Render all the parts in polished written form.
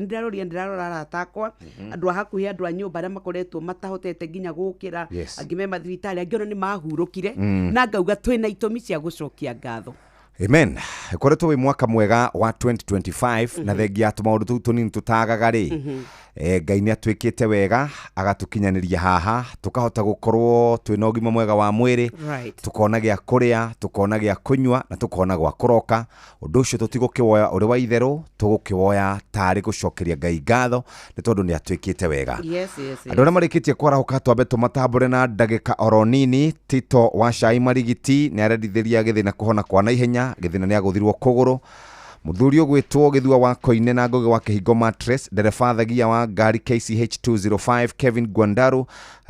Ndĩraroria, ndĩrarora arata akwa, andũ a hakuhĩ, andũ a nyũmba arĩa makoretwo matahotete nginya gũkĩra. Angĩ me mathibitarĩ, angĩ ona nĩ mahurũkire, na ngauga twĩna itũmi cia gũcokia ngatho. Amen. Ĩkoretwo wĩ mwaka mwega wa 2025, na thengia ya tũmaũndũ tũu tũnini tũtagaga rĩ, Ngai nĩ atwĩkĩte wega agatũkinyanĩria haha, tũkahota gũkorwo twĩna ũgima mwega wa mwĩrĩ, tũkona gĩa kũrĩa, tũkona gĩa kũnyua, na tũkona gwa kũroka. Ũndũ ũcio tũtigũkĩwoya ũrĩ wa itherũ, tũgũkĩwoya tarĩ gũcokeria Ngai ngatho nĩ tondũ nĩ atwĩkĩte wega. Andũ arĩa marĩkĩtie kwarahũka, twambe tũmatambũre na ndagĩka oro nini. Tito wa Cai Marigiti nĩ arendithĩria Gĩthĩna kũhona kwa naihenya. Gĩthĩna nĩ agũthirwo kũgũrũ. Mũthuri ũgwĩtwo Gĩthua wa Koine na Ngũgĩ wa Kĩhingo Mattress, ndereba thagia wa ngari KCH 205 Kevin Gwandaru,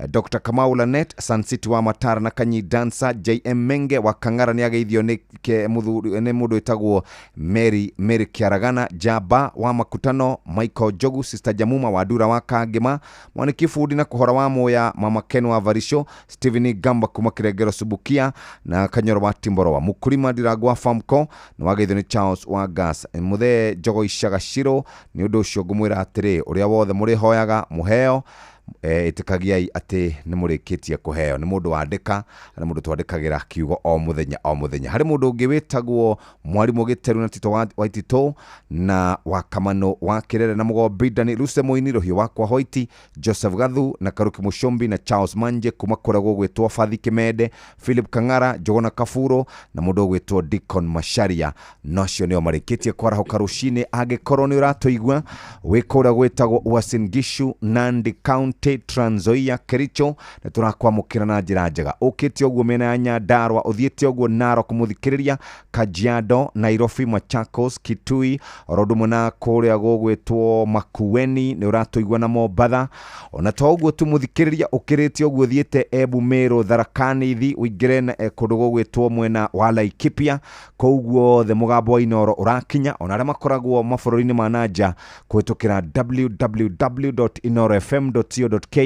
Dr Kamau Lanet Sun City wa Matara na Kanyi Dancer JM Menge wa Kang'ara nĩ ageithio nĩ mũthuri, nĩ mũndũ wĩtagwo Mary Mary Kiaragana Jaba wa Makutano, Michael Njogu, Sister Jamuma wa Ndura wa Kangĩma, Mwaniki Bundi na Kũhora wa Muya, Mama Ken wa Varisho, Stephen Gamba kuma Kirengero Subukia na Kanyoro wa Timborowa, Mukurima Ndirangu wa Famco nĩ wageithio nĩ Charles wa Gas, Mũthee Njogo Icaga Shiro. Nĩ ũndũ ũcio ngũmwĩra atĩrĩ, ũrĩa wothe mũrĩhoyaga mũheo, ĩtĩkagiai atĩ nĩ mũrĩkĩtie kũheo. Nĩ mũndũ wandĩka, na nĩ mũndũ twandĩkagĩra kiugo o mũthenya o mũthenya. Harĩ mũndũ ũngĩ wĩtagwo Mwarimũ Gĩteru na Tito wa Waititũ na wa Kamanũ wa Kĩrere na Mũgombi Dani Ruse Mũini Rũhiũ wakwa Hoiti Joseph Gathu na Karuki Mũcũmbi na Charles Manje kuma kũrĩa gũgwĩtwo Bathi Kĩmende, Philip Kang'ara, Njũgũna Kaburo na mũndũ ũgwĩtwo Deacon Macharia. Nocio nĩo marĩkĩtie kwarahũka rũcinĩ. Angĩkorwo nĩ ũratũigua wĩ kũrĩa gwĩtagwo Uasin Gishu, Nandi County, Trans Nzoia, Kericho, nĩ tũrakwamũkĩra na njĩra njega. Ũkĩte ũguo mĩena ya Nyandarua, ũthiĩte ũguo Narok mũthikĩrĩria, Kajiado, Nairobi, Machakos, Kitui, oro ũndũ ũmwe na kũrĩa gũgwĩtwo Makueni, nĩ ũratũigua na Mombatha. Ona to ũguo tu mũthikĩrĩria, ũkĩrĩte ũguo ũthiĩte Embu, Meru, Tharaka Nithi, ũingĩre na kũndũ gũgwĩtwo mwena wa Laikipia, kũu guothe mũgambo wa Inooro ũrakinya, ona arĩa makoragwo mabũrũri-inĩ ma na nja kũhĩtũkĩra www.inoorofm.co.ke,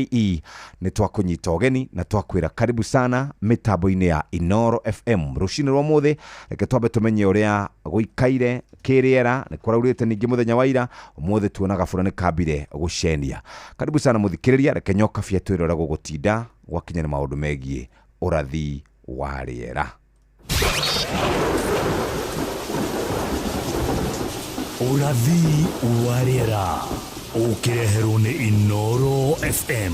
nĩ twakũnyita ũgeni na twakwĩra karibu sana mĩtambo-inĩ ya Inooro FM. Rũcinĩ rwa ũmũthĩ, reke twambe tũmenye ũrĩa gũikaire kĩrĩera. Nĩ kũraurĩte ningĩ mũthenya wa ira, ũmũthĩ tuonaga bura nĩ kambire gũcenia. Karibu sana mũthikĩrĩria, reke nyoka bia twĩre ũrĩa gũgũtinda gwakinya nĩ maũndũ megiĩ ũrathi wa rĩera. Ũrathi wa rĩera ũkĩreherwo nĩ Inooro FM.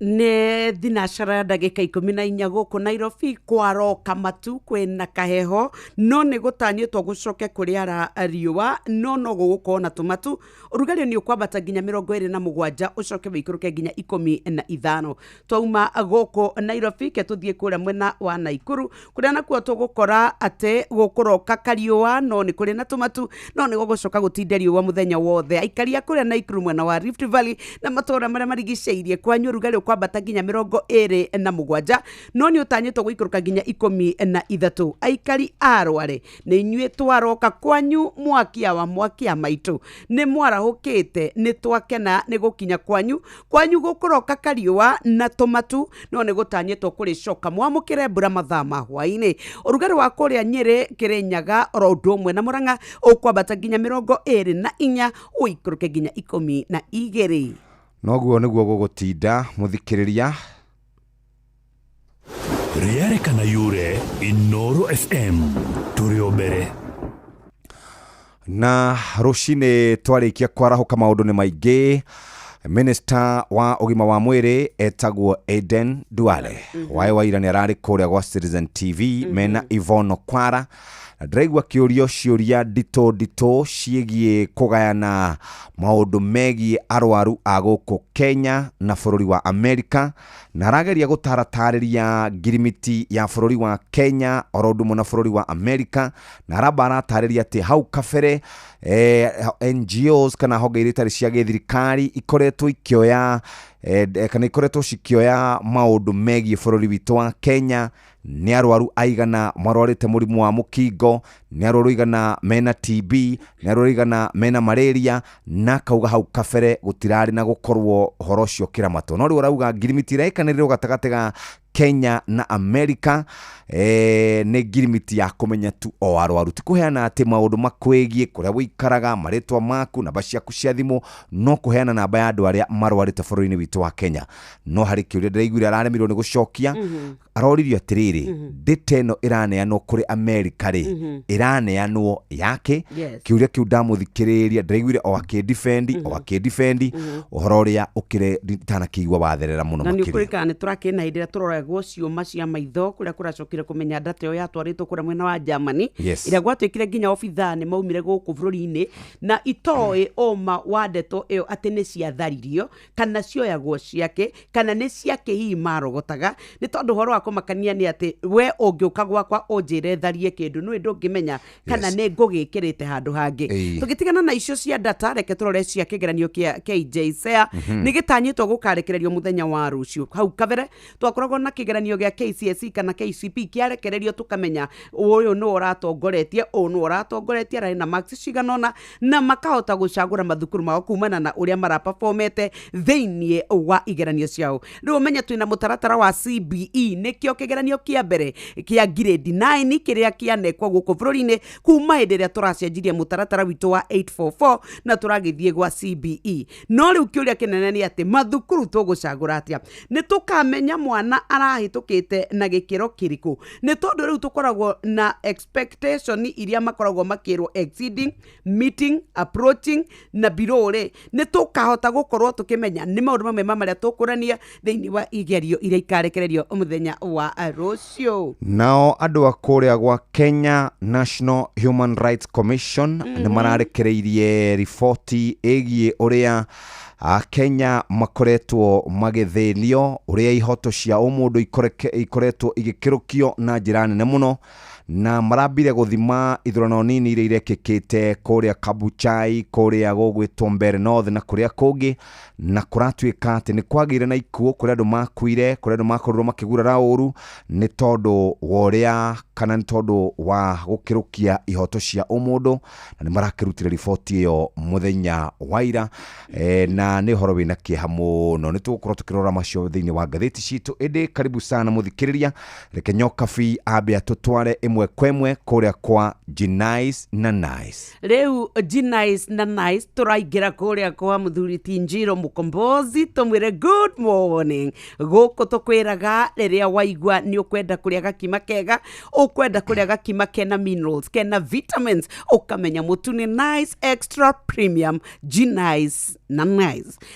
Nĩ thinacara ndagĩka 14 gũkũ Nairobi. Kwaroka matu, kwĩna kaheho, no nĩ gũtanyĩtwo gũcoke kũrĩara riũa, no no gũgũkorwo na tũmatu. Ũrugarĩ nĩ ũkwambata nginya 27, ũcoke wĩikũrũke nginya 15. Twauma gũkũ Nairobi, ke tũthiĩ kũrĩa mwena wa Naikuru, kũrĩa nakuo tũgũkora atĩ gũkũroka kariũa, no nĩ kũrĩ na tũmatu, no nĩ gũgũcoka gũtinde riũa mũthenya wothe. Aikari a kũrĩa Naikuru mwena wa Rift Valley na matũũra marĩa marigicĩirie, kwanyu ũrugarĩ ũkwambata nginya 27, no nĩ ũtanyĩtwo gũikũrũka nginya 13. Aikari a Rware, nĩ inyuĩ twaroka kwanyu. Mwakia wa mwakia maitũ, nĩ mwarahũkĩte, nĩ twakena nĩ gũkinya kwanyu. Kwanyu gũkũroka kariũa na tũmatu, no nĩ gũtanyĩtwo kũrĩcoka mwamũkĩre mbura mathaa ma hwaĩ-inĩ. Ũrugarĩ wa kũrĩa Nyĩrĩ, Kĩrĩnyaga, oro ũndũ ũmwe na Mũrang'a ũkwambata nginya 24, ũikũrũke nginya 12. Noguo nĩguo gũgũtinda mũthikĩrĩria. Rĩarĩkana yure Inooro FM tũrĩ o mbere. Na rũcinĩ twarĩkia kwarahũka, maũndũ nĩ maingĩ. Minista wa ũgima wa mwĩrĩ etagwo Aden Duale waĩ waira nĩ ararĩ kũrĩa gwa Citizen TV mena Yvonne Okwara, na ndĩraigua kĩũrio ciũria nditũ nditũ ciĩgiĩ kũgayana maũndũ megiĩ arwaru a gũkũ Kenya na bũrũri wa Amerika, na arageria gũtaratarĩria ngirimiti ya bũrũri wa Kenya oro ũndũ ũmwe na bũrũri wa Amerika, na aramba aratarĩria atĩ hau kabere NGOs kana honge iria itarĩ cia gĩthirikari ikoretwo ikĩoya kana ikoretwo cikĩoya maũndũ megiĩ bũrũri witũ wa Kenya, nĩ arwaru aigana marwarĩte mũrimũ wa mũkingo, nĩ arwaru aigana mena TB, nĩ arwaru aigana mena malaria, na akauga hau kabere gũtirarĩ na gũkorwo ũhoro ũcio ũkĩramatwo, no rĩu arauga ngirimiti ĩrekanĩrĩrwo gatagatĩ ga Kenya na America. Nĩ ngirimiti ya kũmenya tu o arwaru, ti kũheana atĩ maũndũ makwĩgiĩ kũrĩa wĩikaraga, marĩtwa maku, namba ciaku cia thimũ, no kũheana namba ya andũ arĩa marwarĩte bũrũri-inĩ witũ wa Kenya. No harĩ kĩũria ndĩraiguire araremirwo nĩ gũcokia. Aroririo atĩrĩrĩ, data ĩno ĩraneanwo kũrĩ America rĩ, ĩraneanwo yake? Kĩũria kĩu ndamũthikĩrĩria, ndĩraiguire o akĩdefend, o akĩdefend ũhoro ũrĩa ũkĩrĩ itanakĩigua watherera mũno Na nĩ makĩria. Ũkũrĩkana nĩ tũrakĩna hĩndĩ ĩrĩa tũroragwo ciũma cia maitho kũrĩa kũracokire kũmenya data ĩyo yatwarĩtwo kũrĩa mwena wa Germany, ĩrĩa gwatuĩkire nginya obithaa nĩ maumire gũkũ bũrũri-inĩ na itoĩ ũma wa ndeto ĩyo atĩ nĩ ciatharirio kana cioyagwo ciake kana nĩ ciake hihi marogotaga. Nĩ tondũ ũhoro wa kũmakania nĩ atĩ we ũngĩũka gwakwa ũnjĩre tharie kĩndũ, nĩũĩ ndũngĩmenya kana nĩ ngũgĩkĩrĩte handũ hangĩ. Tũgĩtigana na icio cia data, reke tũrore cia kĩgeranio kĩa KJSEA. Nĩ gĩtanyĩtwo gũkarekererio mũthenya wa rũciũ. Hau kabere twakoragwo na kĩgeranio gĩa KCSE kana KCP kĩarekererio, tũkamenya ũyũ nĩwe ũratongoretie, ũyũ nĩwe ũratongoretie, ararĩ na marks cigana ũna, na makahota gũcagũra mathukuru mao kumana na ũrĩa maraperformete thĩinĩ wa igeranio ciao. Rĩu ũmenye twĩna mũtaratara wa CBE, nĩkĩo kĩgeranio kĩa mbere kĩa grade 9 kĩrĩa kĩanekwo gũkũ bũrũri-inĩ kuma hĩndĩ ĩrĩa tũracenjirie mũtaratara witũ wa 844 na tũragĩthiĩ gwa CBE. No rĩu kĩũria kĩnene nĩ atĩ mathukuru tũgũcagũra atĩa? Nĩ tũkamenya mwana arahĩtũkĩte na gĩkĩro kĩrĩkũ? Nĩ tondũ rĩu tũkoragwo na expectation iria makoragwo makĩrwo exceeding, meeting, approaching na below. Rĩ, nĩ tũkahota gũkorwo tũkĩmenya? Nĩ maũndũ mamwe ma marĩa tũkũrania thĩinĩ wa igerio iria ikarekererio mũthenya wa rũciũ. Nao andũ a kũrĩa gwa Kenya National Human Rights Commission nĩ mararekereirie riboti ĩgiĩ ũrĩa Akenya makoretwo magĩthĩnio, ũrĩa ihoto cia ũmũndũ ikoretwo igĩkĩrũkio na njĩra nene mũno, na marambire gũthima ithurano nini iria irekĩkĩte kũrĩa Kabuchai, kũrĩa gũgwĩtwo Mbeere North na kũrĩa kũngĩ, na kũratuĩka atĩ nĩ kwagĩire na ikuũ, kũrĩa andũ makuire, kũrĩa andũ makorirwo makĩgurara ũru nĩ tondũ wa ũrĩa kana nĩ tondũ wa gũkĩrũkia ihoto cia ũmũndũ, na nĩ marakĩrutire riboti ĩyo mũthenya wa ira. Na nĩ ũhoro wĩna kĩeha mũno. Nĩ tũgũkorwo tũkĩrora macio thĩinĩ wa ngathĩti citũ. Ĩndĩ karibu sana mũthikĩrĩria, reke Nyokabi ambe atũtware ĩmwe kwa ĩmwe kũrĩa kwa Genice na Nice. Rĩu Genice na Nice tũraingĩra kũrĩa kwa mũthuri ti Njiro Mũkombozi, tũmwĩre good morning. Gũkũ tũkwĩraga rĩrĩa waigua nĩ ũkwenda kũrĩa gakima kega, ũkwenda kũrĩa gakima kena minerals, kena vitamins, ũkamenya mũtu nĩ Nice Extra Premium. Genice na Nice,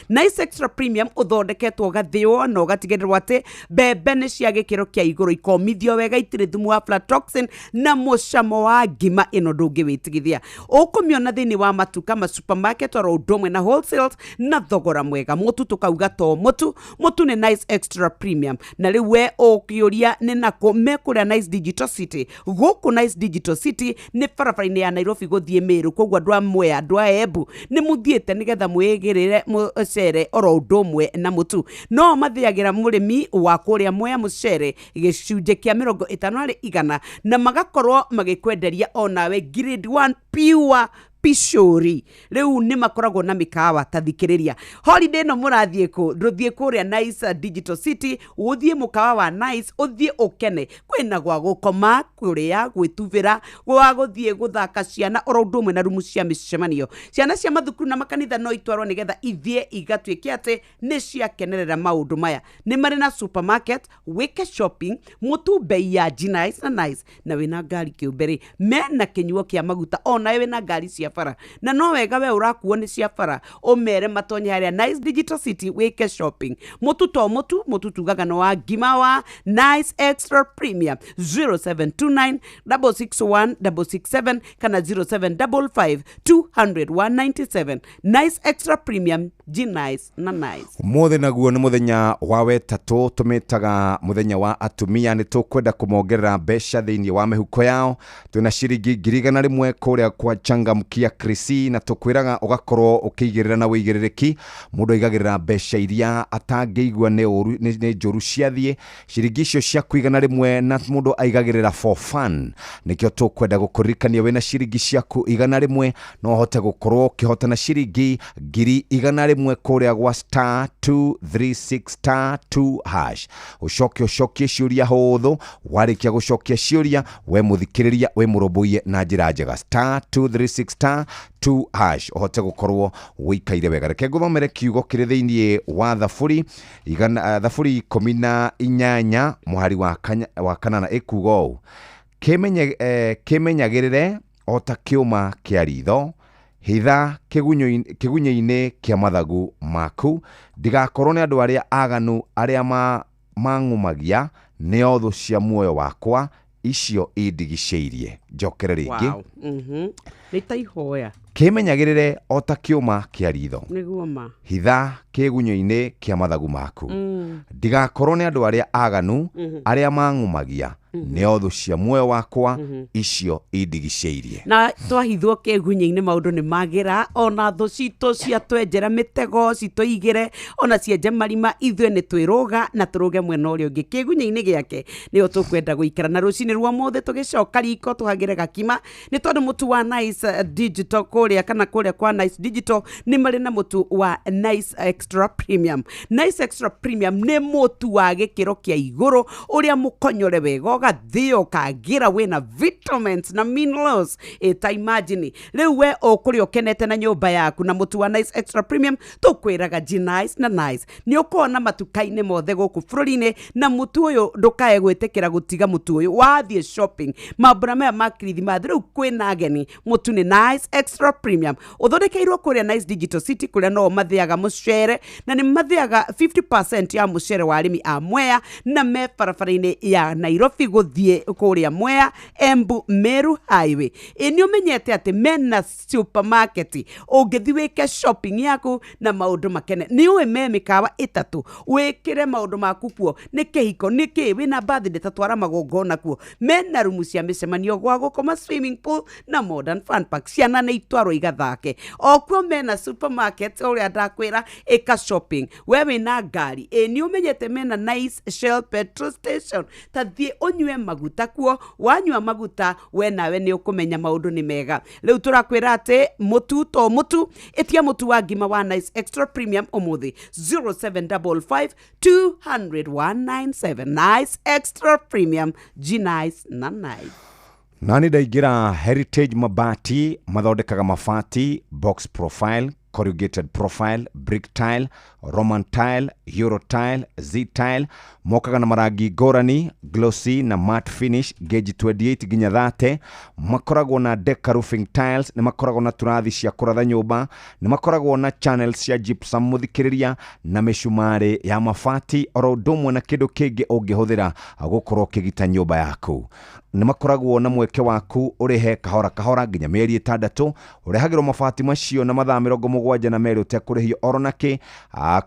Nice Extra Premium ũthondeketwo ũgathĩo na ũgatigĩrĩrwo atĩ mbembe nĩ cia gĩkĩro kĩa igũrũ, ikomithio wega, itirĩ thumu wa aflatoxin, na mũcamo wa ngima ĩno ndũngĩwĩtigithia. Ũkũmĩona thĩinĩ wa matuka ma supermarket oro ũndũ ũmwe na wholesales na thogora mwega. Mũtu tũkauga to mũtu, mũtu nĩ Nice Extra Premium. Na rĩu we ũkĩũria nĩ nakũ mekũrĩa Nice Digital City. Gũkũ Nice Digital City nĩ barabara-inĩ ya Nairobi gũthiĩ Mĩrũ, koguo andũ a Mwea, andũ a Embu nĩ mũthiĩte nĩgetha mwĩgĩrĩre mũcere oro ũndũ ũmwe na mũtu. No mathĩagĩra mũrĩmi wa kũrĩa Mwea mũcere gĩcunjĩ kĩa 50%, na magakorwo magĩkwenderia onawe grade 1 pure pishori. Rĩu nĩ makoragwo na mĩkawa. Ta thikĩrĩria, holiday ĩno mũrathiĩ kũ? Ndũthiĩ kũrĩa Nice Digital City, ũthiĩ mũkawa wa Nice, ũthiĩ ũkene. Kwĩna gwa gũkoma, kũrĩa, gwĩtubĩra, gwa gũthiĩ gũthaka ciana, oro ũndũ ũmwe na rumu cia mĩcemanio. Ciana cia mathukuru na makanitha no itwarwo nĩgetha ithiĩ igatuĩke atĩ nĩ ciakenerera maũndũ maya. Nĩ marĩ na supermarket, wĩke shopping. Mũtu bei ya Genice na Nice. Na wĩna ngari kĩũmbe rĩ, mena kĩnyuo kĩa maguta. Onawe wĩna ngari cia bara, na no wega we ũrakuo nĩ cia bara, ũmere matonye harĩa Nice Digital City wĩke shopping. Mũtu to mũtu, mũtu tugaga no wa ngima wa Nice Extra Premium. 0729 661 667 kana 0755 200 197. Nice Extra Premium, Genice na Nice. Ũmũthĩ naguo nĩ mũthenya wa wetatũ, tũmĩtaga mũthenya wa atumia. Nĩ tũkwenda kũmongerera mbeca thĩinĩ wa mĩhuko yao. Twĩna ciringi 100,000 kũrĩa kwa Changamkia. Kia Krisi, na tũkwĩraga ũgakorwo ũkĩigĩrĩra na wĩigĩrĩrĩki. Mũndũ aigagĩrĩra mbeca iria atangĩigua nĩ ũru nĩ njũru ciathiĩ ciringi icio ciaku 100, na mũndũ aigagĩrĩra for fun. Nĩkĩo tũkwenda gũkũririkania wĩna ciringi ciaku 100 no ũhote gũkorwo ũkĩhotana ciringi 100,000 kũrĩa gwa *236*2#. Ũcoke ũcokie ciũria hũthũ. Warĩkia gũcokia ciũria, we mũthikĩrĩria wĩ mũrũmbũiye na njĩra njega, *236*2# ũhote gũkorwo wĩikaire wega. Reke ngũthomere kiugo kĩrĩ thĩinĩ wa Thaburi igana, Thaburi 18 mũhari wa 8, ĩkuga ũũ: "Kĩmenyagĩrĩre o ta kĩũma kĩa ritho, hitha kĩgunyũ-inĩ kĩa mathagu maku, ndigakorwo nĩ andũ arĩa aganu arĩa mang'umagia, nĩo thũ cia muoyo wakwa icio indigicĩirie." Njokere rĩngĩ. Wow. Nĩ ta ihoya. Kĩmenyagĩrĩre o ta kĩũma kĩa ritho, Nĩguo ma. hitha kĩgunyũ-inĩ kĩa mathagu maku, ndigakorwo nĩ andũ arĩa aganu arĩa mang'umagia, nĩo thũ cia muoyo wakwa icio indigicĩirie. Na twahithwo kĩgunyĩ-inĩ maũndũ nĩ magĩra, ona thũ citũ ciatwenjera mĩtego citũigĩre, ona cienje marima, ithuĩ nĩ twĩrũga na tũrũge mwena ũrĩa ũngĩ. Kĩgunyĩ-inĩ gĩake nĩyo tũkwenda gũikara. Na rũcinĩ rwa mũthĩ tũgĩcoka riko tũhagĩre gakima, nĩ tondũ mũtu wa Nice Digital kũrĩa, kana kũrĩa kwa Nice Digital nĩ marĩ na mũtu wa Nice Extra Premium. Nice Extra Premium nĩ mũtu wa gĩkĩro kĩa igũrũ ũrĩa mũkonyore wega, ũgathĩo ũkagĩra wĩna vitamins na minerals. Ĩta imagine rĩu we ũkũrĩa ũkenete na nyũmba yaku na mũtu wa Nice Extra Premium. Tũkwĩraga G Nice na Nice nĩ ũkona matuka-inĩ mothe gũkũ bũrũri-inĩ. Na mũtu ũyũ ndũkae gwĩtĩkĩra gũtiga mũtu ũyũ wathiĩ shopping mambura maya ma Kirithimathi. Rĩu kwĩna ageni, mũtu nĩ Nice Extra Premium, ũthondekeirwo kũrĩa Nice Digital City, kũrĩa no mathĩaga mũcere, na nĩ mathĩaga 50% ya mũcere wa arĩmi a Mwea, na me barabara-inĩ ya Nairobi gũthiĩ kũrĩa Mwea Embu Meru Highway. Ĩ nĩ ũmenyete atĩ mena supermarket ũngĩthiĩ wĩke shopping yaku na maũndũ makene? Nĩ ũĩ me mĩkawa 3 wĩkĩre maũndũ maku kuo, nĩ kĩhiko, nĩ kĩ, wĩna birthday, tatwara magongona kuo. Mena rumu cia mĩcemanio, gwa gũkoma, swimming pool na modern fun park. Ciana nĩ itwarwo igathake o kuo. Mena supermarket ũrĩa ndakwĩra ĩka shopping. We wĩna ngari, ĩ nĩ ũmenyete mena Nice Shell petrol station? Ta thiĩ ũnyue maguta kuo. Wanyua maguta we nawe nĩ ũkũmenya maũndũ nĩ mega. Rĩu tũrakwĩra atĩ mũtu to mũtu, ĩtia mũtu wa ngima wa Nice Extra Premium ũmũthĩ, 0755 200 197. Nice Extra Premium, G Nice na Nice. Nani ndaingĩra Heritage Mabati. Mathondekaga mabati box profile, corrugated profile, brick tile, Roman tile, euro tile, Z tile. Mokaga na marangi ngũrani, glossy na matte finish, gauge 28 nginya 30. Makoragwo na deca roofing tiles, nĩ makoragwo na turathi cia kũratha nyũmba, nĩ makoragwo na channels cia gypsum, mũthikĩrĩria, na mĩcumarĩ ya mabati, oro ũndũ ũmwe na kĩndũ kĩngĩ ũngĩhũthĩra gũkorwo ũkĩgita nyũmba yaku. Nĩ makoragwo na mweke waku ũrĩhe kahora kahora nginya mĩeri 6. Ũrehagĩrwo mabati macio na mathaa 72 ũtekũrĩhio oro nakĩ.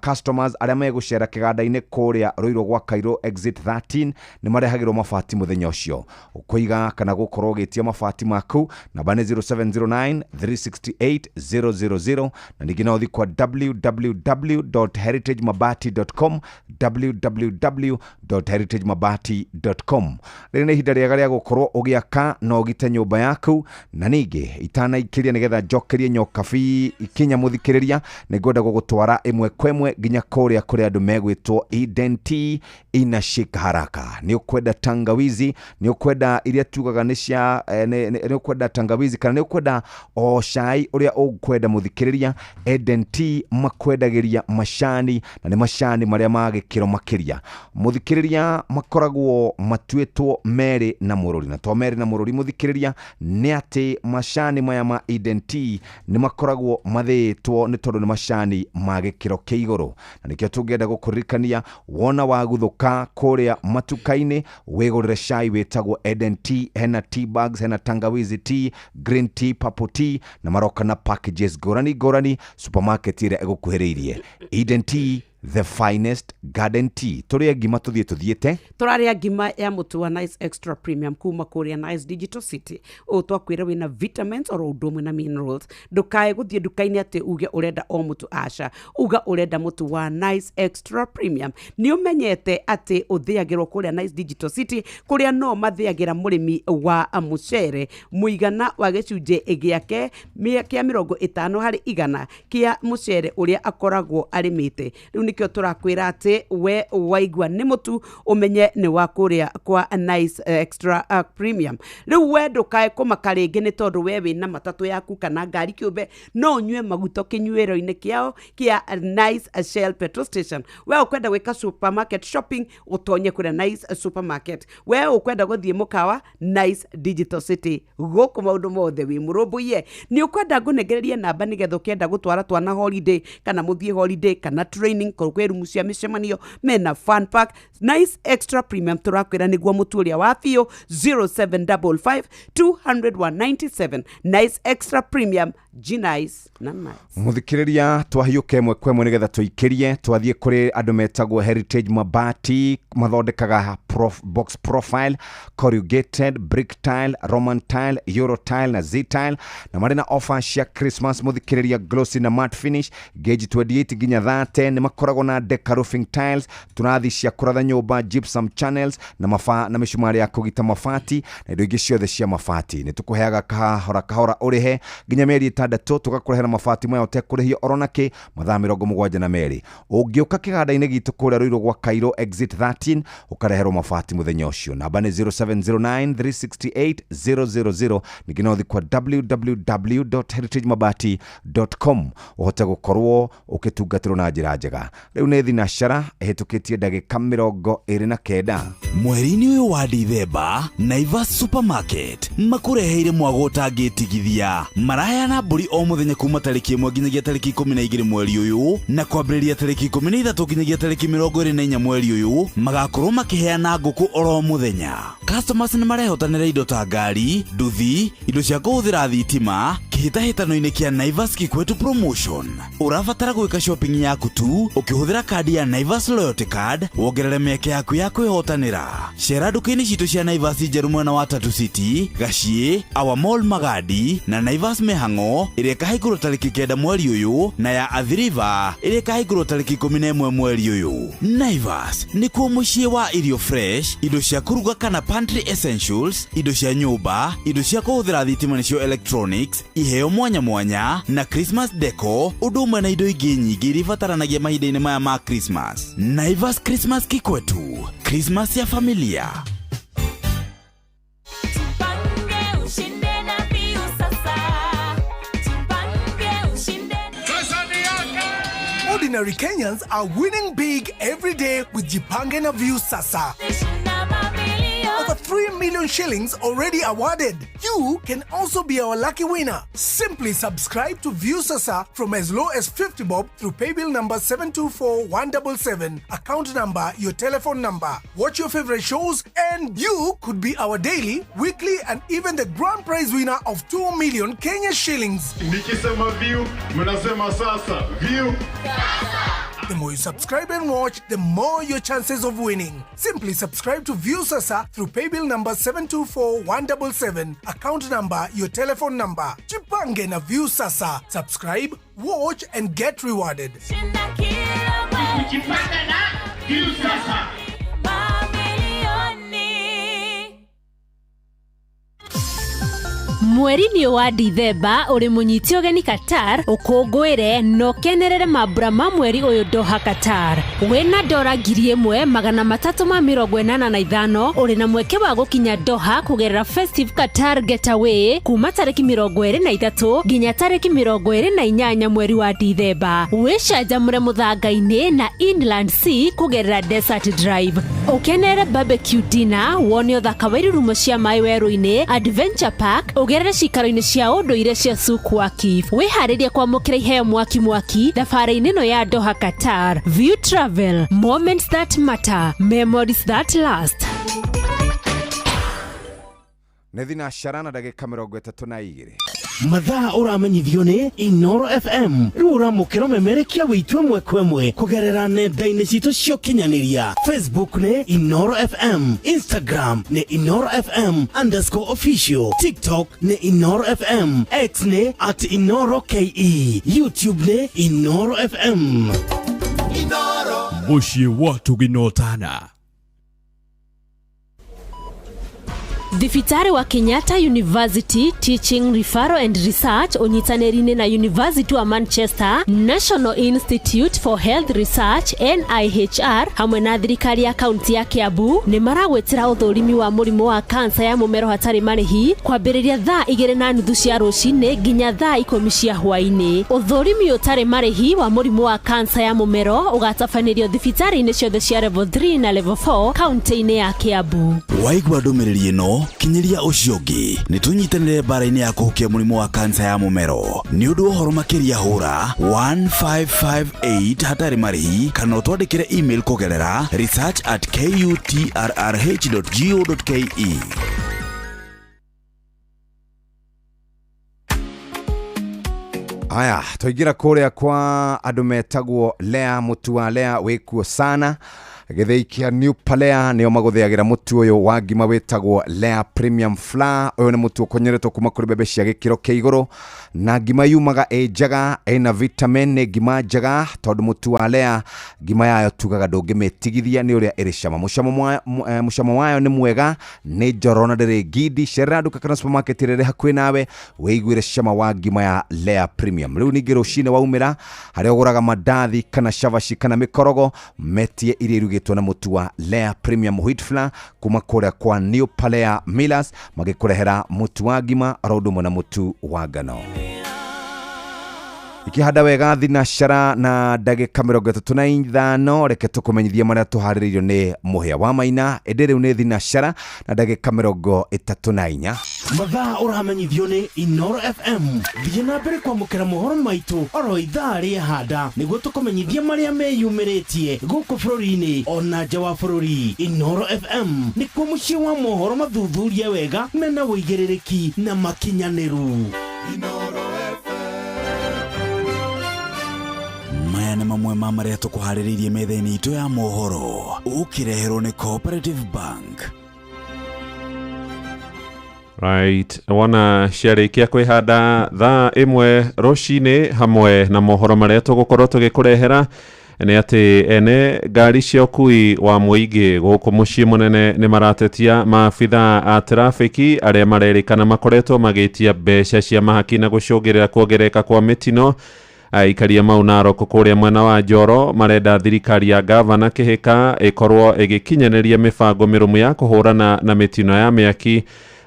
Customers arĩa megũcera kĩganda-inĩ kũrĩa Rũirũ gwa Cairo exit 13 nĩ marehagĩrwo mabati mũthenya ũcio. Kũiga kana gũkorwo ũgĩtia mabati maku, namba nĩ 0709 368 000, na ningĩ no ũthiĩ kwa www.heritagemabati.com, www.heritagemabati.com. Rĩrĩ nĩ ihinda rĩega rĩa gũkorwo ũgĩaka na ũgite nyũmba yaku. Na ningĩ itanaikĩria nĩgetha njokerie nyokabi ikinya, mũthikĩrĩria, nĩ ngwenda gũgũtwara ĩmwe kwa ĩmwe nginya kũrĩa kũrĩa andũ megwĩtwo Eden Tea inashika haraka. Nĩ ũkwenda tangawizi, nĩ ũkwenda iria tugaga nĩ cia nĩ ũkwenda tangawizi, kana nĩ ũkwenda o cai ũrĩa ũkwenda, mũthikĩrĩria, Eden Tea makwendagĩria macani, na nĩ macani marĩa ma gĩkĩro makĩria. Mũthikĩrĩria, makoragwo matuĩtwo merĩ na mũrũri, na to merĩ na mũrũri, mũthikĩrĩria, nĩ atĩ macani maya ma Eden Tea nĩ makoragwo mathĩĩtwo nĩ tondũ nĩ macani ma gĩkĩro kĩa igũrũ. Na nĩkĩo tũngĩenda gũkũririkania, wona waguthũka kũrĩa matuka-inĩ, wĩgũrĩre cai wĩtagwo Eden Tea. Hena tea bags, hena tangawizi tea, green tea, purple tea, na maroka na packages ngũrani ngũrani supermarket ĩrĩa ĩgũkuhĩrĩirie. Eden Tea The finest garden tea. Tũrĩe ngima tũthiĩ tũthiĩte. Tũrarĩa ngima ya mũtu wa Nice Extra Premium kuma kũrĩa Nice Digital City. Ũũ twakwĩra wĩna vitamins oro ũndũ ũmwe na minerals. Ndũkae gũthiĩ nduka-inĩ atĩ uge ũrenda o mũtu, aca, uga ũrenda mũtu wa Nice Extra Premium. Nĩ ũmenyete atĩ ũthĩagĩrwo kũrĩa Nice Digital City, kũrĩa no mathĩagĩra mũrĩmi wa mũcere mũigana wa gĩcunjĩ gĩake kĩa 50% kĩa mũcere ũrĩa akoragwo arĩmĩte. Rĩu nĩkĩo tũrakwĩra atĩ we waigua nĩ mũtu ũmenye nĩ wa kũrĩa kwa Nice Extra Premium. Rĩu we ndũkae kũmaka rĩngĩ nĩ tondũ we wĩna matatũ yaku kana ngari kĩũmbe, no ũnyue maguta kĩnyuĩro-inĩ kĩao kĩa Nice Shell petrol station. We ũkwenda gwĩka supermarket shopping, ũtonye kũrĩa Nice Supermarket. We ũkwenda gũthiĩ mũkawa, Nice Digital City. Gũkũ maũndũ mothe wĩ mũrũmbũiye. Nĩ ũkwenda ngũnengererie namba nĩgetha ũkĩenda gũtwara twana holiday kana mũthiĩ holiday kana training, kũrĩ kwĩ rumu cia mĩcemanio mena fun park. Nice Extra Premium tũrakwĩra nĩguo mũtu ũrĩa wa biũ. 0755 200 197. Nice Extra Premium, G nice na nice. Muthikiriria, twahiũka ĩmwe kwa ĩmwe nĩgetha tũikĩrie, twathiĩ kũrĩ andũ metagwo Heritage Mabati. Mathondekaga box profile, corrugated, brick tile, Roman tile, Euro tile na Z tile, na marĩ na offer cia Christmas, muthikĩrĩria, glossy na matte finish, gauge 28 nginya 30. Nĩ makoragwo na deca roofing tiles, tũrathi cia kũratha nyũmba, gypsum channels na maba na mĩcumarĩ ya kũgita mabati na indo ingĩ ciothe cia mabati. Nĩ tũkũheaga kahora kahora ũrĩhe nginya mĩeri 6, tũgakũrehera mabati maya ũtekũrĩhio oro nakĩ mathaa 72. Ũngĩũka kĩganda-inĩ gitũ kũrĩa Rũirũ gwa Cairo exit 13, ũkareherwo mabati mũthenya ũcio. Namba nĩ 0709 368 000. Ningĩ no ũthiĩ kwa www.heritagemabati.com ũhote gũkorwo ũkĩtungatĩrwo na njĩra njega. Rĩu nĩ thinacara ĩhĩtũkĩtie ndagĩka 29. Mweri-inĩ ũyũ wa Dithemba, Naivas Supermarket makũreheire mwago ũtangĩtigithia. Maraheana mbũri o mũthenya kuma tarĩki 1 nginyagia tarĩki 12 mweri ũyũ, na kwambĩrĩria tarĩki 13 nginyagia tarĩki 24 mweri ũyũ magakorwo makĩheana ngũkũ oro mũthenya. Customers nĩ marehotanĩra indo ta ngari, nduthi, indo cia kũhũthĩra thitima kĩhĩtahĩtano-inĩ kĩa Naivas Kikwetu Promotion. Ũrabatara gwĩka shopping yaku tu ũkĩhũthĩra kandi ya Naivas Loyalty Card, wongerere mĩeke yaku ya kwĩhotanĩra. Cera nduka-inĩ citũ cia Naivas njerũ mwena wa Tatu City, Gaciĩ, Our Mall Magadi na Naivas Mĩhang'o ĩrĩa ĩkahingũrwo tarĩki 9 mweri ũyũ, na ya Athi River ĩrĩa ĩkahingũrwo tarĩki 11 mweri ũyũ. Naivas nĩkuo mũciĩ wa irio fresh, indo cia kũruga kana pantry essentials, indo cia nyũmba, indo cia kũhũthĩra thitima nĩcio electronics, iheo mwanya mwanya na Christmas deco, ũndũ ũmwe na indo ingĩ nyingĩ iria ibataranagia mahinda-inĩ maya ma Christmas. Naivas Christmas Kikwetu, Christmas ya familia. Tupange ushinde na Viusasa. Tupange ushinde. Ordinary Kenyans are winning big every day with Jipange na Viusasa. Shinda mabilioni. Over 3 million shillings already awarded. You can also be our lucky winner. Simply subscribe to Viusasa from as low as 50 bob through paybill number 724177, account number, your telephone number. Watch your favorite shows and you could be our daily, weekly and even the grand prize winner of 2 million Kenya shillings. Nikisema view, mnasema sasa. View. The more you subscribe and watch, the more your chances of winning. Simply subscribe to Viusasa through paybill number 724177, account number, your telephone number. Jipange na Viusasa. Subscribe, watch and get rewarded. Shinda kila mwezi. Jipanga na Viusasa. Mamilioni. Mweri-inĩ wa Dithemba ũrĩ mũnyite ũgeni Qatar, ũkũngũĩre na ũkenerere mambura ma mweri ũyũ Doha, Qatar. Wĩna dora 1385 ũrĩ na mweke wa gũkinya Doha kũgerera Festive Qatar Getaway kuma tarĩki 23 nginya tarĩki 28 mweri wa Dithemba. Wĩcanjamũre mũthanga-inĩ na Inland Sea kũgerera Desert Drive, ũkenere barbecue dinner, wone ũthaka wa irurumo cia maĩ werũ-inĩ, Adventure Park, ũgerere cikaro-inĩ cia ũndũire cia Souq Waqif. Wĩharĩrie kwamũkĩra iheo mwaki mwaki thabarĩ-inĩ ĩno ya Doha, Qatar. View Travel, moments that matter, memories that last. Nĩ thinacara na ndagĩka 32. Mathaa ũramenyithio nĩ Inoro FM. Rĩu ũramũkĩra ũmemerekia witũ ĩmwe kwa ĩmwe kũgerera nenda-inĩ citũ cia ũkinyanĩria. Facebook nĩ Inoro FM, Instagram nĩ Inoro FM underscore official, TikTok nĩ Inoro FM, X nĩ at Inoro KE, YouTube nĩ Inoro FM. Mũciĩ wa Tũginotana. Thibitarĩ wa Kenyatta University Teaching Referral and Research ũnyitanĩri-inĩ na University wa Manchester, National Institute for Health Research NIHR hamwe na thirikari ya kaunti ya Kiambu nĩ maragwĩtĩra ũthũrimi wa mũrimũ wa kansa ya mũmero hatarĩ marĩhi kwambĩrĩria thaa 2:30 cia rũcinĩ nginya thaa 10 cia hwaĩ-inĩ. Ũthũrimi ũtarĩ marĩhi wa mũrimũ wa kansa ya mũmero ũgatabanĩrio thibitarĩ-inĩ ciothe cia level 3 na level 4 kaunti-inĩ ya Kiambu. Waigua ndũmĩrĩri ĩno, kinyĩria ũcio ũngĩ. Nĩ tũnyitanĩre mbara-inĩ ya kũhukia mũrimũ wa kansa ya mũmero. Nĩ ũndũ wa ũhoro makĩria hũra 1558 hatarĩ marĩhi kana ũtwandĩkĩre email kũgerera research@kutrrh.go.ke. Aya, twaingĩra kũrĩa kwa andũ metagwo Lea, mũtu wa Lea wĩkuo sana. Gĩthĩi kĩa New Palea nĩo magũthĩagĩra mũtu ũyũ wa ngima wĩtagwo Lea Premium Flour. Ũyũ nĩ mũtu ũkonyeretwo kuma kũrĩ mbembe cia gĩkĩro kĩa igũrũ, na ngima yumaga ĩ njega, ĩna vitamin, nĩ ngima njega tondũ mũtu wa Lea ngima yayo tugaga ndũngĩmĩtigithia nĩ ũrĩa ĩrĩ cama. Mũcamo wayo nĩ mwega, nĩ njororo na ndĩrĩ ngindi. Cerera nduka kana supermarket ĩrĩa ĩrĩ hakuhĩ nawe wĩiguĩre cama wa ngima ya Lea Premium. Rĩu ningĩ rũcinĩ waumĩra harĩa ũgũraga mandathi kana cabaci kana mĩkorogo, metie iria irugĩtwo na mũtu wa Lea Premium Wheat Flour kuma kũrĩa kwa New Palea Millers, magĩkũrehera mũtu wa ngima oro ũndũ ũmwe na mũtu wa ngano. Ikĩhanda wega thinacara na ndagĩka 35, reke tũkũmenyithie marĩa tũharĩrĩirio nĩ Mũhĩa wa Maina. Ĩndĩ rĩu nĩ thinacara na ndagĩka 34. Mathaa ũramenyithio nĩ Inoro FM. Thiĩ na mbere kwamũkĩra mohoro maitũ oro ithaa rĩahanda nĩguo tũkũmenyithie marĩa meyumĩrĩtie gũkũ bũrũri-inĩ ona nja wa bũrũri. Inoro FM nĩkuo mũciĩ wa mohoro mathuthurie wega mena ũigĩrĩrĩki na makinyanĩru. Maya nĩ mamwe ma marĩa tũkũharĩrĩirie metha-inĩ itũ ya mohoro, ũkĩreherwo nĩ Cooperative Bank. Right, wona ciarĩkia kwĩhanda thaa 1 rũcinĩ hamwe na mohoro marĩa tũgũkorwo tũgĩkũrehera nĩ atĩ ene ngari cia ũkui wa mũingĩ gũkũ mũciĩ mũnene nĩ maratetia maabitha a trafiki arĩa marerĩkana makoretwo magĩtia mbeca cia mahaki na gũcũngĩrĩra kuongerereka kwa mĩtino. Aikaria mau Narok kũrĩa mwena wa Njoro marenda thirikari ya gavana Kĩhĩka ĩkorwo ĩgĩkinyanĩria mĩbango mĩrũmu ya kũhũrana na mĩtino ya mĩaki.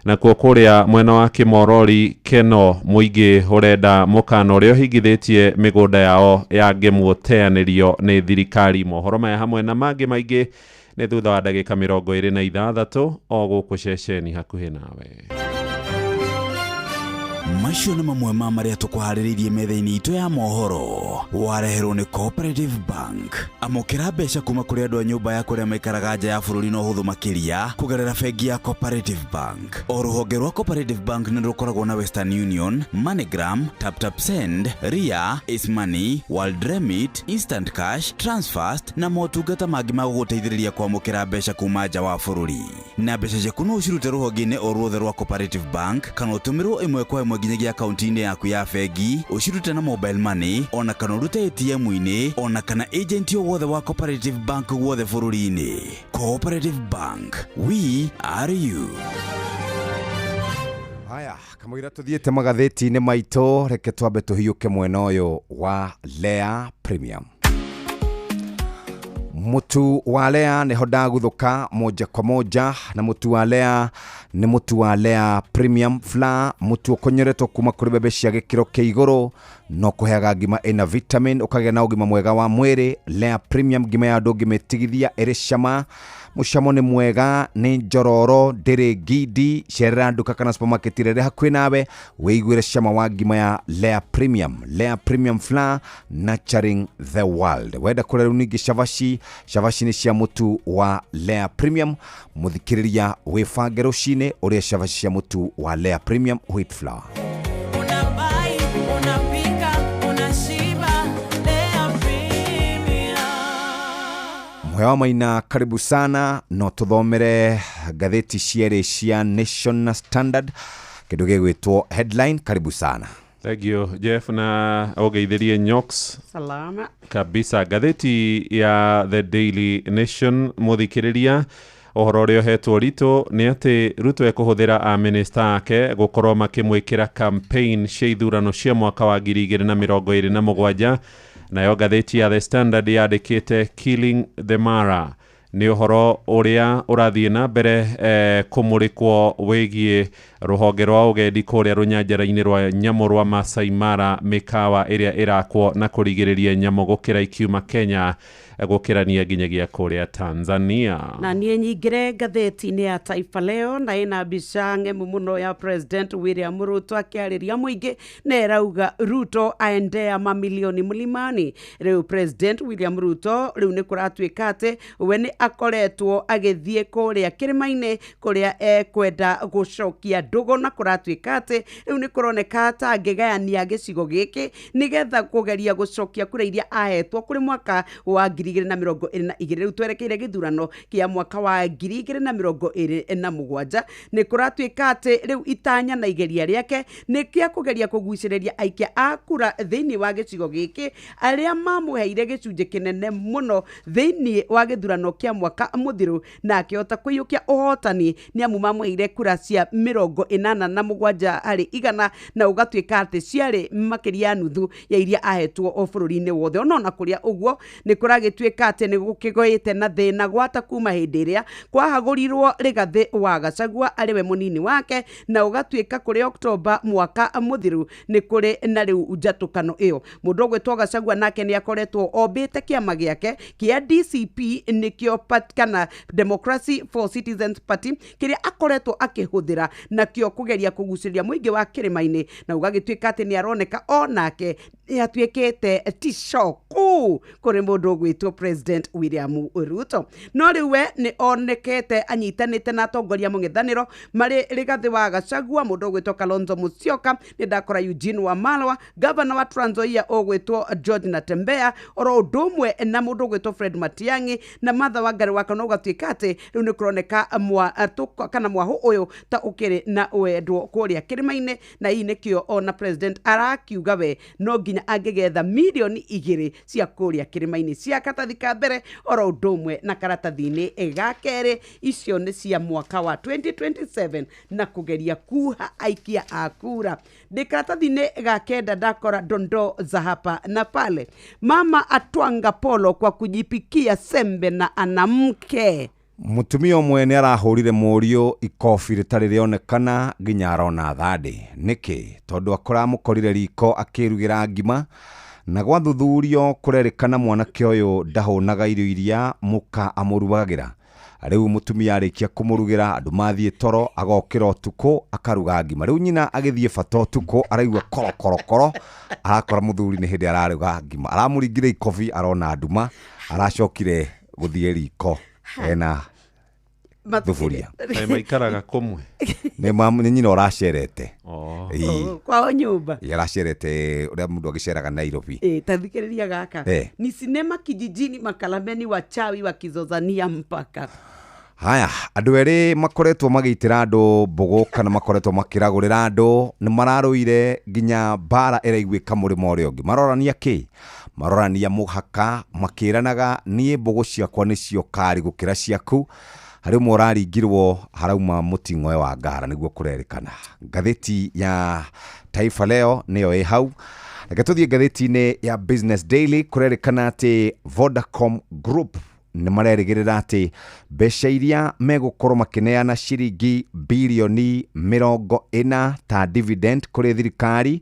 Nakuo kũrĩa mwena wa Kĩmorori Keno mũingĩ ũrenda mũkana ũrĩa ũhingithĩtie mĩgũnda yao ya ngemu ũteanĩrio nĩ thirikari. Mohoro maya hamwe na mangĩ maingĩ nĩ thutha wa ndagĩka 26 o gũkũ ceceni hakuhĩ nawe. Macio nĩ mamwe ma marĩa tũkũharĩrĩirie metha-inĩ itũ ya mohoro. Wareherwo nĩ Cooperative Bank. Amũkĩra mbeca kuma kũrĩ andũ a nyũmba ya kũrĩa maikaraga nja ya bũrũri na ũhũthũ makĩria kũgerera bengi ya Cooperative Bank. O rũhonge rwa Cooperative Bank nĩ rũkoragwo na Western Union, MoneyGram, TapTap Send, Ria, Ace Money, World Remit, Instant Cash, Transfast na motungata mangĩ ma gũgũteithĩrĩria kwamũkĩra mbeca kuma nja wa bũrũri. Na mbeca ciaku no ũcirute rũhonge-inĩ o ruothe rwa Cooperative Bank kana ũtũmĩrwo ĩmwe kwa ĩmwe nginyagia akaunti-inĩ yaku ya bengi, ũcirute na mobile money ona kana ũrute ATM-inĩ ona kana agent o wothe wa Cooperative Bank guothe bũrũri-inĩ. Cooperative Bank, we are you. Haya, kamũira tũthiĩte magathĩti-inĩ maitũ, reke twambe tũhiũke mwena ũyũ wa Lea Premium. Mũtu wa Lea nĩho ndaguthũka moja kwa moja, na mũtu wa Lea nĩ mũtu wa Lea Premium Flour, mũtu ũkonyeretwo kuma kũrĩ mbembe cia gĩkĩro kĩa igũrũ, no kũheaga ngima ĩna vitamin, ũkagĩa na ũgima mwega wa mwĩrĩ. Lea Premium ngima ya ndũngĩmĩtigithia, ĩrĩ cama, mũcamo nĩ mwega, nĩ njororo, ndĩrĩ ngindi. Cerera nduka kana supermarket ĩrĩa ĩrĩ hakuhĩ nawe wĩiguĩre cama wa ngima ya Lea Premium. Lea Premium Flour, nurturing the world. Wenda kũrĩa rĩu ningĩ cabaci, cabaci nĩ cia mũtu wa Lea Premium. Mũthikĩrĩria wĩbange rũcinĩ ũrĩe cabaci cia mũtu wa Lea Premium Wheat Flour. Mũhĩa wa Maina, karibu sana. No tũthomere ngathĩti cierĩ cia Nation na Standard, kĩndũ gĩgwĩtwo headline. Karibu sana. Thank you, Jeff, na ũgeithĩrie Nyox. Salama. Kabisa. Ngathĩti ya The Daily Nation, mũthikĩrĩria, ũhoro ũrĩa ũhetwo ritũ nĩ atĩ Ruto ekũhũthĩra amĩnĩsta ake gũkorwo makĩmwĩkĩra campaign cia ithurano cia mwaka wa 2027. Nayo ngathĩti ya The Standard yandĩkĩte "Killing the Mara", nĩ ũhoro ũrĩa ũrathiĩ na mbere kũmũrĩkwo wĩgiĩ rũhonge rwa ũgendi kũrĩa rũnyanjara-inĩ rwa nyamũ rwa Masai Mara, mĩkawa ĩrĩa ĩrakwo na kũrigĩrĩria nyamũ gũkĩra ikiuma Kenya gũkĩrania nginyagia kũrĩa Tanzania. Na niĩ nyingĩre ngathĩti-inĩ ya Taifa Leo, na ĩna mbica ng'emu mũno ya President William Ruto akĩarĩria mũingĩ, na ĩrauga, "Ruto aendea mamilioni mlimani." Rĩu President William Ruto rĩu nĩ kũratuĩka atĩ we nĩ akoretwo agĩthiĩ kũrĩa kĩrĩma-inĩ kũrĩa ekwenda gũcokia ndũgũ, na kũratuĩka atĩ rĩu nĩ kũroneka ta angĩgayania gĩcigo gĩkĩ nĩgetha kũgeria gũcokia kura iria ahetwo kũrĩ mwaka wa 2022. Rĩu twerekeire gĩthurano kĩa mwaka wa 2027. Nĩ kũratuĩka atĩ rĩu itanya na igeria rĩake nĩ kĩa kũgeria kũgucĩrĩria aikia a kura thĩinĩ wa gĩcigo gĩkĩ arĩa mamũheire gĩcunjĩ kĩnene mũno thĩinĩ wa gĩthurano kĩa mwaka mũthiru, na akĩhota kũiyũkia ũhotani, nĩ amu mamũheire kura cia 87%, na ũgatuĩka atĩ ciarĩ makĩria ya nuthu ya iria ahetwo o bũrũri-inĩ wothe. Ona kũrĩa ũguo, nĩ kũragĩtuĩka atĩ nĩ gũkĩgĩte na thĩna gwata kuma hĩndĩ ĩrĩa kwahagũrirwo Rigathĩ wa Gachagua arĩ we mũnini wake, na ũgatuĩka kũrĩ Oktoba mwaka mũthiru nĩ kũrĩ na rĩu njatũkano ĩyo. Mũndũ ũgwĩtwo Gachagua nake nĩ akoretwo ombĩte kĩama gĩake kĩa DCP, nĩkĩo kana Democracy for Citizens Party, kĩrĩa akoretwo akĩhũthĩra nakĩo kũgeria kũgucĩrĩria mũingĩ wa kĩrĩma-inĩ, na ũgagĩtuĩka atĩ nĩ aroneka onake nĩ atuĩkĩte tisho kũu kũrĩ mũndũ ũgwĩtwo President William Ruto. No rĩu we nĩ onekete anyitanĩte na atongoria mũng'ethanĩro marĩ Rigathĩ wa Gachagua, mũndũ ũgwĩtwo Kalonzo Musyoka, nĩ ndakora Eugene Wamalwa, gavana wa Trans Nzoia ũgwĩtwo George Natembeya, oro ũndũ ũmwe na mũndũ ũgwĩtwo Fred Matiang'i na Martha Wangari Wakana. Ũgatuĩka atĩ rĩu nĩ kũroneka kana mwahũ ũyũ ta ũkĩrĩ na wendwo kũrĩa kĩrĩma-inĩ, na hihi nĩkĩo ona president arakiuga we no nginya angĩgetha 2 mirioni cia kũrĩa kĩrĩma-inĩ, cia karatathi ka mbere oro ũndũ ũmwe na karatathi-inĩ ga kerĩ. Icio nĩ cia mwaka wa 2027 na kũgeria kuha aikia a kura. Ndĩ karatathi-inĩ ga kenda, ndakora dondoo za hapa na pale: mama atwanga polo kwa kujipikia sembe na anamke. Mũtumia ũmwe nĩ arahũrire mũriũ ikobi rĩtarĩ rĩonekana nginya arona thandĩ. Nĩkĩ? Tondũ akũramũkorire riko akĩrugĩra ngima, na gwathuthurio kũrerĩkana mwanake ũyũ ndahũnaga irio iria mũka amũrugagĩra. Rĩu mũtumia arĩkia kũmũrugĩra, andũ mathiĩ toro, agokĩra ũtukũ akaruga ngima. Rĩu nyina agĩthiĩ bata ũtukũ, araigua korokorokoro, arakora mũthuri nĩ hĩndĩ araruga ngima, aramũringire ikobi arona nduma, aracokire gũthiĩ riko ena thuburia. Kaĩ maikaraga kũmwe? Nĩ nyina ũracerete. Oh. Ĩĩ. Oh, kwao nyũmba. Ĩĩ, aracerete ũrĩa mũndũ agĩceraga Nairobi. E, tathikĩrĩria gaka. Eh. Ni sinema kijijini, makalameni wachawi wakizozania mpaka. Haya, andũ erĩ makoretwo magĩitĩra andũ mbũgũ kana makoretwo makĩragũrĩra andũ nĩ mararũire nginya mbara ĩraiguĩka mũrĩmo ũrĩa ũngĩ. Marorania kĩ? Marorania mũhaka, makĩranaga niĩ mbũgũ ciakwa nĩcio kari gũkĩra ciaku. Harĩ ũmwe ũraringirwo harauma mũting'oe wa ngara, nĩguo kũrerĩkana. Ngathĩti ya Taifa Leo nĩyo ĩ hau. Reke tũthiĩ ngathĩti-inĩ ya Business Daily. Kũrerĩkana atĩ Vodacom Group nĩ marerĩgĩrĩra atĩ mbeca iria megũkorwo makĩneana ciringi 40 birioni ta dividend kũrĩ thirikari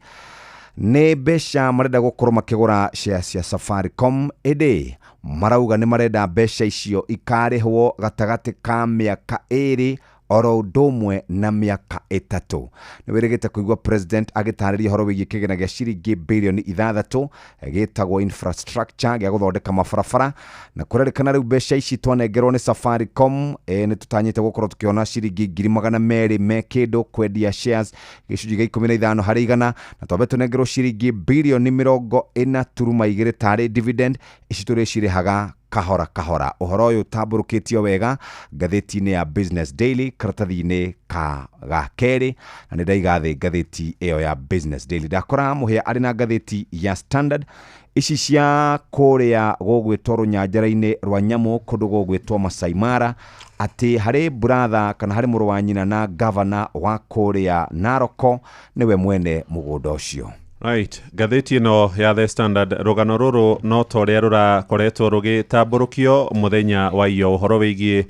nĩ mbeca marenda gũkorwo makĩgũra shares cia Safaricom, ĩndĩ marauga nĩ marenda mbeca icio ikarĩhwo gatagatĩ ka mĩaka 2 oro ũndũ ũmwe na mĩaka 3. Nĩ wĩrĩgĩte kũigua president agĩtarĩria ũhoro wĩgiĩ kĩgĩna gĩa ciringi 6 birioni gĩtagwo infrastructure gĩa gũthondeka mabarabara, na kũrerĩkana rĩu mbeca ici twanengerwo nĩ Safaricom, nĩ tũtanyĩte gũkorwo tũkĩona ciringi 200,000 me kĩndũ kwendia shares gĩcunjĩ gĩa 15%, na twambe tũnengerwo ciringi 40.2 birioni tarĩ dividend. Ici tũrĩcirĩhaga Kahora kahora. Ũhoro ũyũ ũtambũrũkĩtio wega ngathĩti-inĩ ya Business Daily karatathi-inĩ ka ga kerĩ, na nĩ ndaiga thĩ ngathĩti ĩyo ya Business Daily. Ndakora Mũhĩa arĩ na ngathĩti ya Standard ici cia kũrĩa gũgwĩtwo rũnyanjara-inĩ rwa nyamũ kũndũ gũgwĩtwo Masai Mara, atĩ harĩ brother kana harĩ mũrũ wa nyina na gavana wa kũrĩa Naroko nĩwe mwene mũgũnda ũcio. Right, ngathĩti ĩno ya The Standard, rũgano rũrũ no ta ũrĩa rũrakoretwo rũgĩtambũrũkio mũthenya wa iyo, ũhoro wĩgiĩ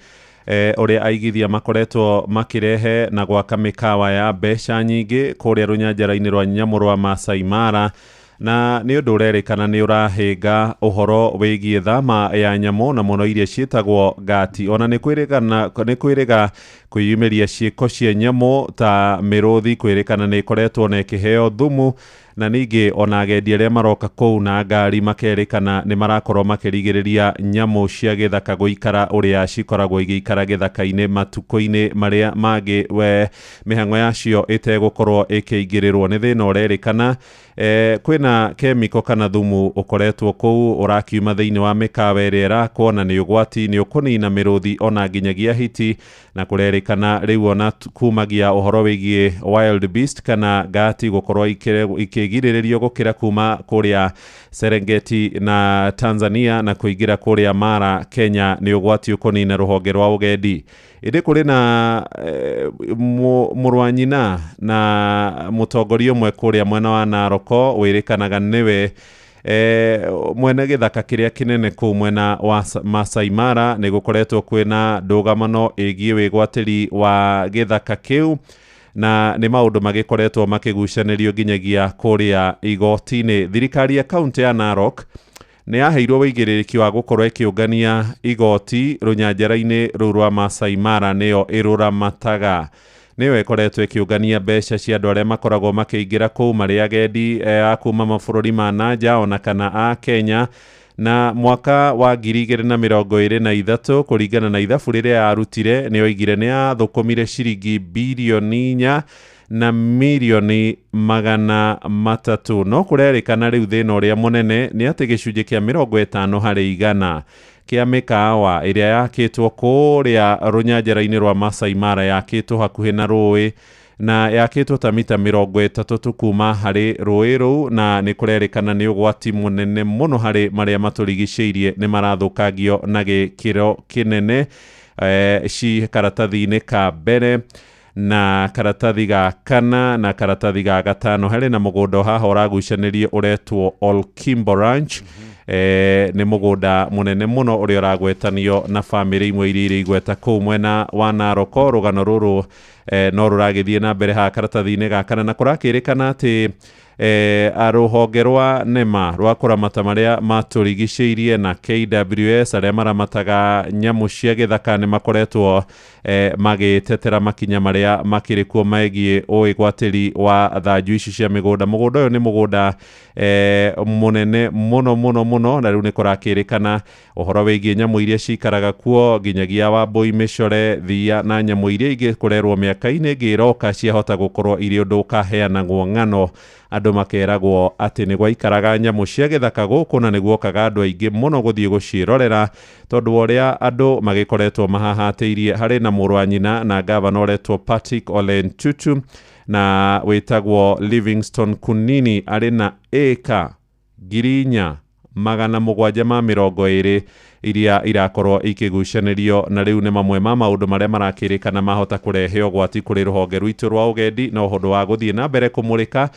ũrĩa aigithia makoretwo makĩrehe na gwaka mĩkawa ya mbeca nyingĩ kũrĩa rũnyanjara-inĩ rwa nyamũ rwa Masai Mara, na nĩ ũndũ ũrerĩkana nĩ ũrahĩnga ũhoro wĩgiĩ thama ya nyamũ na mũno iria ciĩtagwo ngati. Ona nĩ kwĩrĩga kwĩyumĩria ciĩko cia nyamũ ta mĩrũthi, kwĩrĩkana nĩ ĩkoretwo na ĩkĩheo thumu, na ningĩ ona agendi arĩa maroka kũu na ngari makerĩkana nĩ marakorwo makĩrigĩrĩria nyamũ cia gĩthaka gũikara ũrĩa cikoragwo igĩikara gĩthaka-inĩ matukũ-inĩ marĩa mangĩ we mĩhang'o yacio ĩtegũkorwo ĩkĩingĩrĩrwo. Nĩ thĩna ũrerĩkana kwĩna kemiko kana thumu ũkoretwo kũu ũrakiuma thĩinĩ wa mĩkawa ĩrĩa ĩrakwo, na nĩ ũgwati, nĩ ũkũnina mĩrũthi ona nginyagia hiti, na kũrerĩkana rĩu ona kumagia ũhoro wĩgiĩ wild beast kana ngati gũkorwo ikĩgirĩrĩrio gũkĩra kuma kũrĩa Serengeti na Tanzania na kũingĩra kũrĩa Mara Kenya nĩ ũgwati ũkũnina rũhonge rwa ũgendi. Ĩndĩ kũrĩ na mũrũ wa nyina na mũtongoria ũmwe kũrĩa mwena wa Naroko wĩrĩkanaga nĩwe mwene gĩthaka kĩrĩa kĩnene kũu mwena wa Masai Mara. Nĩ gũkoretwo kwĩna ndũgamano ĩgiĩ wĩgwatĩri wa gĩthaka kĩu, na nĩ maũndũ magĩkoretwo makĩgucanĩrio nginyagia kũrĩa igoti-inĩ. Thirikari ya kaunti ya Narok nĩ yaheirwo wĩigĩrĩrĩki wa gũkorwo ĩkĩũngania igoti rũnyanjara-inĩ rũu rwa Masai Mara, nĩyo ĩrũramataga, nĩyo ĩkoretwo ĩkĩũngania mbeca cia andũ arĩa makoragwo makĩingĩra kũu marĩ agendi a kuma mabũrũri ma na nja ona kana a Kenya. Na mwaka wa 2023 kũringana na ithabu rĩrĩa yarutire, nĩ oigire nĩ yathũkũmire ciringi birioni 4 na mirioni 300. No kũrerĩkana rĩu thĩna ũrĩa mũnene nĩ atĩ gĩcunjĩ kĩa 50 harĩ igana kĩa mĩkawa ĩrĩa yakĩtwo kũrĩa rũnyanjara-inĩ rwa Masai Mara yakĩtwo hakuhĩ na rũĩ, na yakĩtwo ta mita 30 tu kuma harĩ rũĩ rũu, na nĩ kũrerĩkana nĩ ũgwati mũnene mũno harĩ marĩa matũrigicĩirie, nĩ marathũkangio na gĩkĩro kĩnene. Ci karatathi-inĩ ka mbere na karatathi ga kana na karatathi ga gatano harĩ na mũgũnda haha ũragucanĩrio ũretwo Olkimbo Ranch. Nĩ mũgũnda mũnene mũno ũrĩa ũragwetanio na bamĩrĩ imwe iria irĩ igweta kũu mwena wa Naroko. Rũgano rũrũ no rũragĩthiĩ na mbere haha karatathi-inĩ ga kana, na kũrakĩrĩkana atĩ rũhonge rwa NEMA rwa kũramata marĩa matũrigicĩirie na KWS arĩa maramataga nyamũ cia gĩthaka nĩ makoretwo magĩtetera makinya marĩa makĩrĩ kuo megiĩ ũĩgwatĩri wa thanju ici cia mĩgũnda. Mũgũnda ũyũ nĩ mũgũnda mũnene mũno mũno mũno, na rĩu nĩ kũrakĩrĩkana ũhoro wĩgiĩ nyamũ iria cikaraga kuo nginyagia wambũi, mĩcore, thia na nyamũ iria ingĩ kũrerwo mĩaka-inĩ ĩngĩ ĩroka ciahota gũkorwo irĩ ũndũ ũkaheanagwo ng'ano, andũ makeragwo atĩ nĩ gwaikaraga nyamũ cia gĩthaka gũkũ na nĩ guokaga andũ aingĩ mũno gũthiĩ gũciĩrorera, tondũ wa ũrĩa andũ magĩkoretwo mahahatĩirie. Harĩ na mũrũ wa nyina na gavana ũretwo Patrick Ole Ntutu na wĩtagwo Livingstone Kunini, arĩ na ĩka 4,720 iria irakorwo ikĩgucanĩrio, na rĩu nĩ mamwe ma maũndũ marĩa marakĩrĩkana mahota kũrehe ũgwati kũrĩ rũhonge rwitũ rwa ũgendi na ũhoro wa gũthiĩ na mbere kũmũrĩka.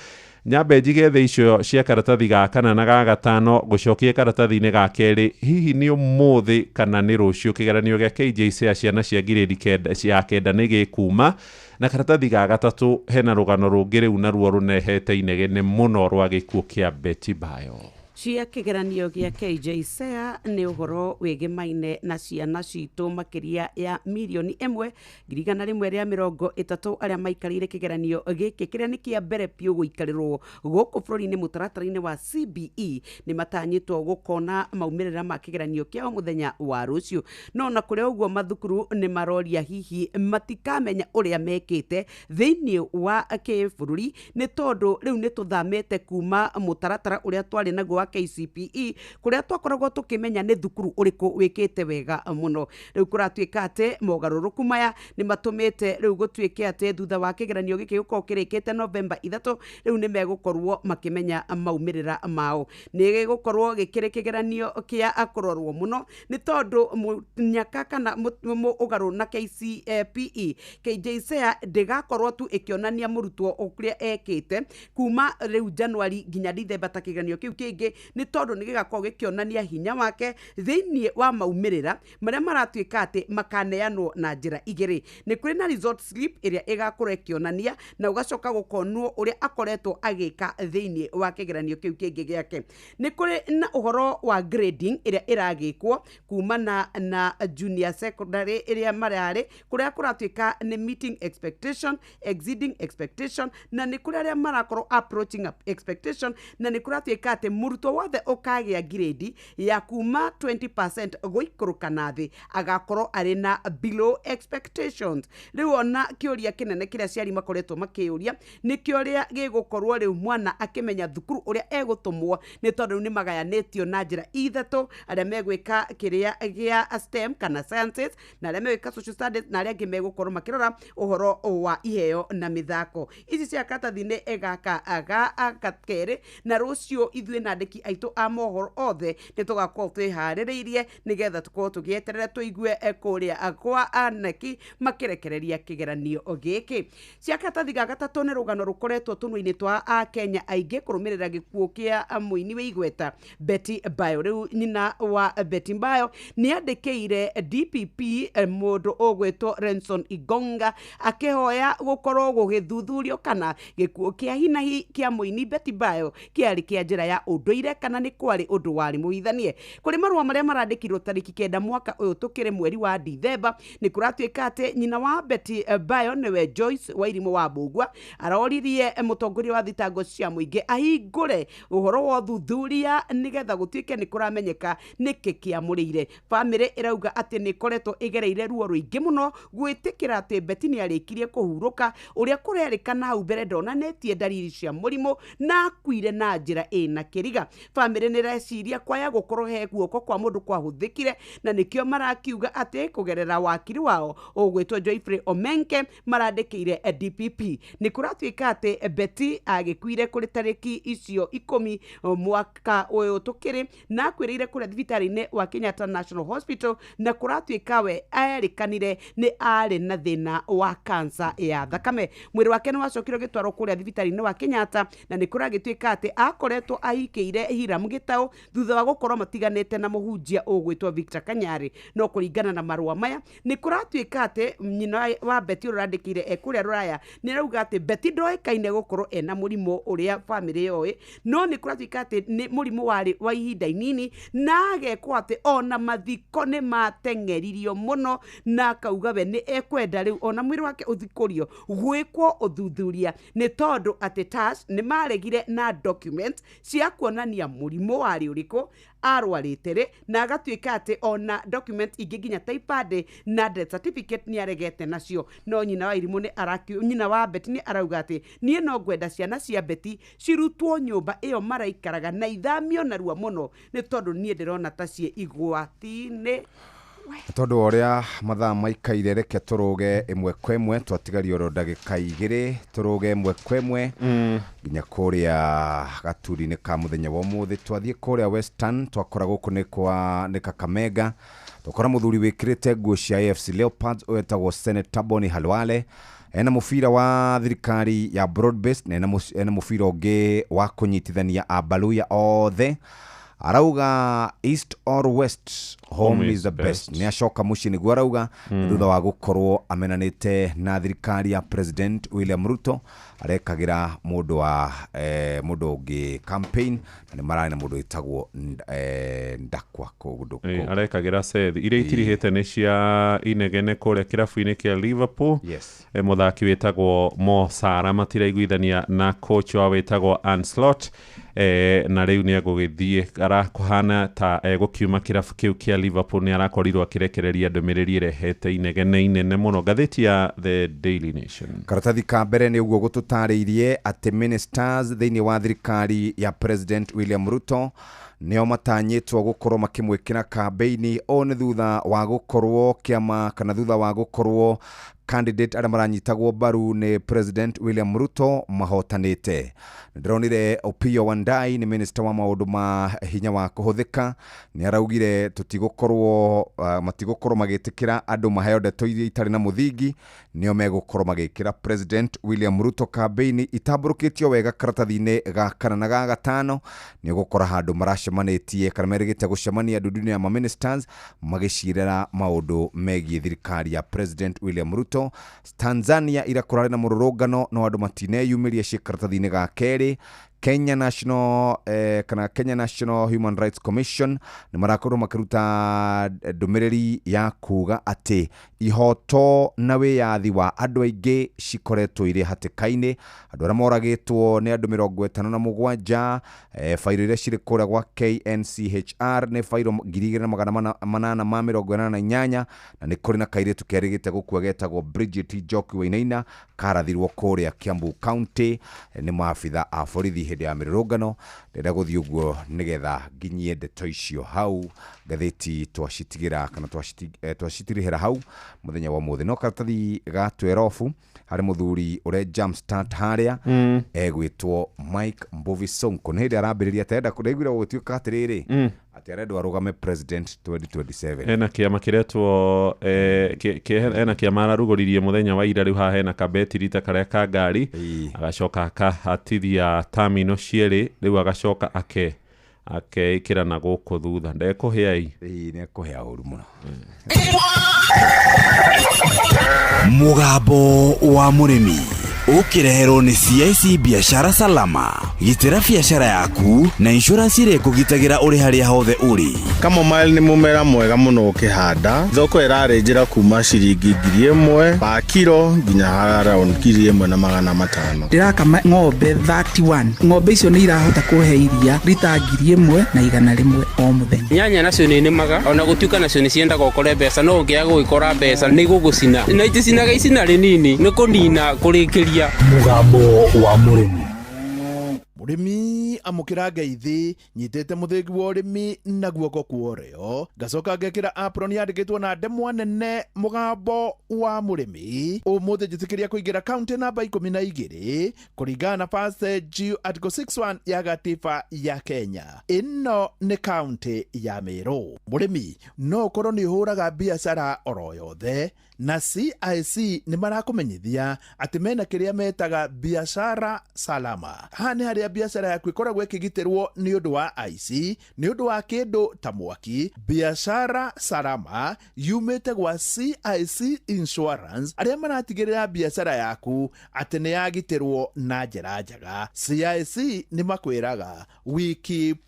Nyambe njige thĩ icio cia karatathi ga kana na ga gatano, gũcokie karatathi-inĩ ga kerĩ, hihi nĩ ũmũthĩ kana nĩ rũciũ kĩgeranio gĩa KJC ya ciana cia ngirĩndi cia kenda nĩ gĩkuma. Na karatathi ga gatatũ hena rũgano rũngĩ rĩu naruo rũnehete inegene mũno rwa gĩkuũ kĩa Betty Bayo. Cia kĩgeranio gĩa KJSEA nĩ ũhoro wĩgĩmaine na ciana citũ makĩria ya 1,130,000 arĩa maikarĩire kĩgeranio gĩkĩ kĩrĩa nĩ kĩa mbere biũ gũikarĩrwo gũkũ bũrũri-inĩ mũtaratara-inĩ wa CBE. Nĩ matanyĩtwo gũkona maumĩrĩra ma kĩgeranio kĩao mũthenya wa rũciũ. No na kũrĩ ũguo mathukuru nĩ maroria hihi matikamenya ũrĩa mekĩte thĩinĩ wa kĩbũrũri, nĩ tondũ rĩu nĩ tũthamĩte kuma mũtaratara ũrĩa twarĩ naguo wa wa KCPE kũrĩa twakoragwo tũkĩmenya nĩ thukuru ũrĩkũ wĩkĩte wega mũno. Rĩu kũratuĩka atĩ mogarũrũku maya nĩ matũmĩte rĩu gũtuĩke atĩ thutha wa kĩgeranio gĩkĩ gũkorwo kĩrĩkĩte Novemba 3 rĩu nĩ megũkorwo makĩmenya maumĩrĩra mao. Nĩ gĩgũkorwo gĩkĩrĩ kĩgeranio kĩa kũrorwo mũno nĩ tondũ mũnyaka kana ũgarũ na KCPE KJSEA ndĩgakorwo tu ĩkĩonania mũrutwo ũrĩa ekĩte kuma rĩu Januari nginya Dithemba ta kĩgeranio kĩu kĩngĩ, nĩ tondũ nĩ gĩgakorwo gĩkĩonania hinya wake thĩinĩ wa maumĩrĩra marĩa maratuĩka atĩ makaneanwo na njĩra igĩrĩ. Nĩ kũrĩ na result slip ĩrĩa ĩgakorwo ĩkĩonania na ũgacoka gũkonwo ũrĩa akoretwo agĩka thĩinĩ wa kĩgeranio kĩu kĩngĩ gĩake. Nĩ kũrĩ na ũhoro wa grading ĩrĩa ĩragĩkwo kumana na junior secondary ĩrĩa mararĩ kũrĩa kũratuĩka nĩ meeting expectation, exceeding expectation, na nĩ kũrĩ arĩa marakorwo approaching expectation, na nĩ kũratuĩka atĩ mũrutwo wothe ũkagĩa grade ya kuma 20% gũikũrũka na thĩ agakorwo arĩ na below expectations. Rĩu ona kĩũria kĩnene kĩrĩa aciari makoretwo makĩũria nĩ kĩũria gĩgũkorwo rĩu mwana akĩmenya thukuru ũrĩa egũtũmwo, nĩ tondũ rĩu nĩ magayanĩtio na njĩra ithatũ, arĩa megwĩka kĩrĩa gĩa STEM kana sciences, na arĩa megwĩka social studies, na arĩa angĩ megũkorwo makĩrora ũhoro wa iheo na mĩthako. Ici cia karatathi-inĩ gaka ga kerĩ, na rũciũ ithuĩ na andĩki aitũ a mohoro othe nĩ tũgakorwo twĩharĩrĩirie nĩgetha tũkorwo tũgĩeterera tũigue kũrĩa kwa aneki makĩrekereria kĩgeranio gĩkĩ. Cia karatathi ga gatatũ nĩ rũgano rũkoretwo tũnua-inĩ twa akenya aingĩ kũrũmĩrĩra gĩkuũ kĩa mũini wĩ igweta Betty Bayo. Rĩu nyina wa Betty Bayo nĩ andĩkĩire DPP mũndũ ũgwĩtwo Renson Igonga akĩhoya gũkorwo gũgĩthuthurio kana gĩkuũ kĩa hinahi kĩa mũini Betty Bayo kĩarĩ kĩa njĩra ya ũndũire kana nĩ kwarĩ ũndũ warĩ mũhithanie. Kũrĩ marũa marĩa marandĩkirwo tarĩki 9 mwaka ũyũ tũkĩrĩ mweri wa Dithemba, nĩ kũratuĩka atĩ nyina wa Betty Bayo nĩwe Joyce Wairimũ wa Mbũgua aroririe mũtongoria wa thitango cia mũingĩ ahingũre ũhoro wa ũthuthuria nĩgetha gũtuĩke nĩ kũramenyeka nĩkĩ kĩamũrĩire. Bamĩrĩ ĩrauga atĩ nĩ ĩkoretwo ĩgereire ruo rũingĩ mũno gwĩtĩkĩra atĩ Betty nĩ arĩkirie kũhurũka ũrĩa kũrerĩkana hau mbere ndonanĩtie ndariri cia mũrimũ na akuire na njĩra ĩna kĩriga. Bamĩrĩ nĩ ĩreciria kwaya gũkorwo he guoko kwa mũndũ kwahũthĩkire, na nĩkĩo marakiuga atĩ kũgerera wakiri wao ũgwĩtwo Joyfrey Omenke marandĩkĩire DPP. Nĩ kũratuĩka atĩ Betty agĩkuire kũrĩ tarĩki icio 10 mwaka ũyũ tũkĩrĩ, na akuĩrĩire kũrĩa thibitarĩ-inĩ wa Kenyatta National Hospital, na kũratuĩka we erĩkanire nĩ arĩ na thĩna wa kansa ya thakame. Mwĩrĩ wake nĩ wacokire ũgĩtwarwo kũrĩa thibitarĩ-inĩ wa Kenyatta, na nĩ kũragĩtuĩka atĩ akoretwo ahikĩire Hiram Gĩtaũ thutha wa gũkorwo matiganĩte na mũhunjia ũgwĩtwo Victor Kanyari. No kũringana na marũa maya nĩ kũratuĩka atĩ nyina wa Betty ũrĩa ũrandĩkĩire e kũrĩa Rũraya nĩ arauga atĩ Betty ndoĩkaine gũkorwo ena mũrimũ ũrĩa bamĩrĩ yoĩ, no nĩ kũratuĩka atĩ nĩ mũrimũ warĩ wa ihinda inini, na agekwo atĩ ona mathiko nĩ mateng'eririo mũno, na akauga we nĩ ekwenda rĩu ona mwĩrĩ wake ũthikũrio gwĩkwo ũthuthuria, nĩ tondũ atĩ TAS nĩ maregire na document cia kuonania mũrimũ warĩ ũrĩkũ arwarĩte rĩ, na agatuĩka atĩ ona document ingĩ nginya ta ibandĩ na death certificate nĩ aregete nacio. No nyina wa Irimũ nĩ nyina wa Betty nĩ arauga atĩ niĩ no ngwenda ciana cia Betty cirutwo nyũmba ĩyo maraikaraga na ithamio narua mũno, nĩ tondũ niĩ ndĩrona ta ciĩ igwati-inĩ. Tondũ wa ũrĩa mathaa maikaire, reke tũrũge ĩmwe kwa ĩmwe, twatigario oro ndagĩka 2 tũrũge ĩmwe kwa ĩmwe nginya kũrĩa gaturi-inĩ ka mũthenya wa ũmũthĩ. Twathiĩ kũrĩa Western, twakora gũkũ nĩ kwa nĩ Kakamega, twakora mũthuri wĩkĩrĩte nguo cia AFC Leopards wetagwo Senator Boni Khalwale, ena mũbira wa thirikari ya broad-based na ena mũbira ũngĩ wa kũnyitithania Abaluya othe. Arauga east or west, home is the best. Nĩ acoka mũciĩ nĩguo arauga, thutha wa gũkorwo amenanĩte na thirikari ya President William Ruto, arekagĩra mũndũ wa mũndũ ũngĩ campaign, na nĩ mararĩ na mũndũ wĩtagwo Ndakwa kũndũ kũu. Arekagĩra Seth iria itirihĩte nĩ cia inegene kũrĩa kĩrabu-inĩ kĩa Liverpool. Yes. Mũthaki wĩtagwo Mo Salah matiraiguithania na coach wao wĩtagwo Arne Slot. Na rĩu nĩ egũgĩthiĩ arakũhana ta egũkiuma kĩrabu kĩu kĩa Liverpool. Nĩ arakorirwo akĩrekereria ndũmĩrĩri ĩrehete inegene inene mũno, ngathĩti ya The Daily Nation. Karatathi ka mbere nĩ ũguo gũtũtarĩirie atĩ ministers thĩinĩ wa thirikari ya President William Ruto nĩo matanyĩtwo gũkorwo makĩmwĩkĩra kambĩini. Ũũ nĩ thutha wa gũkorwo kĩama kana thutha wa gũkorwo candidate arĩa maranyitagwo mbaru nĩ President William Ruto mahotanĩte. Ndĩronire Opiyo Wandayi, nĩ minister wa maũndũ ma hinya wa kũhũthĩka, nĩ araugire tũtigũkorwo matigũkorwo magĩtĩkĩra andũ maheo ndeto iria itarĩ na mũthingi, nĩo megũkorwo magĩkĩra President William Ruto kambĩini. Itambũrũkĩtio wega karatathi-inĩ ga kana na ga gatano, nĩ ũgũkora handũ maracemanĩtie kana merĩgĩte gũcemania ndundu-inĩ ya maministers magĩcirĩra maũndũ megiĩ thirikari ya President William Ruto. Tanzania irakũrarĩ na mũrũrũngano no andũ matineyumĩria, ciĩ karatathi-inĩ ga kerĩ. Kenya National kana Kenya National Human Rights Commission nĩ marakorwo makĩruta ndũmĩrĩri ya kuga atĩ ihoto na wĩyathi wa andũ aingĩ cikoretwo irĩ hatĩka-inĩ. Andũ arĩa moragĩtwo nĩ andũ 57, bairo iria cirĩ kũrĩa gwa KNCHR nĩ bairo 2888, na nĩ kũrĩ na kairĩtu kerĩgĩte gũkua getagwo Bridget Njoki Wainaina, karathirwo kũrĩa Kiambu County nĩ maabitha a borithi hĩndĩ ya mĩrũrũngano. Ndĩrenda gũthiĩ ũguo nĩgetha nginyie ndeto icio hau. Ngathĩti twacitigĩra kana twacitirihĩra hau mũthenya wa ũmũthĩ. No karatathi ga 12 harĩ mũthuri ũrĩa jumpstart harĩa egwĩtwo Mike Mbuvi Sonko, nĩ hĩndĩ arambĩrĩria atenda ndaiguire gũgĩtuĩka atĩrĩrĩ atĩ arendwo arũgame president 2027. Ena kĩama kĩretwo ena kĩama ararugũririe mũthenya wa ira. Rĩu haha hena kabetiri ta karĩa ka ngari, agacoka akahatithia terminal cierĩ, rĩu agacoka ake akeĩkĩra na gũkũ thutha ndekũhĩa i. Ĩĩ, nĩ ekũhĩa ũru mũno. Mũgambo wa mũrĩmi ũkĩreherwo nĩ CIC Biashara Salama. Gitĩra biashara yaku na insurance ĩrĩa ĩkũgitagĩra ũrĩ harĩa hothe ũrĩ. Chamomile nĩ mũmera mwega mũno ũkĩhanda. Thoko ĩrarĩnjĩra kuma ciringi 1000 pa kiro nginya around 1500. Ndĩrakama ng'ombe 31. Ng'ombe icio nĩ irahota kũhe iria rita 1100 o mũthenya. Nyanya nacio nĩ nĩmaga ona gũtuĩka nacio nĩ ciendaga ũkore mbeca, no ũngĩaga gũgĩkora mbeca nĩ igũgũcina na iticinaga icina rĩnini, nĩ kũnina kũrĩkĩria. Mũgambo wa mũrĩmi. Mũrĩmi, amũkĩra ngeithi. Nyitĩte mũthĩgi wa ũrĩmi na guoko kwa ũrĩo, ngacoka ngekĩra apron yandĩkĩtwo na ndemwa nene mũgambo wa mũrĩmi. Ũmũthĩ njĩtĩkĩria kũingĩra kaunti namba 12 kũringana na First G Article 61 ya gatiba ya Kenya. Ĩno nĩ kaunti ya Meru. Mũrĩmi, no ũkorwo nĩ ũhũraga biacara oro yothe, na CIC nĩ marakũmenyithia atĩ mena kĩrĩa metaga biashara salama. Haha nĩ harĩa biacara yaku ĩkoragwo ĩkĩgitĩrwo nĩ ũndũ wa aici, nĩ ũndũ wa kĩndũ ta mwaki. Biashara salama yumĩte gwa CIC Insurance, arĩa maratigĩrĩra biacara yaku atĩ nĩ yagitĩrwo na njĩra njega. CIC nĩ makwĩraga, "We keep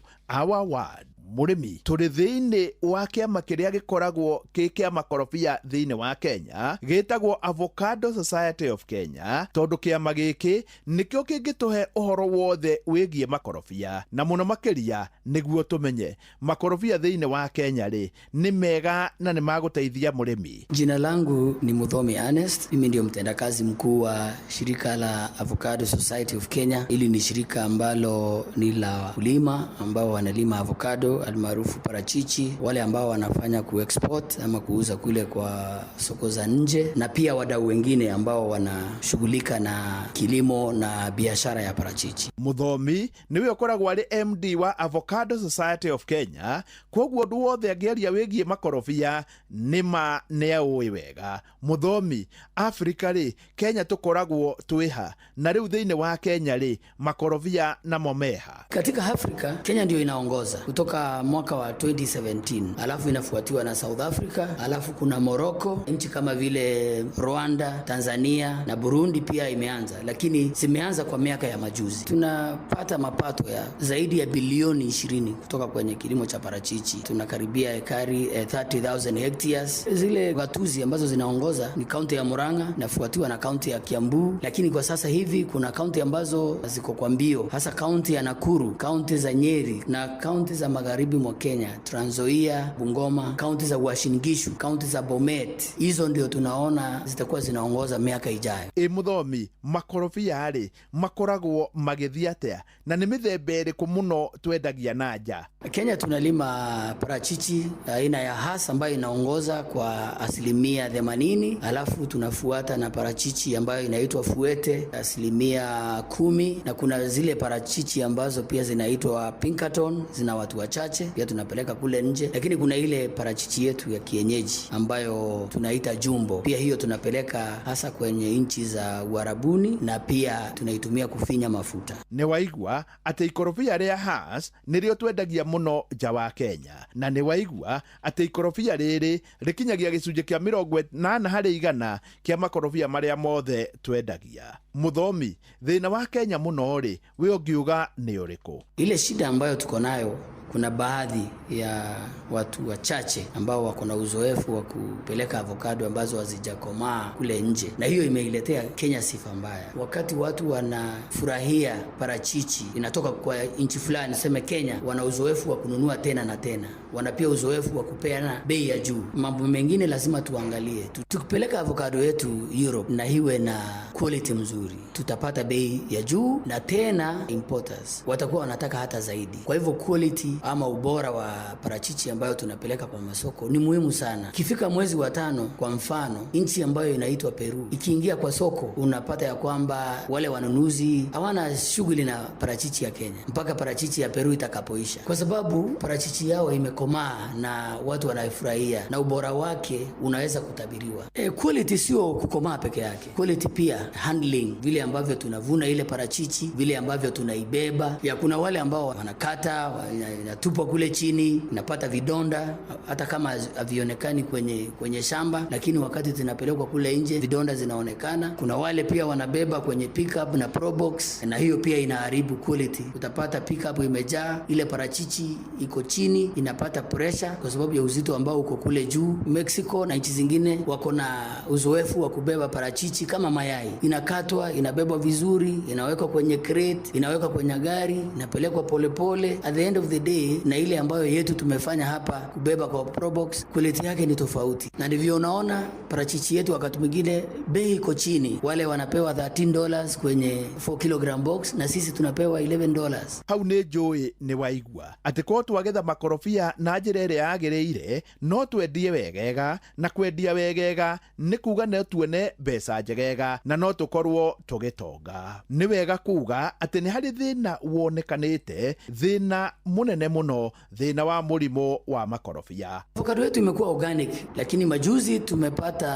our word." Mũrĩmi, tũrĩ thĩinĩ wa kĩama kĩrĩa gĩkoragwo kĩ kĩa makorobia thĩinĩ wa Kenya, gĩtagwo Avocado Society of Kenya, tondũ kĩama gĩkĩ nĩkĩo kĩngĩtũhe ũhoro wothe wĩgiĩ makorobia, na mũno makĩria nĩguo tũmenye makorobia thĩinĩ wa Kenya rĩ nĩ mega na nĩ magũteithia mũrĩmi. Jina langu ni Muthomi Ernest. Mimi ndio mtendakazi mkuu wa shirika la Avocado Society of Kenya. Hili ni shirika ambalo ni la wakulima ambao wanalima avocado almaarufu parachichi, wale ambao wanafanya kuexport ama kuuza kule kwa soko za nje, na pia wadau wengine ambao wanashughulika na kilimo na biashara ya parachichi. Muthomi niwe ũkoragwo arĩ MD wa Avocado Society of Kenya, koguo ũndũ wothe angĩaria wĩgiĩ makorobia nĩ ma nĩ aũĩ wega. Muthomi, Afrika rĩ, Kenya tũkoragwo twĩha? Na rĩu thĩinĩ wa Kenya rĩ, makorobia namo meha? Katika Afrika, Kenya ndio inaongoza kutoka kutoka mwaka wa 2017, alafu inafuatiwa na South Africa, alafu kuna Morocco, nchi kama vile Rwanda, Tanzania na Burundi pia imeanza, lakini zimeanza kwa miaka ya majuzi. Tunapata mapato ya zaidi ya bilioni 20 kutoka kwenye kilimo cha parachichi. Tunakaribia ekari 30,000 hectares. Zile gatuzi ambazo zinaongoza ni kaunti ya Murang'a, inafuatiwa na kaunti ya Kiambu, lakini kwa sasa hivi kuna kaunti ambazo ziko kwa mbio, hasa kaunti ya Nakuru, kaunti za Nyeri na kaunti za magharibi mwa Kenya, Trans Nzoia, Bungoma, kaunti za Uasin Gishu, kaunti za Bomet. Hizo ndio tunaona zitakuwa zinaongoza miaka ijayo. Ĩ mũthomi, makorobia rĩ makoragwo magĩthiĩ atĩa na nĩ mĩthemba ĩrĩkũ mũno twendagia na nja? Kenya tunalima parachichi aina ya Hass ambayo inaongoza kwa 80%, alafu tunafuata na parachichi ambayo inaitwa Fuete 10%, na kuna zile parachichi ambazo pia zinaitwa Pinkerton, zina watu wachache, pia tunapeleka kule nje. Lakini kuna ile parachichi yetu ya kienyeji ambayo tunaita Jumbo, pia hiyo tunapeleka hasa kwenye nchi za Uarabuni na pia tunaitumia kufinya mafuta. Nĩ waigua atĩ ikorobia rĩa Hass nĩrĩo twendagia mũno nja wa Kenya, na nĩ waigua atĩ ikorobia rĩrĩ rĩkinyagia gĩcunjĩ kĩa 80% kĩa makorobia marĩa mothe twendagia. Mũthomi, thĩna wa Kenya mũno rĩ, we ũngiuga nĩ ũrĩkũ? Ile shida ambayo tuko nayo, kuna baadhi ya watu wachache ambao wako na uzoefu wa kupeleka avocado ambazo hazijakomaa kule nje, na hiyo imeiletea Kenya sifa mbaya. Wakati watu wanafurahia parachichi inatoka kwa nchi fulani, tuseme Kenya, wana uzoefu wa kununua tena na tena, wana pia uzoefu wa kupeana bei ya juu. Mambo mengine lazima tuangalie. Tukipeleka avocado yetu Europe na iwe na quality mzuri, tutapata bei ya juu, na tena importers watakuwa wanataka hata zaidi. Kwa hivyo quality ama ubora wa parachichi ambayo tunapeleka kwa masoko ni muhimu sana. Ikifika mwezi wa 5, kwa mfano, nchi ambayo inaitwa Peru ikiingia kwa soko, unapata ya kwamba wale wanunuzi hawana shughuli na parachichi ya Kenya mpaka parachichi ya Peru itakapoisha, kwa sababu parachichi yao imekomaa na watu wanaifurahia na ubora wake unaweza kutabiriwa. Quality sio kukomaa peke yake, quality pia handling, vile ambavyo tunavuna ile parachichi, vile ambavyo tunaibeba. Ya kuna wale ambao wanakata, inatupwa kule chini, inapata vidonda hata kama havionekani kwenye shamba, lakini wakati zinapelekwa kule nje vidonda zinaonekana. Kuna wale pia wanabeba kwenye pickup na probox, na hiyo pia inaharibu quality. Utapata pickup imejaa, ile parachichi iko chini, inapata pressure kwa sababu ya uzito ambao uko kule juu. Mexico na nchi zingine wako na uzoefu wa kubeba parachichi kama mayai, inakatwa, inabebwa vizuri, inawekwa kwenye crate, inawekwa kwenye gari, inapelekwa polepole. At the end of the day, na ile ambayo yetu tumefanya hapa kubeba kwa probox, quality yake ni tofauti, na ndivyo unaona parachichi yetu wakati mwingine bei iko chini, wale wanapewa $13 kwenye 4 kilogram box na sisi tunapewa $11. Hau nĩ njũĩ nĩ waigua atĩ korwo twagetha makorobia na njĩra ĩrĩa yagĩrĩire no twendie wegega, na kwendia wegega nĩ kuga no tuone mbeca njegega na no tũkorwo tũgĩtonga. Nĩ wega kuga atĩ nĩ harĩ thĩna wonekanĩte, thĩna mũnene mũno, thĩna wa mũrimũ wa makorobia. Avocado yetu imekuwa organic, lakini majuzi tumepata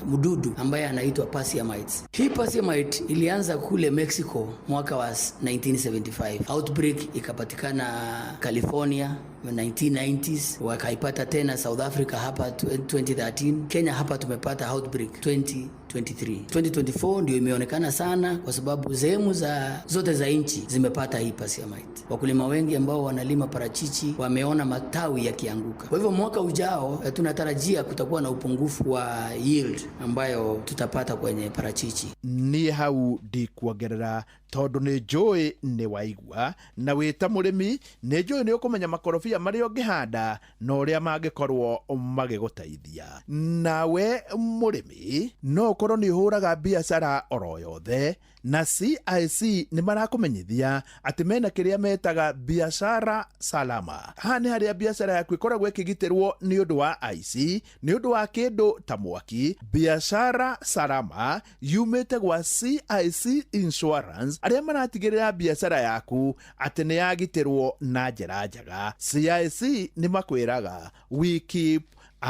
mdudu ambaye anaitwa Persea mites. Hii Persea mite ilianza kule Mexico mwaka wa 1975. Outbreak ikapatikana California 1990s, wakaipata tena South Africa hapa 2013. Kenya hapa tumepata outbreak 2023. 2024 ndio imeonekana sana kwa sababu sehemu za zote za nchi zimepata hii Persea mite. Wakulima wengi ambao wanalima parachichi wameona matawi yakianguka. Kwa hivyo mwaka ujao tunatarajia kutakuwa na upungufu wa yield ambayo tutapata kwenye parachichi. Niĩ hau ndikuongerera tondũ nĩ njũĩ nĩ waigua, na wĩ ta mũrĩmi nĩ njũĩ nĩ ũkũmenya makorobia marĩa ũngĩhanda na ũrĩa mangĩkorwo magĩgũteithia. Nawe mũrĩmi no ũkorwo nĩ ũhũraga biacara oro yothe, na CIC nĩ marakũmenyithia atĩ mena kĩrĩa metaga biashara salama. Haha nĩ harĩa biacara yaku ĩkoragwo ĩkĩgitĩrwo nĩ ũndũ wa aici, nĩ ũndũ wa kĩndũ ta mwaki. Biashara salama yumĩte gwa CIC Insurance, arĩa maratigĩrĩra biacara yaku atĩ nĩ yagitĩrwo na njĩra njega. CIC nĩ makwĩraga we keep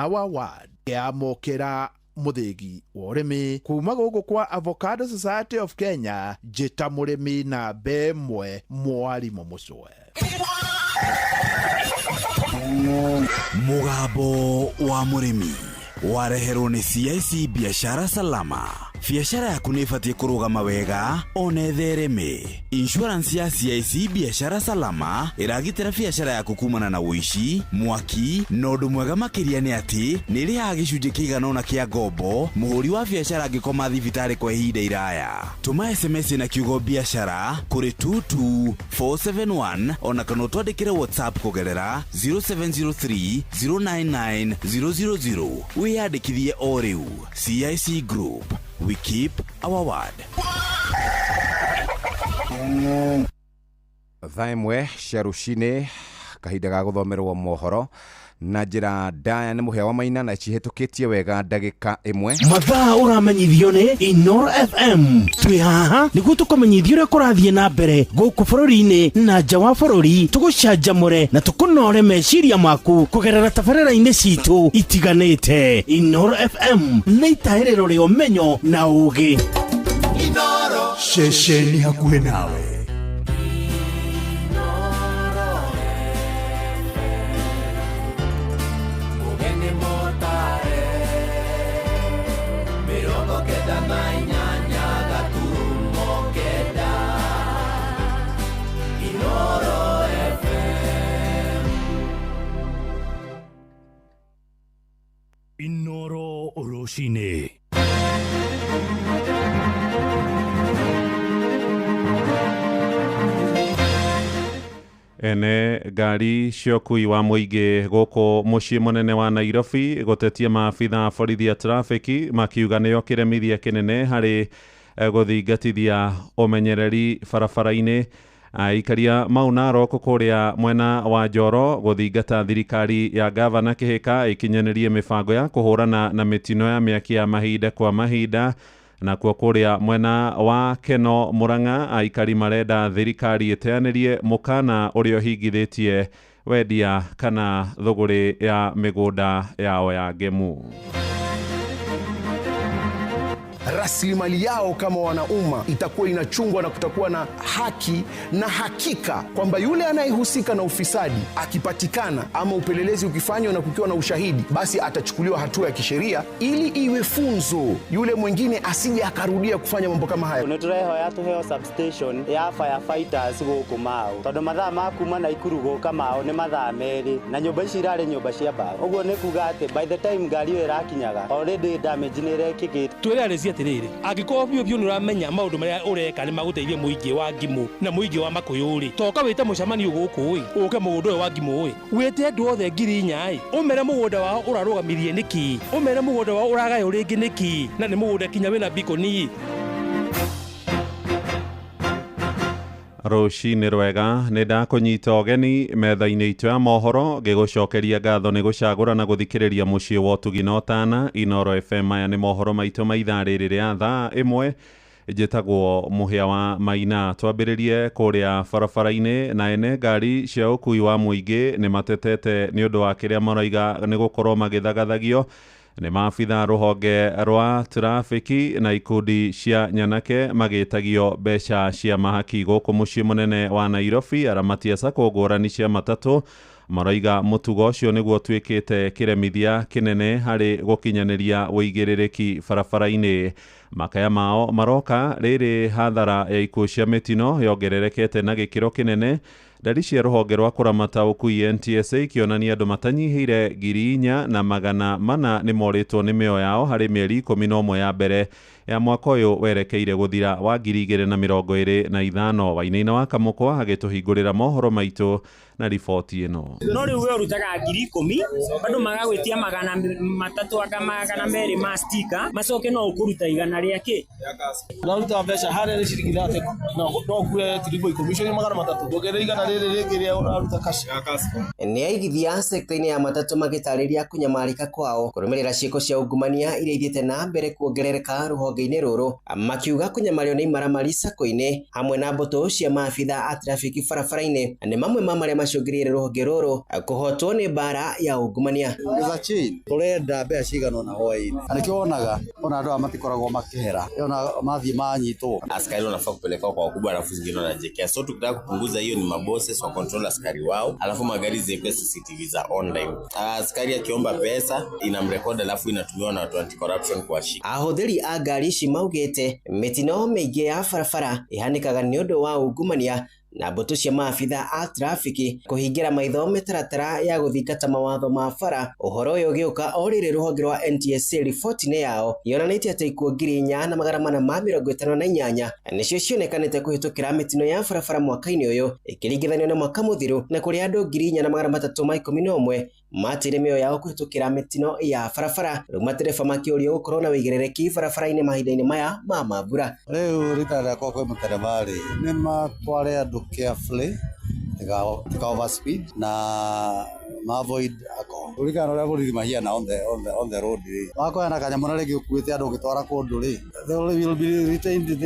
our word. Amũkĩra mũthĩgi wa ũrĩmi kuma gũkũ kwa Avocado Society of Kenya, njĩta mũrĩmi namba ĩmwe, mwarimũ Mũcwe. Mũgambo wa mũrĩmi wareherwo nĩ CIC Biashara Salama. Biashara yaku nĩ ĩbatiĩ kũrũgama wega ona ĩthereme. Insurance ya CIC Biashara Salama ĩragitĩra biashara yaku kumana na ũici, mwaki, na ũndũ mwega makĩria nĩ atĩ nĩ ĩrĩhaga gĩcunjĩ kĩigana ũna kĩa ngombo mũhũri wa biashara angĩkoma thibitarĩ kwa ihinda iraya. Tũma SMS na kiugo biashara kũrĩ 22471 ona kana ũtwandĩkĩre WhatsApp kũgerera 0703 099 000. Wĩyandĩkithie o rĩu. CIC Group, we keep our word. Thaa 1 cia rũcinĩ, kahinda ga gũthomerwo mohoro na njĩra ndaya nĩ Mũhĩa wa Maina, na cihĩtũkĩtie wega ndagĩka 1. Mathaa ũramenyithio nĩ Inoro FM. Twĩ haha nĩguo tũkũmenyithie ũrĩa kũrathiĩ na mbere gũkũ bũrũri-inĩ na nja wa bũrũri, tũgũcanjamũre na tũkũnore meciria maku kũgerera tabarĩra-inĩ citũ itiganĩte. Inoro FM nĩ itahĩrĩro rĩa ũmenyo na ũũgĩ. Inoro ceceni hakuhĩ nawe. Inoro rũcinĩ. Ene ngari cia ũkui wa mũingĩ gũkũ mũciĩ mũnene wa Nairobi gũtetia maabitha a borithi a trafiki makiuga nĩo kĩremithia kĩnene harĩ gũthingatithia ũmenyereri barabara-inĩ. Aikaria mau Narok kũrĩa mwena wa Njoro gũthingata thirikari ya gavana Kĩhĩka ĩkinyanĩrie mĩbango ya kũhũrana na mĩtino ya mĩaki ya mahinda kwa mahinda. Nakuo kũrĩa mwena wa Keno Murang'a aikari marenda thirikari ĩteanĩrie mũkana ũrĩa ũhingithĩtie wendia kana thũgũrĩ ya mĩgũnda yao ya ngemu. Rasilimali yao kama wanaumma itakuwa inachungwa na kutakuwa na haki na hakika kwamba yule anayehusika na ufisadi akipatikana ama upelelezi ukifanywa na kukiwa na ushahidi, basi atachukuliwa hatua ya kisheria ili iwe funzo yule mwingine asije akarudia kufanya mambo kama haya. Nĩ tũrehoya tũheo substation ya firefighters gũkũ Mau, tondũ mathaa ma kuma Naikuru gũka Mau nĩ mathaa 2 na nyũmba ici irarĩ nyũmba cia mbaũ. Ũguo nĩ kuga atĩ by the time ngari ĩyo ĩrakinyaga already damage nĩ ĩrekĩkĩte. Twĩre atĩrĩrĩ, angĩkorwo biũ biũ nĩ ũramenya maũndũ marĩa ũreka nĩ magũteithia mũingĩ wa Ngimũ na mũingĩ wa Makũyũ rĩ, toka wĩte mũcemanio gũkũ ĩ, ũke mũgũnda ũyũ wa Ngimũ ĩ, wĩte andũ othe 4,000 ĩ, ũmere mũgũnda wao ũrarũgamirie nĩkĩ, ũmere mũgũnda wao ũragaywo rĩngĩ nĩkĩ, na nĩ mũgũnda kinya wĩna bikoni. Rũcinĩ rwega, nĩ ndakũnyita ũgeni metha-inĩ itũ ya mohoro ngĩgũcokeria ngatho nĩ gũcagũra na gũthikĩrĩria mũciĩ wa ũtugi na ũtana Inoro FM. Maya nĩ mohoro maitũ ma ithaa rĩrĩ rĩa thaa 1. Njĩtagwo Mũhĩa wa Maina. Twambĩrĩrie kũrĩa barabara-inĩ na ene ngari cia ũkui wa mũingĩ nĩ matetete nĩ ũndũ wa kĩrĩa maraiga nĩ gũkorwo magĩthagathagio nĩ maabitha rũhonge rwa trafiki na ikundi cia nyanake magĩtagio mbeca cia mahaki gũkũ mũciĩ mũnene wa Nairobi. Aramati a sacco ngũrani cia matatũ maraiga mũtugo ũcio nĩguo ũtuĩkĩte kĩremithia kĩnene harĩ gũkinyanĩria ũigĩrĩrĩki barabara-inĩ. Makaya mao maroka rĩrĩ hathara ya ikuũ cia mĩtino yongererekete na gĩkĩro kĩnene. Ndari cia rũhonge rwa kũramata ũkui NTSA ikĩonania andũ matanyihĩire 4,400 nĩ morĩtwo nĩ mĩoyo yao harĩ mĩeri 11 ya mbere ya mwaka ũyũ werekeire gũthira wa 2025. Wainaina wa Kamũkwa agĩtũhingũrĩra mohoro maitũ na riboti ĩno. No rĩu we ũrutaga 10,000 bado magagwĩtia 300 anga 200 ma stika, macoke no ũkũruta 100 rĩa kĩ. Ũraruta mbeca harĩa nĩ ciringi 30 no ũkue tiribu 10 icio nĩ 300 wongerere 100 rĩrĩ rĩngĩ rĩa ũraruta cash. Nĩ aigithia sekta-inĩ ya matatũ magĩtarĩria kũnyamarĩka kwao kũrũmĩrĩra ciĩko cia ungumania iria ithiĩte na mbere kuongerereka rũhonge-inĩ rũrũ, makiuga kũnyamario nĩ imaramari sako-inĩ hamwe na mbũtũ cia maabitha a trafiki barabara-inĩ nĩ mamwe ma marĩa macũngĩrĩirie rũhonge rũrũ kũhotwo nĩ mbara ya ungumania. Tũrenda mbeca cigana ũna hwaĩ-inĩ, na nĩkĩo wonaga ona andũ aya matikoragwo makĩhera ona mathiĩ manyitwo. Askari wanafaa kupelekwa kwa wakubwa, alafu zingine wanajekea. So tukitaka kupunguza hiyo ni mabosi resources wa control askari wao, alafu magari ziwekwe CCTV za online. Askari akiomba pesa inamrekodi, alafu inatumiwa na watu anti corruption kuwashika. Ahũthĩri a ngari ici maugĩte mĩtino mĩingĩ ya barabara ĩhanĩkaga nĩ ũndũ wa ungumania na mbũtũ cia maabitha a trafiki kũhingĩra maitho mĩtaratara ya gũthingata mawatho ma bara. Ũhoro ũyũ ũgĩũka o rĩrĩ rũhonge rwa NTSA riboti-inĩ yao yonanĩtie atĩ ikuũ 4458 nĩcio cionekanĩte kũhĩtũkĩra mĩtino ya barabara mwaka-inĩ ũyũ ĩkĩringithanio na mwaka mũthiru, na kũrĩ andũ 4311 matire mĩoyo yao kũhĩtũkĩra mĩtino ya barabara. Rĩu matereba makĩũrio gũkorwo na wĩigĩrĩrĩki barabara-inĩ mahinda-inĩ maya ma mambura. Rĩu rita rĩakwa kwĩ mũtereba rĩ, nĩ matware andũ carefully, tika overspeed na ma avoid alcohol. Kũringana na ũrĩa borithi mahiana on the road rĩ, wakoya na kanyamũ na rĩngĩ ũkuĩte andũ ũgĩtwara kũndũ rĩ, they will be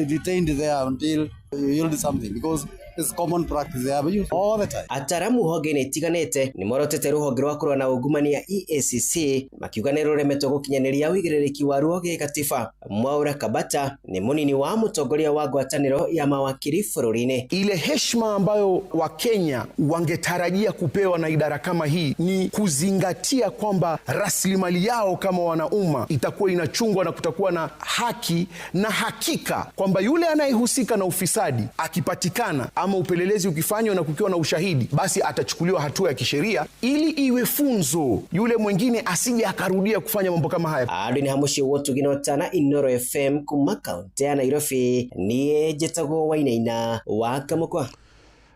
detained there until you yield something, because it's common practice they have used all the time. Ataramu honge-inĩ itiganĩte nĩ morotete rũhonge rwa kũrũa na ungumania EACC makiuga nĩ rũremetwo gũkinyanĩria ũigĩrĩrĩki waruo gĩkatiba. Mwaura Kabata nĩ mũnini wa mũtongoria wa ngwatanĩro ya mawakiri bũrũri-inĩ. Ile heshima ambayo Wakenya wangetarajia kupewa na idara kama hii ni kuzingatia kwamba rasilimali yao kama wanaumma itakuwa inachungwa na kutakuwa na haki na hakika kwamba yule anayehusika na ufisadi akipatikana ama upelelezi ukifanywa na kukiwa na ushahidi, basi atachukuliwa hatua ya kisheria ili iwe funzo yule mwingine asije akarudia kufanya mambo kama haya. Adwin Hamushi wotuginotana Inoro FM kuma kaunti ya Nairobi, niĩ njĩtagwo Wainaina wa Kamũkwa.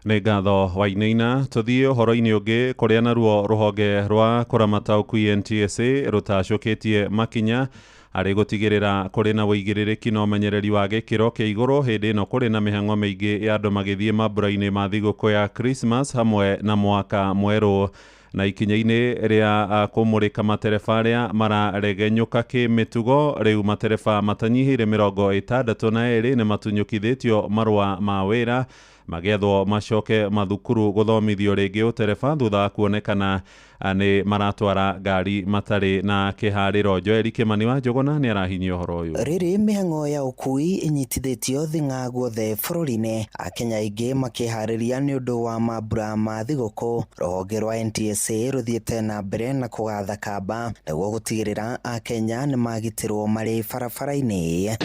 Nĩ ngatho Wainaina. Tũthiĩ ũhoro-inĩ ũngĩ kũrĩa naruo rũhonge rwa kũramata ũkui NTSA rũtacũkĩtie makinya harĩ gũtigĩrĩra kũrĩ na ũigĩrĩrĩki na ũmenyereri wa gĩkĩro kĩa igũrũ hĩndĩ ĩno kũrĩ na mĩhang'o mĩingĩ ya andũ magĩthiĩ mambura-inĩ ma thigũkũ ya Christmas hamwe na mwaka mwerũ. Na ikinya-inĩ rĩa kũmũrĩka matereba arĩa mararegenyũka kĩmĩtugo, rĩu matereba matanyihĩire 62 nĩ matunyũkithĩtio marũa ma wĩra magethwo macoke mathukuru gũthomithio rĩngĩ ũtereba thutha wa kuonekana nĩ maratwara ngari matarĩ na kĩharĩro. Joel Kĩmani wa Njũgũna nĩ arahinyia ũhoro ũyũ. Rĩrĩ mĩhang'o ya ũkui ĩnyitithĩtio thing'a guothe bũrũri-inĩ, Akenya aingĩ makĩharĩria nĩ ũndũ wa mambura ma thigũkũ. Rũhonge rwa NTSA rũthiĩte na mbere na kũgatha kamba nĩguo gũtigĩrĩra Akenya nĩ magitĩrwo marĩ barabara-inĩ.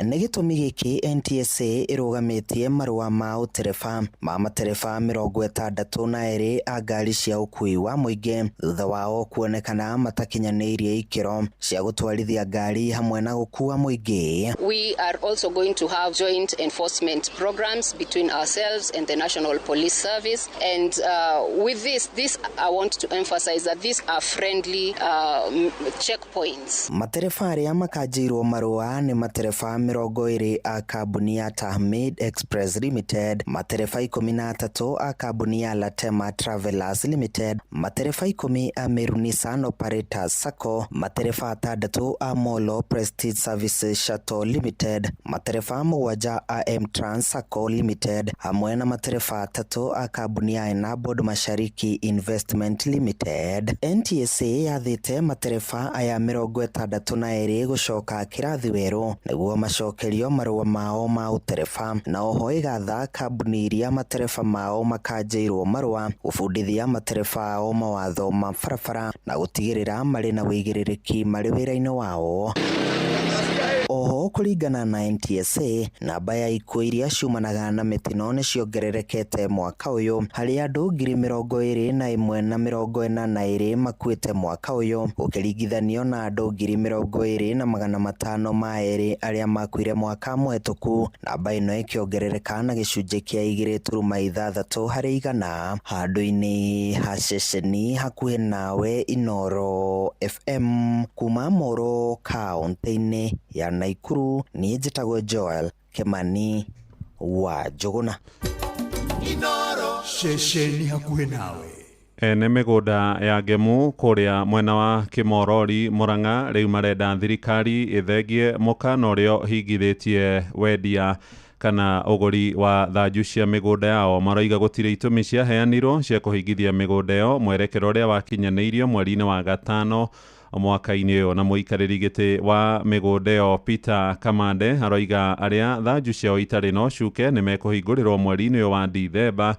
Nĩ gĩtũmi gĩkĩ NTSA ĩrũgamĩtie marũa ma ũtereba ma matereba 62 a ngari cia ũkui wa mũingĩ thutha wao kuonekana matakinyanĩirie ikĩro cia gũtwarithia ngari hamwe na gũkua mũingĩ. We are also going to have joint enforcement programs between ourselves and the National Police Service, and with this I want to emphasize that these are friendly checkpoints. Matereba arĩa makanjĩirwo marũa nĩ matereba 20 a kambuni ya Tahmid Express Limited, matereba 13 a kambuni ya Latema Travelers Limited, matereba 10 a Meru Nissan Operators Sacco, matereba 6 a Molo Prestige Services Shuttle Limited, matereba 7 a M Trans Sacco Limited hamwe na matereba 3 a kambuni ya Enabled Mashariki Investment Limited. NTSA yathĩte matereba aya 62 gũcoka kĩrathi werũ nĩguo macokerio marũa mao ma ũtereba, na oho ĩgatha kambuni iria matereba mao makanjĩirwo marũa gũbundithia matereba ao mawatho ma barabara na gũtigĩrĩra marĩ na wĩigĩrĩrĩki marĩ wĩra-inĩ wao. Oho kũringana na NTSA, namba ya ikuũ iria ciumanaga na mĩtino nĩ ciongererekete mwaka ũyũ harĩ andũ 21,042 makuĩte mwaka ũyũ gũkĩringithanio na andũ 20,502 arĩa makuire mwaka mũhetũku, namba ĩno ĩkĩongerereka na gĩcunjĩ kĩa 2.6 harĩ igana. Handũ-inĩ ha ceceni hakuhĩ nawe Inoro FM kuma Moro kaunti-inĩ ya Naikuru, niĩ njĩtagwo Joel Kĩmani wa Njũgũna. Inoro ceceni hakuhĩ nawe. Ene mĩgũnda ya ngemu kũrĩa mwena wa Kĩmorori Murang'a rĩu marenda thirikari ĩthengie mũkana ũrĩa ũhingithĩtie wendia kana ũgũri wa thanju cia mĩgũnda yao. Maroiga gũtirĩ itũmi ciaheanirwo cia kũhingithia mĩgũnda ĩyo mwerekero ũrĩa wakinyanĩirio mweri-inĩ wa gatano mwaka-inĩ ũyũ. Na mũikarĩri gĩtĩ wa mĩgũnda ĩyo Peter Kamande aroiga arĩa thanju ciao itarĩ na ũcuke nĩ mekũhingũrĩrwo mweri-inĩ ũyũ wa Dithemba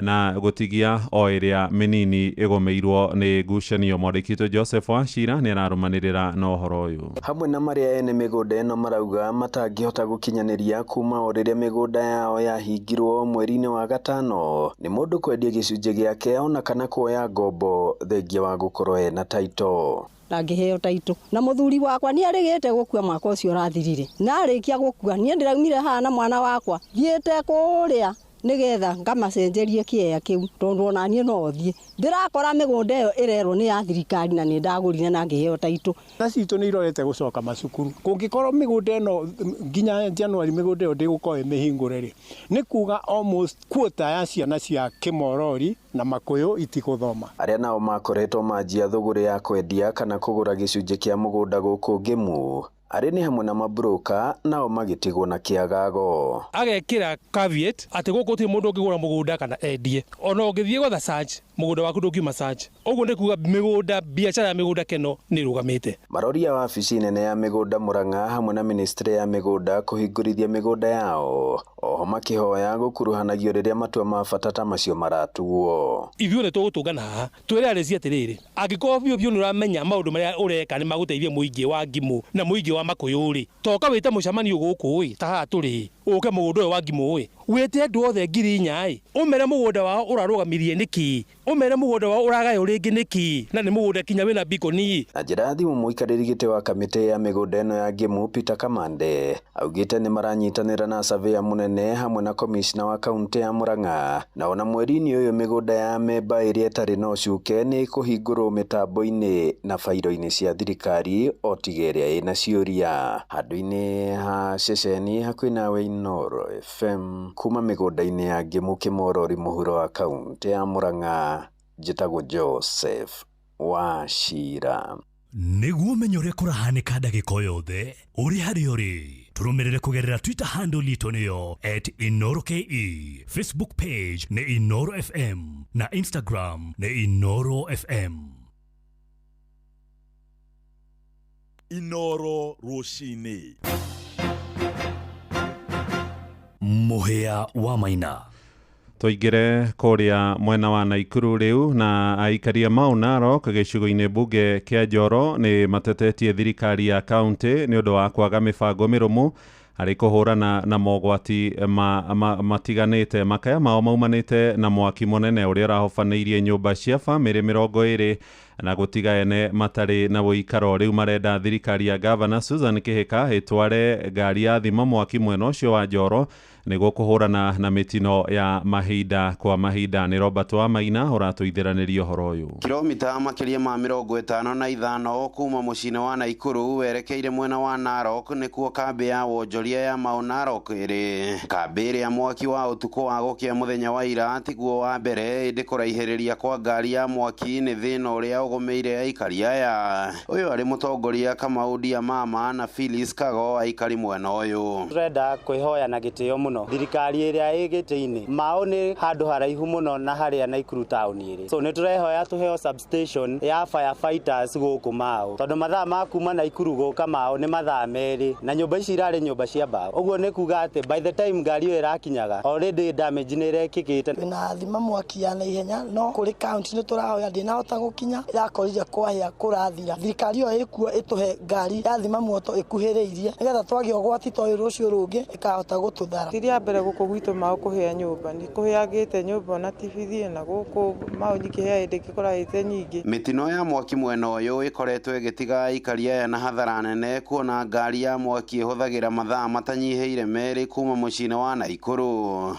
na gũtigia o ĩrĩa mĩnini ĩgũmĩirwo nĩ ngucanio. Mwandĩki witũ Joseph Wachira nĩ ararũmanĩrĩra na ũhoro ũyũ. Hamwe na marĩa ene mĩgũnda ĩno marauga matangĩhota gũkinyanĩria kuma o rĩrĩa mĩgũnda yao yahingirwo mweri-inĩ wa gatano nĩ mũndũ kwendia gĩcunjĩ gĩake ona kana kuoya ngombo thengia wa gũkorwo ena taito. Na ngĩheo taito na mũthuri wakwa nĩ arĩgĩte gũkua mwaka ũcio ũrathirire, na arĩkia gũkua niĩ ndĩraumire haha na mwana wakwa thiĩte kũrĩa nigetha ngamacenjerie kĩea kĩu tondũ ona niĩ no thiĩ ndĩrakora mĩgũnda ĩyo ĩrerwo nĩ ya thirikari na nĩ ndagũrire na ngĩheo taito. Ciana citũ nĩ irorete gũcoka macukuru, kũngĩkorwo mĩgũnda ĩno nginya January mĩgũnda ĩyo ndĩgũkorwo ĩmĩhingũre rĩ, nĩ kuga almost quarter ya ciana cia Kĩmorori na Makũyũ itigũthoma. Arĩa nao makoretwo manjia thũgũrĩ ya kwendia kana kũgũra gĩcunjĩ kĩa mũgũnda gũkũ Ngĩmu arĩ nĩ hamwe na mabroka nao magĩtigwo na kĩagago. Agekĩra caveat atĩ gũkũ gũtirĩ mũndũ ũngĩgũra mũgũnda kana endie, ona ũngĩthiĩ gwetha search mũgũnda waku ndũngiuma search. Ũguo nĩ kuga mĩgũnda, biacara ya mĩgũnda keno nĩ ĩrũgamĩte. Maroria wabici nene ya mĩgũnda Murang'a hamwe na ministry ya mĩgũnda kũhingũrithia mĩgũnda yao, oho makĩhoya gũkuruhanagio rĩrĩa matua ma bata ta macio maratuo. Ithuĩ nĩ tũgũtũngana haha twĩre arĩci atĩrĩrĩ, angĩkorwo biũ biũ nĩ ũramenya maũndũ marĩa ũreka nĩ magũteithia mũingĩ wa Ngimũ na mũingĩ wa Makũyũ rĩ, toka wĩte mũcemanio gũkũ ĩ ta haha tũrĩ, ũke mũgũnda ũyũ wa Ngimũ ĩ, wĩte andũ othe 4,000 ĩ, ũmere mũgũnda wao ũrarũgamirie nĩkĩ, ũmere mũgũnda wao ũragaywo rĩngĩ nĩkĩ, na nĩ mũgũnda kinya wĩna bikoni. Na njĩra ya thimũ mũikarĩri gĩtĩ wa kamĩtĩ ya mĩgũnda ĩno ya Ngĩmu Peter Kamande augĩte nĩ maranyitanĩra na surveyor mũnene hamwe na commissioner wa kaunti ya Murang'a, na ona mweri-inĩ ũyũ mĩgũnda ya memba ĩrĩa ĩtarĩ na ũcuke nĩ ĩkũhingũrwo mĩtambo-inĩ na bairo-inĩ cia thirikari o tiga ĩrĩa ĩna ciũria. Handũ-inĩ ha ceceni hakuhĩ nawe Inooro FM kuma mĩgũnda-inĩ ya Ngĩmu Kĩmorori mũhuro wa kaunti ya Murang'a, njĩtagwo Joseph Wachira. Nĩguo ũmenye ũrĩa kũrahanĩka ndagĩka o yothe ũrĩ harĩa ũrĩ, tũrũmĩrĩre kũgerera Twitter handle itũ nĩyo @InooroKE, Facebook page nĩ Inooro FM na Instagram nĩ Inooro FM. Inooro rũcinĩ. Mũhĩa wa Maina. Tũingĩre kũrĩa mwena wa Naikuru rĩu, na aikari a Mau Narok gĩcigo-inĩ mbunge kĩa Njoro nĩ matetetie thirikari ya kaunti nĩ ũndũ wa kwaga mĩbango mĩrũmu harĩ kũhũrana na mogwati matiganĩte. Makaya mao maumanĩte na mwaki mũnene ũrĩa ũrahobanĩirie nyũmba cia bamĩrĩ 20 na gũtiga ene matarĩ na ũikaro. Rĩu marenda thirikari ya Gavana Susan Kihika ĩtware ngari ya thima mwaki mwena ũcio wa Njoro nĩguo kũhũrana na mĩtino ya mahinda kwa mahinda. Nĩ Robert Wamaina ũratũithĩranĩria ũhoro ũyũ. Kilomita makĩria ma 55 kuma mũciĩ-inĩ wa Naikuru werekeire mwena wa Narok nĩkuo kambĩ ya wonjoria ya Mau Narok ĩrĩ. Kambĩ ĩrĩa mwaki wa ũtukũ wa gũkĩa mũthenya wa ira tiguo wa mbere, ĩndĩ kũraihĩrĩria kwa ngari ya mwaki nĩ thĩna ũrĩa ũgũmĩire aikari aya. Ũyũ arĩ mũtongoria Kamau Mama na Phyllis Kago, aikari mwena ũyũ. Tũrenda kwĩhoya na gĩtĩo mũno thirikari ĩrĩa ĩ gĩtĩ-inĩ. Mao nĩ handũ haraihu mũno na harĩa Naikuru town ĩrĩ, so nĩ tũrehoya tũheo substation ya firefighters gũkũ Mao, tondũ mathaa ma kuma Naikuru gũka Mao nĩ mathaa 2, na nyũmba ici irarĩ nyũmba cia mbaũ. Ũguo nĩ kuga atĩ by the time ngari ĩyo ĩrakinyaga already damage nĩ ĩrekĩkĩte. Twĩna thima mwaki ya naihenya, no kũrĩ kaunti nĩ tũrahoya ndĩnahota gũkinya, ĩrakorire kwahĩa kũrathira. Thirikari ĩyo ĩkuo ĩtũhe ngari ya thima moto ĩkuhĩrĩirie nĩgetha twagĩa ũgwati ta ũyũ rũciũ rũngĩ ĩkahota gũtũthara. Ti rĩa mbere gũkũ gwitũ Mao kũhĩa nyũmba, nĩ kũhĩagĩte nyũmba ona tibithie na gũkũ Mao nyikĩhĩa hĩndĩ ĩngĩ nyingĩ. Mĩtino ya mwaki mwena ũyũ ĩkoretwo ĩgĩtiga aikari aya na hathara nene, kuona ngari ya mwaki ĩhũthagĩra mathaa matanyihĩire 2 kuma mũciĩ-inĩ wa Naikuru.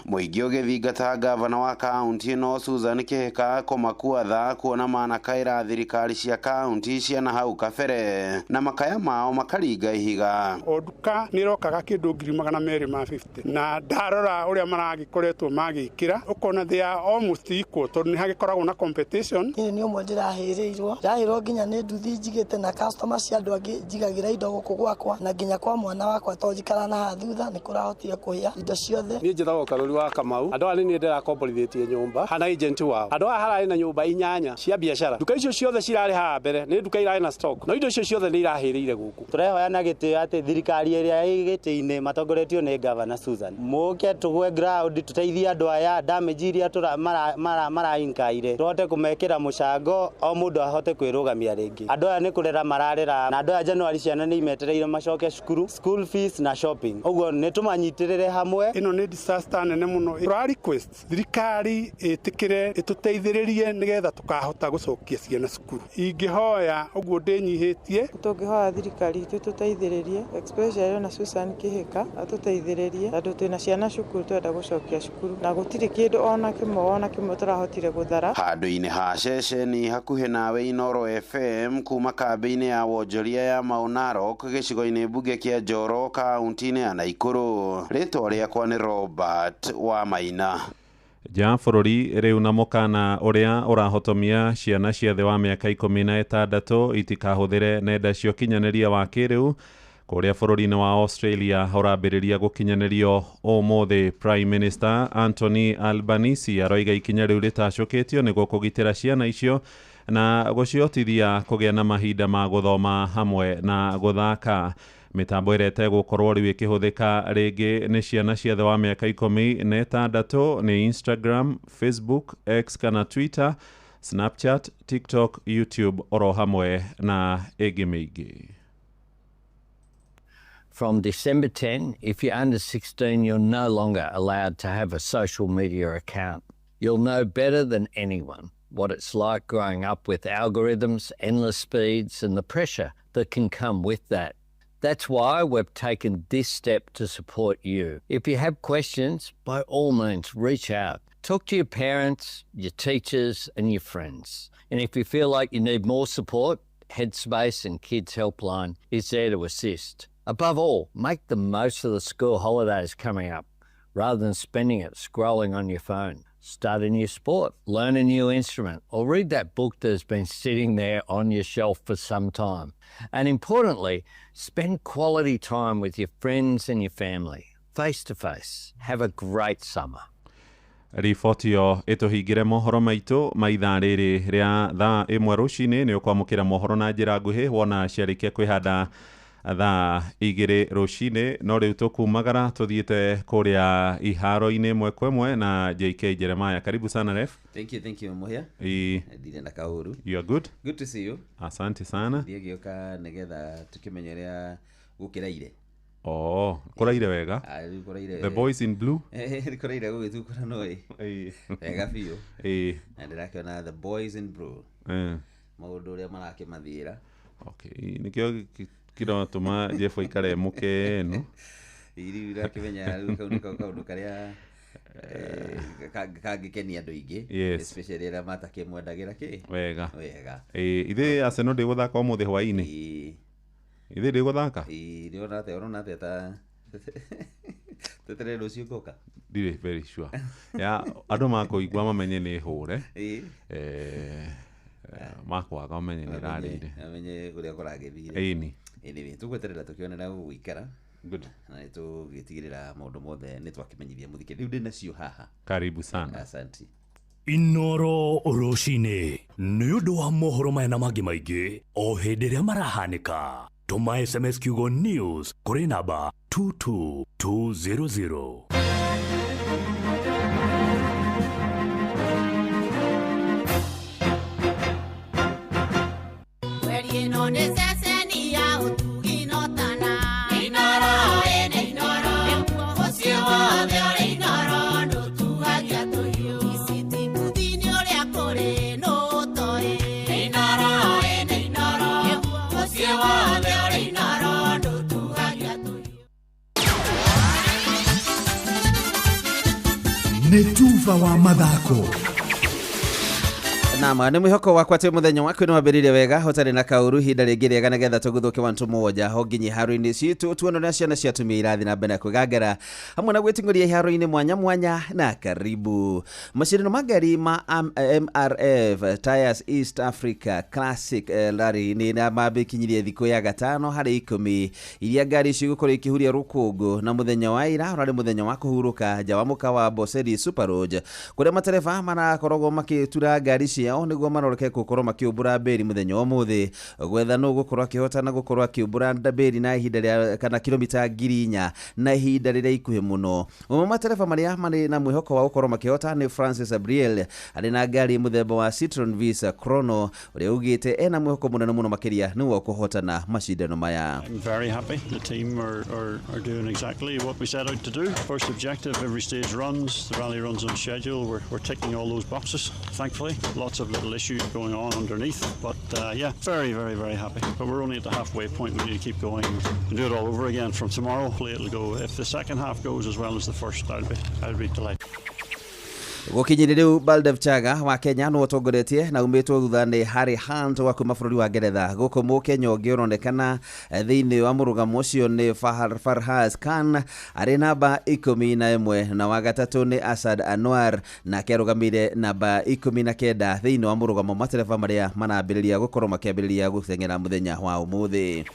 Mũingĩ ũgĩthingata gavana wa kaunti ĩno Susan Kihika kũmakua tha, kuona manakaĩra thirikari cia kaunti cia na hau kabere na makaya mao makaringa ihiga. O nduka nĩ ĩrokaga kĩndũ 250,000 na Na ndarora ũrĩa maragĩkoretwo magĩkĩra, ũkona they are almost equal, tondũ nĩ hagĩkoragwo na competition. Niĩ nĩ ũmwe ndĩrahĩrĩirwo, ndĩrahĩrwo nginya nĩ nduthi njigĩte na customer cia andũ angĩ njigagĩra indo gũkũ gwakwa, na nginya kwa mwana wakwa tondũ njikara na haha thutha nĩ kũrahotire kũhĩa indo ciothe. Niĩ njĩtagwo Karũri wa Kamau. Andũ aya nĩ niĩ ndĩrakomborithĩtie nyũmba hana agent wao. Andũ aya hararĩ na nyũmba 8 cia biacara. Nduka icio ciothe cirarĩ haha mbere nĩ nduka irarĩ na stock, no indo icio ciothe nĩ irahĩrĩire gũkũ. Tũrehoya na gĩtĩo atĩ thirikari ĩrĩa ĩ gĩtĩ-inĩ matongoretio nĩ Governor Susan, mũke tũgwe ground tũteithie andũ aya damage iria marainkaire, tũhote kũmekĩra mũcango o mũndũ ahote kwĩrũgamia rĩngĩ. Andũ aya nĩ kũrera mararera, na andũ aya January ciana nĩ imetereire macoke cukuru, school fees na shopping, ũguo nĩ tũmanyitĩrĩre hamwe. Ĩno nĩ disaster nene mũno. Tũra request thirikari ĩtĩkĩre ĩtũteithĩrĩrie nĩgetha tũkahota gũcokia ciana cukuru. Ingĩhoya ũguo ndĩnyihĩtie, tũngĩhoya thirikari itũ ĩtũteithĩrĩrie, especially na Susan Kihika atũteithĩrĩrie, tondũ twĩna ciana cukuru twenda gũcokia cukuru na gũtirĩ kĩndũ ona kĩmwe tũrahotire gũthara. Handũ-inĩ ha ceceni hakuhĩ nawe Inooro FM kuma kambĩ-inĩ ya wonjoria ya Mau Narok gĩcigo-inĩ mbunge kĩa Njoro kaunti-inĩ ya Naikuru. Rĩtwa rĩakwa nĩ Robert wa Maina. Nja bũrũri rĩu na mũkana ũrĩa ũrahotomia ciana cia thĩ wa mĩaka 16 itikahũthĩre nenda cia ũkinyanĩria wa kĩrĩu kũrĩa bũrũri-inĩ wa Australia ũrambĩrĩria gũkinyanĩrio ũmũthĩ. Prime Minister Anthony Albanese aroiga ikinya rĩu rĩtacũkĩtio nĩguo kũgitĩra ciana icio na gũcihotithia kũgĩa na mahinda ma gũthoma hamwe na gũthaka. Mĩtambo ĩrĩa ĩtegũkorwo rĩu ĩkĩhũthĩka rĩngĩ nĩ ciana cia thĩ wa mĩaka 16 nĩ Instagram, Facebook, X kana Twitter, Snapchat, TikTok, YouTube oro hamwe na ĩngĩ mĩingĩ. From December 10, if you're under 16, you're no longer allowed to have a social media account. You'll know better than anyone what it's like growing up with algorithms, endless speeds, and the pressure that can come with that. That's why we've taken this step to support you. If you have questions, by all means, reach out. Talk to your parents, your teachers, and your friends. And if you feel like you need more support, Headspace and Kids Helpline is there to assist. Above all, make the most of the school holidays coming up rather than spending it scrolling on your phone. Start a new sport, learn a new instrument, or read that book that has been sitting there on your shelf for some time. And importantly, spend quality time with your friends and your family, face to face. Have a great summer. Riboti ĩyo ĩtũhingĩre mohoro maitũ ma ithaa rĩrĩ rĩa thaa 1 rũcinĩ. Nĩ ũkwamũkĩra mohoro na njĩra nguhĩ wona ciarĩkia kwĩhanda thaa 2 rũcinĩ. No rĩu tũkumagara tũthiĩte kũrĩa iharo-inĩ ĩmwe kwa ĩmwe na JK Jeremiah. Karibu sana ref. Thank you Muhia. Ndirĩ na kaũru. You are good. Good to see you. Asante sana. Ndiĩ gĩũka nĩgetha tũkĩmenye ũrĩa gũkĩraire. Oh, kũraire wega. Kũraire. The boys in blue. Kũraire gũgĩtukũra no ĩ. Wega biũ. Na ndĩrakĩona the boys in blue. Maũndũ ũrĩa marakĩmathiĩra. Okay, nĩkĩo kĩratũma Jeff aikare mũkenu. Rĩu ũrakĩmenya rĩu kau nĩko kaũndũ karĩa kangĩkenia andũ aingĩ, especially arĩa matakĩmwendagĩra kĩ wega. Wega. Ithe Arsenal ndĩgũthaka ũmũthĩ hwaĩ-inĩ. Ithe ndĩgũthaka? Ndĩrona atĩa, ũrona atĩa ta tweterere rũciũ ngoka? Ndirĩ very sure. Ya andũ makũigua mamenye nĩ hũre. Makwaga mamenye nĩ ĩrarĩire. Mamenye ũrĩa kũragĩthire. Ĩni. Anyway, tũgweterera tũkĩone gũgũikara. Good. Na nĩ tũgĩtigĩrĩra maũndũ mothe nĩ twakĩmenyithia mũthikĩrĩria. Rĩu ndĩ nacio haha. Karibu sana. Asante. Inooro rũcinĩ nĩ ũndũ wa mohoro maya na mangĩ maingĩ o hĩndĩ ĩrĩa marahanĩka. Tũma SMS kiugo news kũrĩ namba 22200. Nĩ tuba wa mathako. Nama nĩ mwĩhoko wakwa atĩ mũthenya waku nĩ wambĩrĩirie wega ũtarĩ na kaũru, ihinda rĩngĩ rĩega nĩgetha tũgũthũke wantu mũgwanja ho nginya iharo-inĩ citũ, tuone ũrĩa ciana cia atumia irathiĩ na mbere na kwĩgangara hamwe na gwĩting'ũria iharo-inĩ mwanya mwanya. Na karibu macindano ma ngari ma MRF Tyres East Africa Classic Rally nĩ mambĩkinyirie thikũ ya gatano harĩ 10 iria ngari cigũkorwo ikĩhuria rũkũngũ, na mũthenya wa ira ũrarĩ mũthenya wa kũhurũka nja wa mũkawa wa Amboseli Super Lodge, kũrĩa matereba marakoragwo makĩtura ngari ciao nĩguo maroreke gũkorwo makĩũmbũra mbĩri mũthenya wa ũmũthĩ, gwetha nũ gũkorwo akĩhotana gũkorwo akĩũmbũra mbĩri na ihinda rĩa kana kilomita 4,000 na ihinda rĩrĩa ikuhĩ mũno. Ũmwe matereba marĩa marĩ na mwĩhoko wa gũkorwo makĩhota nĩ Francis Abriel arĩ na ngari mũthemba wa Citroen Visa Chrono, ũrĩa ugĩte ena mwĩhoko mũnene mũno makĩria nĩguo kũhotana macindano maya. I'm very happy. The team are doing exactly what we set out to do. First objective, every stage runs, the rally runs on schedule. We're ticking all those boxes, thankfully. Lots of little issues going on underneath, but yeah, very, very, very happy. But we're only at the halfway point. We need to keep going and do it all over again from tomorrow. Hopefully it'll go. If the second half goes as well as the first, I'll be delighted. Gũkinyĩria rĩu Baldev Chaga wa Kenya nĩwe ũtongoretie na umĩtwo thutha nĩ Harry Hunt wa kuma bũrũri wa Ngeretha. Gũkũ mũkenya ũngĩ ũronekana thĩinĩ wa mũrũgamo ũcio nĩ Farhaz Khan arĩ namba 11, na wa gatatũ nĩ Asad Anwar nake arũgamĩire namba 19 thĩinĩ wa mũrũgamo matereba marĩa marambĩrĩria gũkorwo makĩambĩrĩria gũteng'era mũthenya wa ũmũthĩ.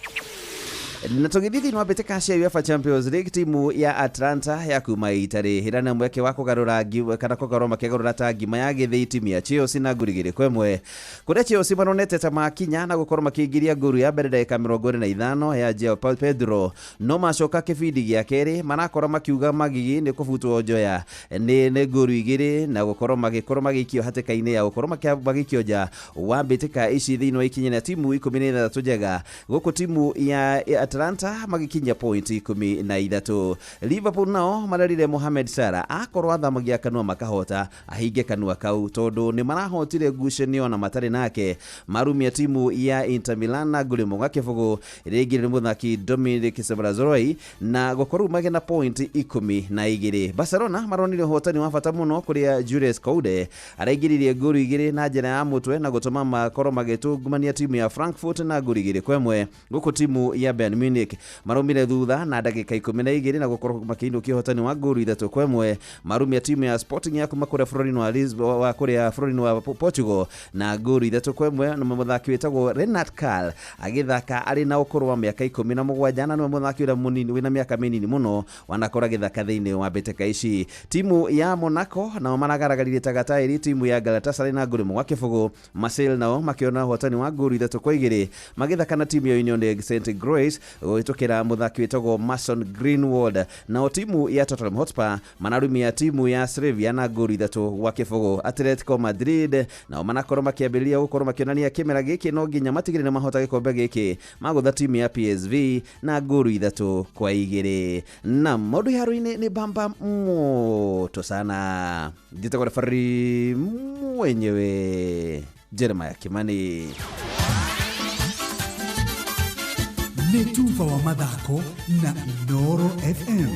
Na tũgĩthiĩ thĩinĩ wa mbĩtĩka cia UEFA Champions League, timu ya Atlanta ya kuma Italy ĩrana mweke wa kũgarũra kana kũgarũra makĩgarũra ta ngima ya gĩthĩi timu ya Chelsea na nguru 2-1, kũrĩa Chelsea maronete ta makinya na gũkorwo makĩingĩria nguru ya mbere ndagĩka 25 ya Joao Pedro, no macoka kĩbindi gĩa kerĩ marakorwo makiuga magigi nĩ kũbutwo njoya nĩ nguru 2 na gũkorwo magĩkorwo magĩikio hatĩka-inĩ ya gũkorwo magĩikio nja wa mbĩtĩka ici thĩinĩ wa ikinya na timu 16 njega, gũkũ timu ya Atlanta magikinya point 13. Liverpool nao marerire Mohamed Salah akorwo athamagia kanua makahota ahinge kanua kau tondu ni marahotire ngucanio na matarĩ nake, marumia timu ya Inter Milan na nguru 1-0 rĩngĩ nĩ mũthaki Dominic Szoboszlai na gũkorwo magena point 12. Barcelona maronire ũhotani wa bata mũno kũrĩa Jules Kounde araingĩririe nguru 2 na njĩra ya mũtwe na gũtũma makorwo magĩtungumania timu ya Frankfurt na nguru 2-1, gũkũ timu ya Bayern Munich marumire thutha na ndagĩka 12 na gũkorwo makĩinũkia ũhotani wa nguru 3-1, marumia timu ya Sporting ya kuma kũrĩa bũrũri-inĩ wa Lisbon wa kũrĩa bũrũri-inĩ wa Portugal na nguru 3-1, na mũthaki wĩtagwo Renat Karl agĩthaka arĩ na ũkũrũ wa mĩaka 17 na nĩwe mũthaki ũrĩa mũnini wĩna mĩaka mĩnini mũno wanakora gĩthaka thĩinĩ wa mbĩtĩka ici. Timu ya Monaco nao maragaragaririe tagataĩri timu ya Galatasaray na nguru 1-0, Marseille nao makĩona ũhotani wa nguru 3-2 magĩthaka na timu ya Union Saint Grace gũhĩtũkĩra mũthaki wĩtagwo Mason Greenwood. Nao timu ya Tottenham Hotspur manarumia timu ya Sevilla na nguru 3-0. Atletico Madrid nao manakorwo makĩambĩrĩria gũkorwo makĩonania kĩmera gĩkĩ no nginya matigĩrĩre mahota gĩkombe gĩkĩ magũtha timu ya PSV na nguru 3-2. Na maũndũ iharo-inĩ nĩ bamba moto sana. Njĩtagwo refari mwenyewe Jeremiah Kimani. Nĩ tuba wa mathako na Inooro FM.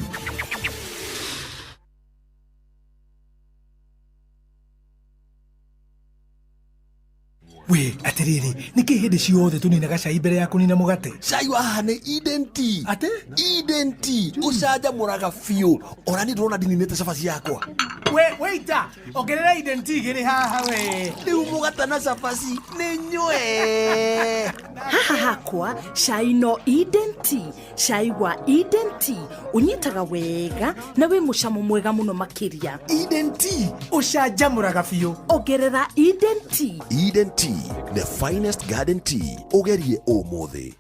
We atiriri niki hindi ciothe tuninaga cai mbere ya kunina mugate? Cai wa haha ni Eden Tea. Ate? Eden Tea ucanjamũraga biũ, ona niĩ ndĩrona ndininĩte cabaci yakwa. We waiter, ongerera Eden Tea igĩrĩ haha we. Rĩu mũgate na cabaci nĩ nyue. Haha hakwa cai no Eden Tea. Cai wa Eden Tea unyitaga wega na wĩ mũcamo mwega mũno makĩria. Eden Tea ucanjamũraga biũ. Ongerera Eden Tea. Eden Tea, the finest garden tea. Ũgerie ũmũthĩ.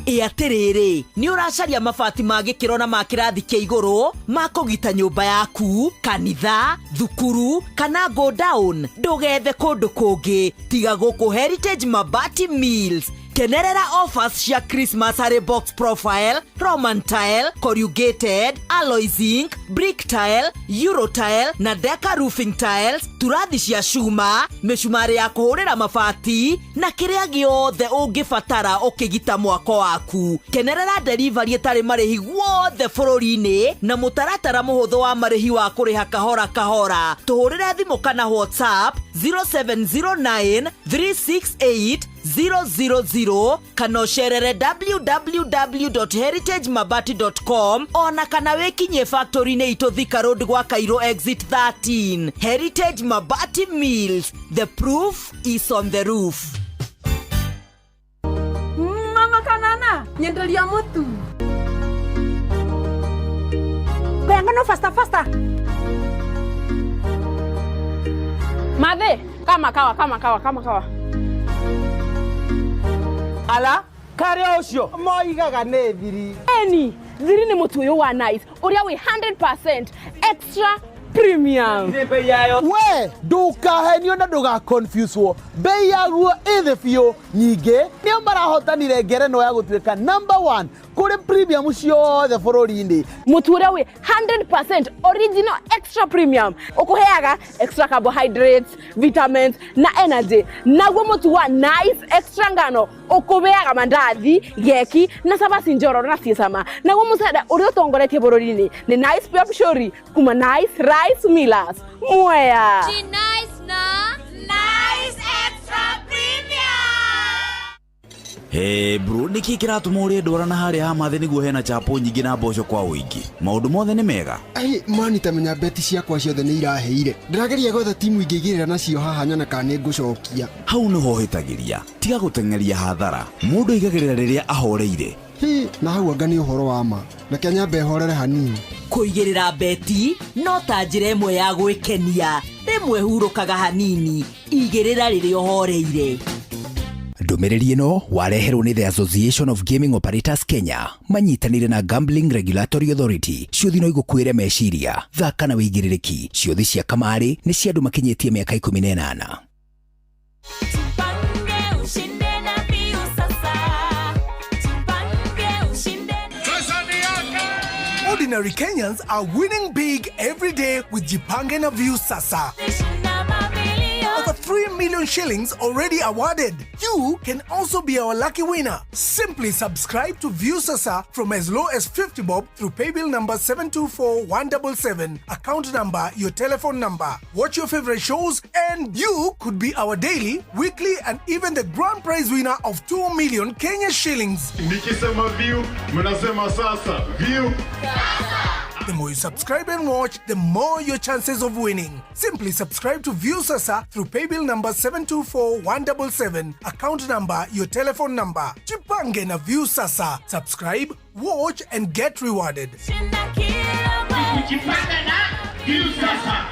Ĩ atĩrĩrĩ, nĩ ũracaria mabati ma gĩkĩro na ma kĩrathi kĩa igũrũ ma kũgita nyũmba yaku, kanitha, thukuru kana go down? Ndũgethe kũndũ kũngĩ tiga gũkũ Heritage Mabati Mills. Kenerera offers cia Christmas harĩ box profile, Roman tile, corrugated, alloy zinc, brick tile, euro tile na deca roofing tiles, turathi cia cuma, mĩcumarĩ ya kũhũrĩra mabati na kĩrĩa gĩothe ũngĩbatara ũkĩgita mwako waku. Kenerera delivery ĩtarĩ marĩhi guothe bũrũri-inĩ na mũtaratara mũhũthũ wa marĩhi wa kũrĩha kahora kahora. Tũhũrĩre thimũ kana WhatsApp 0709 368 000 kana ũcerere www.heritagemabati.com ona kana wĩkinyie factory-inĩ itũ Thika Road gwa Cairo exit 13. Heritage Mabati Mills, the proof is on the roof. Mama kanana, nyenderia mutu. Ngano faster faster. Madhe, kama kawa kama kawa kama kawa. Ala, kare ucio moigaga nĩ thiri. Eni, thiri nĩ mũtu ũyũ wa Nice ũrĩa wĩ 100% extra premium. We ndukahenio na ndugaconfusewo, bei yaguo ĩ thĩ biũ. Nyingĩ nĩo marahotanire ngerenwa ya gũtuĩka number 1 kũrĩ premium ciothe bũrũri-inĩ. Mũtu ũrĩa wĩ 100% original extra premium ũkũheaga extra carbohydrates, vitamins na energy. Naguo mũtu wa Nice extra ngano ũkũheaga mandathi, geki na cabaci njororo na ciĩ cama. Naguo mũcere ũrĩa ũtongoretie bũrũri-inĩ nĩ Nice Pure Pishori kuma Nice Rice Millers. Mwea. Nice na Nice Extra Premium. Hey bro, nĩkĩ kĩratũma ũrĩe ndwara na harĩa ha mathĩ nĩguo hena chapo nyingĩ na mboco kwa ũingĩ? Maũndũ mothe nĩ mega. Ai mani tamenya beti ciakwa ciothe nĩ iraheire. Ndĩrageria gwetha timu ingĩigĩrĩra nacio haha nyone kana nĩ ngũcokia. Hau nĩho ũhĩtagĩria. Tiga gũteng'eria hathara. Mũndũ aigagĩrĩra rĩrĩa ahoreire. Hi, na hau anga nĩ ũhoro wa ma. Reke nyambe horere hanini. Kũigĩrĩra beti no ta njĩra ĩmwe ya gwĩkenia. Rĩmwe hurũkaga hanini, igĩrĩra rĩrĩa ũhoreire. Ndũmĩrĩri ĩno wareherwo nĩ The Association of Gaming Operators Kenya manyitanĩire na Gambling Regulatory Authority. Ciũthi no igũkuĩre meciria, thaka na wĩigĩrĩrĩki. Ciũthi cia kamarĩ nĩ cia andũ makinyĩtie mĩaka 18. Ordinary Kenyans are winning big every day with Jipange na Viusasa. Over 3 million shillings already awarded. You can also be our lucky winner. Simply subscribe to Viusasa from as low as 50 bob through paybill number 724177, account number, your telephone number. Watch your favorite shows and you could be our daily, weekly and even the grand prize winner of 2 million Kenya shillings. Nikisema view, mnasema sasa. View. The more you subscribe and watch, the more your chances of winning. Simply subscribe to Viusasa through paybill number 724177, account number, your telephone number. Jipange na Viusasa. Subscribe, watch and get rewarded. Jipange na Viusasa.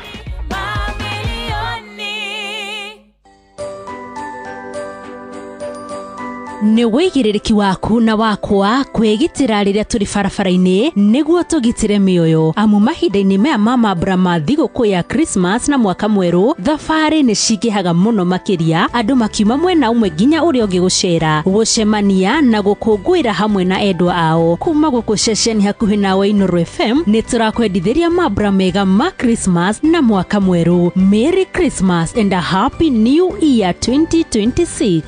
Nĩ wĩigĩrĩrĩki waku na wakwa kwĩgitĩra rĩrĩa tũrĩ barabara-inĩ nĩguo tũgitĩre mĩoyo, amu mahinda-inĩ maya ma mambura ma thigũkũ ya Christmas na mwaka mwerũ thabarĩ nĩ cingĩhaga mũno makĩria, andũ makiuma mwena ũmwe nginya ũrĩa ũngĩ gũcera, gũcemania na gũkũngũĩra hamwe na endwa ao. Kuma gũkũ ceceni hakuhĩ nawe Inooro FM nĩ tũrakwendithĩria mambura mega ma Christmas na mwaka mwerũ. Merry Christmas and a Happy New Year 2026.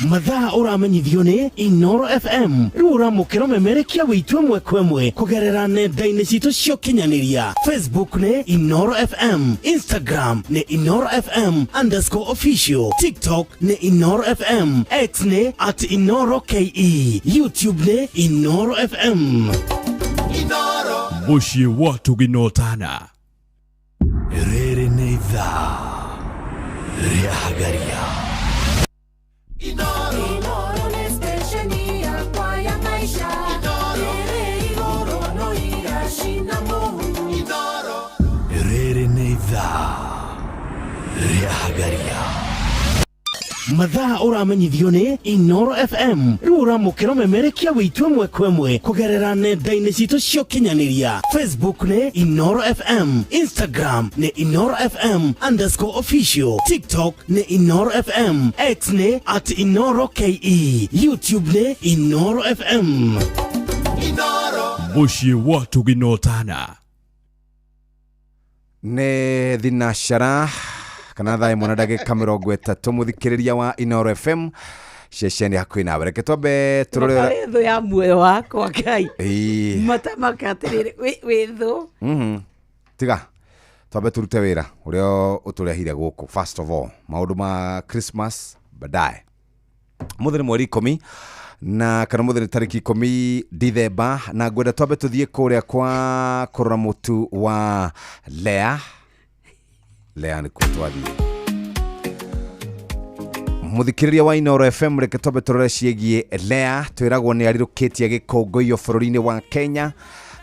Mathaa ũramenyithio nĩ Inooro FM. Rĩu ũramũkĩra ũmemerekia wĩitũ ĩmwe kwa ĩmwe kũgerera nenda-inĩ citũ cia ũkinyanĩria. Facebook nĩ Inooro FM, Instagram nĩ Inooro FM _official, TikTok nĩ Inooro FM, X nĩ @InooroKE, YouTube nĩ Inooro FM. Inooro. Mũciĩ wa tũginotana. Rĩrĩ nĩ ithaa rĩa Hagaria. Inooro nĩ stesheni yakwa ya maisha. Ĩrĩ igũrũ no iracina mũhu. Rĩrĩ nĩ ithaa rĩa Hagaria. Mathaa ũramenyithio nĩ Inoro FM rĩu ũramũkĩra ũmemerekia wĩitũ ĩmwe kwa ĩmwe kũgerera nenda-inĩ citũ cia ũkinyanĩria. Facebook nĩ Inoro FM, Instagram nĩ Inoro FM underscore official, TikTok nĩ Inoro FM, X nĩ at Inoro KE, YouTube nĩ Inoro FM. Mũciĩ wa Tũginotana. Nĩ thinacara kana thaa ĩmwe na ndagĩka 30, mũthikĩrĩria wa Inoro FM, ceceni hakuhĩ nawe. Reke twambe tũrore. Wĩ thũ ya muoyo wakwa, Ngai. Ĩĩ. Matamaka atĩrĩrĩ, wĩ thũ. Tiga twambe tũrute wĩra ũrĩa ũtũrehire gũkũ. First of all, maũndũ ma Christmas baadaye. Mũthĩ nĩ mweri 10 na kana mũthĩ nĩ tarĩki 10 Dithemba, na ngwenda twambe tũthiĩ kũrĩa kwa kũrora mũtu wa Lea. Lea nĩkuo twathiĩ. Mũthikĩrĩria wa Inoro FM, reke twambe tũrore ciĩgiĩ Lea. Twĩragwo nĩ arirũkĩtie gĩkũngũiyo bũrũri-inĩ wa Kenya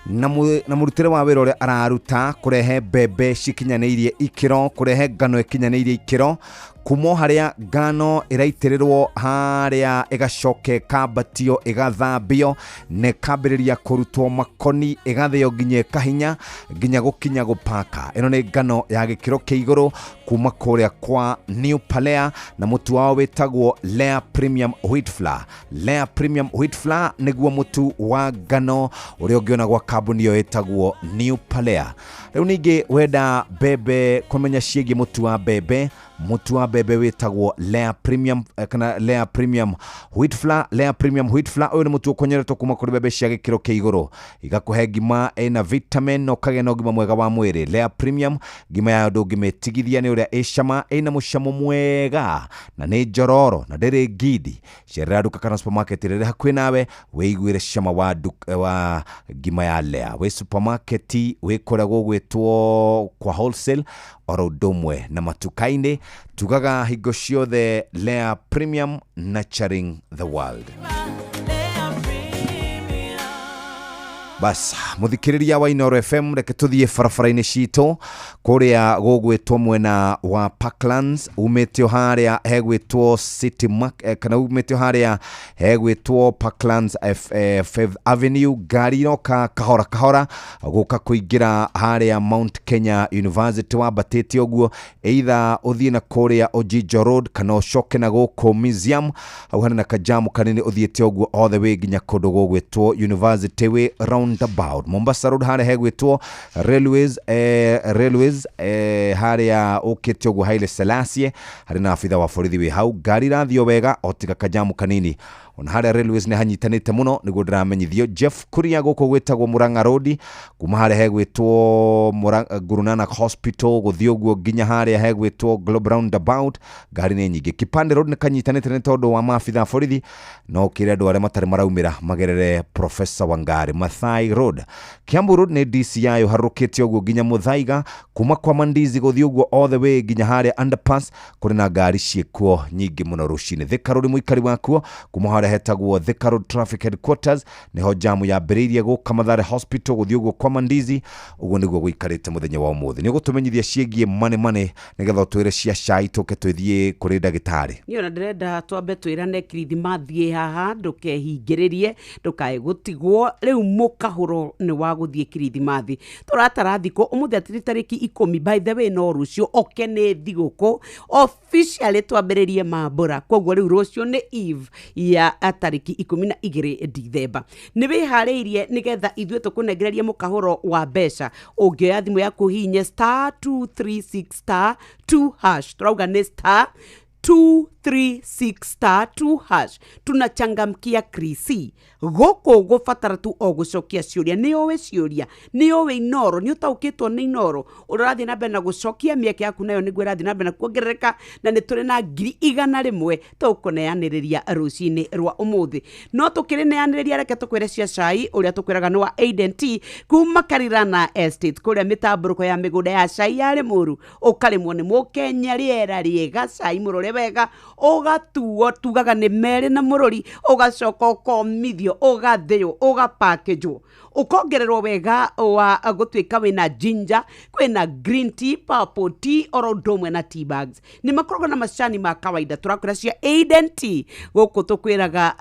na mũrutĩre wa wĩra ũrĩa araruta, kũrehe mbembe cikinyanĩirie ikĩro, kũrehe ngano ĩkinyanĩirie ikĩro, kuma o harĩa ngano ĩraitĩrĩrwo harĩa ĩgacoka ĩkambatio, ĩgathambio na ĩkambĩrĩria kũrutwo makoni, ĩgathĩo nginya ĩkahinya nginya gũkinya gũpaka. Ĩno nĩ ngano ya gĩkĩro kĩa igũrũ kuma kũrĩa kwa New Palea, na mũtu wao wĩtagwo Lea Premium Wheat Flour. Lea Premium Wheat Flour nĩguo mũtu wa ngano ũrĩa ũngĩona gwa kambuni ĩyo ĩtagwo New Palea. Rĩu ningĩ wenda mbembe, kũmenya ciĩgiĩ mũtu wa mbembe, mũtu wa mbembe wĩtagwo Lea Premium, kana Lea Premium Wheat Flour. Lea Premium Wheat Flour, ũyũ nĩ mũtu ũkonyeretwo kuma kũrĩ mbembe cia gĩkĩro kĩa igũrũ, igakũhe ngima ĩna vitamin na ũkagĩa na ũgima mwega wa mwĩrĩ. Lea Premium ngima yayo ndũngĩmĩtigithia nĩ ũrĩa ĩcama, ĩna mũcamo mwega na nĩ njororo na ndĩrĩ ngindi. Cerera nduka kana supermarket ĩrĩa ĩrĩ hakuhĩ nawe wĩiguĩre cama wa ngima ya Lea. Wĩ supermarket, wĩ kũrĩa gũgwĩtwo kwa wholesale oro ũndũ ũmwe na matuka-inĩ. Tugaga hingo ciothe, Lea Premium, nurturing the world. Bas, mũthikĩrĩria wa Inoro FM, reke tũthiĩ barabara-inĩ citũ kũrĩa gũgwĩtwo mwena wa Parklands, umĩte o harĩa hegwĩtwo City Mark, kana umĩte o harĩa hegwĩtwo Parklands Fifth Avenue, ngari iroka kahora kahora gũka kũingĩra harĩa Mount Kenya University wambatĩte ũguo, either ũthiĩ na kũrĩa Ojijo Road kana ũcoke na gũkũ museum, hau harĩ na kajamu kanini ũthiĩte ũguo all the way nginya kũndũ gũgwĩtwo University Way roundabout. Mombasa Road harĩa hegwĩtwo Railways, harĩa ũkĩte ũguo Haile Selassie, harĩ na abitha wa borithi wĩ hau. Ngari irathiĩ o wega o tiga kajamu kanini. Ona harĩa Railways nĩ hanyitanĩte mũno nĩguo ndĩramenyithio. Jeff Kuria gũkũ gwĩtagwo Murang'a Road, kuma harĩa hegwĩtwo Guru Nanak Hospital gũthiĩ ũguo nginya harĩa hegwĩtwo Globe roundabout, ngari nĩ nyingĩ. Kipande Road nĩ kanyitanĩte nĩ tondũ wa maabitha a borithi, no ũkĩre andũ arĩa matarĩ maraumĩra magerere Professor Wangari Maathai Road. Kiambu Road nĩ DCI ũharũrũkĩte ũguo nginya Muthaiga, kuma kwa Mandizi gũthiĩ ũguo all the way nginya harĩa underpass, kũrĩ na ngari ciĩkuo nyingĩ mũno rũcinĩ. Thika Road, mũikari wakuo, kuma harĩa hetagwo Thika Road Traffic Headquarters nĩho jamu yambĩrĩirie gũka Mathare Hospital gũthiĩ ũguo kwa Mandizi. Ũguo nĩguo gũikarĩte mũthenya wa ũmũthĩ. Nĩ ũgũtũmenyithia ciĩgiĩ mane mane nĩgetha ũtwĩre cia cai, tũke twĩthiĩ kũrĩ ndagĩtarĩ. Niĩ ona ndĩrenda twambe twĩrane kirithimathi haha, ndũkehingĩrĩrie, ndũkae gũtigwo. Rĩu mũkahũro nĩ wa gũthiĩ kirithimathi, tũratara thikũ ũmũthĩ atĩ tarĩki 10. By the way, no rũciũ oke nĩ thigũkũ officially twambĩrĩrie mambũra, koguo rĩu rũciũ nĩ eve ya tarĩki 12 Dithemba. Nĩ wĩharĩirie nĩgetha ithuĩ tũkũnengererie mũkahũro wa mbeca? Ũngĩoya thimũ yaku hihinye *236*2#. Tũrauga nĩ *236*2#. Tunachangamkia krisi gũkũ, gũbatara tu o gũcokia ciũria. Nĩ ũĩ ciũria, nĩ ũĩ Inoro, nĩ ũtaũkĩtwo nĩ Inoro. Ũrĩa ũrathiĩ na mbere na gũcokia, mĩeke yaku nayo nĩguo ĩrathiĩ na mbere na kuongerereka, na nĩ tũrĩ na 100,000 tũkũneanĩrĩria rũcinĩ rwa ũmũthĩ. No tũkĩrĩneanĩrĩria, reke tũkwĩre cia cai ũrĩa tũkwĩraga nĩ wa Aiden Tea kuma Karirana Estate, kũrĩa mĩtambũrũko ya mĩgũnda ya cai ya Rĩmũru, ũkarĩmwo nĩ mũkenya, rĩera rĩega, cai mũrore. mũhũre wega, ũgatuo tugaga nĩ merĩ na mũrũri, ũgacoka ũkomithio, ũgathĩo, ũgapakĩnjwo, ũkongererwo wega wa gũtuĩka wĩna ginger, kwĩna green tea, purple tea, oro ũndũ ũmwe na tea bags. Nĩ makoragwo na macani ma kawaida tũrakwĩra cia Eden Tea. Gũkũ tũkwĩraga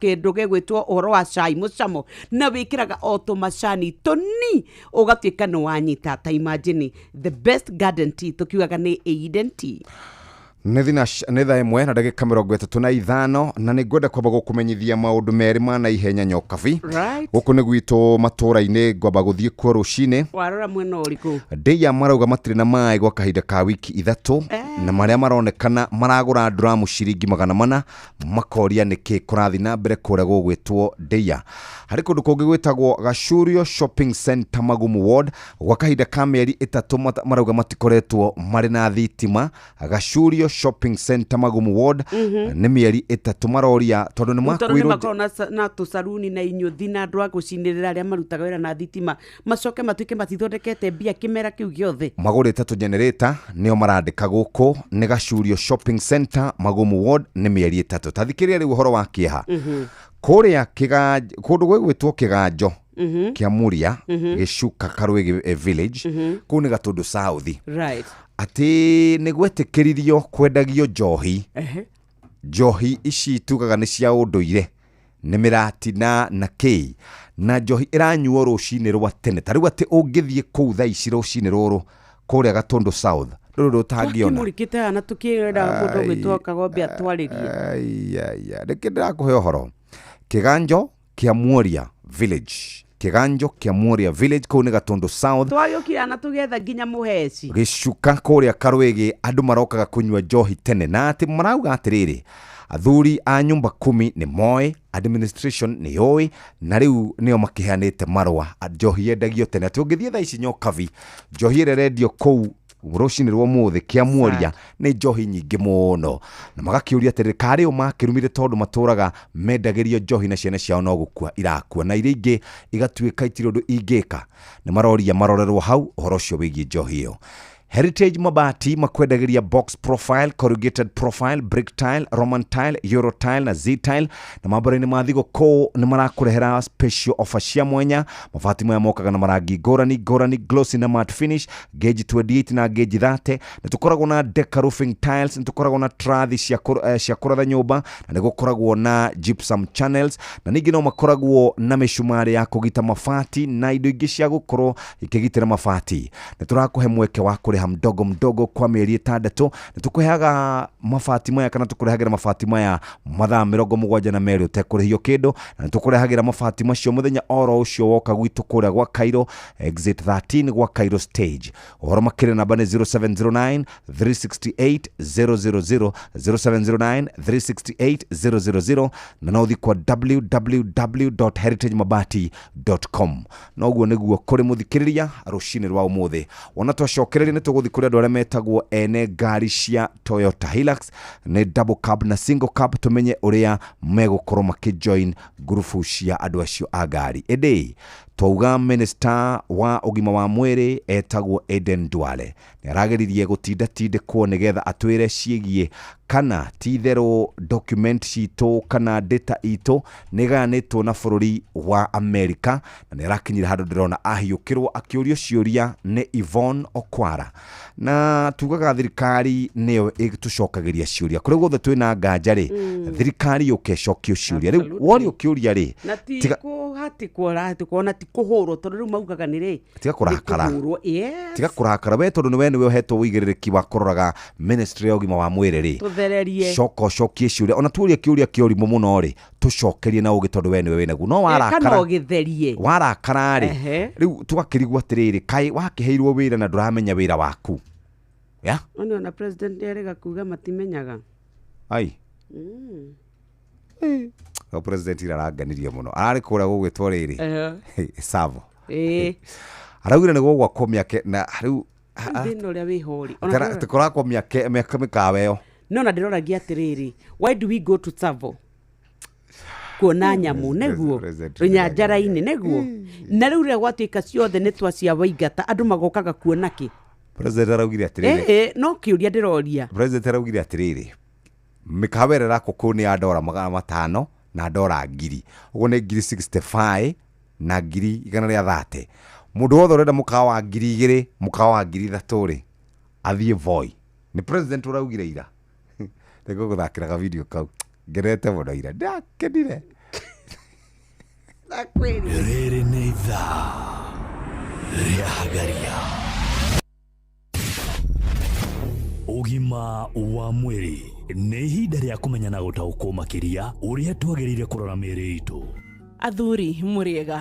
kĩndũ gĩgwĩtwo ũhoro wa cai mũcamo, na wĩkĩraga o tũmacani tũni ũgatuĩka nĩ wanyita. Ta imagine the best garden tea tũkiugaga nĩ Eden Tea. Nĩ thina nĩ thaa 1 na ndagĩka 35, na nĩ ngwenda kwamba gũkũmenyithia maũndũ merĩ ma naihenya, Nyokabi. Gũkũ nĩ gwitũ matũũra-inĩ, ngwamba gũthiĩ kuo rũcinĩ. Warora mwena ũrĩkũ? Ndĩia marauga matirĩ na maĩ gwa kahinda ka wiki 3, na marĩa maronekana maragũra nduramu ciringi 400, makoria nĩkĩ kũrathiĩ na mbere kũrĩa gũgwĩtwo Ndĩia. Harĩ kũndũ kũngĩ gwĩtagwo Gacurio Shopping Center, Magumu Ward, gwa kahinda ka mĩeri 3 marauga matikoretwo marĩ na thitima. Gacurio Shopping Center, Magumu Ward, nĩ mĩeri 3 maroria tondũ nĩ tondũ nĩ makuirwo. makoragwo na tũcaruni na inyũthi na andũ a gũcinĩrĩra arĩa marutaga wĩra na thitima, macoke matuĩke matithondekete mbia kĩmera kĩu gĩothe. Magũrĩte tũjenereta, nĩo marandĩka. Gũkũ nĩ Gacurio Shopping Center, Magumu Ward, nĩ mĩeri 3. Ta thikĩrĩria rĩu ũhoro wa kĩeha. Kũrĩa kũndũ gwĩgwĩtwo Kĩganjo kĩa Muria, Gĩcuka, Karwĩgĩ village, kũu nĩ Gatũndũ South, atĩ nĩ gwetĩkĩririo kwendagio njohi. Njohi ici tugaga nĩ cia ũndũire, nĩ mĩratina na kĩ, na njohi ĩranyuo rũcinĩ rwa tene. Ta rĩu atĩ ũngĩthiĩ kũu thaa ici rũcinĩ rũrũ kũrĩa Gatũndũ South, rũrũ ũtangĩona. Twakĩmũrĩkĩte haha na tũkĩrenda mũndũ ũgwĩtwo Kagombe atwarĩrie. Ai, rĩngĩ ndĩrakũhe ũhoro. Kĩganjo kĩa Muoria village, Kĩganjo kĩa Muoria village, kũu nĩ Gatũndũ South. Twagĩũkira na tũgetha nginya mũheci. Gĩcuka kũrĩa Karwĩgĩ, andũ marokaga kũnyua njohi tene, na atĩ marauga atĩrĩrĩ, athuri a nyũmba kumi nĩ moĩ, administration nĩ yũĩ, na rĩu nĩo makĩheanĩte marũa njohi yendagio tene. Atĩ ũngĩthiĩ thaa ici, Nyokabi, njohi ĩrĩa ĩrendio kũu rũcinĩ rwa ũmũthĩ kĩa Muoria nĩ njohi nyingĩ mũno, na magakĩũria atĩrĩrĩ, karĩ ũ makĩrumire, tondũ matũraga mendagĩrio njohi na ciana ciao no gũkua irakua, na iria ingĩ igatuĩka itirĩ ũndũ ingĩka. Nĩ maroria marorerwo hau ũhoro ũcio wĩgiĩ njohi ĩyo. Heritage Mabati makwendagĩria box profile, corrugated profile, brick tile, Roman tile, Euro tile na Z tile, na mambura-inĩ ma thigũkũ nĩ marakũrehera special offer cia mwanya. Mabati maya mokaga na marangi ngũrani ngũrani, glossy na matte finish, gauge 28 na gauge 30. Nĩ tũkoragwo na Deca roofing tiles, nĩ tũkoragwo na trathi cia kũratha nyũmba, na nĩ gũkoragwo na gypsum channels, na ningĩ no makoragwo na mĩcumarĩ ya kũgita mabati na indo ingĩ cia gũkorwo ikĩgitĩra mabati. Nĩ tũrakũhe mweke wa kũrĩha mdogo mdogo kwa mĩeri 6. Nĩ tũkũheaga mabati maya, kana tũkũrehagĩra mabati maya mathaa 72 ũtekũrĩhio kĩndũ, na nĩ tũkũrehagĩra mabati macio mũthenya oro ũcio woka gwitũ kũrĩa gwa Cairo, exit 13, gwa Cairo stage. Ũhoro makĩria namba nĩ 0709 368 000, 0709 368 000, na no ũthiĩ kwa www.heritagemabati.com. Noguo nĩguo kũrĩ mũthikĩrĩria rũcinĩ rwa ũmũthĩ. Wona twacokereria, nĩ tũgũthiĩ kũrĩ andũ arĩa metagwo ene ngari cia Toyota Hilux, nĩ double cab na single cab, tũmenye ũrĩa megũkorwo makĩjoin ngurubu cia andũ acio a ngari. Ĩndĩ twauga minister wa ũgima wa mwĩrĩ etagwo Aden Duale nĩ arageririe gũtindatindĩkwo nĩgetha atwĩre ciĩgiĩ kana ti itherũ document citũ kana data itũ nĩ ĩgayanĩtwo na bũrũri wa Amerika, na nĩ arakinyire handũ ndĩrona ahiũkĩrwo akĩũrio ciũria nĩ Yvonne Okwara. Na tugaga thirikari nĩyo ĩtũcokagĩria ciũria kũrĩa guothe twĩna nganja rĩ, thirikari yũke ĩcokio ciũria. Rĩu worio kĩũria rĩ, Na ti tiga kũhatĩkwo ũrahatĩkwo, ona ti kũhũrwo, tondũ rĩu maugaga nĩ rĩ Tiga kũrakara. Nĩ kũhũrwo, yes. Tiga kũrakara we, tondũ nĩ we nĩwe ũhetwo ũigĩrĩrĩki wa kũroraga ministry ya ũgima wa mwĩrĩ rĩ, Tũthererie. Coka ũcokie ciũria. Ona tuoria kĩũria kĩa ũrimũ mũno rĩ, tũcokerie na ũgĩ, tondũ we nĩwe wĩnaguo. No Kana warakara, ũgĩtherie. warakara rĩ, rĩu tũgakĩrigwo atĩrĩrĩ, kaĩ wakĩheirwo wĩra na ndũramenya wĩra waku ya? Nĩ ona president erĩga kuga matimenyaga. Ai. O president ira aranganirie mũno, ararĩ kũrĩa gũgwĩtwo rĩrĩ Savo. Araugire nĩ gũgwakwo mĩake na rĩu Thĩna ũrĩa wĩho rĩ, ona ndĩrora- tũkorakwo mĩake mĩaka mĩkawa ĩyo. No na ndĩroragia atĩrĩrĩ, why do we go to Tsavo kuona nyamũ nĩguo President rũnyanjara-inĩ nĩguo, na rĩu rĩrĩa gwatuĩka ciothe nĩ twacia waingata, andũ magokaga kuona kĩ? President araugire atiriri. No kiuria ndiroria. President araugire atiriri, mikawa ĩrĩa ĩrakwo kũu nĩ ya ndora 500 na ndora 1000, ũguo nĩ 65,000 na 130,000. Mũndũ wothe ũrenda mũkawa wa 2,000, mũkawa wa 3,000 rĩ, athiĩ Voi. Nĩ president ũraugire ira. Nĩguo gũthakĩra ka video kau ngenete mũno ira, ndakenire. Rĩrĩ nĩ ithaa rĩa Hagaria. Ũgima wa mwĩrĩ nĩ ihinda rĩa kũmenya na gũtaũkwo makĩria ũrĩa twagĩrĩire kũrora mĩĩrĩ itũ. Athuri mũrĩega,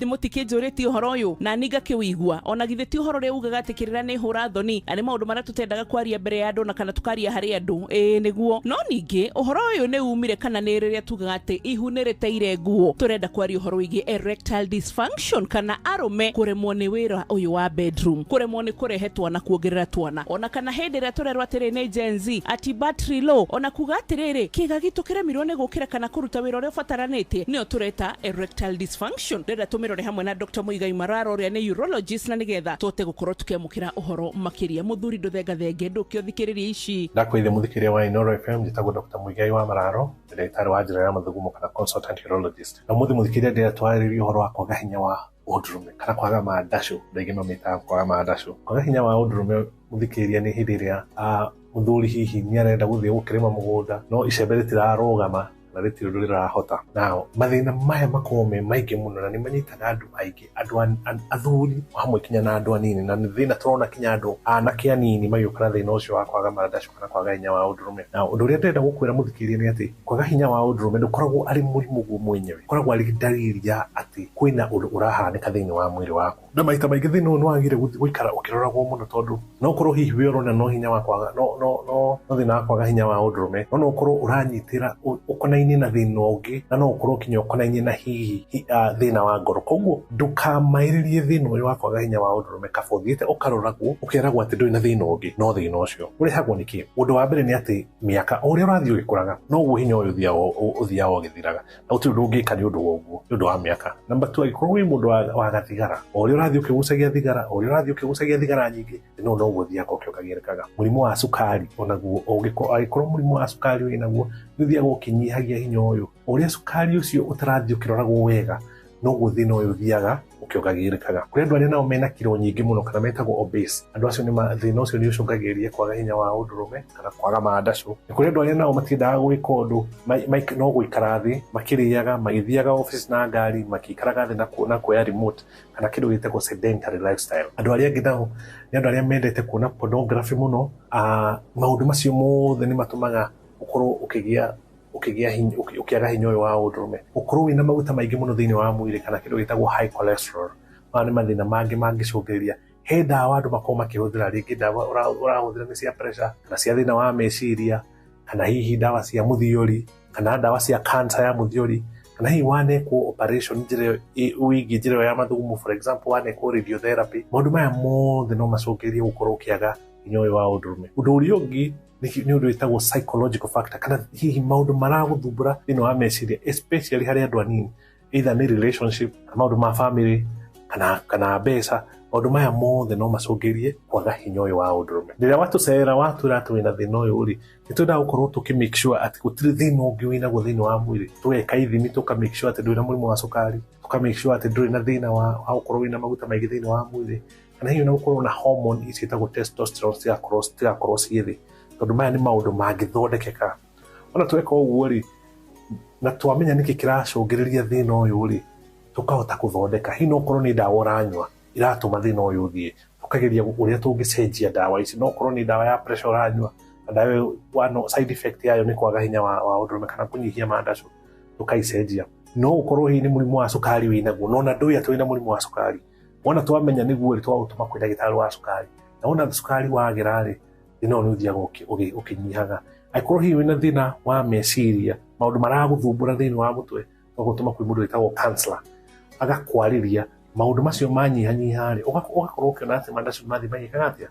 mũtikĩnjũrĩtie ũhoro ũyũ na niĩ ngakĩwĩigua, ona githĩ ti ũhoro ũrĩa ugaga atĩ kĩrĩra nĩ hũra thoni, na nĩ maũndũ marĩa tũtendaga kwaria mbere ya andũ na kana tũkaria harĩ andũ. Ĩĩ nĩguo. No ningĩ ũhoro ũyũ nĩ umire kana nĩ rĩrĩa tugaga atĩ ihu nĩ rĩteire nguo. Tũrenda kwaria ũhoro wĩgiĩ erectile dysfunction kana arũme kũremwo nĩ wĩra ũyũ wa bedroom, kũremwo nĩ kũrehe twana, kuongerera twana, ona kana hĩndĩ ĩrĩa tũrerwo atĩrĩ nĩ Gen Z ati battery low, ona kuga atĩrĩrĩ kĩga gitũ kĩremirwo nĩ gũkĩra kana kũruta wĩra ũrĩa ũbataranĩtie, nĩyo tũreta erectile dysfunction. Ndĩrenda tũmĩrore hamwe na Dr. Muigai Mararo ũrĩa nĩ urologist, na nĩgetha tũhote gũkorwo tũkĩamũkĩra ũhoro makĩria. Mũthuri ndũthengathenge, ndũkĩothikĩrĩria ici. Ndakwĩire mũthikĩria wa Inooro FM, njĩtagwo Dr. Muigai wa Mararo, ndagĩtarĩ wa njĩra ya mathugumo kana consultant urologist. Na ũmũthĩ mũthikĩria ndĩrenda twarĩrĩrie ũhoro wa kwaga hinya wa ũndũrũme kana kwaga mandacũ, andũ aingĩ mamĩtaga kwaga mandacũ. Kwaga hinya wa ũndũrũme mũthikĩria nĩ hĩndĩ ĩrĩa mũthuri hihi nĩ arenda gũthiĩ gũkĩrĩma mũgũnda no icembe rĩtirarũgama na rĩtirĩ ũndũ rĩrahota. Nao mathĩna maya makoragwo me maingĩ mũno na nĩ manyitaga andũ aingĩ, andũ athuri hamwe kinya na andũ anini, na nĩ thĩna tũrona kinya andũ anake anini magĩũka na thĩna ũcio wa kwaga mandacũ kana kwaga hinya wa ũndũrũme. Na ũndũ ũrĩa ndĩrenda gũkwĩra mũthikĩrĩria nĩ atĩ kwaga hinya wa ũndũrũme ndũkoragwo arĩ mũrimũ guo mwenyewe, ũkoragwo arĩ dalili ya atĩ kwĩna ũndũ ũrahanĩka thĩinĩ wa mwĩrĩ waku. Na maita maingĩ thĩna ũyũ nĩ wagĩrĩire gũikara ũkĩroragwo mũno, tondũ no ũkorwo hihi wĩ ũrona no hinya wa kwaga no no no no thĩna wa kwaga hinya wa ũndũrũme, no ũkorwo ũranyitĩra ũkonainie na thĩna ũngĩ, na no ũkorwo kinya ũkonainie na hihi thĩna wa ngoro. Koguo ndũkamaĩrĩrie thĩna ũyũ wa kwaga hinya wa ũndũrũme, kaba ũthiĩte ũkaroragwo ũkeragwo atĩ ndũrĩ na thĩna ũngĩ no thĩna ũcio ũrehagwo nĩ kĩ. Ũndũ wa mbere nĩ atĩ mĩaka o ũrĩa ũrathiĩ ũgĩkũraga noguo hinya ũyũ ũthiaga ũgĩthiraga, na gũtirĩ ũndũ ũngĩka nĩ ũndũ wa ũguo, nĩ ũndũ wa mĩaka. Namba 2, angĩkorwo wĩ mũndũ wa gathigara, o ũrĩa ũrathiĩ ũkĩgucagia thigara, o ũrĩa ũrathiĩ ũkĩgucagia thigara nyingĩ, thĩna ũyũ noguo ũthiaga ũkĩongagĩrĩkaga. Mũrimũ wa cukari onaguo, angĩkorwo mũrimũ wa cukari wĩnaguo nĩ ũthiaga ũkĩnyihagia hinya ũyũ. O ũrĩa cukari ũcio ũtarathiĩ ũkĩroragwo wega, noguo thĩna ũyũ ũthiaga ũkĩongagĩrĩkaga. Kũrĩ andũ arĩa nao mena kiro nyingĩ mũno kana metagwo obese, andũ acio thĩna ũcio nĩ ũcũngagĩrĩria kwaga hinya wa ũndũrũme kana kwaga mandacũ. Nĩ kũrĩ andũ arĩa nao matiendaga gwĩka ũndũ, no gũikara thĩ makĩrĩaga, magĩthiaga office na ngari, makĩikaraga thĩ na kuoya remote kana kĩndũ gĩtagwo sedentary lifestyle. Andũ arĩa angĩ nao nĩ andũ arĩa mendete kuona pornography mũno. Maũndũ macio mothe nĩ matũmaga ũkorwo ũkĩgĩa ũkĩaga hinya ũyũ wa ũndũrũme. Ũkorwo wĩna maguta maingĩ mũno thĩinĩ wa mwĩrĩ kana kĩndũ gĩtagwo high cholesterol, maya nĩ mathĩna mangĩ mangĩcũngĩrĩria. He ndawa andũ makoragwo makĩhũthĩra, rĩngĩ ndawa ũrahũthĩra nĩ cia pressure kana cia thĩna wa meciria, kana hihi ndawa cia mũthiori, kana ndawa cia cancer ya mũthiori, kana hihi wanekwo operation njĩra wĩgiĩ njĩra ĩyo ya mathugumo, for example wanekwo radiotherapy. Maũndũ maya mothe no macũngĩrĩrie gũkorwo ũkĩaga hinya ũyũ wa ũndũrũme. Ũndũ ũrĩa ũngĩ nĩ ũndũ wĩtagwo psychological factor, kana hihi maũndũ maragũthumbũra thĩinĩ wa meciria, especially harĩ andũ anini, either nĩ relationship, kana maũndũ ma family, kana mbeca. Maũndũ maya mothe no macũngĩrĩrie kwaga hinya ũyũ wa ũndũrũme. Rĩrĩa watũcerera watwĩra atĩ wĩna thĩna ũyũ rĩ, nĩ twendaga gũkorwo tũkĩ make sure atĩ gũtirĩ thĩna ũngĩ wĩnaguo thĩinĩ wa mwĩrĩ. Tũgeka ithimi tũka make sure atĩ ndũrĩ na mũrimũ wa cukari, tũka make sure atĩ ndũrĩ na thĩna wa gũkorwo wĩna maguta maingĩ thĩinĩ wa mwĩrĩ, kana hihi ona gũkorwo na hormone ici ciĩtagwo testosterone citigakorwo ciĩ thĩ, tondũ maya nĩ maũndũ mangĩthondekeka. Ona tweka ũguo rĩ, na twamenya nĩkĩ kĩracũngĩrĩria thĩna ũyũ rĩ, tũkahota kũthondeka. Hihi no ũkorwo nĩ ndawa ũranyua iratũma thĩna ũyũ ũthiĩ, tũkageria ũrĩa tũngĩcenjia ndawa ici. No ũkorwo nĩ ndawa ya pressure ũranyua, na ndawa ĩyo side effect yayo nĩ kwaga hinya wa ũndũrũme kana kũnyihia mandacũ, tũkaicenjia. No ũkorwo hihi nĩ mũrimũ wa cukari wĩnaguo, no ona ndũĩ atĩ wĩna mũrimũ wa cukari. Wona twamenya nĩguo rĩ, twagũtũma kwĩ ndagĩtarĩ wa cukari, na wona cukari wagĩra rĩ, thĩna ũyũ nĩ ũthiaga ũkĩnyihaga. Angĩkorwo hihi wĩna thĩna wa meciria, maũndũ maragũthumbũra thĩinĩ wa mũtwe, twagũtũma kwĩ mũndũ wĩtagwo counselor, agakwarĩria maũndũ macio manyihanyiha rĩ, ũgakorwo ũkĩona atĩ mandacũ mathiĩ magĩkaga atĩa,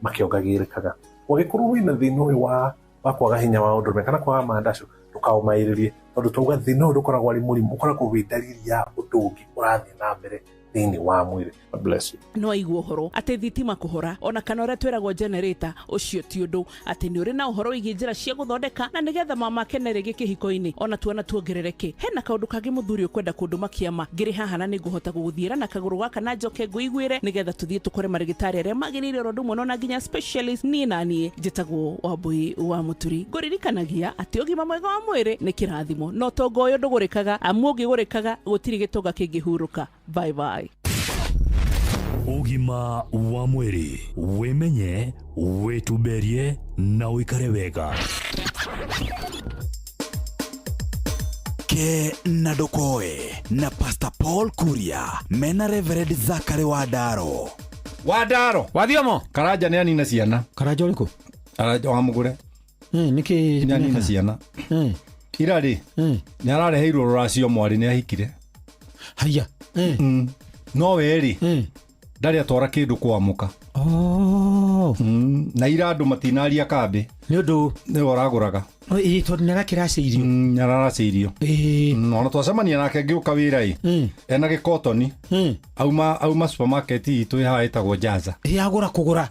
makĩongagĩrĩkaga. Ũngĩkorwo wĩna thĩna ũyũ wa kwaga hinya wa ũndũrũme kana kwaga mandacũ, ndũkaũmaĩrĩrie, tondũ twauga thĩna ũyũ ndũkoragwo arĩ mũrimũ, ũkoragwo wĩ dalili ya ũndũ ũngĩ ũrathiĩ na mbere Thĩinĩ wa mwĩrĩ. God bless you. No aigua ũhoro atĩ thitima kũhora ona kana ũrĩa twĩragwo generator ũcio ti ũndũ, atĩ nĩ ũrĩ na ũhoro wĩgiĩ njĩra cia gũthondeka na nĩgetha mama akene rĩngĩ kĩhiko-inĩ ona tuona tuongerereke. Hena kaũndũ kangĩ mũthuri ũkwenda kũndũma kĩama ngĩrĩ haha na nĩngũhota gũgũthiĩra na kagũrũ gaka na njoke ngũiguĩre nĩgetha tũthiĩ tũkore marĩgĩtarĩ arĩa magĩrĩire oro ũndũ ũmwe na nginya specialist. Niĩ na niĩ njĩtagwo Wambui wa Mũturi, ngũririkanagia atĩ ũgima mwega wa mwĩrĩ nĩ kĩrathimo, no tongo ũyũ ndũgũrĩkaga, amu ũngĩgũrĩkaga gũtirĩ gĩtonga kĩngĩhurũka. Bye bye. Ũgima wa mwĩrĩ, wĩmenye, wĩtumberie na ũikare wega. Ke na Ndokoe na Pastor Paul Kuria mena Reverend Zakari Wandaro. Wandaro wathiomo Karanja nĩ anina ciana. Karanja ũrĩkũ? Karanja wa Mũgũre. Nĩkĩ nĩ anina ciana. Ira rĩ nĩ arareheirwo rũracio mwarĩ nĩ ahikire. Haya. No we rĩ ndarĩ atwara kĩndũ kwamũka. Na ira andũ matinaria kambĩ nĩ ũndũ nĩwe ũragũraga. Ĩĩ, tondũ nĩarakĩracĩirio. Nĩararacĩirio. Ona twacemania nake ngĩũka wĩra ĩ ena gĩkotoni auma supermarket itũ ĩ haha ĩtagwo Jaza. Ĩ agũra kũgũra.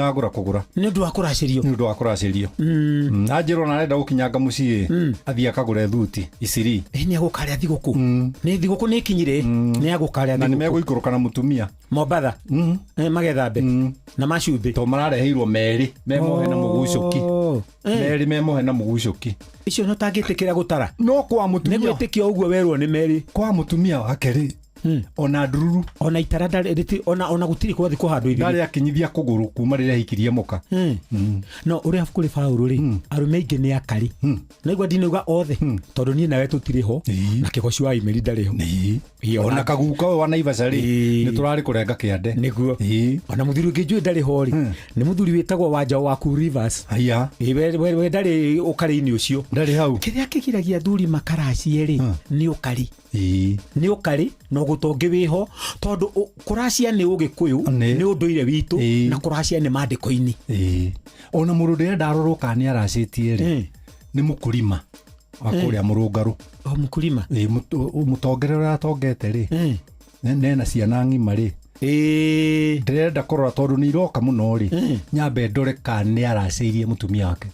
Agũra kũgũra nĩ ũndũ wa kũracĩrio. Nĩ ũndũ wa kũracĩrio. Anjĩrwo ona arenda gũkinyanga mũciĩ athiĩ akagũre thuti iciri. Ĩ nĩ agũkarĩa thigũkũ. Nĩ thigũkũ nĩ ĩkinyire nĩ agũkarĩa na nĩ thigũkũ. Megũikũrũka na mũtumia Mombatha. Magethambe na macumbĩ to marareheirwo merĩ memohe na mũgucũki. Merĩ memohe na mũgucũki. Icio no tangĩtĩkĩra gũtara. No kwa mũtumia nĩ gwĩtĩkia ũguo werwo nĩ merĩ. Kwa mũtumia wake rĩ ona ndururu ona itara ndarĩ ona gũtirĩ kwathi kũhandwo ithimi. Ndarĩ akinyithia kũgũrũ kuma rĩrĩa ahikirie mũka. No ũrĩa kũrĩ Paũlũ rĩ arũme aingĩ nĩ akari. Naigua ndinauga othe tondũ niĩ nawe tũtirĩ ho na kĩgoci wa Imeri ndarĩ ho. Ona kaguka wa Naivasha rĩ nĩ tũrarĩ kũrenga kĩande. Nĩguo. Ona mũthuri ũngĩ njũĩ ndarĩ ho rĩ nĩ mũthuri wĩtagwo Wanja wa Cool Rivers. Haya. We ndarĩ ũkarĩ-inĩ ũcio. Ndarĩ hau. Kĩrĩa kĩgiragia athuri makaracie rĩ nĩ ũkari. Nĩ ũkarĩ na ũgũtongi wĩho tondũ kũracia nĩ ũgĩkũyũ nĩ ũndũire witũ na kũracia nĩ mandĩko-inĩ. Ona mũndũ ndĩrenda arorwo kana nĩ aracĩtie rĩ nĩ mũkũrima wa kũrĩa mũrũngarũ. O mũkũrima? Mũtongerere ũrĩa atongete rĩ nena ciana ng'ima rĩ ndĩrenda kũrora tondũ nĩ iroka mũno rĩ nyambe ndore kana nĩ aracĩirie mũtumia wake.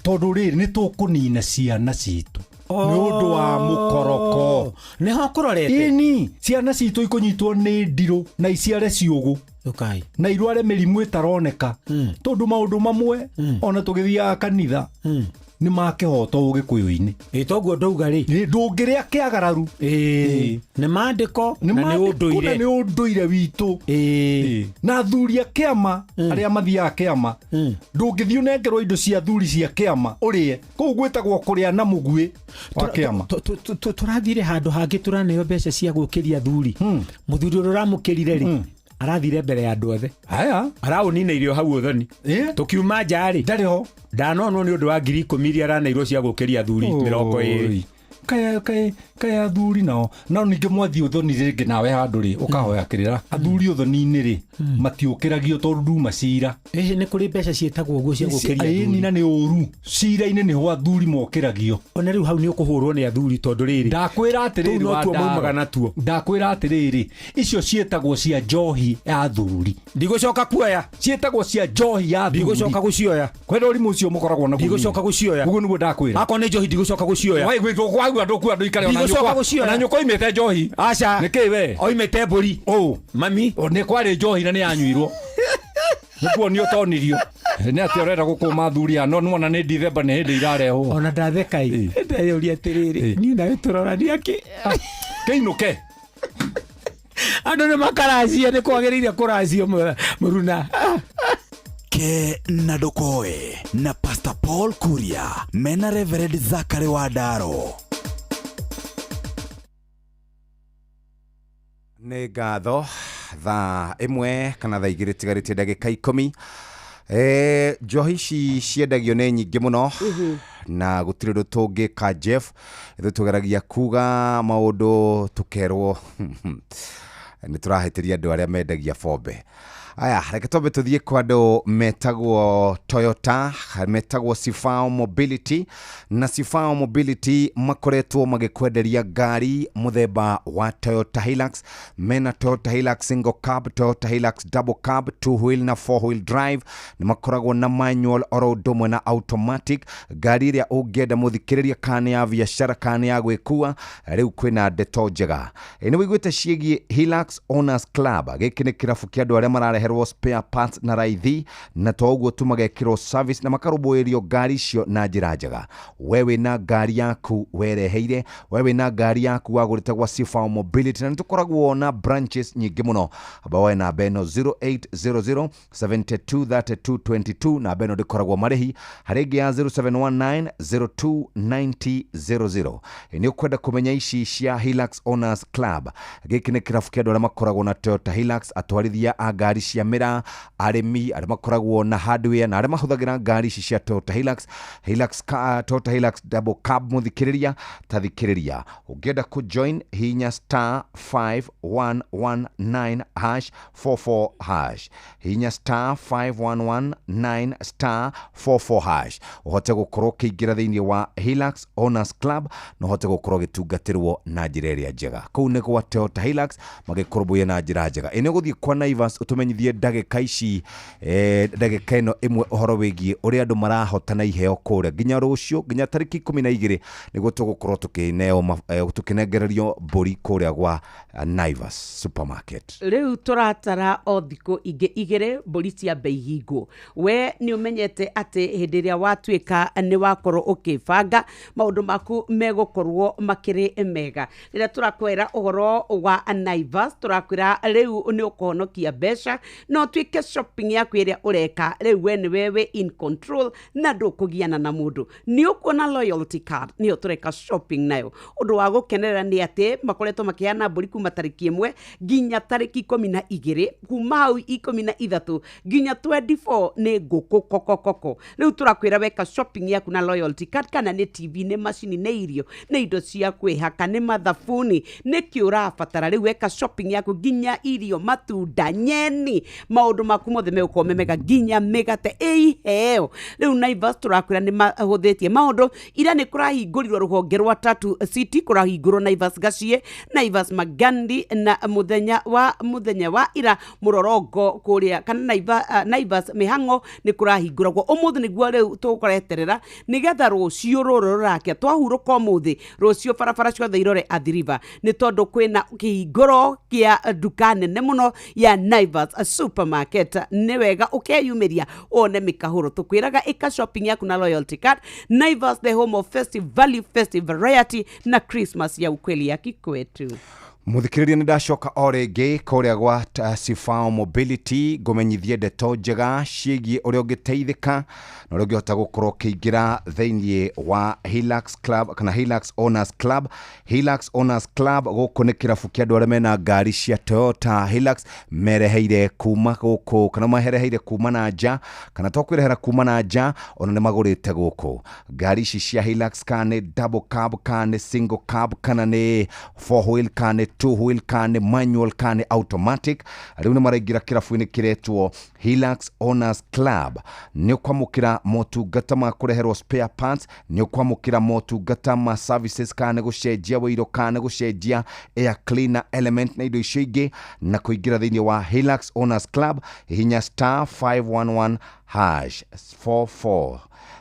Tondũ rĩrĩ nĩ tũkũnina ciana citũ nĩ ũndũ wa mũkoroko. Nĩho kũrorete. Ĩni ciana citũ ikũnyitwo nĩ ndirũ na iciare ciũgũ na irware mĩrimũ ĩtaroneka tondũ maũndũ mamwe ona tũgĩthiaga kanitha nĩ ma kĩhoto ũgĩkũyũ-inĩ. Ĩ toguo ndauga rĩ ndũngĩrĩa kĩagararu. Nĩ mandĩko na nĩ ũndũire. Nĩ ũndũire witũ. Na athuri a kĩama arĩa mathiaga kĩama ndũngĩthiĩ ũnengerwo indo cia athuri cia kĩama ũrĩe kũu gwĩtagwo kũrĩa na mũguĩ wa kĩama. Tũrathire handũ hangĩ tũraneo mbeca cia gũkĩria athuri. Mũthuri ũrĩa ũramũkĩrire rĩ arathire mbere ya andũ othe. Haya. Araũnina irio hau ũthoni. Tũkiuma nja rĩ ndarĩ ho. Ndanonwo nĩ ũndũ wa 10,000 iria araneirwo cia gũkĩria athuri 20. Kaya athuri nao nao ningĩ mwathiĩ ũthoni rĩngĩ nawe handũ rĩ ũkahoya kĩrĩra athuri ũthoni-inĩ rĩ matiũkĩragio tondũ nduma cira. Nĩ kũrĩ mbeca ciĩtagwo ũguo cia gũkĩria athuri. Ĩni na nĩ ũru cira-inĩ nĩho athuri mokĩragio. Ona rĩu hau nĩ ũkũhũrwo nĩ athuri tondũ rĩrĩ ndakwĩra atĩrĩrĩ no tuo maumaga natuo. Ndakwĩra atĩrĩrĩ icio ciĩtagwo cia njohi ya athuri. Ndigũcoka kuoya. Ciĩtagwo cia njohi ya athuri. Ndigũcoka gũcioya. Kwenda ũrimũ ũcio mũkoragwo naguo. Ndigũcoka gũcioya. Ũguo nĩguo ndakwĩra. Akorwo nĩ njohi ndigũcoka gũcioya. Waigua ndũkua andũ ikare ona nyũkwa oimĩte njohi. Aca. Nĩkĩ we? Oimĩte mbũri. Mami. Nĩ kwarĩ njohi na nĩ yanyuirwo. Nĩkuonio tonirio. Nĩ atĩa ũrenda gũkũma athuri aya no nĩwona nĩ Dithemba nĩ hĩndĩ irarehwo. Ona ndatheka ĩ. Ndeyũria atĩrĩrĩ niĩ nawe tũrorania kĩ? Kĩinũke. Andũ nĩ makaracia nĩ kwagĩrĩire kũracio mũruna. Ke na Ndokoe na Pastor Paul Kuria mena Reverend Zakari Wandaro. Nĩ ngatho thaa 1 kana thaa 2 tigarĩtie ndagĩka 10. Njohi ici ciendagio nĩ nyingĩ mũno na gũtirĩ ũndũ tũngĩka Jeff. Ithuĩ tũgeragia kuga maũndũ tũkerwo nĩ tũrahĩtĩria andũ arĩa mendagia bombe. Aya, reke twambe tũthiĩ kwa andũ metagwo Toyota, metagwo Sifao Mobility, na Sifao Mobility makoretwo magĩkwenderia ngari mũthemba wa Toyota Hilux. Mena Toyota Hilux single cab, Toyota Hilux double cab, two wheel na four wheel drive. Nĩ makoragwo na manual oro ũndũ ũmwe na automatic. Ngari ĩrĩa ũngĩenda mũthikĩrĩria, kana nĩ ya biacara kana nĩ ya gwĩkua, rĩu kwĩna ndeto njega. Nĩ wĩiguĩte ciĩgiĩ Hilux Owners Club. Gĩkĩ nĩ kĩrabu kĩa andũ arĩa marareherwo spare parts na raithi, na to ũguo tu, magekĩrwo service na makarũmbũĩrio ngari icio na njĩra njega. We wĩna ngari yaku wereheire, we wĩna ngari yaku wagũrĩte gwa Sifao Mobility, na nĩ tũkoragwo na branches nyingĩ mũno. Amba woe namba ĩno 0800 72 32 22, namba ĩno ndĩkoragwo marĩhi. Harĩ ĩngĩ ya 0719 02 90 00. Nĩ ũkwenda kũmenya ici cia Hilux Owners Club. Gĩkĩ nĩ kĩrabu kĩa andũ arĩa makoragwo na Toyota Hilux, atwarithia a ngari cia mĩraa, arĩmi arĩa makoragwo na hardware na arĩa mahũthagĩra ngari ici cia Toyota Hilux, Toyota Hilux double cab. Mũthikĩrĩria, ta thikĩrĩria, ũngĩenda kũ join, hinya star 5119 hash 44 hash, hinya star 5119 star 44 hash, ũhote gũkorwo ũkĩingĩra thĩinĩ wa Hilux Owners Club na ũhote gũkorwo ũgĩtungatĩrwo na njĩra ĩrĩa njega. Kũu nĩ gwa Toyota Hilux magĩkũrũmbũiya na njĩra njega. Ĩ nĩ ũgũthiĩ kwa Naivas ũtũmenyithie ndagĩka ici, ndagĩka ĩno ĩmwe, ũhoro wĩgiĩ ũrĩa andũ marahotana iheo kũrĩa nginya rũciũ, nginya tarĩki 12 nĩguo tũgũkorwo tũkĩneo tũkĩnengererio mbũri kũrĩa gwa Naivas supermarket. Rĩu tũratara o thikũ ingĩ 2 mbũri ciambe ihingwo. We nĩ ũmenyete atĩ hĩndĩ ĩrĩa watuĩka nĩ wakorwo ũkĩbanga maũndũ maku megũkorwo makĩrĩ mega. Rĩrĩa tũrakwĩra ũhoro wa Naivas, tũrakwĩra rĩu nĩ ũkũhonokia mbeca no tuĩke shopping yaku ĩrĩa ũreka rĩu we nĩwe wĩ in control na ndũkũgiana na mũndũ. Nĩ ũkuona loyalty card nĩyo tũreka shopping nayo. Ũndũ wa gũkenerera nĩ atĩ makoretwo makĩheana mbũri kuma tarĩki 1 nginya tarĩki 12, kuma hau 13 nginya 24 nĩ ngũkũ kokokoko. Rĩu tũrakwĩra weka shopping yaku na loyalty card, kana nĩ TV, nĩ macini, nĩ irio, nĩ indo cia kwĩhaka, nĩ mathabuni, nĩ kĩ ũrabatara. Rĩu weka shopping yaku nginya irio, matunda, nyeni, maũndũ maku mothe megũkorwo me mega, nginya mĩgate ĩ iheo. Rĩu Naivas tũrakwĩra nĩ mahũthĩtie maũndũ. Ira nĩ kũrahingũrirwo rũhonge rwa Tatu City, kũrahingũrwo Naivas Gacie, Naivas Magandi, na mũthenya wa ira mũrorongo kũrĩa kana Naivas Mĩhang'o nĩ kũrahingũragwo. Ũmũthĩ nĩguo rĩu tũkũreterera nĩgetha rũciũ rũrũ rũrakia twahurũka ũmũthĩ, rũciũ barabara ciothe irore Athi River, nĩ tondũ kwĩna kĩhingũro kĩa nduka nene mũno ya Naivas supermarket. Nĩ wega ũkeyumĩria wone mĩkahũro. Tũkwĩraga ĩka shopping yaku na loyalty card. Naivas, the home of festive value, festive variety na Christmas ya ukweli ya kikwetu. Mũthikĩrĩria, nĩ ndacoka o rĩngĩ kũrĩa gwa Sifao Mobility ngũmenyithie ndeto njega ciĩgiĩ ũrĩa ũngĩteithĩka na ũrĩa ũngĩhota gũkorwo ũkĩingĩra thĩinĩ wa Hilux Club kana Hilux Owners Club. Hilux Owners Club gũkũ nĩ kĩrabu kĩa andũ arĩa mena ngari cia Toyota Hilux mereheire kuma gũkũ kana mahereheire kuma na nja, kana to kwĩrehera kuma na nja, ona nĩ magũrĩte gũkũ ngari ici cia Hilux, kana nĩ double cab, kana nĩ single cab, kana nĩ four wheel, kana nĩ two wheel, kana nĩ manual, kana nĩ automatic. Rĩu nĩ maraingĩra kĩrabu-inĩ kĩretwo Hilux Owners Club. Nĩ ũkwamũkĩra motungata ma kũreherwo spare parts, nĩ ũkwamũkĩra motungata ma services, kana nĩ gũcenjia wĩiro, kana nĩ gũcenjia air cleaner element na indo icio ingĩ. Na kũingĩra thĩinĩ wa Hilux Owners Club, hihinya star 511 hash 44.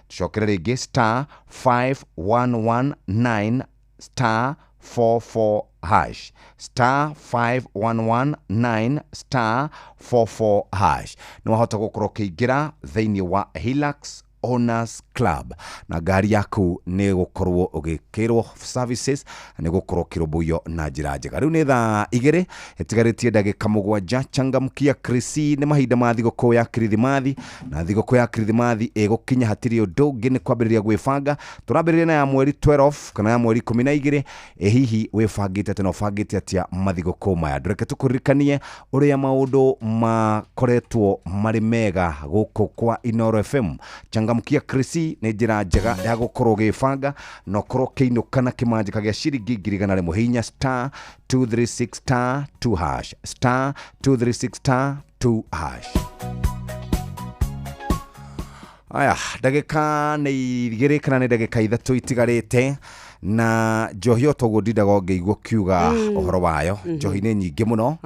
Tucokere rĩngĩ, star 5119 star 44 hash, star 5119 star 44 hash. Nĩ wahota gũkorwo ũkĩingĩra thĩinĩ wa Hilux Owners Club na ngari yaku nĩ gũkorwo ũgĩkĩrwo services, nĩ gũkorwo ũkĩrũmbũiyo na njĩra njega. Rĩu nĩ thaa 2 ĩtigarĩtie ndagĩka 7. Changamkia Krisi, nĩ mahinda ma thigũkũ ya Kirithimathi, na thigũkũ ya Kirithimathi ĩgũkinya hatirĩ ũndũ ũngĩ nĩ kwambĩrĩria gwĩbanga. Tũrambĩrĩria na ya mweri 12 kana ya mweri 12. Ĩ hihi wĩbangĩte atĩa na ũbangĩte atĩa mathigũkũ maya? Ndũreke tũkũririkanie ũrĩa maũndũ makoretwo marĩ mega gũkũ kwa Inooro FM. Changamkia Krisi nĩ njĩra njega ya gũkorwo ũgĩbanga na ũkorwo ũkĩinũka na kĩmanjĩka gĩa ciringi 100,000. Hihinya star 236 star 2 hash, star 236 star 2 hash. Aya, ndagĩka nĩ 2 kana nĩ ndagĩka 3 itigarĩte na njohi o toguo ndindaga ngĩigua ũkiuga ũhoro wayo. Njohi nĩ nyingĩ mũno.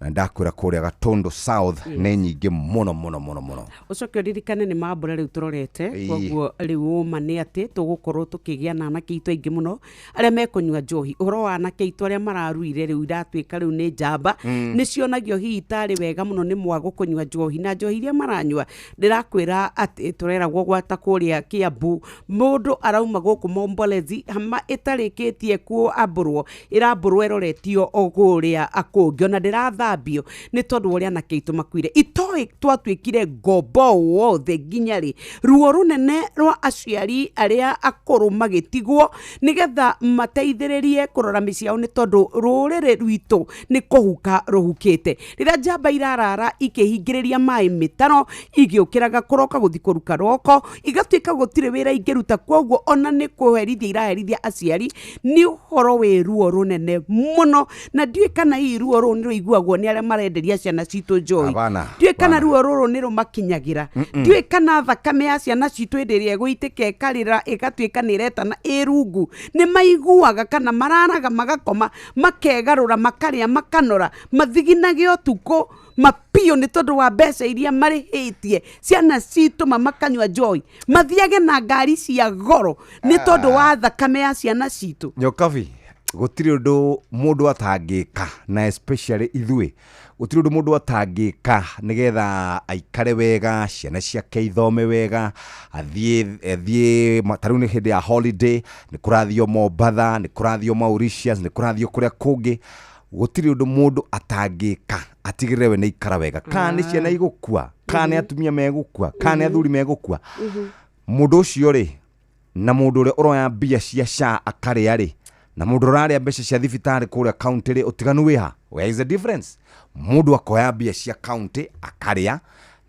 Na ndakwĩra kũrĩa Gatundu South nĩ nyingĩ mũno mũno mũno mũno. Ũcoke ũririkane nĩ mambura rĩu tũrorete. Koguo rĩu ũma nĩ atĩ tũgũkorwo tũkĩgĩa na anake aitũ aingĩ mũno arĩa mekũnyua njohi. Ũhoro wa anake aitũ arĩa mararuire rĩu iratuĩka rĩu nĩ njamba. Nĩ cionagio hihi tarĩ wega mũno nĩ mwago kũnyua njohi, na njohi iria maranyua ndĩrakwĩra atĩ tũreragwo gwata kũrĩa Kiambu mũndũ arauma gũkũ Mombolezi hama ĩtarĩkĩtie kuambũrwo ĩrambũrwo ĩroretio o kũrĩa kũngĩ, ona ndĩrathambio nĩ tondũ wa ũrĩa anake aitũ makuire. Itoĩ twatuĩkire ngombo wothe nginya rĩ, ruo rũnene rwa aciari arĩa akũrũ magĩtigwo nĩgetha mateithĩrĩrie kũrora mĩciĩ yao, nĩ tondũ rũrĩrĩ rwitũ nĩ kũhuka rũhukĩte. Rĩrĩa njamba irarara ikĩhingĩrĩria maĩ mĩtaro, igĩũkĩraga kũroka gũthiĩ kũruka roko, igatuĩka gũtirĩ wĩra ingĩruta, koguo ona nĩ kũherithia iraherithia aciari. Nĩ ũhoro wĩ ruo rũnene mũno, na ndiũĩ kana hihi ruo rũu nĩ rũiguagwo nĩ arĩa marenderia ciana citũ njohi. Ndiũĩ kana ruo rũrũ nĩ rũmakinyagĩra. Ndiũĩ kana thakame ya ciana citũ hĩndĩ ĩrĩa ĩgũitĩka ĩkarĩra ĩgatuĩka nĩ ĩretana ĩ rungu, nĩ maiguaga kana mararaga magakoma makegarũra makarĩa makanora mathiginage ũtukũ mapio nĩ tondũ wa mbeca iria marĩhĩtie ciana citũ makanyua njohi, mathiage na ngari cia goro nĩ tondũ wa thakame ya ciana citũ. Nyokabi, gũtirĩ ũndũ mũndũ atangĩka, na especially ithuĩ, gũtirĩ ũndũ mũndũ atangĩka nĩgetha aikare wega, ciana ciake ithome wega, athiĩ ta rĩu nĩ hĩndĩ ya holiday, nĩ kũrathio Mombatha, nĩ kũrathio Mauritius, nĩ kũrathio kũrĩa kũngĩ. Gũtirĩ ũndũ mũndũ atangĩka atigĩrĩre we nĩ aikara wega. Kana nĩ ciana igũkua, kana nĩ atumia megũkua, kana nĩ athuri megũkua. Mũndũ ũcio rĩ, na mũndũ ũrĩa ũroya mbia cia SHA akarĩa rĩ, na mũndũ ũrarĩa mbeca cia thibitarĩ kũrĩa county rĩ, ũtiganu wĩ ha? Where is the difference? Mũndũ akoya mbia cia county akarĩa,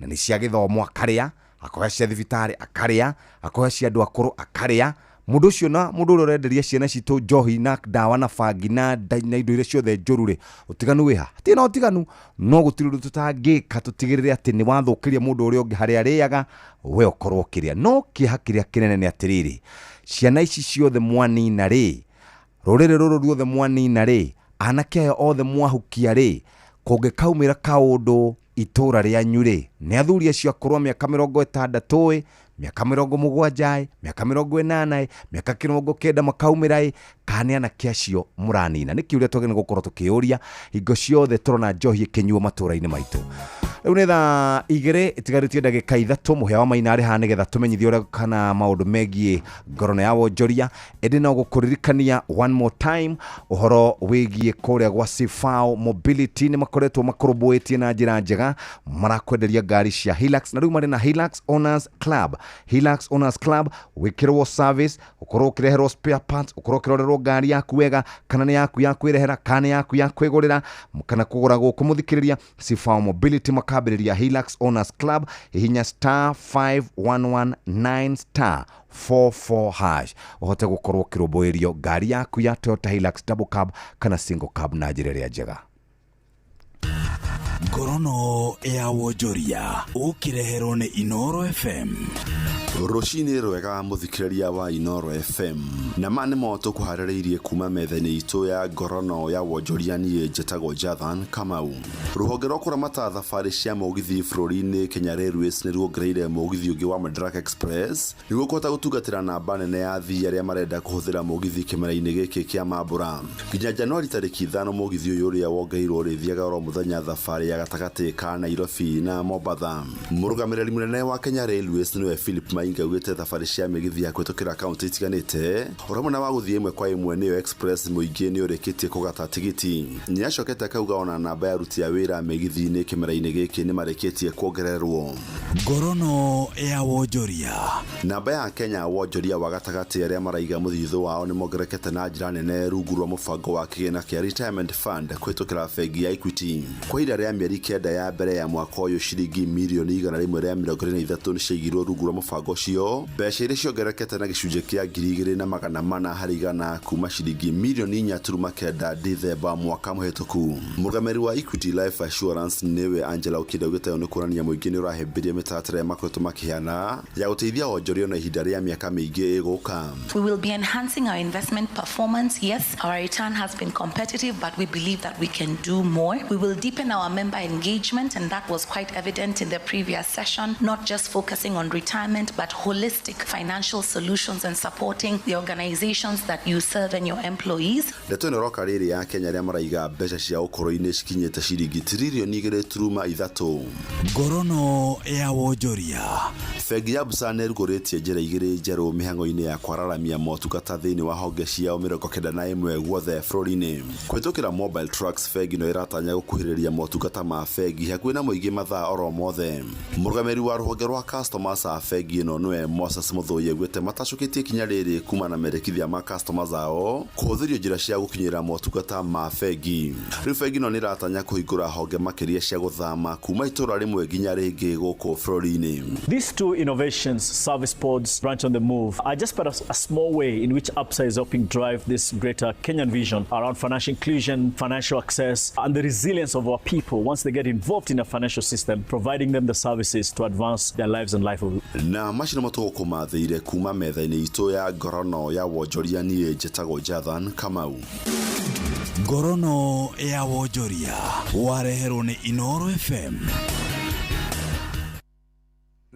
na nĩ cia gĩthomo akarĩa, akoya cia thibitarĩ akarĩa, akoya cia andũ akũrũ akarĩa. Mũndũ ũcio na mũndũ ũrĩa ũrenderia ciana citũ njohi na ndawa na bangi na indo iria ciothe njũru rĩ, ũtiganu wĩ ha? Hatirĩ na ũtiganu. No gũtirĩ ũndũ tũtangĩka tũtigĩrĩre atĩ nĩ wathũkĩria mũndũ ũrĩa ũngĩ harĩa arĩaga, we ũkorwo ũkĩrĩa. No kĩeha kĩrĩa kĩnene nĩ atĩrĩrĩ, ciana ici ciothe mwanina rĩ, rũrĩrĩ rũrũ ruothe mwanina rĩ, anake aya othe mwahukia rĩ, kũngĩkaumĩra kaũndũ itũra rĩanyu rĩ, nĩ athuri acio akũrũ a mĩaka 60 ĩ, mĩaka 70 ĩ, mĩaka 80 ĩ, mĩaka 90 makaumĩra ĩ, kana nĩ anake acio mũranina? Nĩ kĩũria twagĩrĩirwo gũkorwo tũkĩũria hingo ciothe tũrona njohi ĩkĩnyuo matũra-inĩ maitũ. Rĩu nĩ thaa 2 itigarĩtie ndagĩka 3, mũhĩa wa maina arĩ haha nĩgetha tũmenyithie ũrĩa kana maũndũ megiĩ ngorono ya wonjoria. Ĩndĩ no gũkũririkania one more time ũhoro wĩgiĩ kũrĩa gwa Sifao Mobility, nĩ makoretwo makũrũmbũĩtie na njĩra njega, marakwenderia ngari cia Hilux, na rĩu marĩ na Hilux Owners Club. Hilux Owners Club, wĩkĩrwo service, ũkorwo ũkĩreherwo spare parts, ũkorwo ũkĩrorerwo ngari yaku wega, kana nĩ yaku ya kwĩrehera, kana nĩ yaku ya kwĩgũrĩra, kana kũgũra gũkũ mũthikĩrĩria. Sifao Mobility makambĩrĩria Hilux Owners Club. Hihinya star 5119 star 44 hash ũhote gũkorwo ũkĩrũmbũĩrio ngari yaku ya Toyota Hilux double cab kana single cab na njĩra ĩrĩa njega. Ngorono ya wonjoria ũkĩreherwo nĩ Inoro FM. Rũcinĩ rwega mũthikĩrĩria wa Inoro FM, na ma nĩmo tũkũharĩrĩirie kuma metha-inĩ itũ ya ngorono ya wonjoria. Niĩ njĩtagwo Jathan Kamau. Rũhonge rwa kũramata thabarĩ cia mũgithi bũrũri-inĩ Kenya Railways nĩ ruongereire mũgithi ũngĩ wa Madaraka Express nĩguo kũhota gũtungatĩra namba nene ya athii arĩa marenda kũhũthĩra mũgithi kĩmera-inĩ gĩkĩ kĩa mambũra. Nginya Januari tarĩki 5, mũgithi ũyũ ũrĩa wongereirwo ũrĩthiaga oro mũthenya thabarĩ ya gatagatĩ ka Nairobi na Mombatha. Mũrũgamĩrĩri mũnene wa Kenya Railways nĩwe Philip Mainga augĩte thabarĩ cia mĩgithi ya kũhĩtũkĩra kaunti itiganĩte o hamwe na wa gũthiĩ ĩmwe kwa ĩmwe nĩyo express mũingĩ nĩ ũrĩkĩtie kũgata tigiti. Nĩ acokete akauga ona namba ya aruti a wĩra mĩgithi-inĩ kĩmera-inĩ gĩkĩ nĩ marĩkĩtie kuongererwo. Ngorono ya wonjoria. Namba ya Kenya wonjoria wa gatagatĩ arĩa maraiga mũthithũ wao nĩ mongererekete na njĩra nene rungu rwa mũbango wa kĩgĩna kĩa Retirement Fund kũhĩtũkĩra bengi ya Equity. Kwa ihinda rĩa mĩeri 9 ya mbere ya mwaka ũyũ, ciringi mirioni 123 nĩ ciaigirwo rungu rwa mũbango ũcio, mbeca iria ciongererekete na gĩcunjĩ kĩa 2400 harĩ igana kuma ciringi mirioni 4.9 Dithemba mwaka mũhĩtũku. Mũrũgamĩrĩri wa Equity Life Assurance nĩwe Angela Okinda augĩte ũũ nĩ kuonania mũingĩ nĩ ũrahĩmbĩria mĩtaratara ĩrĩa makoretwo makĩheana ya gũteithia wonjoria na ihinda rĩa mĩaka mĩingĩ ĩgũka. We will be enhancing our investment performance. Yes, our return has been competitive, but we believe that we can do more. We will deepen our member engagement, and that was quite evident in the previous session, not just focusing on retirement, but holistic financial solutions and supporting the organizations that you serve and your employees. Ndeto ĩno ĩroka rĩrĩ ya Kenya arĩa maraiga mbeca cia ũkũrũ-inĩ cikinyĩte ciringi tiririoni 2.3. Ngorono ya wonjoria. Bengi ya Busa nĩrugũrĩtie njĩra igĩrĩ njerũ mĩhang'o-inĩ ya kwararamia motungata thĩinĩ wa honge ciao 91 guothe bũrũri-inĩ. Kũhĩtũkĩra mobile trucks, bengi ĩno ĩratanya gũkuhĩrĩria motungata ma bengi hakuhĩ na mũingĩ mathaa oro mothe. Mũrũgamĩrĩri wa rũhonge rwa customers a bengi ĩno nĩwe Moses Mũthũi augĩte matacũkĩtie ikinya rĩrĩ kuma na mendekithia ma customers ao kũhũthĩrio njĩra cia gũkinyĩra motungata ma bengi. Rĩu bengi ĩno nĩĩratanya kũhingũra honge makĩria cia gũthama kuma itũra rĩmwe nginya rĩngĩ gũkũ bũrũri-inĩ. These two innovations, service pods, branch on the move, are just but a small way in which ABSA is helping drive this greater Kenyan vision around financial inclusion, financial access, and the resilience of our people once they get involved in a financial system, providing them the services to advance their lives and livelihood. Na macio nĩmo tũgũkũmathĩire kuma metha-inĩ itũ ya ngorono ya wonjoria. Niĩ njĩtagwo Jathan Kamau. Ngorono ya wonjoria wareherwo nĩ Inoro FM.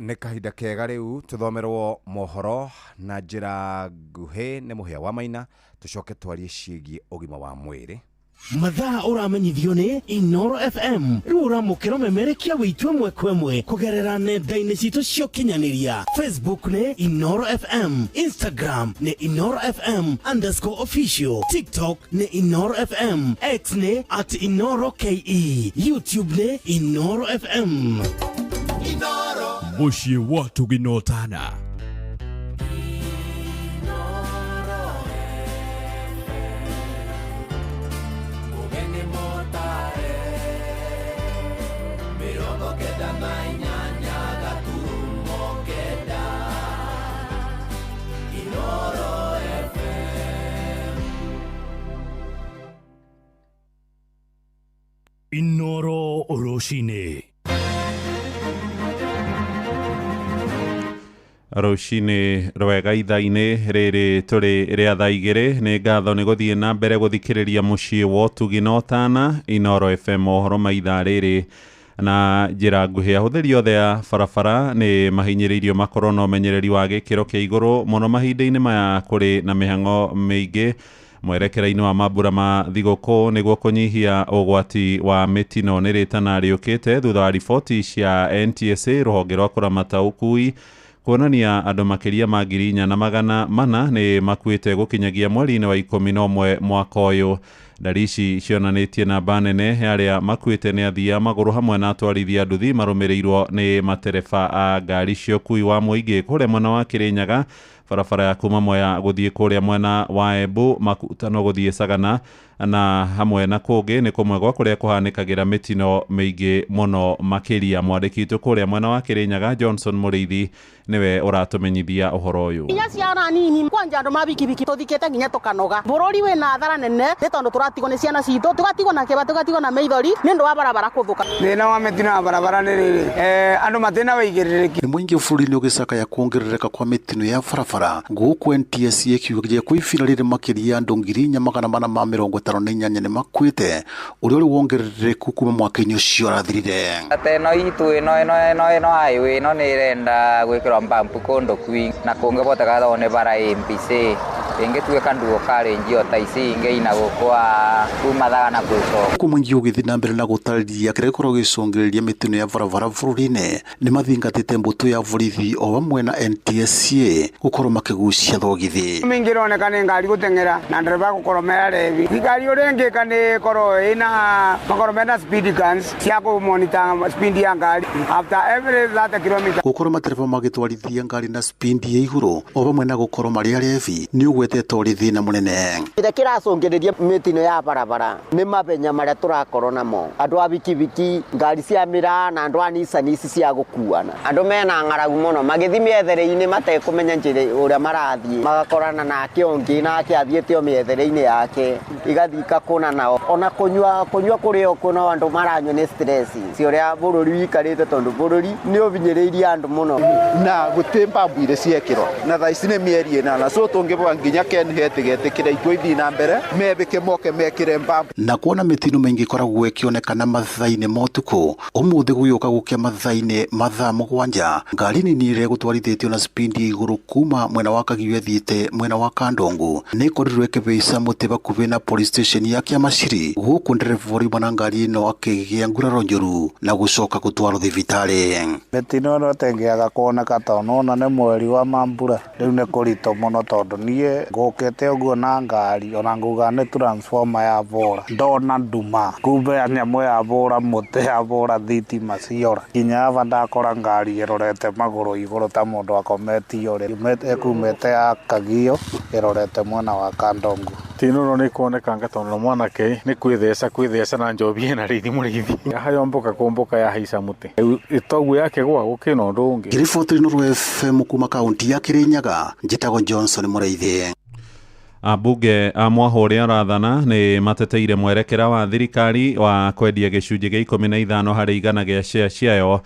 Nĩ kahinda kega rĩu tũthomerwo mohoro na njĩra nguhĩ nĩ Mũhĩa wa Maina, tũcoke twarie ciĩgiĩ ũgima wa mwĩrĩ. Mathaa ũramenyithio nĩ Inoro FM. Rĩu ũramũkĩra memerekia wĩitũ ĩmwe kwa ĩmwe kũgerera nenda-inĩ citũ cia ũkinyanĩria. Facebook nĩ Inoro FM, Instagram nĩ Inoro FM _official, TikTok nĩ Inoro FM, X nĩ @InoroKE, YouTube nĩ Inoro FM. Mũciĩ wa Tũginotana. Inoro rũcinĩ. Rũcinĩ rwega ithaa-inĩ rĩrĩ tũrĩ rĩa thaa igĩrĩ. Nĩ ngatho nĩ gũthiĩ na mbere gũthikĩrĩria mũciĩ wa ũtugi na ũtana Inoro FM. Mohoro ma ithaa rĩrĩ na njĩra nguhĩ. Ahũthĩri othe a barabara nĩ mahinyĩrĩirio makorwo na ũmenyereri wa gĩkĩro kĩa igũrũ mũno mahinda-inĩ maya kũrĩ na mĩhang'o mĩingĩ mwerekera-inĩ wa mambura ma thigũkũ nĩguo kũnyihia ũgwati wa mĩtino. Nĩ rĩtana rĩũkĩte thutha wa riboti cia NTSA rũhonge rwa kũramata ũkui kuonania andũ makĩria ma 4400 nĩ makuĩte gũkinyagia mweri-inĩ wa 11 mwaka ũyũ. Ndari ici cionanĩtie namba nene ya arĩa makuĩte nĩ athii a magũrũ hamwe na atwarithia nduthi marũmĩrĩirwo nĩ matereba a ngari cia ũkui wa mũingĩ. Kũrĩa mwena wa Kĩrĩnyaga, barabara ya kuma Mwea gũthiĩ kũrĩa mwena wa Embu, Makutano gũthiĩ Sagana na hamwe na kũngĩ nĩ kũmwe gwa kũrĩa kũhanĩkagĩra mĩtino mĩingĩ mũno makĩria. Mwandĩki witũ kũrĩa mwena wa Kĩrĩnyaga Johnson Mũrĩithi nĩwe ũratũmenyithia ũhoro ũyũ. Nginya ciana nini kwanja andũ ma bikibiki tũthikĩte nginya tũkanoga. Bũrũri wĩna athara nene nĩ tondũ tũratigwo nĩ ciana citũ, tũgatigwo na kĩeba, tũgatigwo na maithori nĩ ũndũ wa barabara kũthũka. Thĩna wa mĩtino ya barabara nĩ rĩrĩ, andũ matĩna wĩigĩrĩrĩki. Nĩ mũingĩ bũrũri-inĩ ũgĩcakaya kuongerereka kwa mĩtino ya barabara gũkũ NTSA ĩkiuga kwĩ ibira rĩrĩ makĩria andũ 4458 nĩ makuĩte, ũrĩa ũrĩ wongerereku kuma mwaka-inĩ ũcio ũrathirire. Ta ĩno itũ ĩno ĩno ĩno ĩno highway ĩno nĩ ĩrenda gwĩkĩrwo mbampu kũndũ kwingĩ na kũngĩhoteka tondũ nĩ bara ĩ busy ĩngĩtuĩka nduoka rĩngĩ o ta ici ingĩ ina gũkwa kuma Thagana gwĩcoka. Gũkũ mũingĩ ũgĩthiĩ na mbere na gũtarĩria kĩrĩa gĩkoragwo gĩcũngĩrĩria mĩtino ya barabara bũrũri-inĩ nĩ mathingatĩte mbũtũ ya borithi o hamwe na NTSA gũkorwo makĩgucia thogithi. Mĩingĩ ĩroneka nĩ ngari gũteng'era na ndereba gũkorwo me arebi. Ngari ũrĩa ĩngĩka nĩ ĩkorwo ĩna makorwo mena speed guns cia kũ monitor speed ya ngari after every 30 kilometer. Gũkorwo matereba magĩtwarithia ngari na speed ya igũrũ o hamwe na gũkorwo marĩ arebi nĩ ũgwete Ũgwetetwo ũrĩ thĩna mũnene. Kĩrĩa kĩracũngĩrĩria mĩtino ya barabara nĩ mabenya marĩa tũrakorwo namo, andũ a bikibiki, ngari cia mĩraa na andũ a Nissan ici cia gũkuana. Andũ mena ng'aragu mũno magĩthiĩ mĩethere-inĩ matekũmenya njĩra ũrĩa marathiĩ, magakorana nake ũngĩ nake athiĩte o mĩethere-inĩ yake igathiĩ ikakũna nao. Ona kũnyua kũrĩ o kuo no andũ maranyua nĩ stress ci ũrĩa bũrũri wĩikarĩte, tondũ bũrũri nĩ ũbinyĩrĩirie andũ mũno. Na gũtĩ mbambu iria ciekĩrwo na thaa ici nĩ mĩeri ĩnana, so tũngĩbwa nginya Kenhet ĩgetĩkĩra itua ithiĩ na mbere mebĩke moke mekĩre mbambu. Na kuona mĩtino mĩingĩ ĩkoragwo ĩkĩonekana mathaa-inĩ ma ũtukũ, ũmũthĩ gũgĩũka gũkĩa mathaa-inĩ mathaa 7, ngari nini ĩrĩa ĩgũtwarithĩtio na spindi ya igũrũ kuma mwena wa Kagio ĩthiĩte mwena wa Kandongu nĩ ĩkorirwo ĩkĩbĩca mũtĩ bakuhĩ na police station ya Kĩamaciri, gũkũ ndereba ũrĩa na ngari ĩno akĩgĩa nguraro njũru na gũcoka gũtwarwo thibitarĩ. Mĩtino ĩno ĩtengĩaga kuoneka tondũ nĩwona nĩ mweri wa mambura, rĩu nĩ kũritũ mũno tondũ niĩ ngũkĩte ũguo na ngari ona nguga nĩ transformer ya bũra, ndona nduma kumbe nyamũ ya bũra mũtĩ ya bũra thitima ciora, nginya aba ndakora ngari ĩrorete magũrũ igũrũ ta mũndũ akometio ũrĩrĩ, ĩkumĩte ya Kagio ĩrorete mwena wa Kandongu. Tino no nĩ kuonekanga tondũ mwanake nĩ kwĩtheca na njobi ĩna rĩithi mũrĩithi yahayomboka kũmbũka yahaica mũtĩ rĩu ĩtoguo yakĩgwa gũkĩna ũndũ ũngĩ. Ngĩriboti Inooro FM kuma kaunti ya Kirinyaga, njĩtagwo Johnson Mũrĩithi. Ambunge a Mwaha ũrĩa ũrathana nĩ mateteire mwerekera wa thirikari wa kwendia gĩcunjĩ gĩa 15 harĩ igana gĩa share ciayo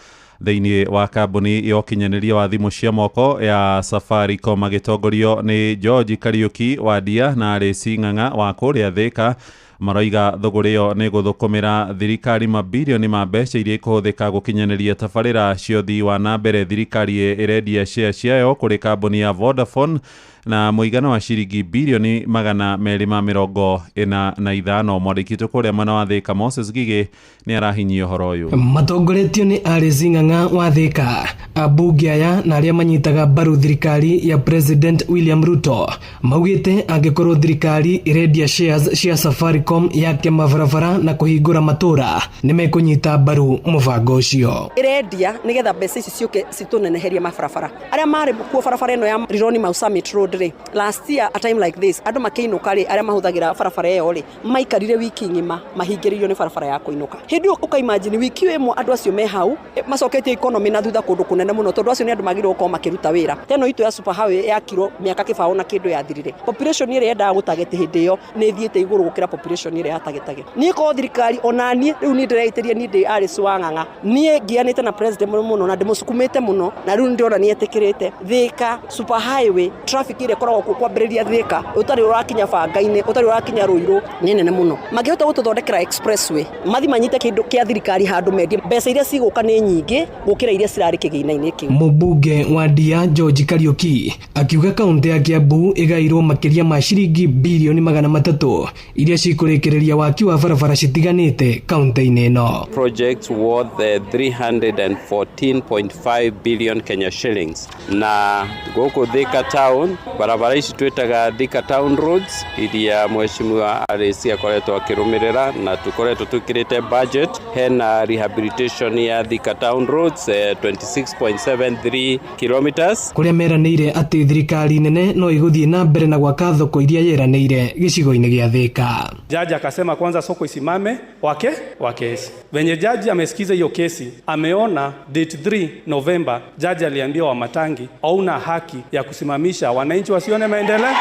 thĩinĩ wa kambuni ya ũkinyanĩria wa thimũ cia moko ya Safaricom, agĩtongorio nĩ George Kariuki wa Ndia na Arĩci Ng'ang'a wa kũrĩa Thĩka. Maroiga thũgũrĩ ĩyo nĩ gũthũkũmĩra thirikari mabirioni ma mbeca iria ikũhũthĩka gũkinyanĩria tabarĩra cia ũthii wa na mbere. Thirikari ĩrendia share ciayo kũrĩ kambuni ya Vodafone na mũigana wa ciringi birioni 245. Mwandĩki witũ kũrĩa mwena wa Thĩka Moses Gigĩ nĩ arahinyia ũhoro ũyũ. Matongoretio nĩ Arĩci Ng'ang'a wa Thĩka, ambunge aya na arĩa manyitaga mbaru thirikari ya President William Ruto maugĩte angĩkorwo thirikari ĩrendia shares cia Safaricom yake mabarabara na kũhingũra matũra nĩ mekũnyita mbaru mũbango ũcio. Ĩrendia nĩgetha mbeca ici ciũke citũneneherie mabarabara arĩa marĩ kuo barabara ĩno ya Rironi Mau Summit Road rĩ, last year a time like this andũ makĩinũka rĩ, arĩa mahũthagĩra barabara ĩyo rĩ, maikarire wiki ng'ima mahingĩrĩirio nĩ barabara ya kũinũka. Hĩndĩ ĩyo ũkaimagine wiki ĩmwe andũ acio me hau macoketie economy na thutha kũndũ kũnene mũno, tondũ acio nĩ andũ magĩrĩirwo gũkorwo makĩruta wĩra. Teno itũ ya super highway yakirwo mĩaka 20 na kĩndũ yathirire. Population ĩrĩa yendaga gũtageti hĩndĩ ĩyo nĩ ĩthiĩte igũrũ gũkĩra population ĩrĩa yatagetage. Niĩ korwo thirikari ona niĩ rĩu niĩ ndĩreitĩria niĩ ndĩ Alice wa Ng'ang'a, niĩ ngianĩte na president mũno na ndĩmũsukumĩte mũno na rĩu ndĩrona nĩ etĩkĩrĩte Thĩka super highway traffic ĩrĩa ĩkoragwo kuo kwambĩrĩria Thĩka ũtarĩ ũrakinya Banga-inĩ ũtarĩ ũrakinya Rũirũ nĩ nene mũno. Mangĩhota gũtũthondekera expressway mathi manyite kĩndũ kĩa thirikari handũ mendie, mbeca iria cigũka nĩ nyingĩ gũkĩra iria cirarĩ kĩgĩna-inĩ kĩu. Mũmbunge wa Ndia George Kariuki akiuga kaunti ya Kiambu ĩgairwo makĩria ma ciringi birioni 300 iria cikũrĩkĩrĩria waki wa barabara citiganĩte kaunti-inĩ ĩno. Projects worth 314.5 billion Kenya shillings na gũkũ Thika town barabara ici twĩtaga Thika town roads iria mheshimiwa Arĩci akoretwo akĩrũmĩrĩra na tũkoretwo twĩkĩrĩte budget. Hena rehabilitation ya Thika town roads 26.73 kilometers, kũrĩa meranĩire atĩ thirikari nene no ĩgũthiĩ na mbere na gwaka thoko iria yeranĩire gĩcigo-inĩ gĩa Thika. Jaji akasema kwanza soko isimame wake wa kesi. Venye jaji amesikiza hiyo kesi, ameona date 3 November, jaji aliambia Wamatangi hauna haki ya kusimamisha wananchi wasione maendeleo.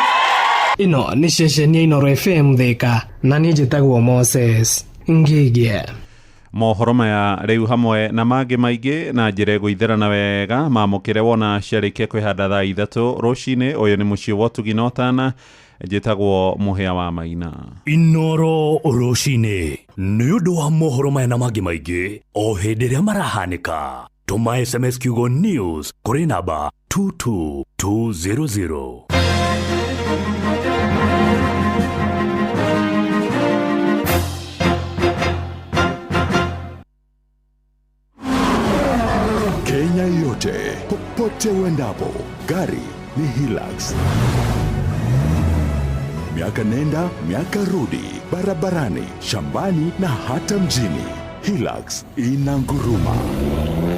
Ino nĩ ceceni ya Inooro FM Thika na niĩ njĩtagwo Moses Ngigie. Mohoro maya rĩu hamwe na mangĩ maingĩ na njĩra ĩgũitherana wega mamũkĩre wona ciarĩkia kwĩhanda thaa 3 rũcinĩ. Ũyũ nĩ mũciĩ wa ũtugi na ũtana, njĩtagwo Mũhĩa wa Maina. Inooro rũcinĩ nĩ ũndũ wa mohoro maya na mangĩ maingĩ o hĩndĩ ĩrĩa marahanĩka. Tũma SMS kiugo news kũrĩ namba 22200. Kenya yote, popote uendapo, gari ni Hilux. Miaka nenda, miaka rudi, barabarani, shambani na hata mjini. Hilux inanguruma.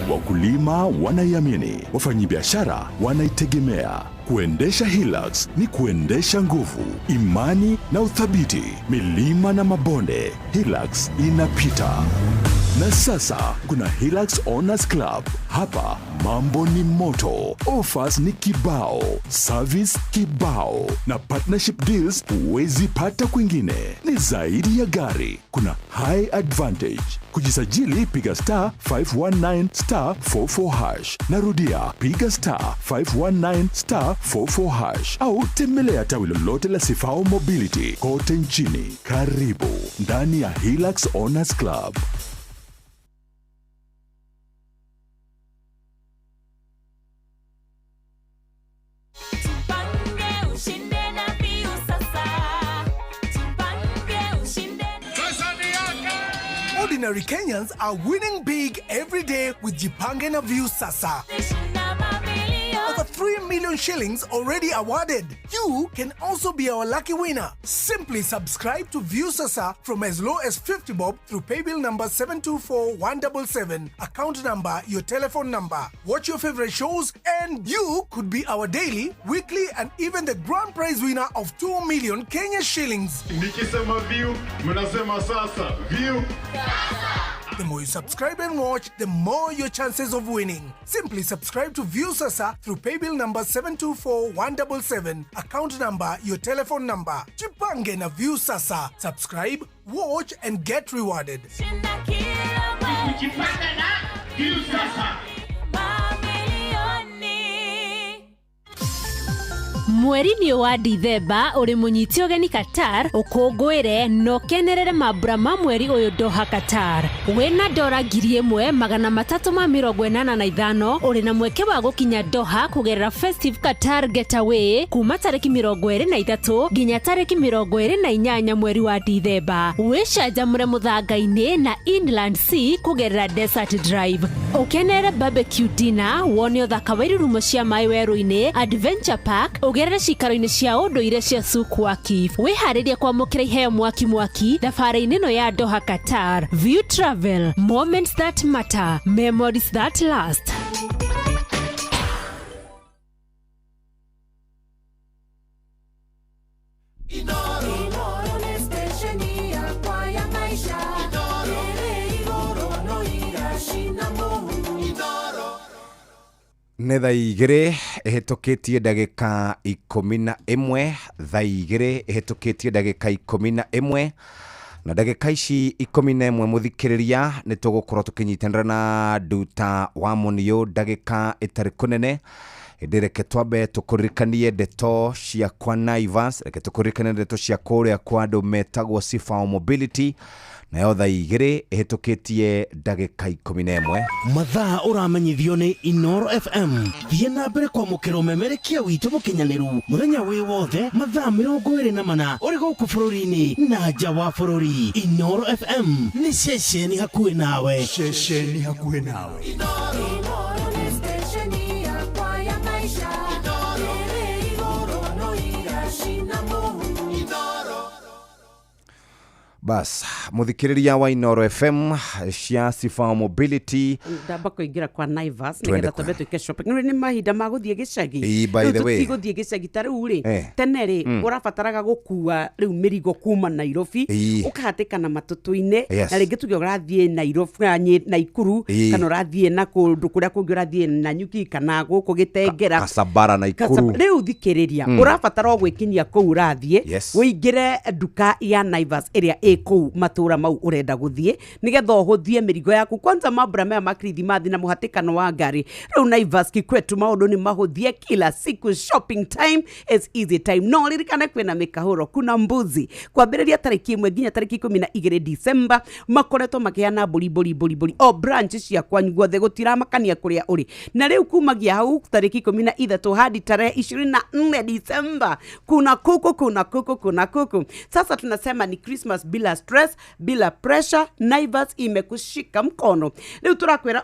Wakulima wanaiamini, wafanyabiashara wanaitegemea. Kuendesha Hilux ni kuendesha nguvu, imani na uthabiti. Milima na mabonde, Hilux inapita. Na sasa kuna Hilux Owners Club. Hapa mambo ni moto, offers ni kibao, service kibao na partnership deals huwezi pata kwingine. Ni zaidi ya gari, kuna high advantage. Kujisajili piga star 519 star 44 hash. Narudia, piga star 519 star 44 hash au tembelea tawi lolote la Sifao Mobility kote nchini. Karibu ndani ya Hilux Owners Club. Ordinary Kenyans are winning big every day with Jipange na View Sasa. Over 3 million shillings already awarded. You can also be our lucky winner. Simply subscribe to View Sasa from as low as 50 bob through paybill number 724177, account number, your telephone number. Watch your favorite shows and you could be our daily, weekly and even the grand prize winner of 2 million Kenya shillings. Nikisema view, mnasema sasa. View. The more you subscribe and watch, the more your chances of winning. Simply subscribe to View Sasa through paybill number 724177, account number, your telephone number. Jipange na View Sasa. Subscribe, watch and get rewarded. Kujipanga na View Sasa. Mweri-inĩ wa Dithemba ũrĩ mũnyite ũgeni Qatar ũkũngũĩre na ũkenerere mambura ma mweri ũyũ Doha Qatar. Wĩna dora 1385 ũrĩ na mweke wa gũkinya Doha kũgerera Festive Qatar Getaway kuma tarĩki 23 nginya tarĩki 28 mweri wa Dithemba. Wĩcanjamũre mũthanga-inĩ na Inland Sea kũgerera Desert Drive. Ũkenerere barbecue dinner, wone ũthaka wa irurumo cia maĩ werũ-inĩ, Adventure Park, ũgerere cikaro-inĩ cia ũndũire cia Souk Waqif. Wĩharĩrie kwamũkĩra iheo mwaki mwaki thabarĩ-inĩ ĩno ya Doha Qatar. View Travel, moments that matter, memories that last. Nĩ thaa igĩrĩ ĩhĩtũkĩtie ndagĩka 11, thaa igĩrĩ ĩhĩtũkĩtie ndagĩka 11, na ndagĩka ici 11 mũthikĩrĩria nĩ tũgũkorwo tũkĩnyitanĩra na Nduta wa Mũniũ ndagĩka ĩtarĩ kũnene. Ĩndĩ reke twambe tũkũririkanie ndeto cia kwa Naivas, reke tũkũririkanie ndeto cia kũrĩa kwa andũ metagwo Sifao Mobility, nayo thaa igĩrĩ ĩhĩtũkĩtie ndagĩka 11. Mathaa ũramenyithio nĩ Inoro FM. Thiĩ na mbere kwamũkĩra ũmemerekia witũ mũkinyanĩru mũthenya wĩ wothe mathaa 24 ũrĩ gũkũ bũrũri-inĩ na nja wa bũrũri. Inoro FM nĩ ceceni hakuhĩ nawe. Ceceni hakuhĩ nawe. Bas, muthikiriria wa Inoro FM cia Sifao Mobility ndamba kuingira kwa Naivas nigetha twambe twike shopping. Rĩu nĩ mahinda ma gũthiĩ gĩcagi. By the way, tũtigũthiĩ gĩcagi ta rĩu rĩ, tene rĩ ũrabataraga gũkua rĩu mĩrigo kuma Nairobi ũkahatĩkana matũtũ-inĩ, na rĩngĩ tuge ũrathiĩ Nairobi Naikuru kana ũrathiĩ na kũndũ kũrĩa kũngĩ, ũrathiĩ Nanyuki kana gũkũ Gĩtengera Kasabara Naikuru. Rĩu thikĩrĩria, ũrabatara o gwĩkinyia kũu ũrathiĩ, ũingĩre nduka ya Naivas ĩrĩa kuu matura mau urenda guthie nigetha uhuthie mirigo yaku. Kwanza mambura maya ma Kirithimathi na muhatikano wa ngari, riu Naivas kikwetu maundu ni mahuthie kila siku. Shopping time is easy time. No ririkane kwina mikahuro, kuna mbuzi kwambiriria tariki 1 nginya tariki 12 December makoretwo makiheana mburi mburi mburi mburi o branch cia kwanyu guothe, gutiramakania kuria uri. Na riu kumagia hau tariki 13 hadi tarehe 24 December kuna kuku, kuna kuku, kuna kuku. Sasa tunasema ni Christmas bila stress, bila pressure. Naivas imekushika mkono. Leo turakwira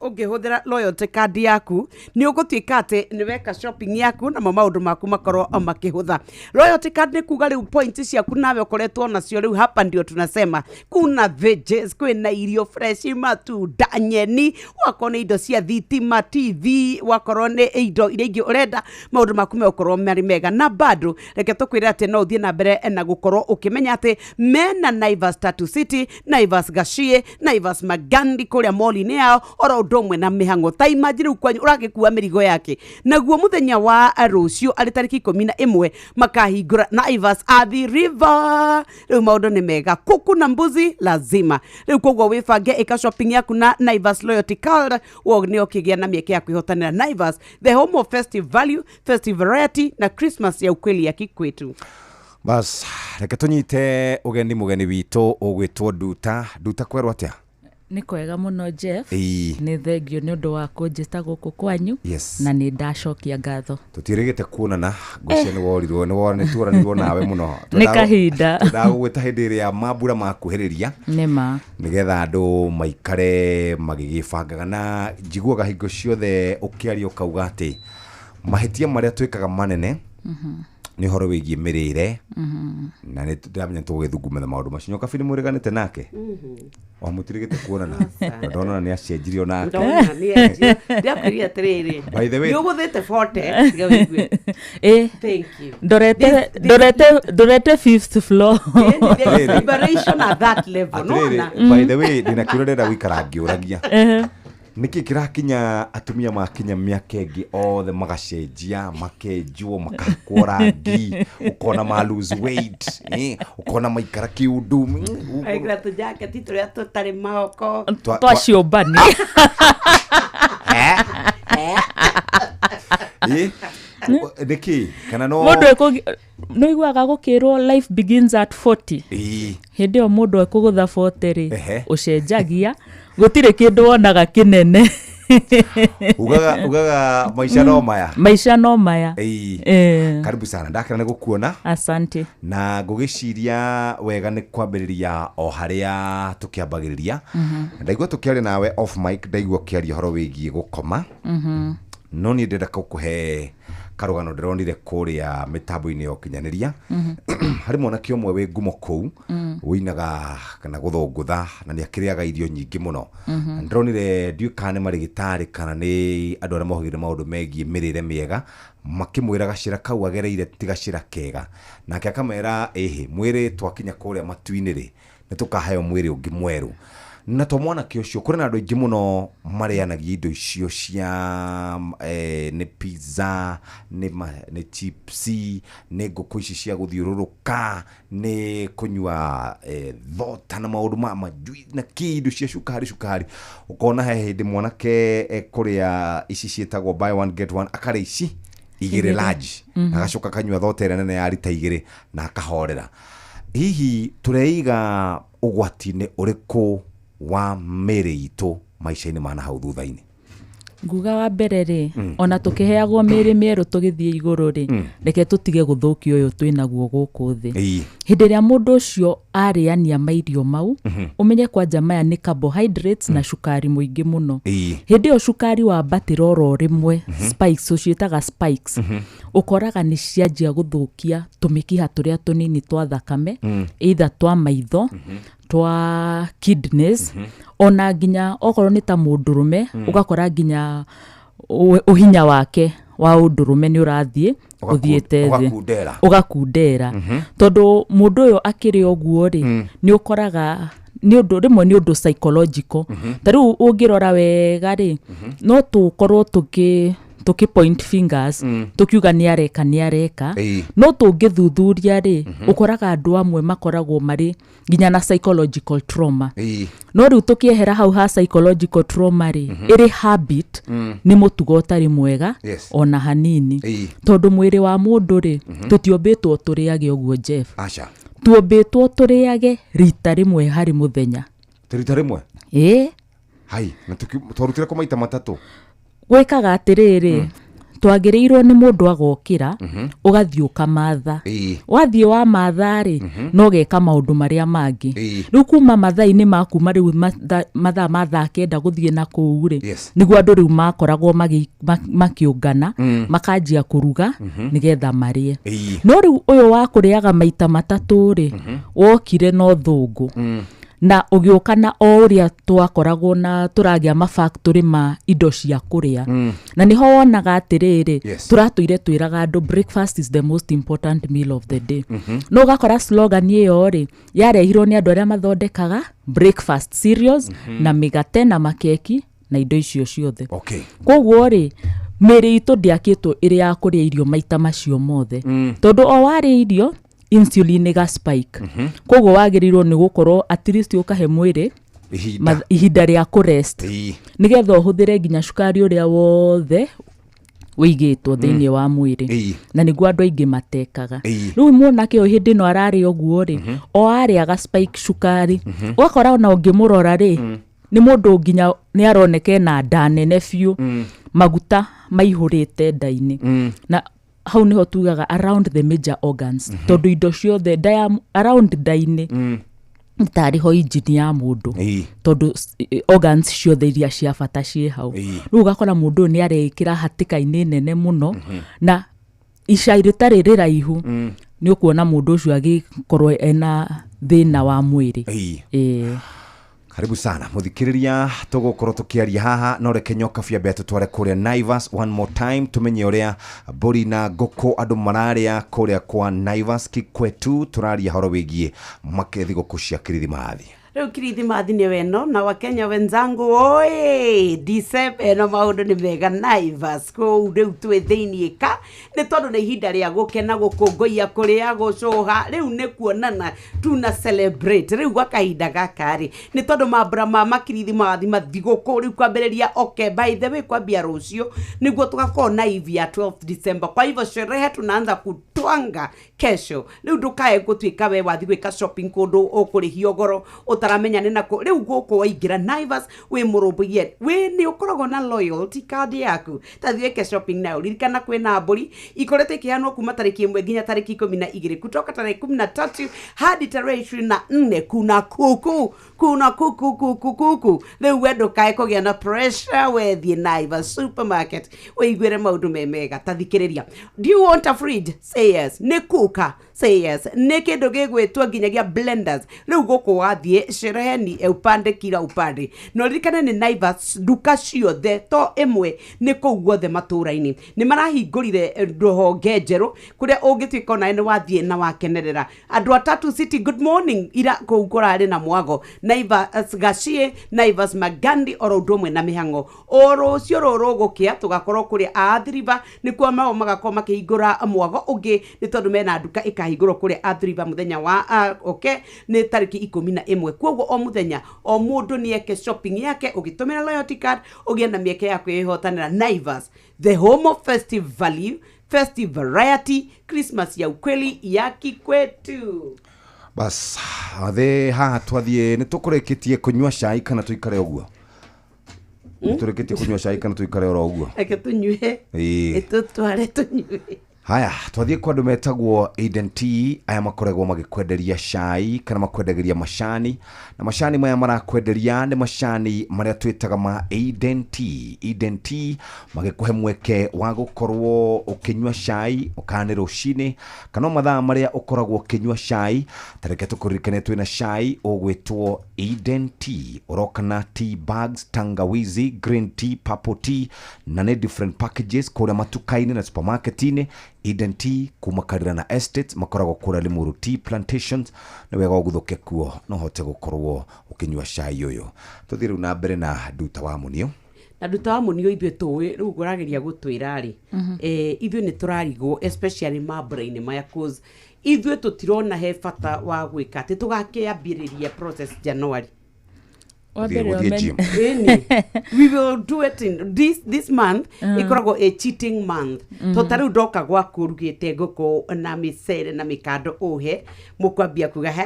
Ũngĩhũthĩra loyalty card yaku nĩ ũgũtuĩka atĩ nĩ weka shopping yaku, namo maũndũ maku makorwo makĩhũtha. Loyalty card nĩ kuga rĩu points ciaku nawe ũkoretwo nacio rĩu hapa ndio tunasema kuna veggies, kwĩna irio fresh, matunda, nyeni, wakorwo nĩ indo cia thitima, TV, wakorwo nĩ indo iria ingĩ ũrenda, maũndũ maku megũkorwo marĩ mega. Na bado reke tũkwĩre atĩ no ũthiĩ na mbere na gũkorwo ũkĩmenya atĩ mena Naivas Tatu City, Naivas Gachie, Naivas Magandi kũrĩa mall-inĩ yao, oro ũndũ ũmwe na mĩhang'o. Ta imagine rĩu kwanyu ũragĩkua mĩrigo yake. Naguo mũthenya wa rũciũ arĩ tarĩki 11 makahingũra Naivas Athi River. Rĩu maũndũ nĩ mega, kuku na mbuzi lazima. Rĩu koguo wĩbange, ĩka shopping yaku na Naivas loyalty card, wone ũkĩgĩa na mĩeke ya kwĩhotanĩra. Naivas, the home of festive value, festive variety na Christmas ya ukweli ya kikwetu. Bas, reke tũnyite ũgeni mũgeni witũ ũgwĩtwo Nduta. Nduta, kwerwo atĩa? Nĩ kwega mũno, Jeff. Ĩĩ. Nĩ thengio nĩ ũndũ wa kũnjĩta gũkũ kwanyu. Na nĩ ndacokia ngatho. Tũtiĩrĩgĩte kuonana, ngwĩciria nĩ worirwo nĩ tuoranirwo nawe mũno. Nĩ kahinda. Ndagũgwĩta hĩndĩ ĩrĩa mambura makuhĩrĩria Nĩ ma. nĩgetha andũ maikare magĩgĩbangaga, na njiguaga hingo ciothe ũkĩaria ũkauga atĩ mahĩtia marĩa twĩkaga manene nĩ ũhoro wĩgiĩ mĩrĩre, na nĩ ndĩramenya tũgũgĩthungumana maũndũ macio. Nyokabi nĩ mwĩrĩganĩte nake o mũtirĩgĩte kuonana, na ndona nĩ acenjirio nake. Ndona nĩ enjia. Ndiakwĩrire atĩrĩrĩ, By the way- nĩ ũgũthĩte forte tiga wĩigue. Thank you. Ndorete ndorete fifth floor. There is liberation at that level. Atĩrĩrĩ, Nona? by the way, ndĩna kĩũria ndĩrenda gũikara ngĩũragia. Nĩkĩ kĩrakinya atumia makinya mĩaka ĩngĩ othe magacenjia, makenjwo, makahakwo rangi, ũkona ma lose weight, ũkona maikara kĩũndũ? Ekĩra tũjaketi tũrĩa tũtarĩ mahoko. Twaciũmbani. Nĩkĩ kana no Mũndũ nĩ ũiguaga gũkĩrwo life begins at 40. Hĩndĩ ĩyo mũndũ ekũgũtha 40 rĩ, ũcenjagia, gũtirĩ kĩndũ wonaga kĩnene. Ugaga maica no maya. Maica no maya. Karibu sana, ndakena nĩ gũkuona. Asante. Na ngũgĩciria wega nĩ kwambĩrĩria o harĩa tũkĩambagĩrĩria. Ndaigua tũkĩaria nawe off mic, ndaigua ũkĩaria ũhoro wĩgiĩ gũkoma, no niĩ ndĩrenda gũkũhe karũgano ndĩronire kũrĩa mĩtambo-inĩ ya ũkinyanĩria. Harĩ mwanake ũmwe wĩ ngumo kũu, wĩinaga kana gũthũngũtha, na nĩ akĩrĩaga irio nyingĩ mũno. Na ndĩronire, ndiũĩ kana nĩ marĩgĩtarĩ kana nĩ andũ arĩa mohĩgĩrĩire maũndũ megiĩ mĩrĩre mĩega, makĩmwĩra gacĩra kau agereire ti gacĩra kega, nake akamera ĩhĩ, mwĩrĩ twakinya kũrĩa matu-inĩ rĩ, nĩ tũkaheo mwĩrĩ ũngĩ mwerũ. Na to mwanake ũcio, kũrĩ na andũ aingĩ mũno marĩanagia indo icio cia nĩ pizza, nĩ chipsi, nĩ ngũkũ ici cia gũthiũrũrũka, nĩ kũnyua thota na maũndũ ma manjui na kĩ, indo cia cukari cukari. Ũkona he hĩndĩ mwanake ekũrĩa ici ciĩtagwo buy one get one, akarĩa ici igĩrĩ Igĩrĩ. large, agacoka akanyua thota ĩrĩa nene ya rita 2 na akahorera. Hihi tũreiga ũgwati-inĩ ũrĩkũ wa mĩrĩ itũ maica-inĩ ma nahau thutha-inĩ? Nguga wa mbere rĩ, ona tũkĩheagwo mĩrĩ mĩerũ tũgĩthiĩ igũrũ rĩ, reke tũtige gũthũkia ũyũ twĩnaguo gũkũ thĩ. Hĩndĩ ĩrĩa mũndũ ũcio arĩania mairio mau, ũmenye kwanja maya nĩ carbohydrates na cukari mũingĩ mũno. Hĩndĩ ĩyo cukari wambatĩra oro rĩmwe, spikes, ũciĩtaga spikes, ũkoraga nĩ cianjia gũthũkia tũmĩkiha tũrĩa tũnini twa thakame, either twa maitho, twa kidneys, ona nginya okorwo nĩ ta mũndũrũme, ũgakora nginya ũhinya wake wa ũndũrũme nĩ ũrathiĩ ũthiĩte thĩ. Ũgakundera. Ũgakundera. Tondũ mũndũ ũyũ akĩrĩ ũguo rĩ, nĩ ũkoraga nĩ ũndũ rĩmwe nĩ ũndũ psychological. Ta rĩu ũngĩrora wega rĩ, no tũkorwo tũkĩ point fingers, tũkiuga nĩ areka, nĩ areka, no tũngĩthuthuria rĩ, ũkoraga andũ amwe makoragwo marĩ nginya na psychological trauma. No rĩu tũkĩehera hau ha psychological trauma rĩ, ĩrĩ habit, nĩ mũtugo ũtarĩ mwega ona hanini. Tondũ mwĩrĩ wa mũndũ rĩ, tũtiombĩtwo tũrĩage ũguo, Jeff. Aca. Tuombĩtwo tũrĩage rita rĩmwe harĩ mũthenya. Rita rĩmwe? Ĩĩ. Hai, na twarutire kũ maita matatũ? Gwĩkaga atĩrĩrĩ, Twagĩrĩirwo nĩ mũndũ agokĩra, ũgathiĩ ũkamatha. Wathiĩ wa matha rĩ, no geka maũndũ marĩa mangĩ. Rĩu kuma mathaa-inĩ ma kuma rĩu mathaa ma thaa 9 gũthiĩ na kũu rĩ, nĩguo andũ rĩu makoragwo makĩũngana, makanjia kũruga nĩgetha marĩe. No rĩu ũyũ wa kũrĩaga maita 3 rĩ, wokire na ũthũngũ na ũgĩũka na o ũrĩa twakoragwo na tũragĩa mafactory ma indo cia kũrĩa. Na nĩho wonaga atĩrĩrĩ, tũratũire twĩraga andũ, "Breakfast is the most important meal of the day." No ũgakora slogan ĩyo rĩ, yarehirwo nĩ andũ arĩa mathondekaga breakfast cereals na mĩgate na makeki na indo icio ciothe. Koguo rĩ, mĩĩrĩ itũ ndĩakĩtwo ĩrĩ ya kũrĩa irio maita macio mothe, tondũ o warĩa irio, insulin ĩga spike. Koguo wagĩrĩirwo nĩ gũkorwo at least ũkahe mwĩrĩ ihinda, ihinda rĩa kũrest, nĩgetha ũhũthĩre nginya cukari ũrĩa wothe wĩigĩtwo thĩinĩ wa mwĩrĩ. Na nĩguo andũ aingĩ matekaga. Rĩu mwanake ũyũ hĩndĩ ĩno ararĩa ũguo rĩ, o arĩaga spike cukari, ũgakora ona ũngĩmũrora rĩ, nĩ mũndũ nginya nĩ aroneka ena nda nene biũ, maguta maihũrĩte nda-inĩ. Na hau nĩho tugaga around the major organs, tondũ indo ciothe nda ya around nda-inĩ tarĩ ho injini ya mũndũ, tondũ organs ciothe iria cia bata ciĩ hau. Rĩu ũgakora mũndũ ũyũ nĩ areĩkĩra hatĩka-inĩ nene mũno, na ica rĩtarĩ rĩraihu nĩ ũkuona mũndũ ũcio agĩkorwo ena thĩna wa mwĩrĩ. Ĩĩ. Karibu sana muthikiriria, tugukorwo tukiaria haha no reke nyoka biambe tutware kuria Naivas one more time, tumenye uria mbũri na ngũkũ andũ mararia kuria kwa Naivas Kikwetu. Turaria horo wigie make thigũkũ cia Kirithimathi. Rĩu Kirithimathi nĩ weno na Wakenya wenzangu, oĩ December ĩno maũndũ nĩ mega Naivas kũu. Rĩu twĩ thĩiniĩ ka nĩ tondũ nĩ ihinda rĩa gũkena, gũkũngũiya, kũrĩa, gũcũha, rĩu nĩ kuonana tuna celebrate rĩu gwa kahinda gaka rĩ, nĩ tondũ mambura ma makirithimathi mathigũkũ rĩu kwambĩrĩria. Okay, by the way, kwambia rũciũ nĩguo tũgakorwo na eve ya 12 December. Kwa hivyo sherehe tunaanza kutwanga kesho. Rĩu ndũkae gũtuĩka we wathi gwĩka shopping kũndũ ũkũrĩhio goro ũtaramenya nĩ nakũ. Rĩu gũkũ waingĩra Naivas wĩ mũrũmbũiye, wĩ nĩ ũkoragwo na loyalty card yaku, tathiĩ wĩke shopping nayo. Ririkana kwĩna mbũri ikoretwo ikĩheanwo kuma tarĩki 1 nginya tarĩki 12, kutoka tarehe 13 hadi tarehe 24. Kuna kuku, kuna kuku, kuku, kuku. Rĩu we ndũkae kũgĩa na pressure, wethiĩ Naivas supermarket wĩiguĩre maũndũ me mega. Tathikĩrĩria, do you want a fridge? Say yes. Nĩ cooker? Say yes. Nĩ kĩndũ gĩgwĩtwo nginyagia blenders. Rĩu gũkũ wathiĩ sherehe ni upande kila upande. No ririkane nĩ Naivas nduka ciothe to ĩmwe, nĩ kũu guothe matũũra-inĩ nĩ marahingũrire rũhonge njerũ kũrĩa ũngĩtuĩka onawe nĩ wathiĩ na wakenerera. Andũ atatu city, good morning. Ira kũu kũrarĩ na mwago Naivas Gachie, Naivas Magandi, oro ũndũ ũmwe na mĩhang'o. O rũciũ rũrũ gũkĩa tũgakorwo kũrĩa Athi River, nĩkuo nao magakorwo makĩhingũra mwago ũngĩ, nĩ tondũ mena nduka ĩkahingũrwo kũrĩa Athi River mũthenya wa okay, nĩ tarĩki 11. Koguo o mũthenya o mũndũ nĩ eke shopping yake ũgĩtũmĩra loyalty card, ũgĩe na mĩeke ya kwĩhotanĩra. Naivas, the home of festive value, festive variety, Christmas ya ukweli ya kikwetu. Bas thĩ haha twathiĩ nĩ tũkũrĩkĩtie kũnyua cai kana tũikare ũguo? Nĩ tũrĩkĩtie kũnyua cai kana tũikare oro ũguo? Reke tũnyue. Ĩtũtware tũnyue. Haya, twathiĩ kwa andũ metagwo Eden Tea. Aya makoragwo magĩkwenderia cai kana makwendagĩria macani, na macani maya marakwenderia nĩ macani marĩa twĩtaga ma Eden Tea. Eden Tea magĩkũhe mweke wa gũkorwo ũkĩnyua cai, kana nĩ rũcinĩ kana o mathaa marĩa ũkoragwo ũkĩnyua cai. Ta reke tũkũririkane twĩna cai ũgwĩtwo Eden Tea, ũroka na tea bags, tangawizi, green tea, purple tea, na nĩ different packages kũrĩa matuka-inĩ na supermarket-inĩ. Eden Tea kuma Karirana Estate, makoragwo kũrĩa Limuru Tea Plantations. Nĩ wega ũguthũke kuo no ũhote gũkorwo ũkĩnyua cai ũyũ. Tũthiĩ rĩu na mbere na Nduta wa Mũnio. Na Nduta wa Mũnio, ithuĩ tũĩ rĩu ũrageria gũtwĩra rĩ, ithuĩ nĩ tũrarigwo, especially mambura-inĩ maya, cause ithuĩ tũtirona he bata wa gwĩka atĩ tũgakĩambĩrĩria process January. Wa mbere Gũthiĩ gym. Ĩni. We will do it in this month. Ĩkoragwo a cheating month. To ta rĩu ndoka gwaku ũrugĩte ngũkũ na mĩcere na mĩkando, ũhe mũkwambia kuga he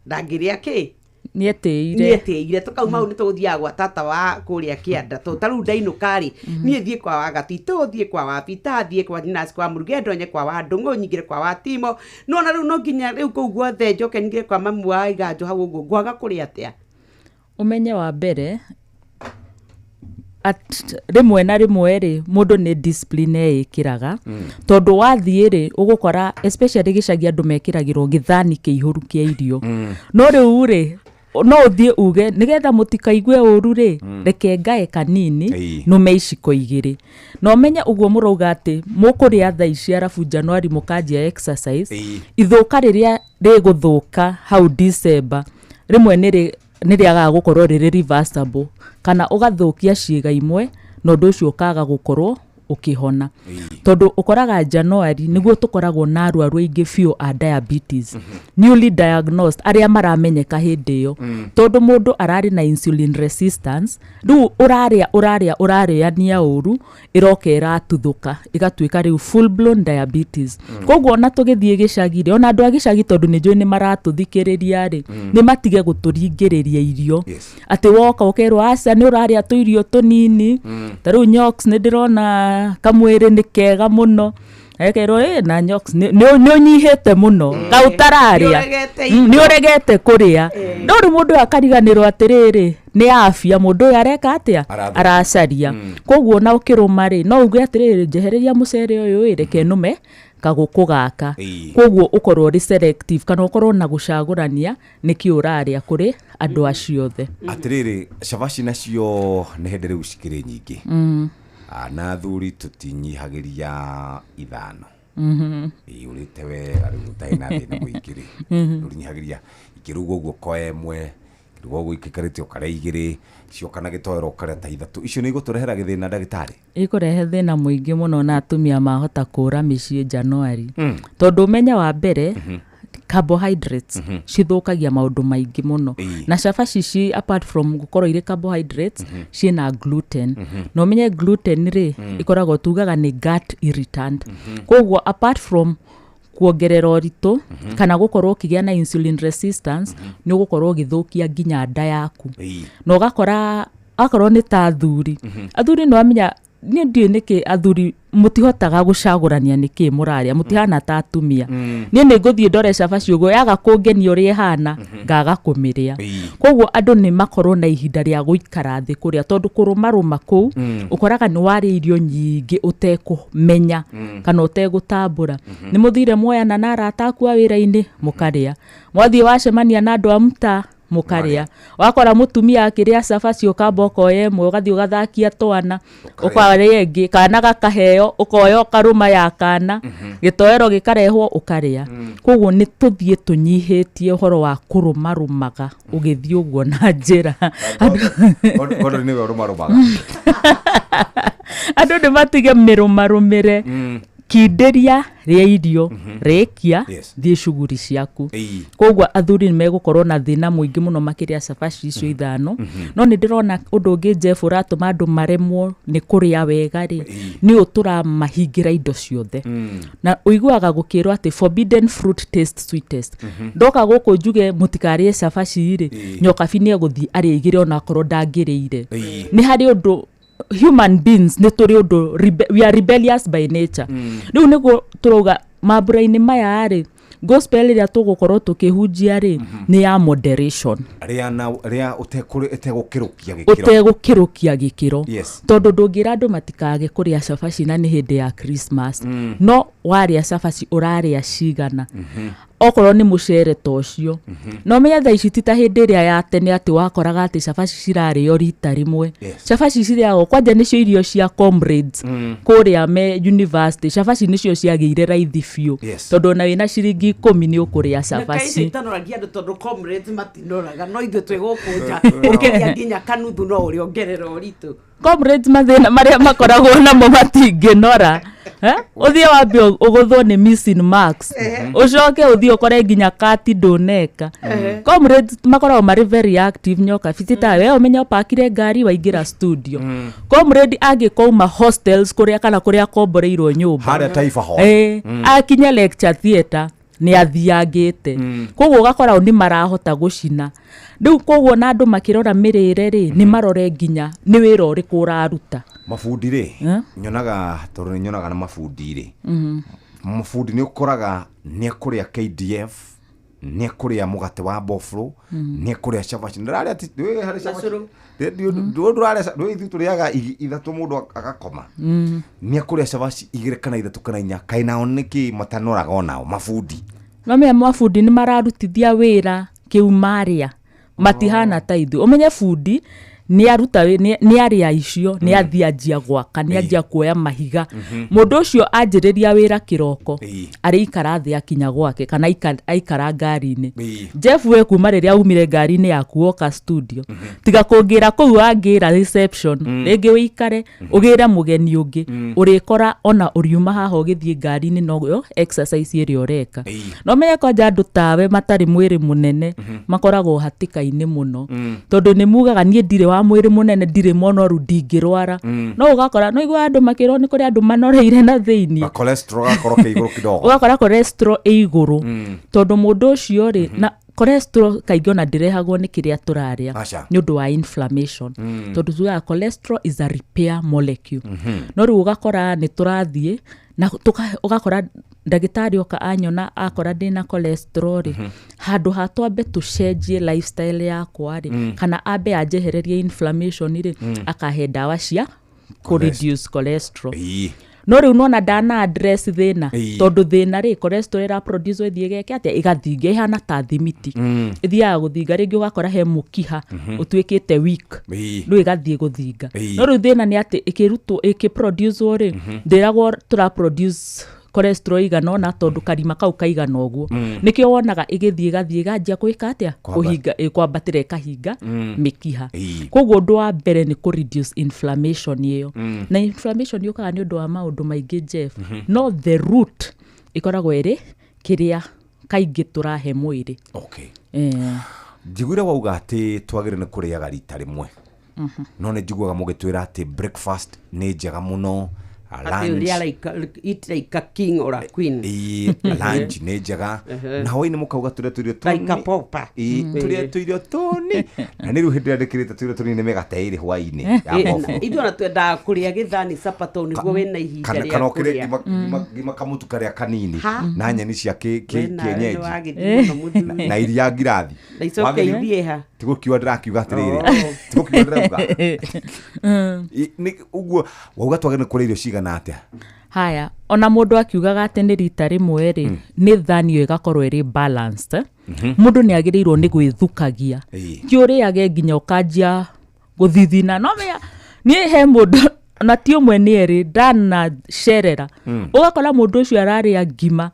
ndangĩrĩa kĩ. Nĩetĩire. Nĩetĩire. Tũkauma hau, nĩ tũgũthiaga gwa tata wa kũrĩa kĩanda, tondũ ta rĩu ndainũka rĩ, niĩ thiĩ kwa Wagatito, thiĩ kwa Wabita, thiĩ kwa Nasi, kwa Mũruge, ndonye kwa Wandũng'ũ, nyingĩre kwa Watimo. Nona rĩu no nginya rĩu kũu guothe njoke nyingĩre kwa mamu wa Iganjo hau ũguo, ngwaga kũrĩa atĩa? Ũmenye wa mbere at rĩmwe na rĩmwe rĩ, mũndũ nĩ discipline eĩkĩraga, tondũ wathiĩ rĩ, ũgũkora especially gĩcagi andũ mekĩragĩrwo gĩthani kĩihũru kĩa irio. No rĩu rĩ, no ũthiĩ uge nĩgetha mũtikaigue ũru rĩ, reke ngae kanini, nũme iciko igĩrĩ. Na ũmenye ũguo mũrauga atĩ mũkũrĩa thaa ici, arabu Januari mũkanjia exercise. Ithũka rĩrĩa rĩgũthũka hau December rĩmwe nĩ rĩagaga gũkorwo rĩrĩ reversible, kana ũgathũkia ciĩga imwe na ũndũ ũcio ũkaga gũkorwo ũkĩhona, tondũ ũkoraga Januari nĩguo tũkoragwo na arwaru aingĩ biũ a diabetes, newly diagnosed, arĩa maramenyeka hĩndĩ ĩyo, tondũ mũndũ ararĩ na insulin resistance. Rĩu ũrarĩa, ũrarĩa, ũrarĩania ũru, ĩroka ĩratuthũka, ĩgatuĩka rĩu full blown diabetes. Koguo ona tũgĩthiĩ gĩcagi rĩ, ona andũ a gĩcagi, tondũ nĩ njũĩ nĩ maratũthikĩrĩria rĩ, nĩ matige gũtũringĩrĩria irio, atĩ woka ũkerwo, "Aca, nĩ ũrarĩa tũirio tũnini." Ta rĩu Nyox, nĩ ndĩrona kamwĩrĩ nĩ kega mũno, ekerwo ĩ na Nyox nĩ ũnyihĩte mũno, kau ũtararĩa. Nĩ ũregete. Nĩ ũregete kũrĩa. No rĩu mũndũ ũyũ akariganĩrwo atĩrĩrĩ, nĩ afya mũndũ ũyũ areka atĩa? Arathũkia. Aracaria. Koguo na ũkĩrũma rĩ, no uge atĩrĩrĩ, "Njehereria mũcere ũyũ ĩ, reke nũme kagũkũ gaka." Koguo ũkorwo ũrĩ selective, kana ũkorwo na gũcagũrania nĩkĩ ũrarĩa kũrĩ andũ acio othe. Atĩrĩrĩ, cabaci nacio nĩ hĩndĩ rĩu cikĩrĩ nyingĩ. Na athuri tũtinyihagĩria 5. Ĩ, ũrĩte wega rĩu ũtarĩ na thĩna mũingĩ rĩ, ndũrinyihagĩria. Ikĩrugwo ũguo ũkoya ĩmwe, ikĩrugwo ũguo ikĩkarĩte ũkarĩa igĩrĩ, cioka na gĩtoero ũkarĩa ta ithatũ. Icio nĩ igũtũrehera gĩthĩna, ndagĩtarĩ? Ĩkũrehe thĩna mũingĩ mũno, na atumia mahota kũra mĩciĩ Januari, tondũ ũmenye wa mbere, carbohydrates cithũkagia maũndũ maingĩ mũno. Na cabaci ici, apart from gũkorwo irĩ carbohydrates, ciĩna gluten. Na ũmenye gluten rĩ, ĩkoragwo, tugaga nĩ gut irritant. Koguo apart from kuongerera ũritũ kana gũkorwo ũkĩgĩa na insulin resistance, nĩ ũgũkorwo ũgĩthũkia nginya nda yaku. Na ũgakora akorwo nĩ ta athuri, athuri nĩ wamenya, niĩ ndiũĩ nĩkĩ athuri mũtihotaga gũcagũrania nĩkĩ mũrarĩa, mũtihana ta atumia. Niĩ nĩ ngũthiĩ ndore cabaci ũguo, yaga kũngenia ũrĩa ĩhana, ngaga kũmĩrĩa. Koguo andũ nĩ makorwo na ihinda rĩa gũikara thĩ kũrĩa, tondũ kũrũmarũma kũu, ũkoraga nĩ warĩa irio nyingĩ ũtekũmenya kana ũtegũtambũra. Nĩ mũthire muoyana na arata aku a wĩra-inĩ, mũkarĩa, mwathiĩ wacemania na andũ a mtaa, mũkarĩa, wakora mũtumia akĩrĩa cabaci, ũkamba ũkoya ĩmwe, ũgathiĩ ũgathakia twana, ũkarĩa ĩngĩ, kana gakaheo, ũkoya ũkarũma ya kana, gĩtoero gĩkarehwo, ũkarĩa. Koguo nĩ tũthiĩ tũnyihĩtie ũhoro wa kũrũmarũmaga ũgĩthiĩ ũguo na njĩra. Gordon nĩwe ũrũmarũmaga. Andũ nĩ matige mĩrũmarũmĩre. Kindĩria, rĩa irio, rĩkia, thiĩ cuguri ciaku. Koguo athuri nĩ megũkorwo na thĩna mũingĩ mũno makĩrĩa cabaci icio 5. No nĩ ndĩrona ũndũ ũngĩ, Jeff, ũratũma andũ maremwo nĩ kũrĩa wega rĩ, nĩ ũyũ tũramahingĩra indo ciothe. Na ũiguaga gũkĩrwo atĩ forbidden fruit taste sweetest. Ndoka gũkũ njuge mũtikarĩe cabaci rĩ, Nyokabi nĩ egũthiĩ arĩa igĩrĩ onakorwo ndangĩrĩire. Nĩ harĩ ũndũ human beings nĩ tũrĩ ũndũ we are rebellious by nature. Rĩu nĩguo tũrauga mambura-inĩ maya rĩ, gospel ĩrĩa tũgũkorwo tũkĩhunjia rĩ, nĩ ya moderation. Rĩa na rĩa ũtegũkĩrũkia gĩkĩro. Ũtegũkĩrũkia gĩkĩro. Tondũ ndũngĩra andũ matikage kũrĩa cabaci na nĩ hĩndĩ ya Christmas. No warĩa cabaci, ũrarĩa cigana? Okorwo nĩ mũcere ta ũcio, no menye thaa ici ti ta hĩndĩ ĩrĩa ya tene atĩ wakoraga atĩ cabaci cirarĩo rita rĩmwe. Cabaci cirĩagwo kwanja nĩcio irio cia comrades kũrĩa me university. Cabaci nĩcio ciagĩire raithi biũ, tondũ ona wĩna ciringi 10 nĩ ũkũrĩa Na kaĩ icio cabaci. Itanoragia andũ, tondũ comrades matinoraga, no ithuĩ twĩ gũkũ nja, ũkĩrĩa nginya kanuthu no ũrĩongerera ũritũ. Comrades, mathĩna marĩa makoragwo namo matingĩnora. Eh? Ũthiĩ wambe ũgũthwo nĩ missing marks, ũcoke ũthiĩ ũkore nginya kati ndũneka. Comrades makoragwo marĩ very active. Nyoka bitita we ũmenye ũpakire ngari waingĩra studio. Comrade angĩkouma hostels kũrĩa kana kũrĩa akomboreirwo nyũmba, Harĩa Taifa Hall. Akinye lecture theatre nĩ athiangĩte. Koguo ũgakora o nĩ marahota gũcina. Rĩu koguo na andũ makĩrora mĩrĩre rĩ, nĩ marore nginya nĩ wĩra ũrĩkũ ũraruta. Mabundi rĩ, Eh? nyonaga tondũ nĩ nyonaga na mabundi rĩ, mabundi nĩ ũkoraga nĩ ekũrĩa KDF, nĩ ekũrĩa mũgate wa boflo, nĩ ekũrĩa cabaci. Ndĩrarĩa ti wĩ harĩ cabaci. Macũrũ. Ndũrarĩa ndũĩ ithuĩ tũrĩaga ithatũ mũndũ agakoma. Nĩ ekũrĩa cabaci igĩrĩ kana ithatũ kana inya, kaĩ nao nĩkĩ matanoraga onao mabundi? No menya mabundi nĩ mararutithia wĩra kĩu marĩa matihana ta ithuĩ. Ũmenye bundi nĩ aruta nĩ arĩa icio, nĩ athiĩ anjia gwaka, nĩ anjia kuoya mahiga. Mũndũ ũcio anjĩrĩria wĩra kĩroko, arĩikara thĩ akinya gwake kana aikara ngari-inĩ. Jeff, we kuma rĩrĩa umire ngari-inĩ yaku woka studio, tiga kũngĩra kũu wangĩra reception, rĩngĩ wĩikare ũgĩre mũgeni ũngĩ, ũrĩkora ona ũriuma haha ũgĩthiĩ ngari-inĩ noyo exercise ĩrĩa ũreka. No menye kwanja andũ tawe matarĩ mwĩrĩ mũnene makoragwo hatĩka-inĩ mũno, tondũ nĩ mugaga niĩ ndirĩ wa mwĩrĩ mũnene, ndirĩ monoru, ndingĩrwara. No ũgakora no igua andũ makĩrwo nĩ kũrĩ andũ manoreire na thĩiniĩ. Na cholesterol gakorwo ke igũrũ kidogo. Ũgakora cholesterol ĩ igũrũ, tondũ mũndũ ũcio rĩ, na cholesterol kaingĩ ona ndĩrehagwo nĩ kĩrĩa tũrarĩa, Aca. nĩ ũndũ wa inflammation, tondũ tugaga cholesterol is a repair molecule. No rĩu ũgakora nĩ tũrathiĩ na ũgakora ndagĩtarĩ oka anyona akora ndĩna cholesterol rĩ, handũ ha twambe tũcenjie lifestyle yakwa rĩ, kana ambe anjehererie inflammation rĩ, akahe ndawa cia kũ reduce cholesterol. No rĩu nona ndana address thĩna, tondũ thĩna rĩ, cholesterol ĩra produce ĩthiĩ ĩgeke atĩa, ĩgathinga, ĩhana ta thimiti, ĩthiaga gũthinga. Rĩngĩ ũgakora he mũkiha ũtuĩkĩte weak, rĩu ĩgathiĩ gũthinga. No rĩu thĩna nĩ atĩ ĩkĩrutwo, ĩkĩproduce rĩ, ndĩragwo tũra produce cholesterol igana ũna, tondũ karima kau kaigana ũguo. Nĩkĩo wonaga ĩgĩthiĩ ĩgathiĩ ĩganjia gwĩka atĩa, kũhinga, kwambatĩra ĩkahinga mĩkiha. Koguo ũndũ wa mbere nĩ kũ reduce inflammation ĩyo. Na inflammation yũkaga nĩ ũndũ wa maũndũ maingĩ, Jeff. No the root ĩkoragwo ĩrĩ kĩrĩa kaingĩ tũrahe mwĩrĩ. Okay. Njiguire wauga atĩ twagĩrĩire nĩ kũrĩaga rita rĩmwe, no nĩ njiguaga mũgĩtwĩra atĩ breakfast nĩ njega mũno, Atĩ lunch ũrĩa eat like a king or a queen. Ĩĩ, lunch nĩ njega, na hwaĩ-inĩ mũkauga tũrĩa tũirio Like a pauper. Ĩĩ, tũrĩa tũirio tũni, na nĩ rĩu hĩndĩ ĩrĩa ndĩkĩrĩte tũirio tũnini nĩ mĩgate ĩrĩ hwaĩ-inĩ ya bobo. Ithuĩ ona twendaga kũrĩa gĩthani capa tondũ nĩguo wĩna ihinda kana rĩa kana ũkĩrĩe kũrĩa. ngima kamũtu karĩa kanini Ha? na nyeni cia We nawe kĩenyenji nĩwagĩthiĩ mũno mũthuri. na iria ngirathi. Na icoke ithiĩ ha? Tigũkiuga ndĩrakiuga atĩrĩrĩ, tigũkiuga ndĩrauga. Ũguo wauga twagĩrĩire nĩ kũrĩa irio cigana atĩa? Haya, ona mũndũ akiugaga atĩ nĩ rita rĩmwe rĩ, nĩ thani ĩyo ĩgakorwo ĩrĩ balanced, eh? Mũndũ nĩ agĩrĩirwo nĩ gwĩthukagia, ti ũrĩage nginya ũkanjia gũthithina. No menya niĩ he mũndũ, na ti ũmwe nĩ erĩ, ndanacerera, ũgakora mũndũ ũcio ararĩa ngima,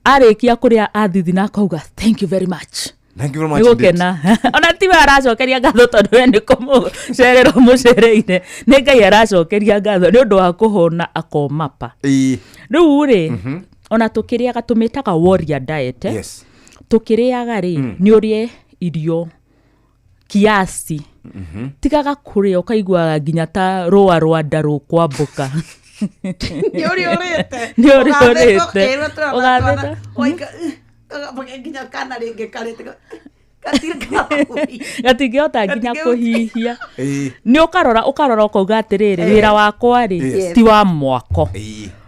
arĩkia kũrĩa athithina akauga thank you very much. Thank you very much Nĩ indeed. gũkena. Ona tiwe aracokeria ngatho, tondũ we nĩ kũmũcerera ũmũcereire, nĩ Ngai aracokeria ngatho nĩ ũndũ wa kũhũna akomapa. Rĩu rĩ, ona tũkĩrĩaga tũmĩtaga warrior diet, eh? Yes. Tũkĩrĩaga rĩ, nĩ ũrĩe irio kiasi, tigaga kũrĩa ũkaiguaga nginya ta rũa rwa nda rũkwambũka. Nĩ ũrĩa ũrĩte. Nĩ ũrĩa Ũgathĩka ũrĩte. ũkerwo tũrona Ũgathĩka. twana, waika, nginya kana rĩngĩ karĩte gatirĩ gatingĩhota nginya kũhihia. Nĩ ũkarora ũkarora ũkauga atĩrĩrĩ, wĩra wakwa rĩ, ti wa mwako,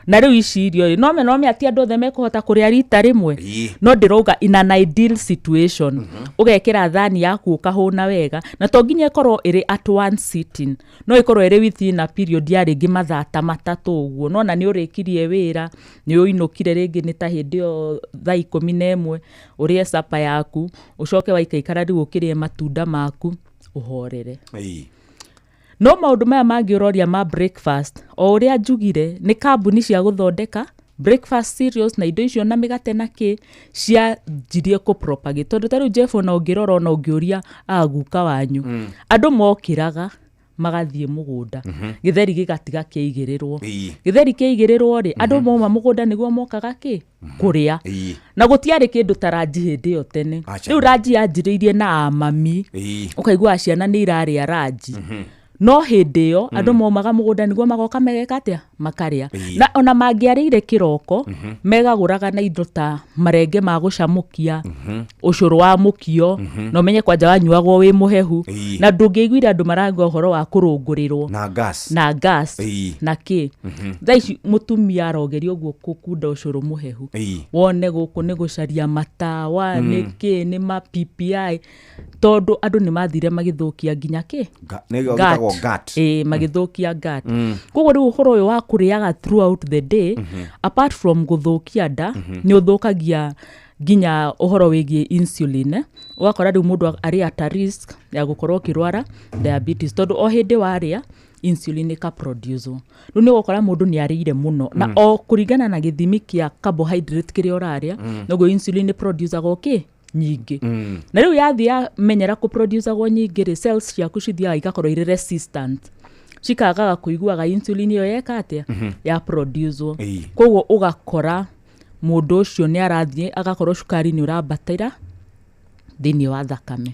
na rĩu ici irio rĩ, nome ti andũ othe mekũhota kũrĩa rita rĩmwe, no ndĩrauga in an ideal situation ũgekĩra thani yaku ũkahũna wega, na to nginya ĩkorwo ĩrĩ at one sitting, no ĩkorwo ĩrĩ within a period ya rĩngĩ mathaa ta matatũ ũguo. Nona nĩ ũrĩkirie wĩra, nĩ ũinũkire, rĩngĩ nĩ ta hĩndĩ ĩyo thaa 11, ũrĩe capa yaku, ũcoke waikaikara rĩu ũkĩrĩe matunda maku ũhorere. No maũndũ maya mangĩ ũroria ma breakfast, o ũrĩa njugire, nĩ kambuni cia gũthondeka breakfast cereals na indo icio na mĩgate na kĩ cianjirie kũ propagate, tondũ ta rĩu Jeff, ona ũngĩrora, ona ũngĩũria aguka wanyu, andũ mokĩraga magathiĩ mũgũnda, gĩtheri gĩgatiga kĩigĩrĩrwo. Gĩtheri kĩigĩrĩrwo rĩ, andũ mauma mũgũnda nĩguo mokaga kĩ kũrĩa, na gũtiarĩ kĩndũ ta ranji hĩndĩ ĩyo tene. Rĩu ranji yanjĩrĩirie na amami, ũkaigua ciana nĩ irarĩa ranji. No hĩndĩ ĩyo andũ maumaga mũgũnda nĩguo magoka megeka atĩa, makarĩa. Na ona mangĩarĩire kĩroko, megagũraga na indo ta marenge ma gũcamũkia, ũcũrũ wa mũkio, na ũmenye kwanja wanyuagwo wĩ mũhehu. Na ndũngĩaiguire andũ marauga ũhoro wa kũrũngũrĩrwo na gas, na gas na kĩ. Thaa ici mũtumia arogeria ũguo kũkunda ũcũrũ mũhehu, wone gũkũ nĩ gũcaria matawa, nĩ kĩ, nĩ ma PPI, tondũ andũ nĩ mathire magĩthũkia nginya kĩ, gut. Magĩthũkia gut. Koguo rĩu ũhoro ũyũ wa kũrĩaga throughout the day, apart from gũthũkia nda, nĩ ũthũkagia nginya ũhoro wĩgiĩ insulin. Ũgakora rĩu mũndũ arĩ at a risk ya gũkorwo ũkĩrwara diabetes, tondũ o hĩndĩ warĩa insulin ĩkaproduce. Rĩu nĩ ũgũkora mũndũ nĩ arĩire mũno, na o kũringana na gĩthimi kĩa carbohydrate kĩrĩa ũrarĩa, noguo insulin ĩproducagwo kĩ nyingĩ. Na rĩu yathiĩ yamenyera kũproducagwo nyingĩ rĩ, cells ciaku cithiaga igakorwo irĩ resistant, cikagaga kũiguaga insulin ĩyo yeka atĩa, ya produce. Koguo ũgakora mũndũ ũcio nĩ arathiĩ agakorwo cukari nĩ ũrambatĩra thĩinĩ wa thakame.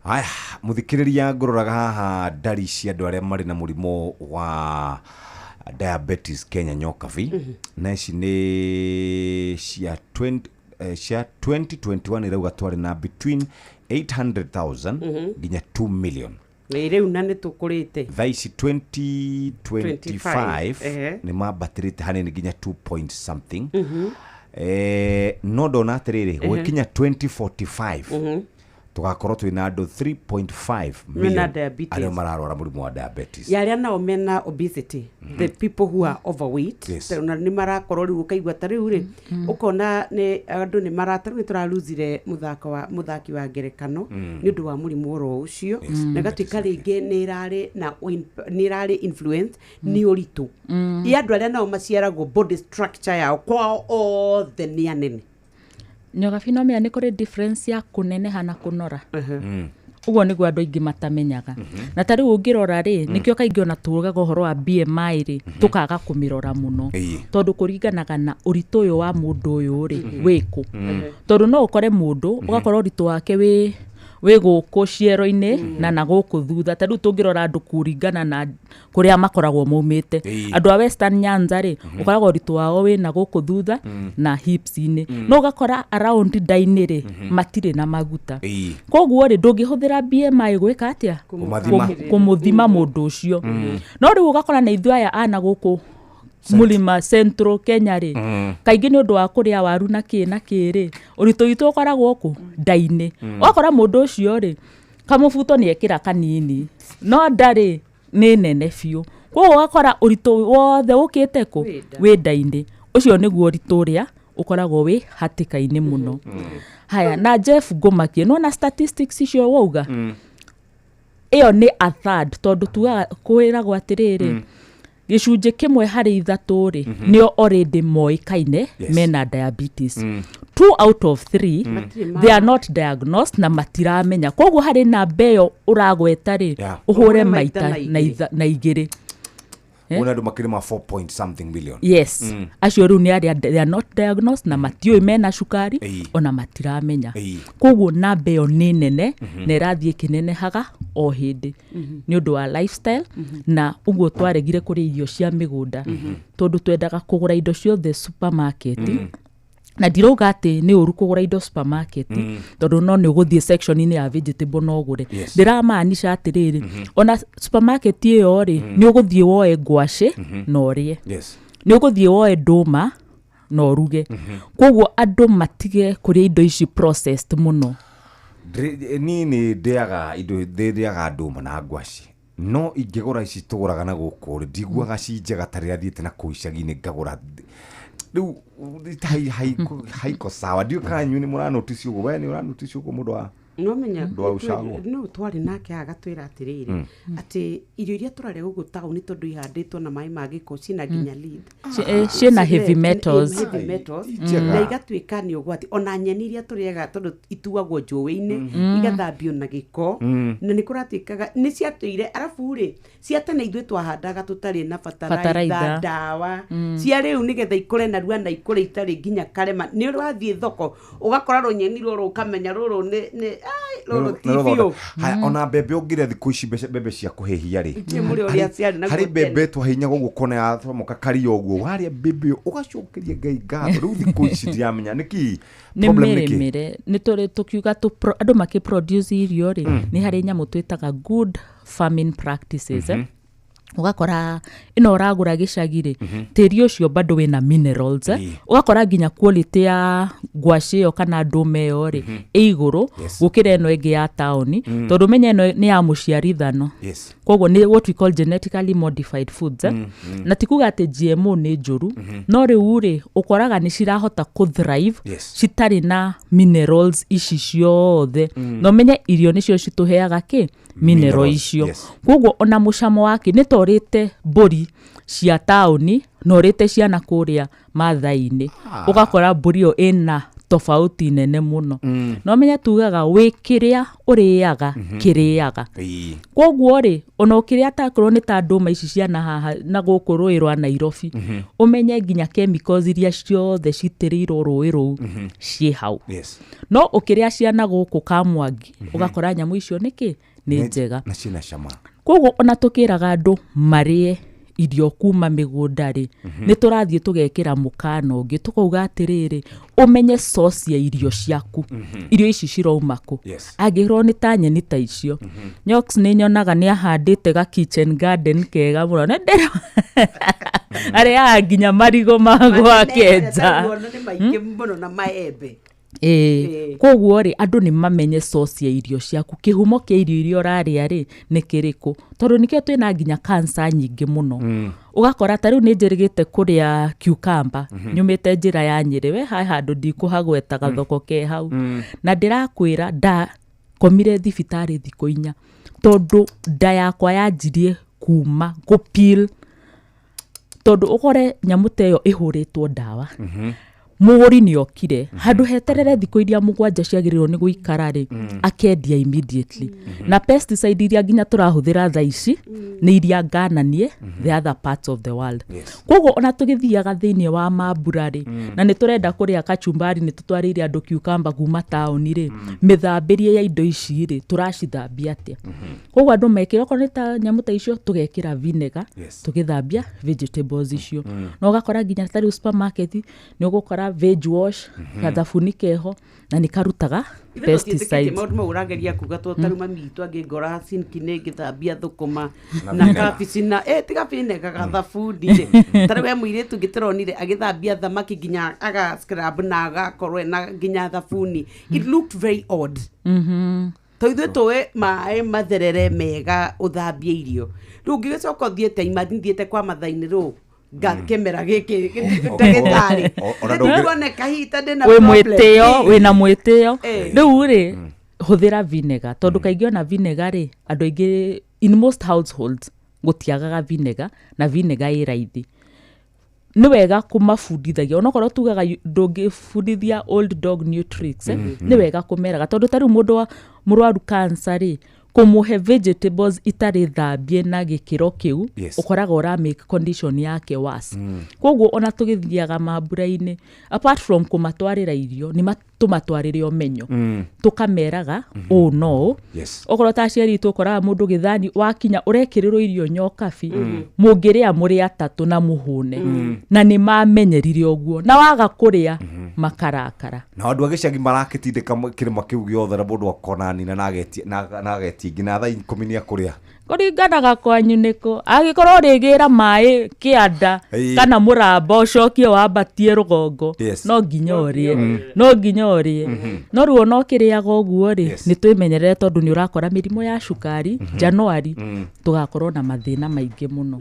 Aya, mũthikĩrĩria, ngũroraga haha ndari cia andũ arĩa marĩ na mũrimũ wa diabetes Kenya, Nyokabi, na ici nĩ cia 20 cia 2021, irauga twarĩ na between 800,000 nginya 2 million. Rĩu na nĩ tũkũrĩte. Thaa ici 2025 nĩ mambatĩrĩte hanini nginya 2 point something. No ndona atĩrĩrĩ, gũgĩkinya 2045 tũgakorwo twĩna andũ 3.5 million arĩa mararwara mũrimũ wa diabetes. Ya arĩa nao mena obesity, the people who are overweight, na nĩ marakorwo rĩu ũkaigua ta rĩu rĩ, ũkona nĩ andũ nĩ marata, rĩu nĩ tũraruzire mũthaki wa ngerekano nĩ ũndũ wa mũrimũ oro ũcio, na gatuĩka rĩngĩ nĩ ĩrarĩ na nĩ ĩrarĩ influence nĩ ũritũ. Ya andũ arĩa nao maciaragwo body structure yao kwao othe nĩ anene. Nyogabi, no menya nĩ kũrĩ difference ya kũneneha na kũnora. Ũguo nĩguo andũ aingĩ matamenyaga. Na ta rĩu ũngĩrora rĩ, nĩkĩo kaingĩ ona tugaga ũhoro wa BMI rĩ, tũkaga kũmĩrora mũno, tondũ kũringanaga na ũritũ ũyũ wa mũndũ ũyũ rĩ wĩkũ. Tondũ no ũkore mũndũ ũgakora ũritũ wake wĩ gũkũ ciero-inĩ na gũkũ thutha. Ta rĩu tũngĩrora andũ kũringana na kũrĩa makoragwo maumĩte, andũ a Western Nyanza rĩ, ũkoragwo ũritũ wao wĩ na gũkũ thutha na hips-inĩ, no ũgakora around nda-inĩ rĩ matirĩ na maguta. Koguo rĩ, ndũngĩhũthĩra BMI gwĩka atĩa, kũmũthima mũndũ ũcio. No rĩu ũgakora na ithuĩ aya ana gũkũ Mulima Central Kenya rĩ, kaingĩ nĩ ũndũ wa kũrĩa waru na kĩ na kĩ rĩ, ũritũ witũ ũkoragwo kũ nda-inĩ. Ũgakora mũndũ ũcio rĩ, kamũbuto nĩ ekĩra kanini, no nda rĩ nĩ nene biũ. Koguo ũgakora ũritũ wothe ũkĩte kũ wĩ nda-inĩ. Ũcio nĩguo ũritũ ũrĩa ũkoragwo wĩ hatĩka-inĩ mũno. Haya, na Jeff ngũmakie, nĩwona statistics icio wauga, ĩyo nĩ a third, tondũ tugaga kwĩragwo atĩrĩrĩ, gĩcunjĩ kĩmwe harĩ ithatũ rĩ, nĩo already moĩkaine mena diabetes. 2 out of 3 they are not diagnosed na matiramenya. Koguo harĩ namba ĩyo ũragweta rĩ, ũhũre maita na igĩrĩ. Una andũ makĩrĩ ma 4 point something million. Yes. Acio rĩu nĩ arĩa they are not diagnosed na matiũĩ mena cukari, ona matiramenya. Koguo namba ĩyo nĩ nene na ĩrathiĩ ĩkĩnenehaga o hĩndĩ nĩ ũndũ wa lifestyle, na ũguo twaregire kũrĩa irio cia mĩgũnda, tondũ twendaga kũgũra indo ciothe supermarket. Na ndirauga atĩ nĩ ũru kũgũra indo supermarket, tondũ no nĩ ũgũthiĩ section-inĩ ya vegetable no ũgũre. Ndĩramaanisha atĩrĩrĩ, ona supermarket ĩyo rĩ, nĩ ũgũthiĩ woe ngwacĩ na ũrĩe, nĩ ũgũthiĩ woe ndũma na ũruge. Koguo andũ matige kũrĩa indo ici processed mũno. Niĩ nĩ ndĩaga indo, ndĩaga ndũma na ngwacĩ, no ingĩgũra ici tũgũraga na gũkũ rĩ, ndiguaga ci njega ta rĩrĩa thiĩte na kũu icagi-inĩ ngagũra. Rĩu haiko sawa. Ndiũĩ kana inyuĩ nĩ mũranotice ũguo. We nĩ ũranotice ũguo mũndũ wa nomenya Ndwa no twarĩ nake agatwĩra atĩrĩrĩ, atĩ irio iria tũrarĩa gũkũ taũni tondũ ihandĩtwo na maĩ ma gĩko ciĩna nginya lead, ciĩna heavy metals, na igatuĩka nĩ ũgwati. Ona nyeni iria tũrĩaga tondũ ituagwo njũĩ-inĩ igathambio na gĩko, na nĩ kũratuĩkaga nĩ ciatũire. Arabu rĩ, cia tene ithuĩ twahandaga tũtarĩ na bataraitha, ndawa cia rĩu nĩgetha ikũre narua na ikũre itarĩ nginya karema. Nĩ ũrathiĩ thoko ũgakora rũnyeni rũrũ ũkamenya rũrũ nĩ Rũrũ ti biũ. Haya, ona mbembe ũngĩrĩa thikũ ici mbembe cia kũhĩhia rĩ, Itirĩ mũrĩo ũrĩa ciarĩ naguo harĩ mbembe tene. twahihinyaga ũguo kona yathomoka karia ũguo, warĩa mbembe ĩyo ũgacokeria Ngai ngatho. Rĩu thikũ ici ndiramenya nĩkĩ Nĩ problem nĩkĩ. mĩrĩmĩre nĩ tũrĩ tũkiuga andũ makĩproduce irio rĩ, nĩ harĩ nyamũ twĩtaga good farming practices, eh? Ũgakora ĩno ũragũra gĩcagi rĩ, tĩri ũcio bado wĩna minerals, eh? Ũgakora nginya quality ya ngwacĩ ĩyo kana ndũma ĩyo rĩ, ĩ igũrũ gũkĩra ĩno ĩngĩ ya taũni, tondũ menya ĩno nĩ ya mũciarithano. Koguo nĩ what we call genetically modified foods, eh? Na ti kuga atĩ GMO nĩ njũru, no rĩu rĩ, ũkoraga nĩ cirahota kũ thrive citarĩ na minerals ici ciothe. Na ũmenye irio nĩcio citũheaga kĩ mineral Minerals, icio. Koguo ona mũcamo wake nĩ ta ũrĩte mbũri cia taũni na ũrĩte ciana kũrĩa Maathai-inĩ, ũgakora mbũri ĩyo ĩna tofauti nene mũno. Na ũmenye tugaga wĩ kĩrĩa ũrĩaga kĩrĩaga. Koguo rĩ, ona ũkĩrĩa takorwo nĩ ta ndũma ici ciana haha na gũkũ rũĩ rwa Nairobi, ũmenye nginya chemicals iria ciothe citĩrĩirwo rũĩ rũu ciĩ hau. No ũkĩrĩa ciana gũkũ Kamwangi, ũgakora nyamũ icio nĩkĩ nĩ njega na ciĩna cama. Koguo ona tũkĩraga andũ marĩe irio kuma mĩgũnda rĩ, nĩ tũrathiĩ tũgekĩra mũkana ũngĩ tũkauga atĩrĩrĩ, ũmenye source ya irio ciaku, irio ici cirauma kũ. Angĩkorwo nĩ ta nyeni ta icio, Nyox nĩ nyonaga nĩ ahandĩte ga kitchen garden kega mũno, nĩ ndĩra arĩaga nginya marigũ ma gwake nja. Nĩ maingĩ mũno na maembe. Ĩĩ, koguo rĩ, andũ nĩ mamenye source ya irio ciaku, kĩhumo kĩa irio iria ũrarĩa rĩ nĩ kĩrĩkũ, tondũ nĩkĩo twĩna nginya cancer nyingĩ mũno. Ũgakora ta rĩu nĩ njĩrĩgĩte kũrĩa cucumber, nyumĩte njĩra ya Nyĩrĩ, we hae handũ ndikũhagweta gathoko ke hau, na ndĩrakwĩra ndakomire thibitarĩ thikũ 4 tondũ nda yakwa yanjirie kuma gũpeel, tondũ ũkore nyamũ ta ĩyo ĩhũrĩtwo ndawa. Mũgũri nĩ okire handũ heterere thikũ iria 7 ciagĩrĩirwo nĩ gũikara rĩ, akendia immediately. Na pesticide iria nginya tũrahũthĩra thaa ici nĩ iria ngananie the other parts of the world. Koguo ona tũgĩthiaga thĩinĩ wa mambura rĩ, na nĩ tũrenda kũrĩa kachumbari, nĩ tũtwarĩire andũ cucumber kuma taũni rĩ, mĩthambĩrie ya indo ici rĩ, tũracithambia atĩa? Koguo andũ mekĩre okorwo nĩ ta nyamũ ta icio, tũgekĩra vinegar tũgĩthambia vegetables icio. Na ũgakora nginya ta rĩu supermarket nĩ ũgũkora veg wash, gathabuni keho, na nĩ karutaga pesticides. Maũndũ mau ũrageria kuga to tarĩu mami witũ angĩngora sinki-inĩ ngĩthambia thũkũma na kabici na tiga vinegar gathabuni rĩ, tarĩu he mũirĩtu ũngĩ tũronire agĩthambia thamaki nginya aga scrub na agakorwo ena nginya thabuni. It looked very odd. To ithuĩ tũĩ maĩ matherere mega ũthambie irio, rĩu ũngĩgĩcoka ũthiĩte, imagine thiĩte kwa Mathai-inĩ rũ kĩmera gĩkĩ ndagĩtarĩ ndikuone kahinda ndĩna wĩ problem. Mwĩtĩo wĩna mwĩtĩo rĩu rĩ, hũthĩra vinegar, tondũ kaingĩ ona vinegar rĩ, andũ aingĩ in most households gũtiagaga vinegar, na vinegar ĩ raithi. Nĩ wega kũmabundithagia, onokorwo tugaga ndũngĩbundithia old dog new tricks, nĩ wega kũmeraga, tondũ ta rĩu mũndũ wa mũrwaru cancer rĩ, kũmũhe vegetables itarĩ thambie na gĩkĩro kĩu, ũkoraga ũra make condition yake worse. Koguo ona tũgĩthiaga mambura-inĩ, apart from kũmatwarĩra irio, nĩ tũmatwarĩre ũmenyo, tũkameraga ũũ no ũũ. Okorwo ta aciari itũ, ũkoraga mũndũ gĩthani wakinya ũrekĩrĩrwo irio nyokabi, mũngĩrĩa mũrĩ atatũ na mũhũne, na nĩ mamenyerire ũguo, na waga kũrĩa makarakara. Na andũ a gĩcagi marakĩtindĩka kĩrĩma kĩu gĩothe, na mũndũ akona nina na agetia na agetia nginya thaa 10 nĩ akũrĩa. Kũringanaga kwanyu nĩkũ, angĩkorwo ũrĩgĩra maĩ kĩanda kana mũramba ũcokie wambatie rũgongo, no nginya ũrĩe, no nginya ũrĩe. No rĩu ona ũkĩrĩaga ũguo rĩ, nĩ twĩmenyerere, tondũ nĩ ũrakora mĩrimũ ya cukari Januari tũgakorwo na mathĩna maingĩ mũno.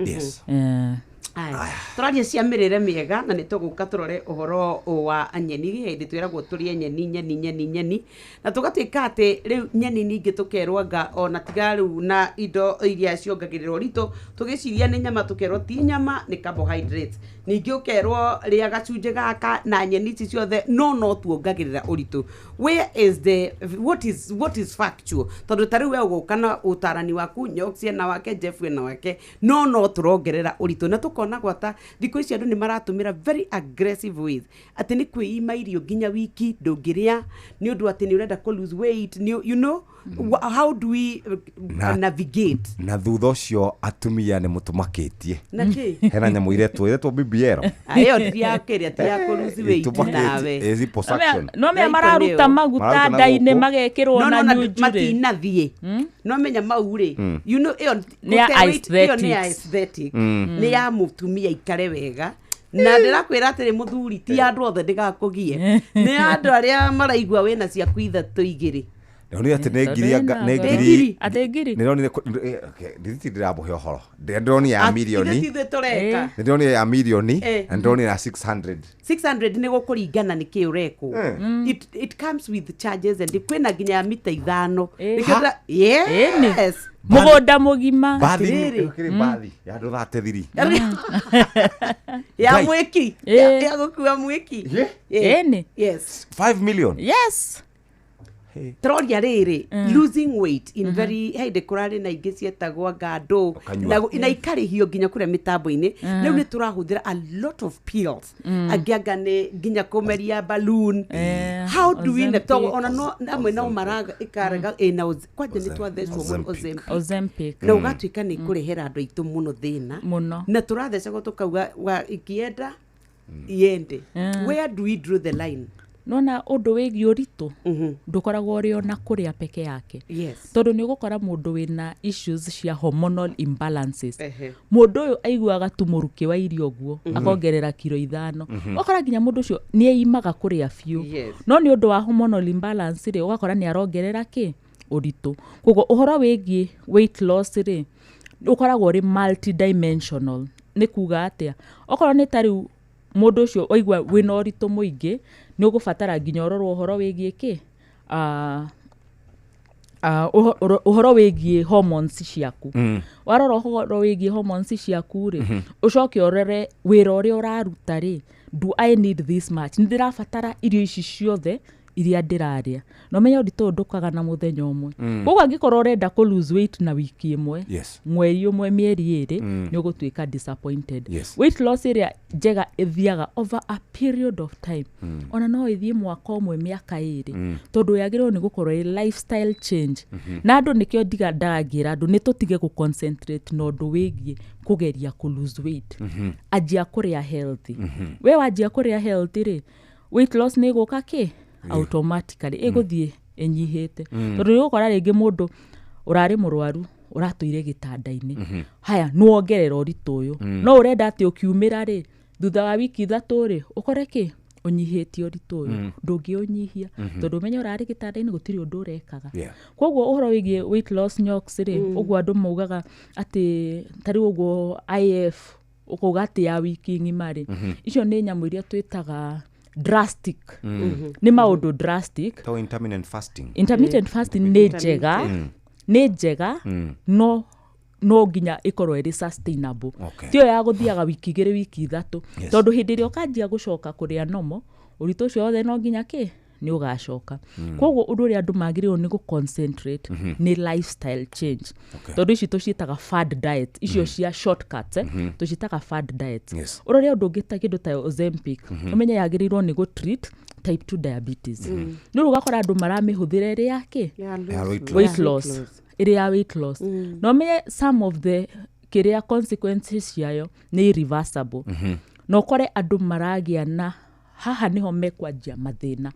Tũraria cia mĩrĩre mĩega, na nĩ tũgũka tũrore ũhoro wa nyeni. Hĩndĩ twĩragwo tũrĩe nyeni nyeni nyeni nyeni, na tũgatuĩka atĩ rĩu nyeni ningĩ tũkerwo anga ona tiga rĩu na indo iria ciongagĩrĩrwo ritũ, tũgĩciria nĩ nyama, tũkerwo ti nyama, nĩ carbohydrates. Ningĩ ũkerwo rĩa gacunjĩ gaka na nyeni ici ciothe, no tuongagĩrĩra ũritũ. Where is the what is factual? Tondũ ta rĩu we ũgũka na ũtarani waku, Nyox ena wake, Jeff ena wake, no tũrongerera ũritũ, na tũkona gwata thikũ ici andũ nĩ maratũmĩra very aggressive ways, atĩ nĩ kwĩima irio nginya wiki ndũngĩrĩa nĩ ũndũ atĩ nĩ ũrenda kũ lose weight nĩ, how do we navigate? Na thutha ũcio atumia nĩ mũtũmakĩtie. Na kĩ? Hena nyamũ iretwo BBL. Ĩyo ti ya kĩrĩa, ti ya kũ lose weight nawe. Ĩ liposuction. No mea mararuta maguta Mararuta na nda-inĩ, gũkũ. magekĩrwo No, na no, na nyunjurĩ. Matinathiĩ, no menya mau rĩ, ĩyo Nĩ ya gũte weight, ĩyo nĩ ya aesthetics. aesthetic. Nĩ ya mũtumia ikare wega, na ndĩrakwĩra atĩrĩ, mũthuri, ti andũ othe, ndĩgakũgie, nĩ andũ arĩa maraigua wĩna ciaku ithatũ igĩrĩ. Ndĩronire atĩ nĩ ngiri nĩ Tondũ ngiri. Atĩ ngiri. Ndĩronire okay, ndithiti ndĩramũhe ũhoro. Ndĩronire ya mirioni. Ithuĩ ti ithuĩ tũreka. Ndĩronire ya mirioni na ndĩronire ya 600. 600 nĩ gũkũringana nĩ kĩ ũrekwo. It comes with charges and kwĩna nginya ya mita 5. Nĩkĩo Ĩni. Yes. Mũgũnda mũgima. Bathi. Atĩrĩrĩ. Kĩrĩ bathi ya andũ 33. Ya Ngai. mwĩki, ya gũkua mwĩki. Ĩni. Yes. 5 million. Yes. Tũroria rĩrĩ, losing weight in very hĩndĩ kũrarĩ na ingĩ cietagwo ngandũ. Ũkanyua. Na ikarĩhio nginya kũrĩa mĩtambo-inĩ. Rĩu nĩ tũrahũthĩra a lot of pills, angĩ anga nĩ nginya kũmeria balloon. How do we Ozempic. to ona no amwe no maraga ikarega ĩna kwanja nĩ twathecwo mũno Ozempic. Ozempic. Ozempic. Na ũgatuĩka nĩ kũrehera andũ aitũ mũno thĩna. Mũno. Na tũrathecagwo tũkauga ikienda iende. Where do we draw the line? Nona ũndũ wĩgiĩ ũritũ ndũkoragwo ũrĩ ona kũrĩa peke yake, tondũ nĩ ũgũkora mũndũ wĩna issues cia hormonal imbalances. Mũndũ ũyũ aiguaga tu mũrukĩ wa irio ũguo, akongerera kiro 5. Ũgakora nginya mũndũ ũcio nĩ eimaga kũrĩa biũ, no nĩ ũndũ wa hormonal imbalance rĩ, ũgakora nĩ arongerera kĩ ũritũ. Koguo ũhoro wĩgiĩ weight loss rĩ, ũkoragwo ũrĩ multidimensional. Nĩ kuga atĩa? Okorwo nĩ ta rĩu mũndũ ũcio waigua wĩna ũritũ mũingĩ, nĩ ũgũbatara nginya ũrorwo ũhoro wĩgiĩ kĩ ũhoro wĩgiĩ hormones ciaku. Warora ũhoro wĩgiĩ hormones ciaku rĩ, ũcoke ũrore wĩra ũrĩa ũraruta rĩ, do I need this much? Nĩ ndĩrabatara irio ici ciothe iria ndĩrarĩa? Na ũmenye ũritũ ũyũ ndũkaga na mũthenya ũmwe. Koguo angĩkorwo ũrenda kũ lose weight na wiki ĩmwe, mweri ũmwe, mĩeri 2, nĩ ũgũtuĩka disappointed. Weight loss ĩrĩa njega ĩthiaga over a period of time. Ona no ĩthiĩ mwaka ũmwe, mĩaka 2, tondũ yagĩrĩirwo nĩ gũkorwo ĩ lifestyle change. Na andũ nĩkĩo ndiga ndangĩra andũ nĩ tũtige gũ concentrate na ũndũ wĩgiĩ kũgeria kũ lose weight. Anjia kũrĩa healthy. We wanjia kũrĩa healthy rĩ, weight loss nĩ ĩgũka kĩ automatically, ĩgũthiĩ ĩnyihĩte, tondũ nĩ ũgũkora rĩngĩ mũndũ ũrarĩ mũrwaru, ũratũire gĩtanda-inĩ, haya nĩwongerera ũritũ ũyũ, no ũrenda atĩ ũkiumĩra rĩ, thutha wa wiki 3 rĩ, ũkore kĩ ũnyihĩtie ũritũ ũyũ. Ndũngĩũnyihia, tondũ ũmenye ũrarĩ gĩtanda-inĩ, gũtirĩ ũndũ ũrekaga. Koguo ũhoro wĩgiĩ weight loss nyox rĩ, ũguo andũ maugaga atĩ ta rĩu ũguo IF, ũkauga atĩ ya wiki ng'ima rĩ, icio nĩ nyamũ iria twĩtaga drastic. Nĩ maũndũ drastic. To intermittent fasting. Intermittent fasting nĩ njega, nĩ njega, no nginya ĩkorwo ĩrĩ sustainable. Tiyo ya gũthiaga wiki 2, wiki 3, tondũ hĩndĩ ĩrĩa ũkanjia gũcoka kũrĩa nomo, ũritũ ũcio wothe no nginya kĩ nĩ ũgacoka. Koguo ũndũ ũrĩa andũ magĩrĩirwo nĩ gũ concentrate nĩ lifestyle change, tondũ ici tũciĩtaga fad diet, icio cia shortcuts, tũciĩtaga fad diet. Ũrore ũndũ ũngĩ ta kĩndũ ta Ozempic, ũmenye yagĩrĩirwo nĩ gũ treat type 2 diabetes. Nĩ rĩu ũgakora andũ maramĩhũthĩra ĩrĩ ya kĩ? Ya weight loss. Weight loss, ĩrĩ ya weight loss. Na ũmenye some of the kĩrĩa consequences ciayo nĩ irreversible, na ũkore andũ maragĩa na haha nĩho mekwanjia mathĩna,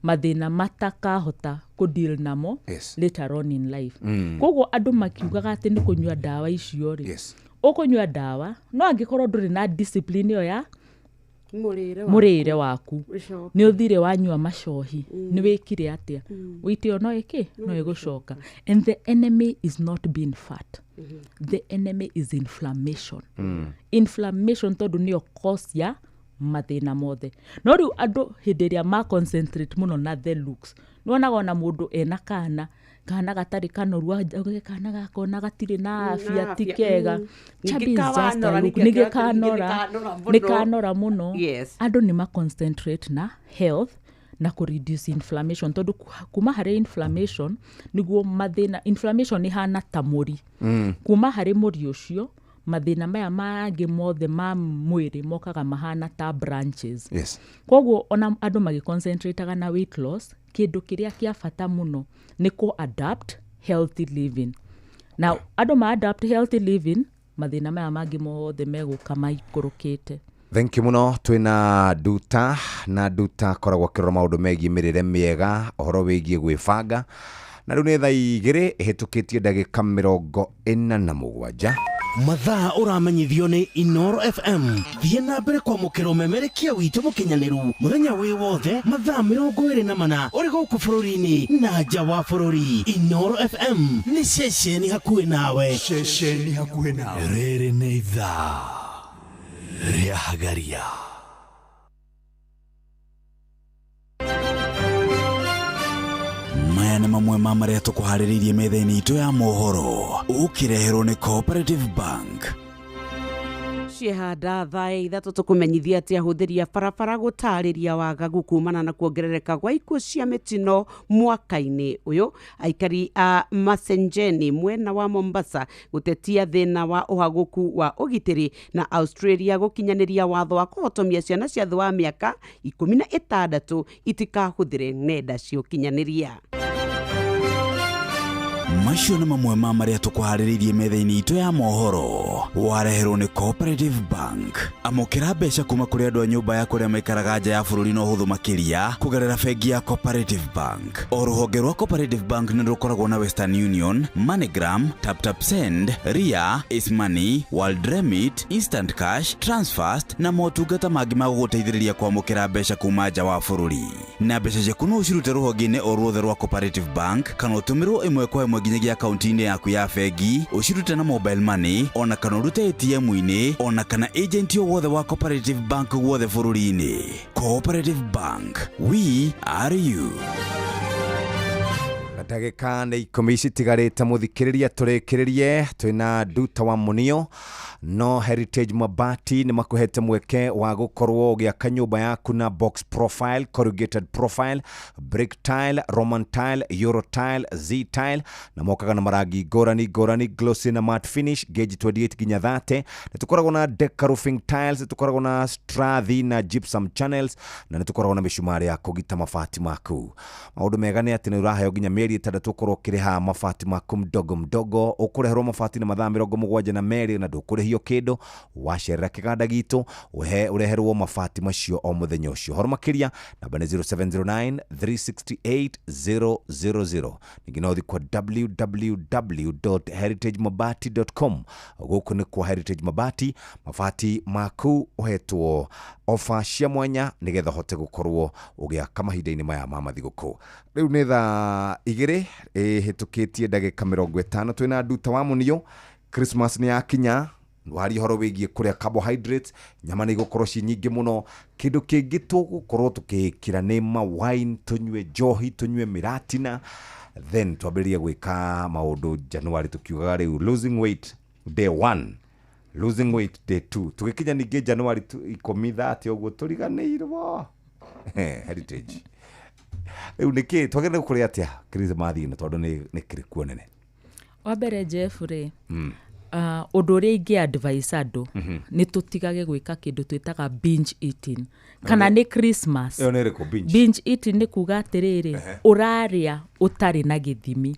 mathĩna matakahota kũ deal namo later on in life. Koguo andũ makiugaga atĩ nĩ kũnyua ndawa icio rĩ, ũkũnyua ndawa, no angĩkorwo ndũrĩ na discipline ĩyo ya mũrĩre. Mũrĩre waku, Ũcoke. nĩ ũthire wanyua macohi, nĩ wĩkire atĩa, weight ĩyo no ĩkĩ no ĩgũcoka. And the enemy is not being fat, the enemy is inflammation. Inflammation, tondũ nĩyo cause ya mathĩna mothe. No rĩu andũ hĩndĩ ĩrĩa ma concentrate mũno na the looks, nĩwonaga ona mũndũ ena kana Kana gatarĩ kanoru, auge kana gakona gatirĩ na afya, Na ti afya, kega. Ningĩ Chubby is just a kawanora, look. nĩkĩo Ningĩ kĩratũmire kanora, nĩ kanora nĩ mũno. kanora mũno. Yes. Andũ nĩ ma concentrate na health na kũ reduce inflammation, tondũ kuma harĩ inflammation nĩguo mathĩna, inflammation ĩhana ta mũri. Kuma harĩ mũri ũcio, mathĩna maya mangĩ mothe ma mwĩrĩ mokaga mahana ta branches. Koguo ona andũ magĩconcentrateaga na weight loss, kĩndũ kĩrĩa kĩa bata mũno nĩ kũ adapt healthy living. Na andũ ma adapt healthy living, mathĩna maya mangĩ mothe megũka maikũrũkĩte. Thank you muno. Twina Nduta, na Nduta akoragwo akĩrora maũndũ megiĩ mĩrĩre mĩega, ũhoro wĩgiĩ gwĩbanga. Na rĩu nĩ thaa 2 ĩhĩtũkĩtie ndagĩka 47. Mathaa ũramenyithio nĩ Inoro FM. Thiĩ na mbere kwamũkĩra ũmemerekia witũ mũkinyanĩru mũthenya wĩ wothe, mathaa 24, ũrĩ gũkũ bũrũri-inĩ na nja wa bũrũri. Inoro FM nĩ ceceni hakuhĩ nawe. Ceceni hakuhĩ nawe. Rĩrĩ nĩ ithaa rĩa Hagaria. Maya nĩ mamwe ma marĩa tũkũharĩrĩirie metha-inĩ itũ ya mohoro, ũkĩreherwo nĩ Cooperative Bank. Ciehanda thaa 3 tũkũmenyithia atĩ ahũthĩri a barabara gũtarĩria wagagu kumana na kuongerereka gwa ikuũ cia mĩtino mwaka-inĩ ũyũ. Aikari a Masenjeni mwena wa Mombasa gũtetia thĩna wa ũhagũku wa ũgitĩri, na Australia gũkinyanĩria watho wa kũhotomia ciana cia thĩ wa mĩaka 16 itikahũthĩre nenda cia ũkinyanĩria. Macio nĩ mamwe ma marĩa tũkũharĩrĩirie metha-inĩ itũ ya mohoro, wareherwo nĩ Cooperative Bank. Amũkĩra mbeca kuma kũrĩ andũ a nyũmba ya kũrĩa maikaraga nja ya bũrũri na ũhũthũ makĩria kũgerera bengi ya Cooperative Bank. O rũhonge rwa Cooperative Bank nĩ rũkoragwo na Western Union, MoneyGram, TapTap Send, Ria, Ace Money, World Remit, Instant Cash, Transfast na motungata mangĩ ma gũgũteithĩrĩria kwamũkĩra mbeca kuma nja wa bũrũri. Na mbeca ciaku no ũcirute rũhonge-inĩ o ruothe rwa Cooperative Bank, kana ũtũmĩrwo ĩmwe kwa ĩmwe nginyagia akaunti-inĩ yaku ya bengi, ũcirute na mobile money, ona kana ũrute ATM-inĩ, ona kana agent o wothe wa Cooperative Bank guothe bũrũri-inĩ. Cooperative Bank, we are you. Ndagĩka nĩ 10 citigarĩte mũthikĩrĩria tũrĩkĩrĩrie. Twĩna Nduta wa Munio, no Heritage Mabati nĩ makũhete mweke wa gũkorwo ũgĩaka nyũmba yaku na box profile, corrugated profile, brick tile, Roman tile, Euro tile, Z tile, na mokaga na marangi ngũrani ngũrani, glossy na matte finish, gauge 28 nginya 30. Nĩ tũkoragwo na deca roofing tiles, nĩ tũkoragwo na strathi na gypsum channels, na nĩ tũkoragwo na mĩcumarĩ ya kũgita mabati maku. Maũndũ mega nĩ atĩ nĩ ũraheo nginya mĩeri 6 ũkorwo ũkĩrĩha mabati maku mdogo mdogo. Ũkũreherwo mabati na mathaa 72 na ndũkũrĩhio kĩndũ. Wacerera kĩganda gitũ ũreherwo mabati macio o mũthenya ũcio. Horo makĩria namba nĩ 0709 368 000. Ningĩ no ũthiĩ kwa www.heritagemabati.com. Gũkũ nĩ kwa Heritage Mabati, mabati maku ũhetwo ofa cia mwanya nĩgetha ũhote gũkorwo ũgĩaka mahinda-inĩ maya ma mathigũkũ. Rĩu nĩ thaa 2 ĩhĩtũkĩtie ndagĩka 50. Twĩna Nduta wa Munio. Christmas nĩ yakinya, waria ũhoro wĩgiĩ kũrĩa carbohydrates, nyama nĩ igũkorwo ci nyingĩ mũno. Kĩndũ kĩngĩ tũgũkorwo tũkĩkĩra nĩ ma wine, tũnyue njohi, tũnyue mĩratina, then twambĩrĩrie gwĩka maũndũ January tũkiugaga rĩu losing weight day 1, losing weight day 2, tũgĩkinya ningĩ January 10 30 ũguo tũriganĩirwo. Heritage rĩu nĩkĩ twagĩrĩire kũrĩa atĩa Christmas ĩno, tondũ nĩ kĩrĩ kuo nene? Wa mbere Jeff rĩ, ũndũ ũrĩa ingĩ advice andũ nĩ tũtigage gwĩka kĩndũ twĩtaga binge eating kana nĩ Christmas. Ĩyo nĩ ĩrĩkũ binge? Binge eating nĩ kuga atĩrĩrĩ, ũrarĩa ũtarĩ na gĩthimi,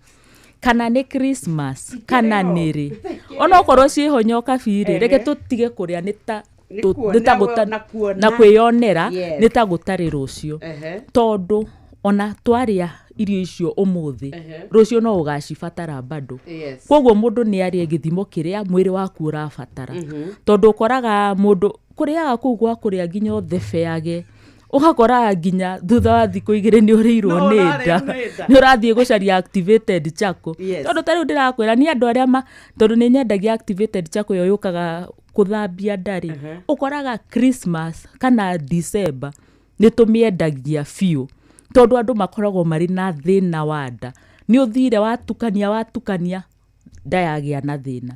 kana nĩ Christmas kana nĩ rĩ, onokorwo ciĩho nyoka birĩ, reke tũtige kũrĩa nĩ ta na kwĩyonera nĩ ta gũtarĩ rũciũ, tondũ ona twarĩa irio icio ũmũthĩ, rũciũ no ũgacibatara bado. Koguo mũndũ nĩ arĩe gĩthimo kĩrĩa mwĩrĩ waku ũrabatara, tondũ ũkoraga mũndũ kũrĩaga kũu gwa kũrĩa nginya ũthebeage, ũgakoraga nginya thutha wa thikũ 2 nĩ ũrĩirwo nĩ nda, nĩ ũrathiĩ gũcaria activated charcoal. Tondũ ta rĩu ndĩrakwĩra nĩ andũ arĩa tondũ nĩ nyendagia activated charcoal ĩyo yũkaga kũthambia nda-rĩ, ũkoraga Christmas kana December nĩ tũmĩendagia biũ, tondũ andũ makoragwo marĩ na thĩna wa nda. Nĩ ũthire watukania watukania ndayagĩa na thĩna.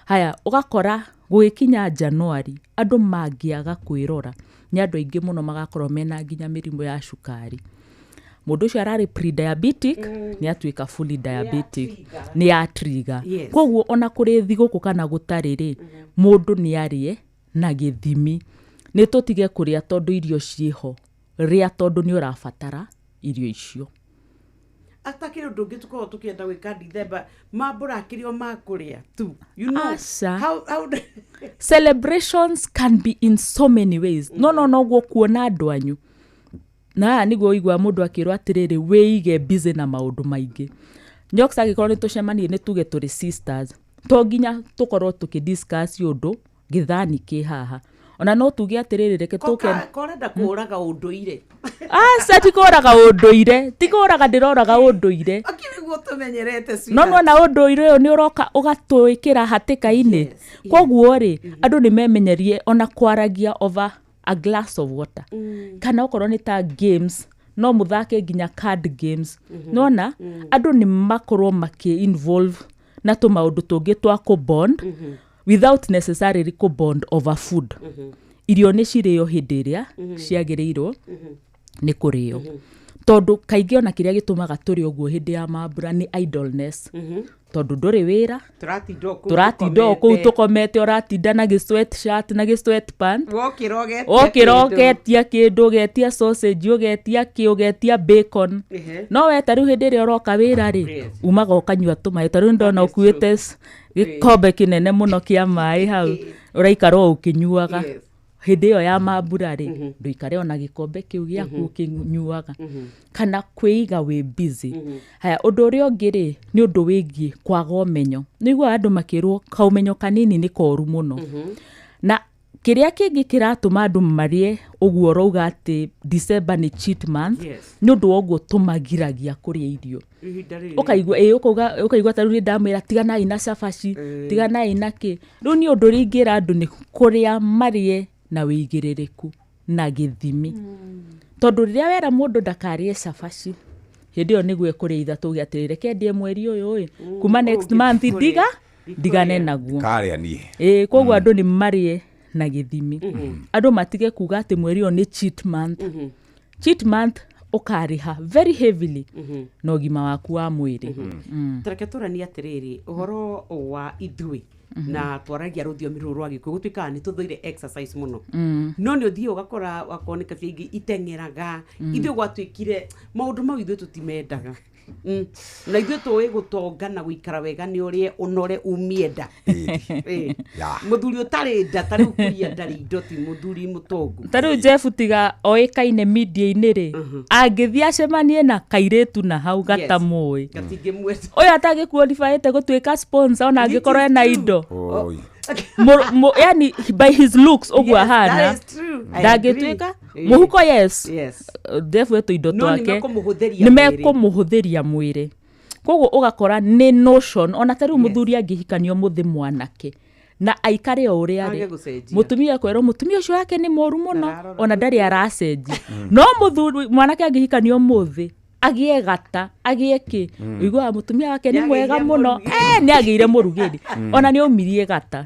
Haya, ũgakora gũgĩkinya Januari andũ mangĩaga kwĩrora nĩ andũ aingĩ mũno magakorwo mena nginya mĩrimũ ya cukari. Mũndũ ũcio ararĩ pre-diabetic nĩ atuĩka fully diabetic, nĩ ya trigger. Koguo ona kũrĩ thigũkũ kana gũtarĩ rĩ, mũndũ nĩ arĩe na gĩthimi. Nĩ tũtige kũrĩa tondũ irio ciĩho, rĩa tondũ nĩ ũrabatara irio icio. Atakĩrĩ ũndũ ũngĩ tũkoragwo tũkĩenda gwĩka Dithemba, mambũra akĩrĩ o ma kũrĩa tu. You know, Aca. how Celebrations can be in so many ways. No no noguo kuona andũ anyu. Na haha nĩguo ũiguaga mũndũ akĩrwo atĩrĩrĩ, wĩige busy na maũndũ maingĩ. Nyox angĩkorwo nĩ tũcemanie nĩ tuge tũrĩ sisters, to nginya tũkorwo tũkĩ discuss ũndũ gĩthani kĩ haha. Ona no tuge atĩrĩrĩ, reke tũke korenda kũraga ũndũire. Aca, ti kũraga ũndũire, ti kũraga ndĩroraga ũndũire. Nĩguo tũmenyerete. No nona ũndũire ũyũ nĩ ũroka ũgatwĩkĩra hatĩka-inĩ. Koguo rĩ, andũ nĩ memenyerie ona kwaragia over a glass of water. Kana okorwo nĩ ta games, no mũthake nginya card games. Nona andũ nĩ makorwo makĩ involve na tũmaũndũ tũngĩ twa kũ-bond without necessarily kũ-bond over food. Irio nĩ cirĩo hĩndĩ ĩrĩa ciagĩrĩirwo nĩ kũrĩo, tondũ kaingĩ ona kĩrĩa gĩtũmaga tũrĩ ũguo hĩndĩ ya mambura nĩ idleness, tondũ ndũrĩ wĩra. Tũratinda o kũu. Tũratinda o kũu tũkomete, ũratinda na gĩ sweat shirt na gĩ sweat pant. Wokĩra ũgetia wokĩra kĩndũ. Ũgetia kĩndũ, ũgetia sausage, ũgetia kĩ, ũgetia bacon. No we ta rĩu hĩndĩ ĩrĩa ũroka wĩra rĩ, umaga ũkanyua tũmaĩ. Ta rĩu ndona ũkuĩte gĩkombe kĩnene mũno kĩa maĩ hau, ũraikara o ũkĩnyuaga. Hĩndĩ ĩyo ya mambura rĩ, ndũikare ona gĩkombe kĩu gĩaku ũkĩnyuaga, kana kwĩiga wĩ busy. Haya, ũndũ ũrĩa ũngĩ rĩ, nĩ ũndũ wĩgiĩ kwaga ũmenyo. Nĩ iguaga andũ makĩrwo kaũmenyo kanini nĩ koru mũno. Na kĩrĩa kĩngĩ kĩratũma andũ marĩe ũguo ũrauga atĩ December nĩ cheat month, nĩ ũndũ wa ũguo tũmagiragia kũrĩa irio. Ihinda rĩrĩ. Ũkaigua ĩ ũkauga, ũkaigua ta rĩu nĩ ndamwĩra tiganai na cabaci, tiganai na kĩ. Rĩu nĩ ũndũ ũrĩa ingĩra andũ nĩ kũrĩa marĩe na wĩigĩrĩrĩku na gĩthimi, tondũ rĩrĩa wera mũndũ ndakarĩe cabaci, hĩndĩ ĩyo nĩguo ekũrĩa ithatũ, uge atĩrĩ, reke ndĩe mweri ũyũ ĩ, kuma next month ndigane naguo. Karĩa niĩ. Ĩĩ, koguo andũ nĩ marĩe na gĩthimi. Andũ matige kuga atĩ mweri ũyũ nĩ cheat month. Cheat month ũkarĩha very heavily na ũgima waku wa mwĩrĩ. Tareke tũranie atĩrĩrĩ, ũhoro wa ithuĩ na twaragia rũthiomi rũrũ rwa Gĩkũyũ, gũtuĩkaga nĩ tũthũire exercise mũno. No nĩ ũthiĩ ũgakora wakorwo nĩ kabia ingĩ iteng'eraga. Ithuĩ gwatuĩkire maũndũ mau ithuĩ tũtimendaga. Na ithuĩ tũĩ gũtonga na gũikara wega nĩ ũrĩe ũnore umie nda. Ĩ. Mũthuri ũtarĩ nda, ta rĩu kũria ndarĩ indo, ti mũthuri mũtongu. Ta rĩu Jeff, tiga oĩkaine media-inĩ rĩ, angĩthiĩ acemanie na kairĩtu na hau gatamũĩ, gatingĩmwenda. Ũyũ atangĩqualifyĩte gũtuĩka sponsor ona angĩkorwo ena indo. Oi. Yani by his looks ũguo ahana, That is true. I ndangĩtuĩka agree. mũhuko, yes. Jeff wĩ tũindo No twake. nĩmekũmũhũthĩria nĩ mwĩrĩ. Mekũmũhũthĩria mwĩrĩ, koguo ũgakora nĩ notion. Ona ta rĩu mũthuri angĩhikanio mũthĩ mwanake na aikare o ũrĩa Age arĩ, gũcenjia. Mũtumia ekwĩrwo mũtumia ũcio wake nĩ mũru mũno, ona ndarĩ aracenjia. No mũthuri mwanake angĩhikanio mũthĩ agĩe gata, agĩe kĩ, ũiguaga mũtumia wake nĩ mwega Nĩagĩire mũno. mũrugĩri. Eh, nĩ agĩire mũrugĩri, ona nĩ aumirie gata.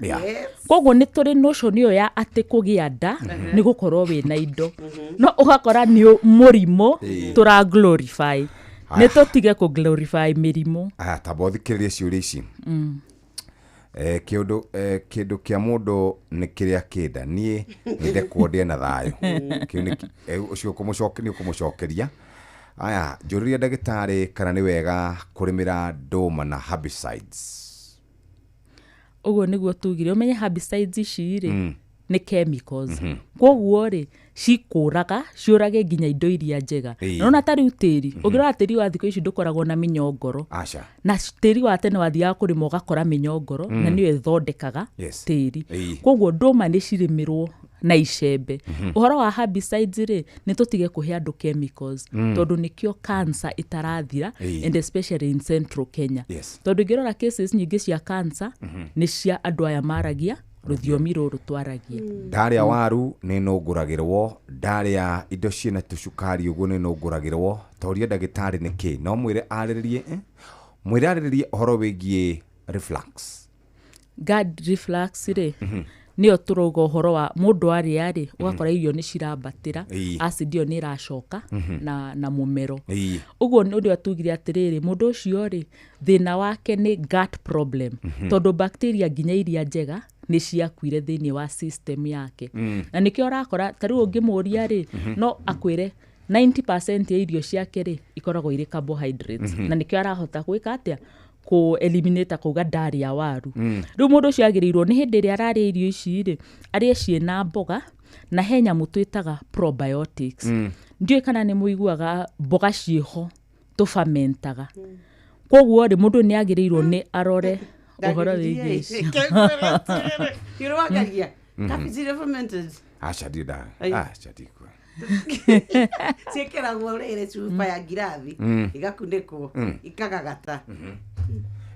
Koguo nĩ tũrĩ notion ĩyo ya atĩ kũgĩa nda nĩ gũkorwo wĩna indo, no ũgakora nĩ mũrimũ tũra glorify. Nĩ tũtige kũ glorify mĩrimũ. Aya, tamba ũthikĩrĩrie ciũria ici. Kĩũndũ kĩndũ kĩa mũndũ nĩ kĩrĩa kĩnda, niĩ nĩndekwo ndĩe na thayũ. Kĩu nĩ ũcio nĩ ũkũmũcokeria. Aya, njũrĩria ndagĩtarĩ kana nĩ wega kũrĩmĩra ndũma na herbicides. Ũguo nĩguo tugire ũmenye herbicides ici rĩ, nĩ chemicals. Koguo rĩ, cikũraga ciũrage nginya indo iria njega. Nona ta rĩu tĩri, ũngĩrora tĩri wa thikũ ici ndũkoragwo na mĩnyongoro. Aca. Na tĩri wa tene wathiaga kũrĩma ũgakora mĩnyongoro, na nĩyo ĩthondekaga tĩri. Koguo ndũma nĩ cirĩmĩrwo na icembe. Ũhoro wa herbicides rĩ, nĩ tũtige kũhe andũ chemicals, tondũ nĩkĩo cancer ĩtarathira, and especially in central Kenya, tondũ ingĩrora cases nyingĩ cia cancer nĩ cia andũ aya maragia Rũthiomi rũrũ twaragia. Ndarĩa waru nĩ nũngũragĩrwo, ndarĩa indo ciĩna tũcukari ũguo nĩ nũngũragĩrwo. Toria ndagĩtarĩ nĩkĩ, no mwĩre arĩrĩrie mwĩre arĩrĩrie ũhoro wĩgiĩ reflux. GERD reflux rĩ, nĩyo tũrauga ũhoro wa mũndũ arĩa rĩ, ũgakora irio nĩ cirambatĩra, acid ĩyo nĩ ĩracoka na mũmero. Ũguo nĩ ũrĩa tugire atĩrĩrĩ, mũndũ ũcio rĩ, thĩna wake nĩ gut problem, tondũ bacteria nginya iria njega nĩ ciakuire thĩinĩ wa system yake. Na nĩkĩo ũrakora ta rĩu ũngĩmũria rĩ, no akwĩre 90% ya irio ciake rĩ ikoragwo irĩ carbohydrates. Na nĩkĩo arahota gwĩka atĩa, kũ eliminate kuga ndarĩa waru. Rĩu mũndũ ũcio agĩrĩirwo nĩ hĩndĩ ĩrĩa ararĩa irio ici rĩ, arĩe ciĩna mboga, na he nyamũ twĩtaga probiotics. Ndiũĩ kana nĩ mũiguaga mboga ciĩho tũbamentaga. Koguo rĩ, mũndũ nĩ agĩrĩirwo nĩ arore ũhoro wĩgiĩ icio. Ũrwagaria kabici irĩ fermented? Aca, ndirĩ nda. Ai. Aca, ndikua. Ciĩkĩragwo rĩrĩ cuba ya ngirathi, igakunĩkwo, ikagagata.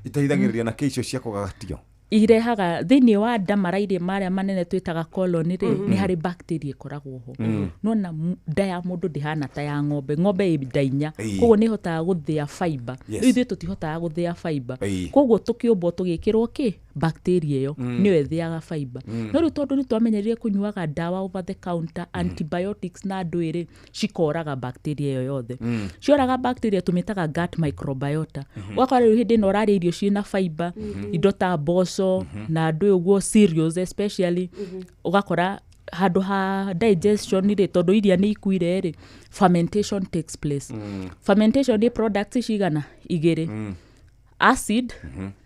Iteithagĩrĩria na kĩ icio cia kũgagatio? Irehaga thĩinĩ wa nda marairĩ marĩa manene twĩtaga colon rĩ, nĩ harĩ bacteria ĩkoragwo ho. Nona nda ya mũndũ ndĩhana ta ya ng'ombe. Ng'ombe ĩ nda inya, koguo nĩ ĩhotaga gũthĩa fiber. Rĩu ithuĩ tũtihotaga gũthĩa fiber, koguo tũkĩũmbwo tũgĩkĩrwo kĩ bacteria ĩyo, nĩyo ĩthĩaga fiber. No rĩu tondũ nĩ twamenyerire kũnyuaga ndawa over the counter, antibiotics na ndwĩrĩ, cikoraga bacteria ĩyo yothe. Cioraga bacteria tũmĩtaga gut microbiota. Ũgakora rĩu hĩndĩ ĩno ũrarĩa irio ciĩna fiber, indo ta mboco na ndũ ũguo, cereals especially, ũgakora handũ ha digestion rĩ, tondũ iria nĩ ikuire rĩ, fermentation takes place. Fermentation nĩ products cigana? Igĩrĩ, acid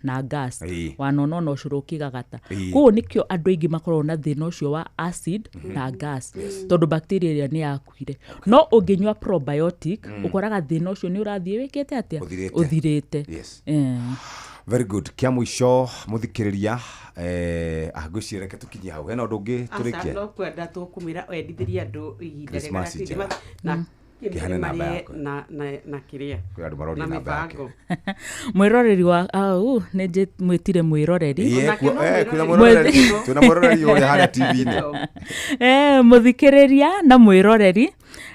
na gas. Wanona ona ũcũrũ ũkĩgagata. Koguo nĩkĩo andũ aingĩ makoragwo na thĩna ũcio wa acid na gas, tondũ bacteria ĩrĩa nĩ yakuire. No ũngĩnyua probiotic, ũkoraga thĩna ũcio nĩ ũrathiĩ wĩkĩte atĩa? Ũthirĩte. Ũthirĩte. Yes. Eh. Very good. Kĩa mũico mũthikĩrĩria, ngwĩciria reke tũkinyie hau. Hena ũndũ ũngĩ Aca, tũrĩkie? No kwenda tũkũmwĩra wendithĩrie andũ ihinda rĩega rĩa Christmas njega. Christmas na Kĩhane namba marĩe yaku. na kĩrĩa Kwĩ andũ maroria na namba yake. mĩbango. Mwĩroreri wa au nĩ mwĩtire mwĩroreri. Ĩĩ, Onake no kwĩna mwĩroreri. mwĩroreri, twĩna mwĩroreri ũrĩa harĩa TV-inĩ. Mũthikĩrĩria na mwĩroreri,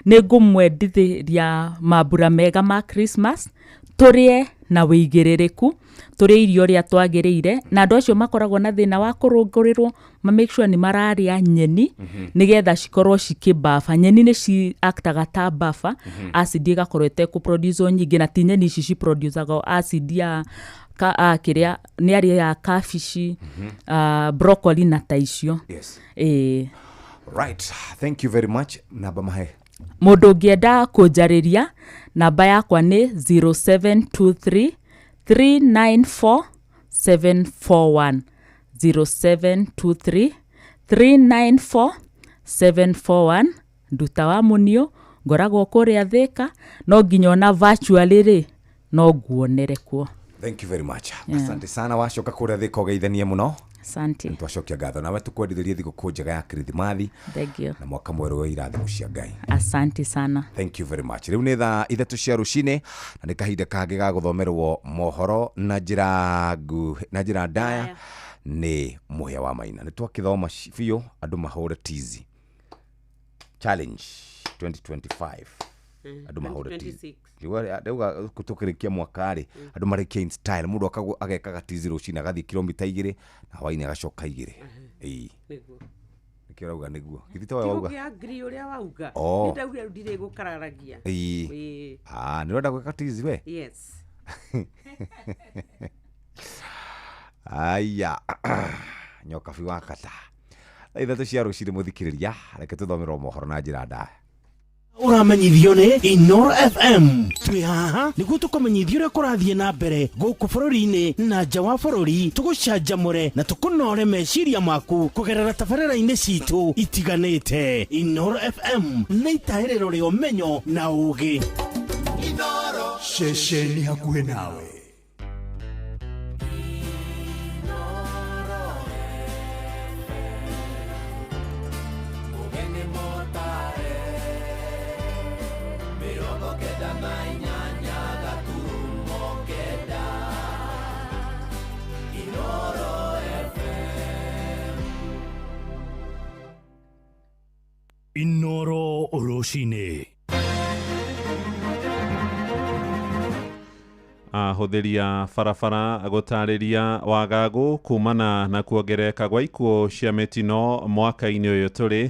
nĩ ngũmwendithĩria mambura mega ma Christmas, tũrĩe na wĩigĩrĩrĩku, tũrĩe irio ũrĩa twagĩrĩire, na andũ acio makoragwo na thĩna wa kũrũngũrĩrwo ma make sure nĩ mararĩa nyeni, nĩgetha cikorwo cikĩbafa. Nyeni nĩ ciactaga ta buffer, acid ĩgakorwo ĩtekũproduce nyingĩ, na ti nyeni ici ciproducaga acid ya ka, kĩrĩa nĩ arĩaga kabici, broccoli na ta icio. Ĩĩ. Right, thank you very much. Namba mahe. Mũndũ ũngĩenda kũnjarĩria, namba yakwa nĩ 0723 394 741, 0723 394 741. Nduta wa mũnio, ngoragwo kũrĩa Thĩka, no nginya ona virtually rĩ, no nguonere kuo. Thank you very much. Yeah. Asante sana. Wacoka kũrĩa Thĩka ũgeithanie mũno. Asante. Twacokia ngatho nawe, tũkwendithĩrie thigũkũ njega ya Kirithimathi Thank you. na mwaka mwerũ wa irathimo cia Ngai. Asante sana. Thank you very much. Rĩu nĩ thaa 3 cia rũcinĩ, na nĩ kahinda kangĩ ga gũthomerwo mohoro na njĩra nguhĩ, na njĩra ndaya nĩ Mũhĩa wa Maina. Nĩ twakĩthoma biũ andũ mahũre tizi challenge 2025, andũ mahũre tizi. 2026. Ndauga tũkĩrĩkia mwaka rĩ, andũ marĩkie in style, mũndũ agekaga tizi rũcinĩ, agathiĩ kilomita 2, na hwainĩ agacoka 2. Ĩĩ. Nĩguo. Nĩkĩo ũrauga nĩguo githĩ tawe wauga? Agree ũrĩa wauga. Oh. Nĩ ndaugire rĩu ndirĩ gũkararagia. Ĩĩ. Ĩĩ. Ah, nĩ ũrenda gwĩka tizi we? Yes. Aya, nyokabi wa kata, thaa 3 cia rũcinĩ mũthikĩrĩria, reke tũthomerwo mohoro na njĩra ndaya. Ũramenyithio nĩ Inoro FM. Twĩ haha nĩguo tũkũmenyithia ũrĩa kũrathiĩ na mbere gũkũ bũrũri-inĩ na nja wa bũrũri, tũgũcanjamũre na tũkũnore meciria maku kũgerera tabarĩra-inĩ citũ itiganĩte. Inoro FM nĩ itahĩrĩro rĩa ũmenyo na ũgĩ. Ceceni hakuhĩ nawe. 98.9. Rũcinĩ. Ahũthĩri a barabara gũtarĩria wagagu kumana na kuongerereka gwa ikuũ cia mĩtino mwaka-inĩ ũyũ tũrĩ.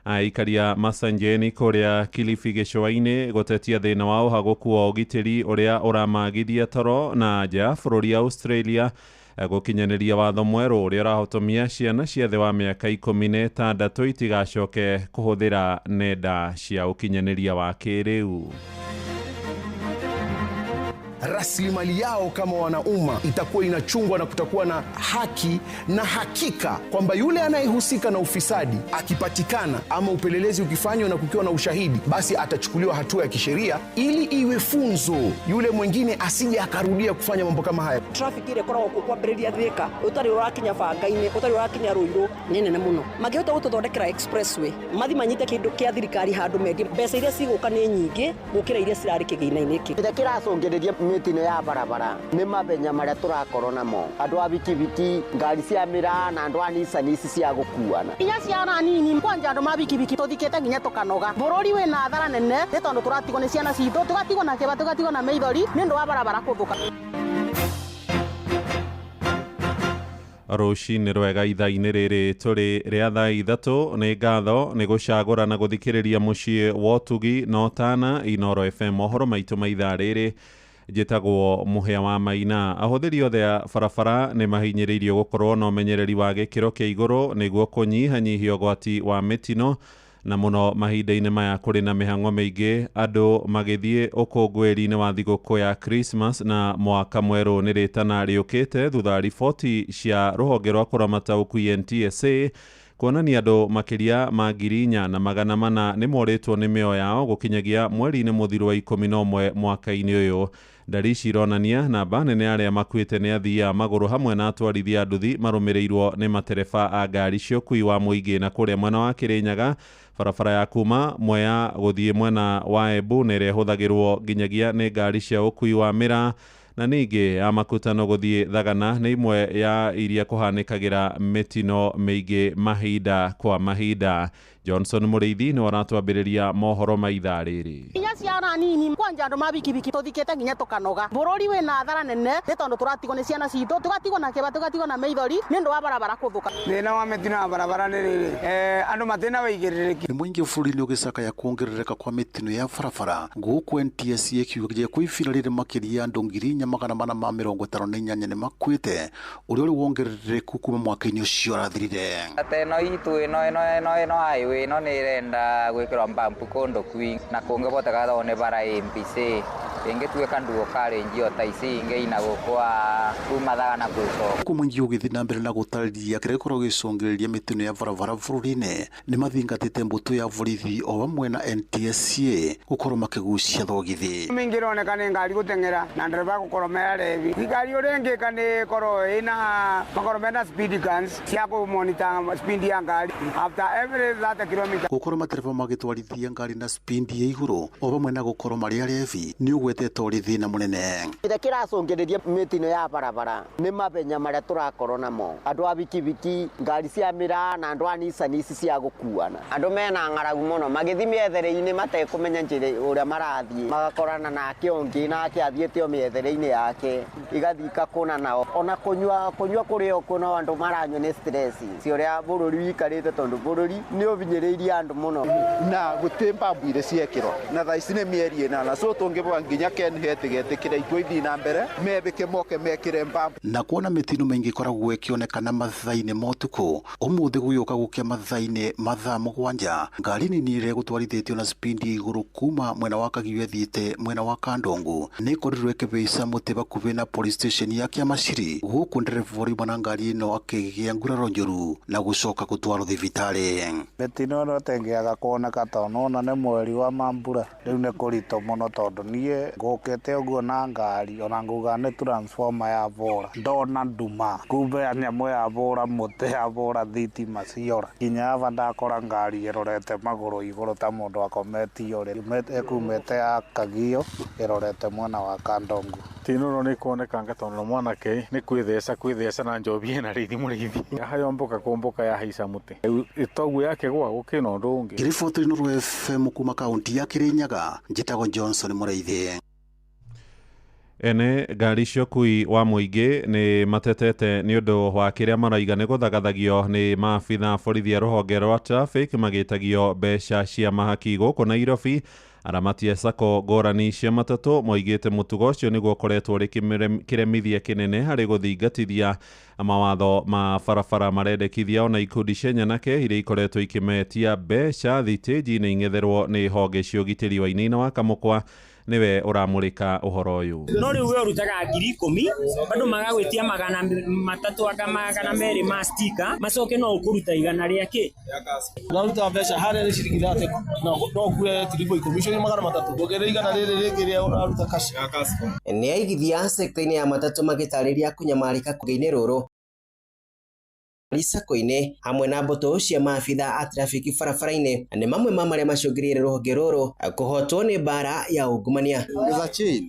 Aikaria Masanjeni kũrĩa Kilifi gĩcũa-inĩ gũtetia thĩna wa ũhagũku wa ũgitĩri ũrĩa ũramagithia toro, na nja ya bũrũri ya Australia gũkinyanĩria watho mwerũ ũrĩa ũrahotomia ciana cia thĩ wa mĩaka 16 itigacoke kũhũthĩra nenda cia ũkinyanĩria wa kĩrĩu. Rasilimali yao kama wanaumma itakuwa inachungwa na kutakuwa na haki na hakika kwamba yule anayehusika na ufisadi akipatikana ama upelelezi ukifanywa na kukiwa na ushahidi, basi atachukuliwa hatua ya kisheria ili iwe funzo yule mwingine asije akarudia kufanya mambo kama haya. Traffic ile koragwo kwambĩrĩria Thika ũtarĩ ũrakinya Banga-inĩ, ũtarĩ ũrakinya Ruiru nĩ nene mũno. Mangĩhota gũtũthondekera expressway mathi manyite kĩndũ kĩa thirikari handũ mendie, mbeca iria cigũka nĩ nyingĩ gũkĩra iria cirarĩ kĩgĩna-inĩ gĩkĩ. Kĩrĩa kĩracũngĩrĩria mĩtino ya barabara nĩ mabenya marĩa tũrakorwo namo, andũ a bikibiki, ngari cia mĩraa na andũ a Nissan ici cia gũkuana. Inya ciana nini kwanja andũ ma bikibiki tũthikĩte nginya tũkanoga. Bũrũri wĩna athara nene nĩ tondũ tũratigwo nĩ ciana citũ, tũgatigwo na kĩba, tũgatigwo na maithori nĩ ũndũ wa barabara kũthũka. Rũcinĩ rwega ithaa-inĩ rĩrĩ tũrĩ rĩa thaa 3. Nĩ ngatho nĩ gũcagũra na gũthikĩrĩria mũciĩ wa ũtugi na ũtana Inooro FM. Mohoro maitũ ma ithaa rĩrĩ njĩtagwo Mũhĩa wa Maina. Ahũthĩri othe a barabara nĩ mahinyĩrĩirio gũkorwo na ũmenyereri wa gĩkĩro kĩa igũrũ nĩguo kũnyihanyihia ũgwati wa mĩtino, na mũno mahinda-inĩ maya kũrĩ na mĩhang'o mĩingĩ andũ magĩthiĩ ũkũngũĩri-inĩ wa thigũkũ ya Christmas na mwaka mwerũ nĩ rĩtana rĩũkĩte thutha wa riboti cia rũhonge rwa kũramata ũkui NTSA kuonania andũ makĩria ma 4,400 nĩ morĩtwo nĩ mĩoyo yao gũkinyagia mweri-inĩ mũthiru wa 11 mwaka-inĩ ũyũ. Ndari ici ironania namba nene arĩa makuĩte nĩ athii a magũrũ hamwe na atwarithia a nduthi marũmĩrĩirwo nĩ matereba a ngari cia ũkui wa mũingĩ. Na kũrĩa mwena wa Kĩrĩnyaga barabara ya kuma Mwea gũthiĩ mwena wa Embu nĩ ĩrĩa ĩhũthagĩrwo nginyagia nĩ ngari cia ũkui wa mĩraa, na ningĩ ya Makutano gũthiĩ Thagana nĩ imwe ya iria kũhanĩkagĩra mĩtino mĩingĩ mahinda kwa mahinda. Johnson Mũrĩithi nĩwe aratwambĩrĩria mohoro ma ithaa rĩrĩ. Inya ciana nini kwanja andũ ma bikibiki tũthikĩte nginya tũkanoga. Bũrũri wĩna athara nene nĩ tondũ tũratigwo nĩ ciana citũ, tũgatigwo na kĩba, tũgatigwo na maithori nĩ ũndũ wa barabara kũthũka. Thĩna wa mĩtino ya barabara nĩ rĩrĩ, andũ matĩna wĩigĩrĩrĩki. Nĩ mũingĩ bũrũri-inĩ ũgĩcakaya kuongerereka kwa mĩtino ya barabara gũkũ NTSA ĩkiuga gĩa kwĩbira rĩrĩ makĩria andũ 4,458 nĩ makuĩte, ũrĩa ũrĩ wongerereku kuma mwaka-inĩ ũcio ũrathirire. Ta ĩno itũ ĩno ĩno ĩno ĩno highway ĩno nĩ ĩrenda gwĩkĩrwo mbambu kũndũ kwingĩ na kũngĩhoteka tondũ nĩ bara ĩ busy ĩngĩtuĩka nduo karĩnji o ta ici ingĩ ina gũkwa kuma Thagana gũcoka. Gũkũ mũingĩ ũgĩthiĩ na mbere na gũtarĩria kĩrĩa gĩkoragwo gĩcũngĩrĩria mĩtino ya barabara bũrũri-inĩ nĩ mathingatĩte mbũtũ ya borithi o hamwe na NTSA gũkorwo makĩgucia thogithi. Mĩingĩ ĩroneka nĩ ngari gũteng'era na ndereba gũkorwo me arevi. Thirikari ũrĩa ĩngĩka nĩ ĩkorwo ĩna makorwo mena speed guns cia kũmonitor speed ya ngari after every 30 kilometer. Gũkorwo matereba magĩtwarithia ngari na speed ya igũrũ o hamwe na gũkorwo marĩ arevi nĩ ũgwetetwo ũrĩ thĩna mũnene. Kĩrĩa kĩracũngĩrĩria mĩtino ya barabara nĩ mabenya marĩa tũrakorwo namo, andũ a bikibiki, ngari cia mĩraa na andũ a Nissan ici cia gũkuana. Andũ mena ng'aragu mũno magĩthiĩ mĩethere-inĩ matekũmenya njĩra ũrĩa marathiĩ, magakorana nake ũngĩ nake athiĩte o mĩethere-inĩ yake igathiĩ ikakũna nao. Ona kũnyua kũrĩ o kuo no andũ maranyua nĩ stress ci ũrĩa bũrũri wĩikarĩte tondũ bũrũri nĩ ũbinyĩrĩirie andũ mũno. Na gũtirĩ mbambu iria ciekĩrwo na thaa ici nĩ mĩeri 8, so tũngĩbwa nginya Ken hetĩgetĩkĩra ikuũ ithiĩ na mbere mebĩke moke mekĩre mbambu. Na kuona mĩtino mĩingĩ ĩkoragwo ĩkĩonekana mathaa-inĩ ma ũtukũ, ũmũthĩ gũgĩũka gũkĩa mathaa-inĩ mathaa 7 ngari nini ĩrĩa ĩgũtwarithĩtio na spindi ya igũrũ kuma mwena wa Kagiũ ĩthiĩte mwena wa Kandongu nĩ ĩkorirwo ĩkĩhaica mũtĩ hakuhĩ na police station ya Kĩamaciri, gũkũ ndereba ũrĩa na ngari ĩno akĩgĩa nguraro njũru na gũcoka gũtwarwo thibitarĩ. Mĩtino ĩno ĩtengĩaga kuoneka tondũ nĩwona nĩ mweri wa mambura, rĩu nĩ kũritũ mũno tondũ niĩ Niĩ ngũkĩte ũguo na ngari ona nguga nĩ transformer ya bora ndona nduma kumbe nyamũ ya bora mũtĩ ya bora thitima ciora nginya aba ndakora ngari ĩrorete magũrũ igũrũ ta mũndũ akometio ũrĩrĩ ĩkumĩte ya Kagio ĩrorete mwena wa Kandongu. Tinoro nĩ kuonekanga tondũ na mwanake nĩ kwĩtheca kwĩtheca na njobi ĩna rĩithi mũrĩithi yahayomboka kũmbũka yahaica mũtĩ rĩu ĩtoguo yakĩgwa gũkĩna ũndũ ũngĩ. Ngĩriboti Inooro FM kuma kaunti ya Kirinyaga, njĩtagwo Johnson Mũrĩithi. Ene ngari cia ũkui wa mũingĩ nĩ matetete nĩ ũndũ wa kĩrĩa maraiga nĩ gũthagathagio nĩ maabitha borithi a rũhonge rwa traffic magĩtagio mbeca cia mahaki gũkũ Nairobi. Aramati a sacco ngũrani cia matatũ moigĩte mũtugo ũcio nĩguo ũkoretwo ũrĩ kĩremithia kĩnene harĩ gũthingatithia mawatho ma barabara marendekithia ona ikundi cia nyanake iria ikoretwo ikĩmetia mbeca thitĩnji-inĩ ing'etherwo nĩ honge cia ũgitĩri wa Wainaina wa Kamũkwa nĩwe ũramũrĩka ũhoro ũyũ. No rĩu we ũrutaga 10,000 bado magagwĩtia 300 anga 200 ma stika macoke no ũkũruta 100 rĩa kĩ. Ũraruta mbeca harĩa nĩ ciringi 30 no ũkue tiribo 10 icio 300 ndũngere 100 rĩrĩ rĩngĩ rĩa ũraruta cash. Nĩ aigithia sekta-inĩ ya matatũ magĩtarĩria kũnyamarĩka rũgongo-inĩ rũrũ sacco-inĩ hamwe na mbũtũ cia maabitha a trafiki barabara-inĩ nĩ mamwe ma marĩa macũngĩrĩirie rũhonge rũrũ kũhotwo nĩ mbara ya ungumania.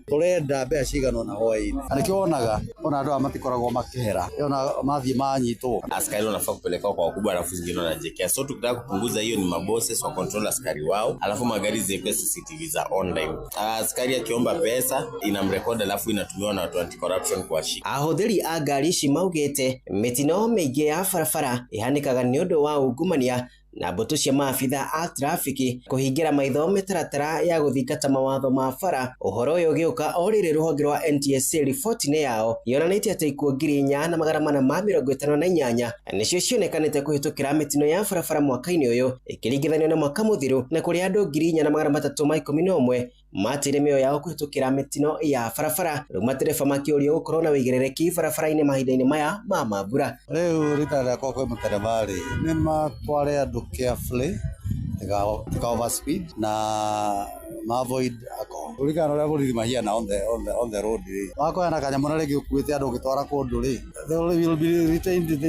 Tũrenda mbeca cigana ũna hwaĩ-inĩ na nĩkĩo wonaga ona andũ aya matikoragwo makĩhera ona mathiĩ manyitwo. Askari wanafaa kupelekwa kwa wakubwa, alafu zingine wanajekea. So tukitaka kupunguza hiyo ni mabosses wa control askari wao, alafu magari ziwekwe CCTV za online. Askari akiomba pesa inamrekodi, alafu inatumiwa na watu anti corruption kuwashika. Ahũthĩri a ngari ici maugĩte mĩtino mĩingĩ ya barabara ihanĩkaga nĩ ũndũ wa ungumania na mbũtũ cia maabitha a trafiki kũhingĩra maitho mĩtaratara ya gũthingata mawatho ma bara. Ũhoro ũyũ ũgĩũka o rĩrĩ rũhonge rwa NTSA riboti-inĩ yao yonanĩtie atĩ ikuũ 4,458 nĩcio cionekanĩte kũhĩtũkĩra mĩtino ya barabara mwaka-inĩ ũyũ ĩkĩringithanio na mwaka mũthiru, na kũrĩ andũ 4,311 mateire mĩoyo yao kũhĩtũkĩra mĩtino ya barabara. Rĩu matereba makĩũrio gũkorwo na wĩigĩrĩrĩki barabara-inĩ mahinda-inĩ maya ma mambura. Rĩu rita rĩakwa kwĩ mũtereba rĩ nĩ matware andũ carefully tika overspeed na ma avoid alcohol. Ũririkana ũrĩa borithi mahiana on the road rĩ wakoya kanyamũ na rĩngĩ ũkuĩte andũ ũgĩtwara kũndũ rĩ they will be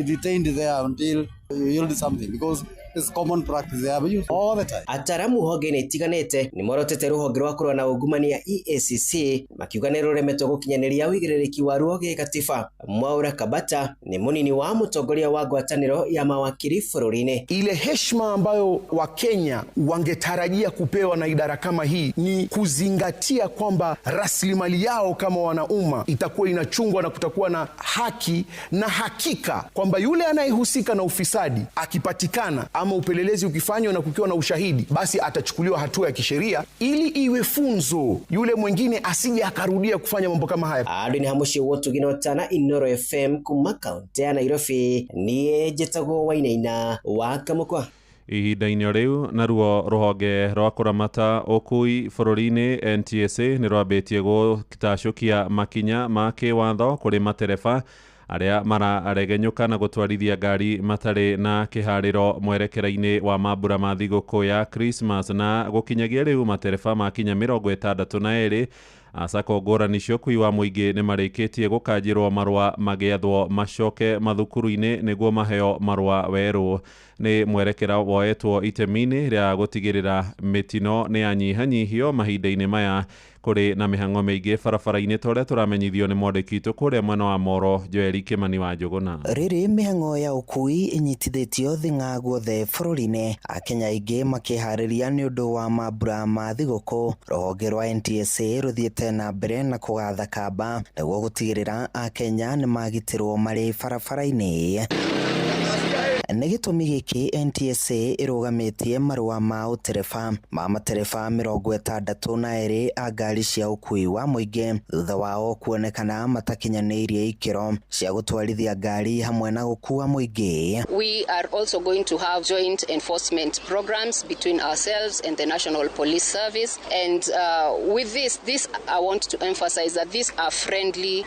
detained there until you yield something because it's common practice they have used all the time. Ataramu honge-inĩ itiganĩte nĩ morotete rũhonge rwa kũrũa na ungumania EACC makiuga nĩ rũremetwo gũkinyanĩria ũigĩrĩrĩki waruo gĩkatiba. Mwaura Kabata nĩ mũnini wa mũtongoria wa ngwatanĩro ya mawakiri bũrũri-inĩ. Ile heshima ambayo Wakenya wangetarajia kupewa na idara kama hii ni kuzingatia kwamba rasilimali yao kama wanaumma itakuwa inachungwa na kutakuwa na haki na hakika kwamba yule anayehusika na ufisadi akipatikana ama upelelezi ukifanywa na kukiwa na ushahidi basi atachukuliwa hatua ya kisheria ili iwe funzo yule mwingine asije akarudia kufanya mambo kama haya. Adwin Hamushi wotuginotana Inooro FM kuma kaunti ya Nairobi niĩ njĩtagwo Wainaina wa Kamũkwa. Ihinda-inĩ rĩu naruo rũhonge rwa kũramata ũkui bũrũri-inĩ NTSA nĩ rwambĩtie gũtacũkia makinya ma kĩwatho kũrĩ matereba arĩa mararegenyũka na gũtwarithia ngari matarĩ na kĩharĩro mwerekera-inĩ wa mambura ma thigũkũ ya Christmas, na gũkinyagia rĩu matereba makinya 62 sacco ngũrani cia ũkui wa mũingĩ nĩ marĩkĩtie gũkanjĩrwo marũa magĩathwo macoke mathukuru-inĩ nĩguo maheo marũa werũ. Nĩ mwerekera woetwo itemi-inĩ rĩa gũtigĩrĩra mĩtino nĩ yanyihanyihio mahinda-inĩ maya kũrĩ na mĩhang'o mĩingĩ barabara-inĩ ta ũrĩa tũramenyithio nĩ mwandĩki witũ kũrĩa mwena wa Moro Joeli Kimani wa Njũgũna. Rĩrĩ mĩhang'o ya ũkui ĩnyitithĩtio thing'a guothe bũrũri-inĩ, Akenya aingĩ makĩharĩria nĩ ũndũ wa mambura ma thigũkũ. Rũhonge rwa NTSA rũthiĩte na mbere na kũgatha kamba nĩguo gũtigĩrĩra Akenya nĩ magitĩrwo marĩ barabara-inĩ. Nĩ gĩtũmi gĩkĩ NTSA ĩrũgamĩtie marũa ma ũtereba ma matereba 62 a ngari cia ũkui wa mũingĩ thutha wao kuonekana matakinyanĩirie ikĩro cia gũtwarithia ngari hamwe na gũkua mũingĩ. We are also going to have joint enforcement programs between ourselves and the National Police Service, and with this I want to emphasize that these are friendly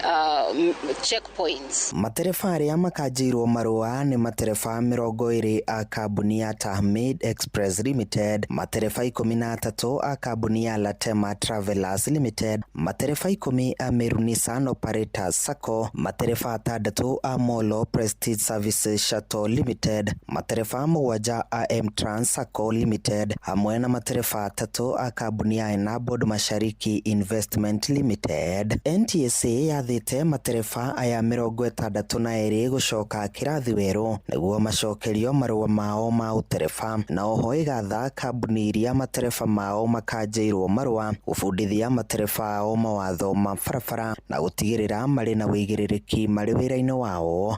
checkpoints. Matereba arĩa makanjĩirwo marũa nĩ matereba 20 a kambuni ya Tahmid Express Limited, matereba 13 a kambuni ya Latema Travelers Limited, matereba 10 a Meru Nissan Operators Sacco, matereba 6 a Molo Prestige Services Shuttle Limited, matereba 7 a M Trans Sacco Limited hamwe na matereba 3 a kambuni ya Enabled Mashariki Investment Limited. NTSA yathĩte matereba aya 62 gũcoka kĩrathi werũ nĩguo macokerio marũa mao ma ũtereba, na oho ĩgatha kambuni iria matereba mao makanjĩirwo marũa gũbundithia matereba ao mawatho ma barabara na gũtigĩrĩra marĩ na wĩigĩrĩrĩki marĩ wĩra-inĩ wao.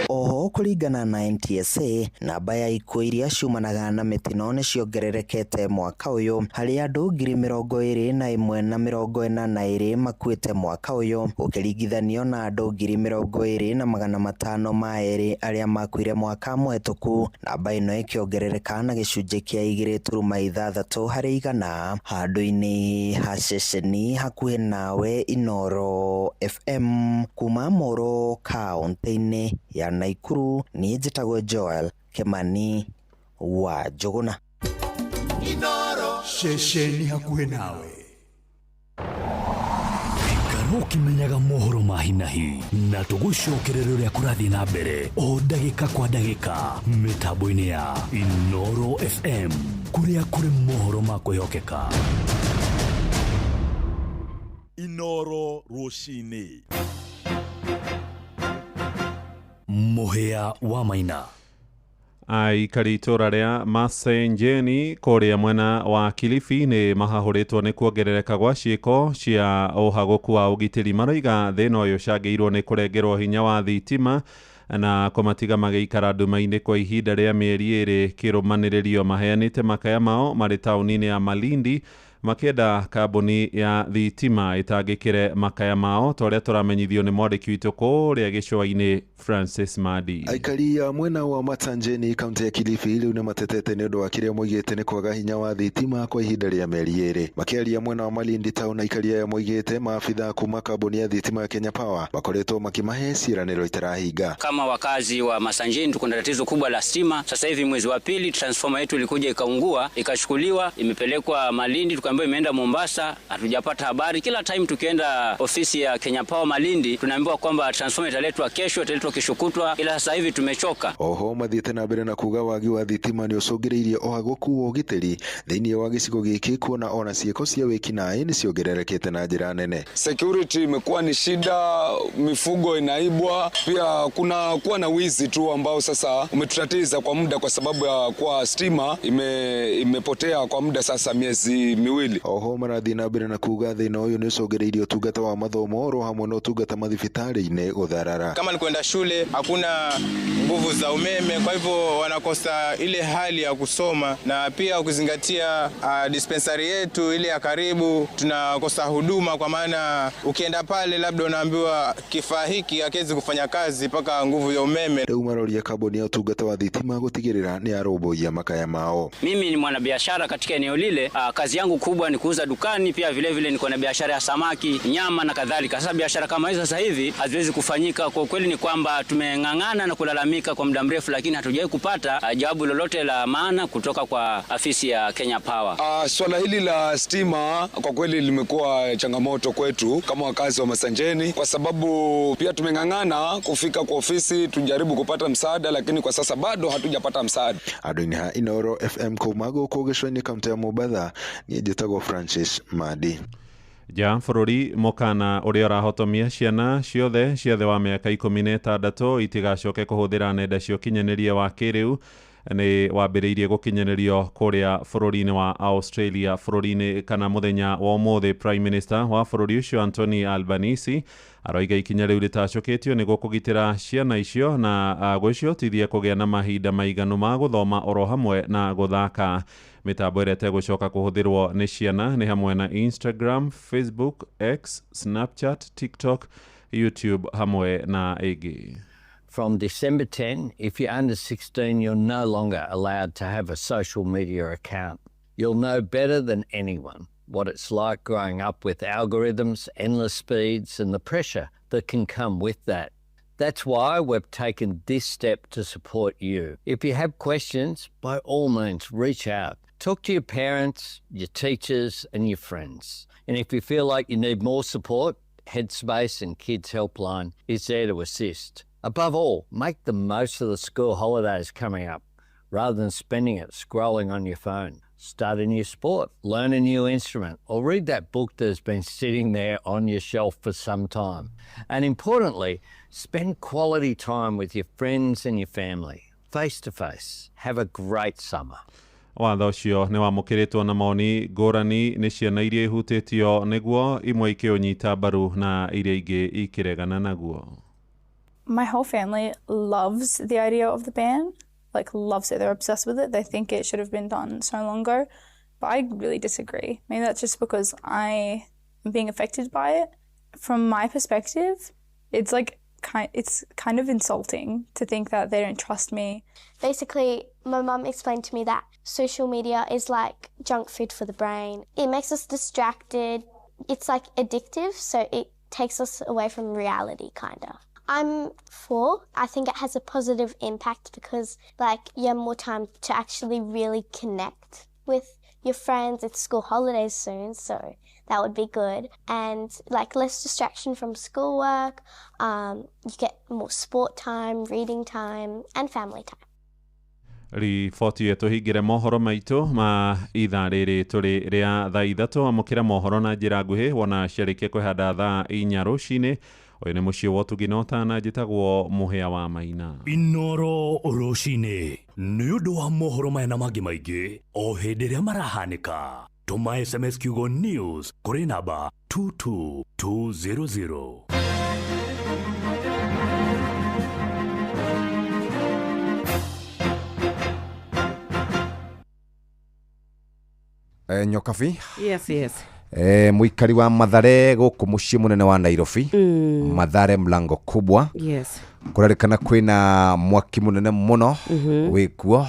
Oho kũringana na NTSA, namba ya ikuũ iria ciumanaga na mĩtino nĩ ciongererekete mwaka ũyũ, harĩ andũ 21,042 makuĩte mwaka ũyũ ũkĩringithanio na andũ 20,502 arĩa makuire mwaka mũhetũku, namba ĩno ĩkĩongerereka na gĩcunjĩ kĩa 2.6 harĩ igana. Handũ-inĩ ha ceceni hakuhĩ nawe Inooro FM kuma Moro kaũntĩ-inĩ ya Nakuru, niĩ njĩtagwo Joel Kimani wa Njũgũna. Inooro ceceni hakuhĩ nawe. Ikara ũkĩmenyaga mohoro ma hi na hi na tũgũcokerere ũrĩa kũrathiĩ na mbere o ndagĩka kwa ndagĩka mĩtambo-inĩ ya Inooro FM kũrĩa kũrĩ mohoro ma kwĩhokeka. Inooro rũcinĩ. Mũhĩa wa Maina. Aikari itũra rĩa Masenjeni kũrĩa mwena wa Kilifi nĩ mahahũrĩtwo nĩ kuongerereka gwa ciĩko cia ũhagũku wa ũgitĩri. Maroiga thĩna ũyũ ũcangĩirwo nĩ kũrengerwo hinya wa thitima na kũmatiga magĩikara nduma-inĩ kwa ihinda rĩa mĩeri 2 kĩrũmanĩrĩrio. Maheanĩte makaya mao marĩ taũni-inĩ ya Malindi makĩenda kambuni ya thitima ĩtangĩkĩre makaya mao ta ũrĩa tũramenyithio nĩ mwandĩki witũ kũrĩa gĩcũa-inĩ Francis Madi. Aikari a mwena wa Matanjeni kaunti ya Kilifi rĩu nĩmatetete nĩ ũndũ wa kĩrĩa moigĩte nĩ kwaga hinya wa thitima kwa ihinda rĩa mĩeri 2. Makĩaria mwena wa Malindi town, aikari aya moigĩte maabitha kuma kambuni ya thitima ya Kenya Power makoretwo makimahe ciĩranĩro itarahinga. Kama wakazi wa Masanjeni tuko na tatizo kubwa la stima. Sasa hivi mwezi wa pili transformer yetu ilikuja ikaungua, ikachukuliwa, imepelekwa Malindi, tukaambiwa imeenda Mombasa, hatujapata habari. Kila time tukienda ofisi ya Kenya Power Malindi tunaambiwa kwamba transformer italetwa kesho, italetwa kesho kutwa, ila sasa hivi tumechoka. Oho mathiĩte na mbere na kuga wagi wa thitima nĩ ũcũngĩrĩirie ũhagũku wa ũgitĩri thĩinĩ wa gĩcigo gĩkĩ, kuona ona ciĩko cia wĩkinaĩ nĩ ciongererekete na njĩra nene. Security imekuwa ni shida, mifugo inaibwa, pia kuna kuwa na wizi tu ambao sasa umetutatiza kwa muda kwa sababu ya kuwa stima imepotea kwa muda sasa miezi miwili. Oho marathiĩ na mbere na kuga thĩna ũyũ nĩ ũcũngĩrĩirie ũtungata wa mathomo oro hamwe na ũtungata mathibitarĩ-inĩ gũtharara. Kama ni kwenda shule hakuna nguvu za umeme, kwa hivyo wanakosa ile hali ya kusoma, na pia ukizingatia dispensary yetu ile ya karibu tunakosa huduma, kwa maana ukienda pale labda unaambiwa kifaa hiki hakiwezi kufanya kazi mpaka nguvu ya umeme. Rĩu maroria kambuni ya ũtungata wa thitima gũtigĩrĩra nĩ yarũmbũiya makaya mao. Mimi ni mwanabiashara katika eneo lile, kazi yangu kubwa ni kuuza dukani, pia vile vile niko na biashara ya samaki, nyama na kadhalika. Sasa biashara kama hizo sasa hivi haziwezi kufanyika. Kwa kweli ni kwamba tumeng'ang'ana na kulalamika kwa muda mrefu, lakini hatujawahi kupata jawabu lolote la maana kutoka kwa afisi ya Kenya Power. Swala hili la stima kwa kweli limekuwa changamoto kwetu kama wakazi wa Masanjeni, kwa sababu pia tumeng'ang'ana kufika kwa ofisi tujaribu kupata msaada, lakini kwa sasa bado hatujapata msaada. Andũ-inĩ ha Inooro FM kuma gũkũ gĩcũa-inĩ kaunti ya Mombatha, niĩ njĩtagwo Francis Madi. Ja bũrũri mũkana ũrĩa ũrahotomia ciana ciothe cia thĩ wa mĩaka 16 itigacoke kũhũthĩra nenda cia ũkinyanĩria wa kĩrĩu nĩ wambĩrĩirie gũkinyanĩrio kũrĩa bũrũri-inĩ wa Australia. Bũrũri-inĩ kana mũthenya wa ũmũthĩ, Prime Minister wa bũrũri ũcio Anthony Albanese aroiga ikinya rĩu rĩtacũkĩtio nĩguo kũgitĩra ciana icio na gwĩciotithia kũgĩa na mahinda maiganu ma gũthoma oro hamwe na gũthaka. Mĩtambo ĩrĩa ĩtegũcoka kũhũthĩrwo nĩ ciana nĩ hamwe na Instagram, Facebook, X, Snapchat, TikTok, YouTube hamwe na ĩngĩ. From December 10, if you're under 16, you're no longer allowed to have a social media account. You'll know better than anyone what it's like growing up with algorithms, endless speeds, and the pressure that can come with that. That's why we've taken this step to support you. If you have questions, by all means, reach out. Talk to your parents, your teachers, and your friends. And if you feel like you need more support, Headspace and Kids Helpline is there to assist. Above all, make the most of the school holidays coming up rather than spending it scrolling on your phone. Start a new sport, learn a new instrument, or read that book that has been sitting there on your shelf for some time. And importantly, spend quality time with your friends and your family, face to face. Have a great summer. Watho ũcio nĩ wamũkĩrĩtwo na mawoni ngũrani nĩ ciana iria ihutĩtio nĩguo, imwe ikĩũnyita mbaru na iria ingĩ ikĩregana naguo. My whole family loves the idea of the ban, like loves it. They're obsessed with it. They think it should have been done so long ago. But I really disagree. Maybe that's just because I am being affected by it. From my perspective, it's like it's kind of insulting to think that they don't trust me. Basically, my mum explained to me that social media is like junk food for the brain. It makes us distracted. It's like addictive, so it takes us away from reality, kind of. I'm 4. I think it has a positive impact because, like, you have more time to actually really connect with your friends. It's school holidays soon, so that would be good. And, like, less distraction from schoolwork. You get more sport time, reading time, and family time. Riboti ĩyo tũhingĩre mohoro maitũ ma ithaa rĩrĩ tũrĩ rĩa thaa 3. Amũkĩra mohoro na njĩra nguhĩ wona ciarĩkia kwĩhanda thaa 4 rũcinĩ. Ũyũ nĩ mũciĩ wa ũtugi na ũtana, njĩtagwo Mũhĩa wa Maina. Inoro rũcinĩ nĩ ũndũ wa mohoro maya na mangĩ maingĩ o hĩndĩ ĩrĩa marahanĩka. Tũma SMS kiugo news kũrĩ namba 22200. Nyokabi. Yes. Mũikari wa Mathare gũkũ mũciĩ mũnene wa Nairobi. Mathare mlango kubwa. Yes. Kũrarĩkana kwĩna mwaki mũnene mũno wĩkuo.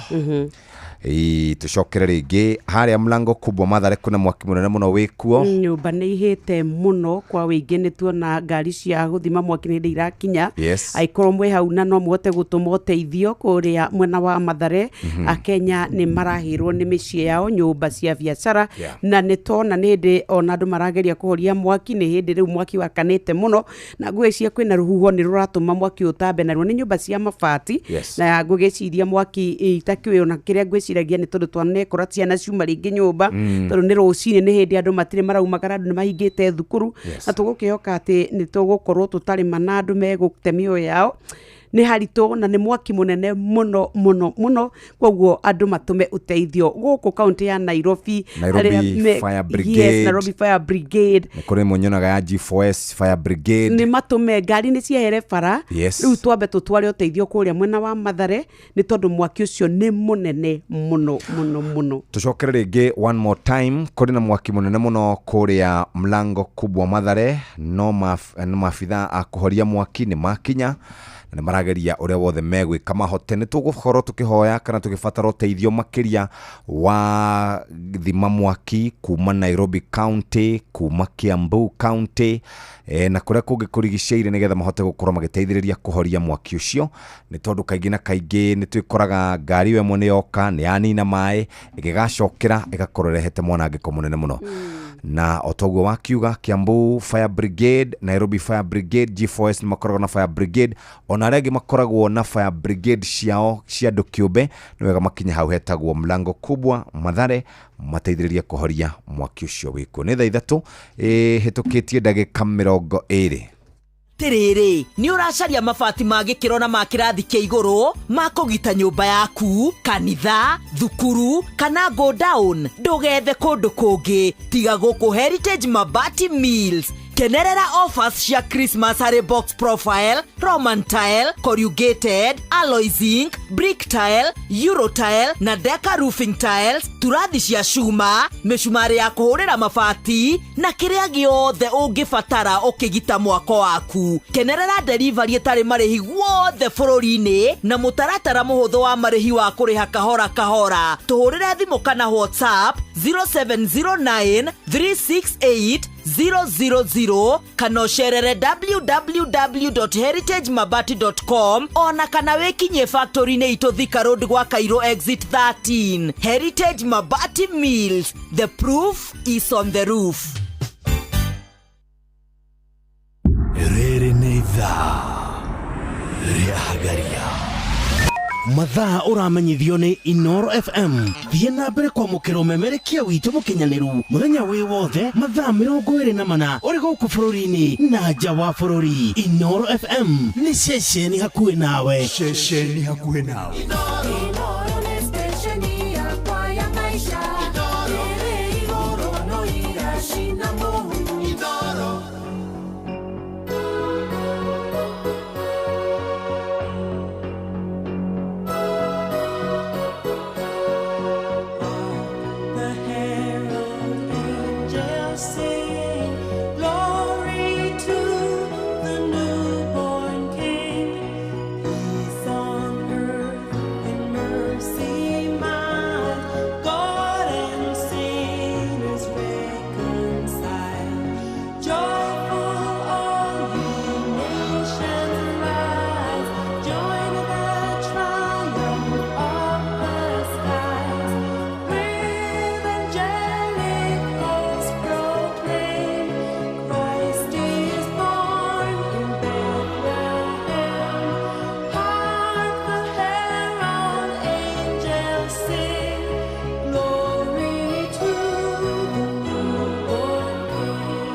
Tũcokere rĩngĩ harĩa mlango kubwa Mathare kwĩna mwaki mũnene mũno wĩkuo. Nyũmba nĩ ihĩte mũno kwa wĩingĩ, nĩ tuona ngari cia gũthima mwaki nĩ irakinya. Yes. Aikorwo mwĩ hau na no mũhote gũtũma ũteithio kũrĩa mwena wa Mathare. Akenya nĩ marahĩrwo nĩ mĩciĩ yao, nyũmba cia biacara. Na nĩ tona nĩ hĩndĩ ona andũ marageria kũhoria mwaki, nĩ hĩndĩ rĩu mwaki wakanĩte mũno na ngwĩciria kwĩna rũhuho nĩ rũratũma mwaki ũtambe naruo. Nĩ nyũmba cia mabati. Yes. Na ngũgĩciria mwaki itakĩũĩ ona kĩrĩa ngwĩciragia nĩ tondũ twanekora ciana ciuma rĩngĩ nyũmba. Tondũ nĩ rũcinĩ, nĩ hĩndĩ andũ matirĩ maraumagara, andũ nĩ mahingĩte thukuru. Yes. Na tũgũkĩhoka atĩ nĩ tũgũkorwo tũtarĩma na andũ megũte mĩoyo yao. Nĩ haritũ na nĩ mwaki mũnene mũno mũno mũno, koguo andũ matũme ũteithio gũkũ kaunti ya Nairobi. Nairobi arĩa Fire Brigade. Yes, Nairobi Fire Brigade. Nĩ kũrĩ mũnyonaga ya G4S Fire Brigade. Nĩ matũme ngari nĩ ciehere bara. Yes. Rĩu twambe tũtware ũteithio kũrĩa mwena wa Mathare nĩ tondũ mwaki ũcio nĩ mũnene mũno mũno mũno. Tũcokere rĩngĩ one more time, kũrĩ na mwaki mũnene mũno kũrĩa mlango kubwa Mathare. No maabithaa a kũhoria mwaki nĩ makinya na nĩ marageria ũrĩa wothe megwĩka mahote. Nĩ tũgũkorwo tũkĩhoya kana tũgĩbatara ũteithio makĩria wa thima mwaki kuma Nairobi County, kuma Kiambu County, na kũrĩa kũngĩ kũrigicĩirie, nĩgetha mahote gũkorwo magĩteithĩrĩria kũhoria mwaki ũcio. Nĩ tondũ kaingĩ na kaingĩ nĩ twĩkoraga ngari ĩyo ĩmwe nĩ yoka nĩ yanina maĩ ĩgĩgacokera ĩgakorwo ĩrehete mwanangĩko mũnene mũno. Na o toguo wakiuga, Kiambu Fire Brigade, Nairobi Fire Brigade, G4S nĩ makoragwo na Fire Brigade, ona arĩa angĩ makoragwo na Fire Brigade ciao cia andũ kĩũmbe. Nĩ wega makinye hau hetagwo mlango kubwa Mathare mateithĩrĩrie kũhoria mwaki ũcio wĩkuo. Nĩ thaa 3 ĩhĩtũkĩtie ndagĩka 20. Tiriri, nĩ ũracaria mabati ma gĩkĩro na ma kĩrathi kĩa igũrũ ma kũgita nyũmba yaku, kanitha, thukuru kana go down. Ndũgethe kũndũ kũngĩ tiga gũkũ Heritage Mabati Mills. Kenerera offers cia Christmas harĩ box profile, Roman tile, corrugated, alloy zinc, brick tile, euro tile na Deca roofing tiles, turathi cia cuma, mĩcumarĩ ya kũhũrĩra mabati na kĩrĩa gĩothe ũngĩbatara ũkĩgita mwako waku. Kenerera delivery ĩtarĩ marĩhi guothe bũrũri-inĩ na mũtaratara mũhũthũ wa marĩhi wa kũrĩha kahora kahora. Tũhũrĩre thimũ kana WhatsApp 0709 368 000 kana ũcerere www.heritagemabati.com ona kana wĩkinyie factory-inĩ itũ Thika Road gwa Cairo exit 13. Heritage Mabati Mills, the proof is on the roof. Rĩrĩ nĩ ithaa rĩa Hagaria. Mathaa ũramenyithio nĩ Inoro FM. Thiĩ na mbere kwamũkĩra ũmemerekia witũ mũkinyanĩru mũthenya wĩ wothe mathaa 24 ũrĩ gũkũ bũrũri-inĩ na nja wa bũrũri. Inoro FM nĩ ceceni hakuhĩ nawe. Ceceni hakuhĩ nawe. The herald angels sing, glory to the newborn King. Peace on earth and mercy mild, God and sinners reconciled. Joyful all ye nations rise, join the triumph of the skies. With angelic hosts proclaim, Christ is born in Bethlehem. Hark the herald angels sing, glory to the newborn King.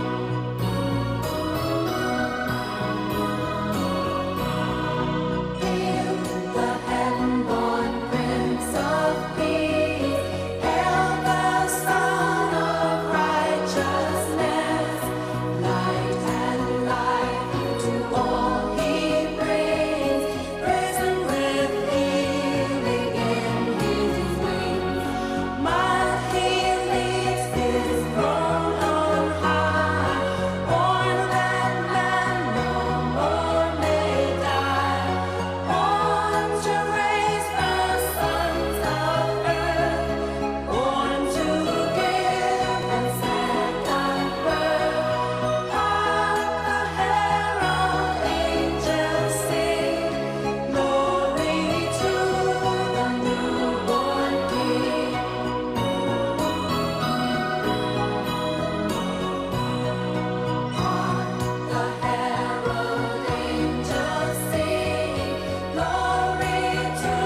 Hail the heaven-born Prince of Peace, hail the Sun of Righteousness, light and life to all he brings, risen with healing in his wings. Mild he leads his throne on high, born that man no more may die. Born to raise the sons of earth, born to give and second birth. Hark the herald angels sing, glory to the newborn King. Hark the herald angels sing, glory to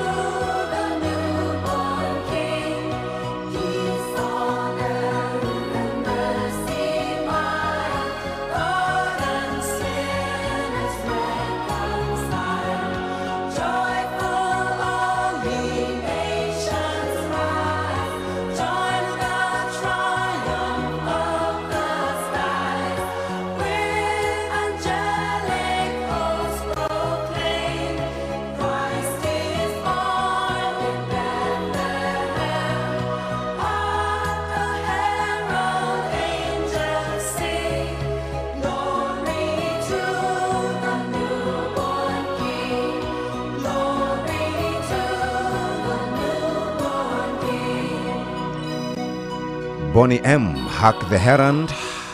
the newborn King. Peace on earth and mercy mild, God and sinners reconciled. Joyful all ye nations rise, join the triumph of the skies. With angelic hosts proclaim, Christ is born in Bethlehem. Hark the herald angels sing, glory to the newborn King. Glory to the newborn King. Boney M Hark the Herald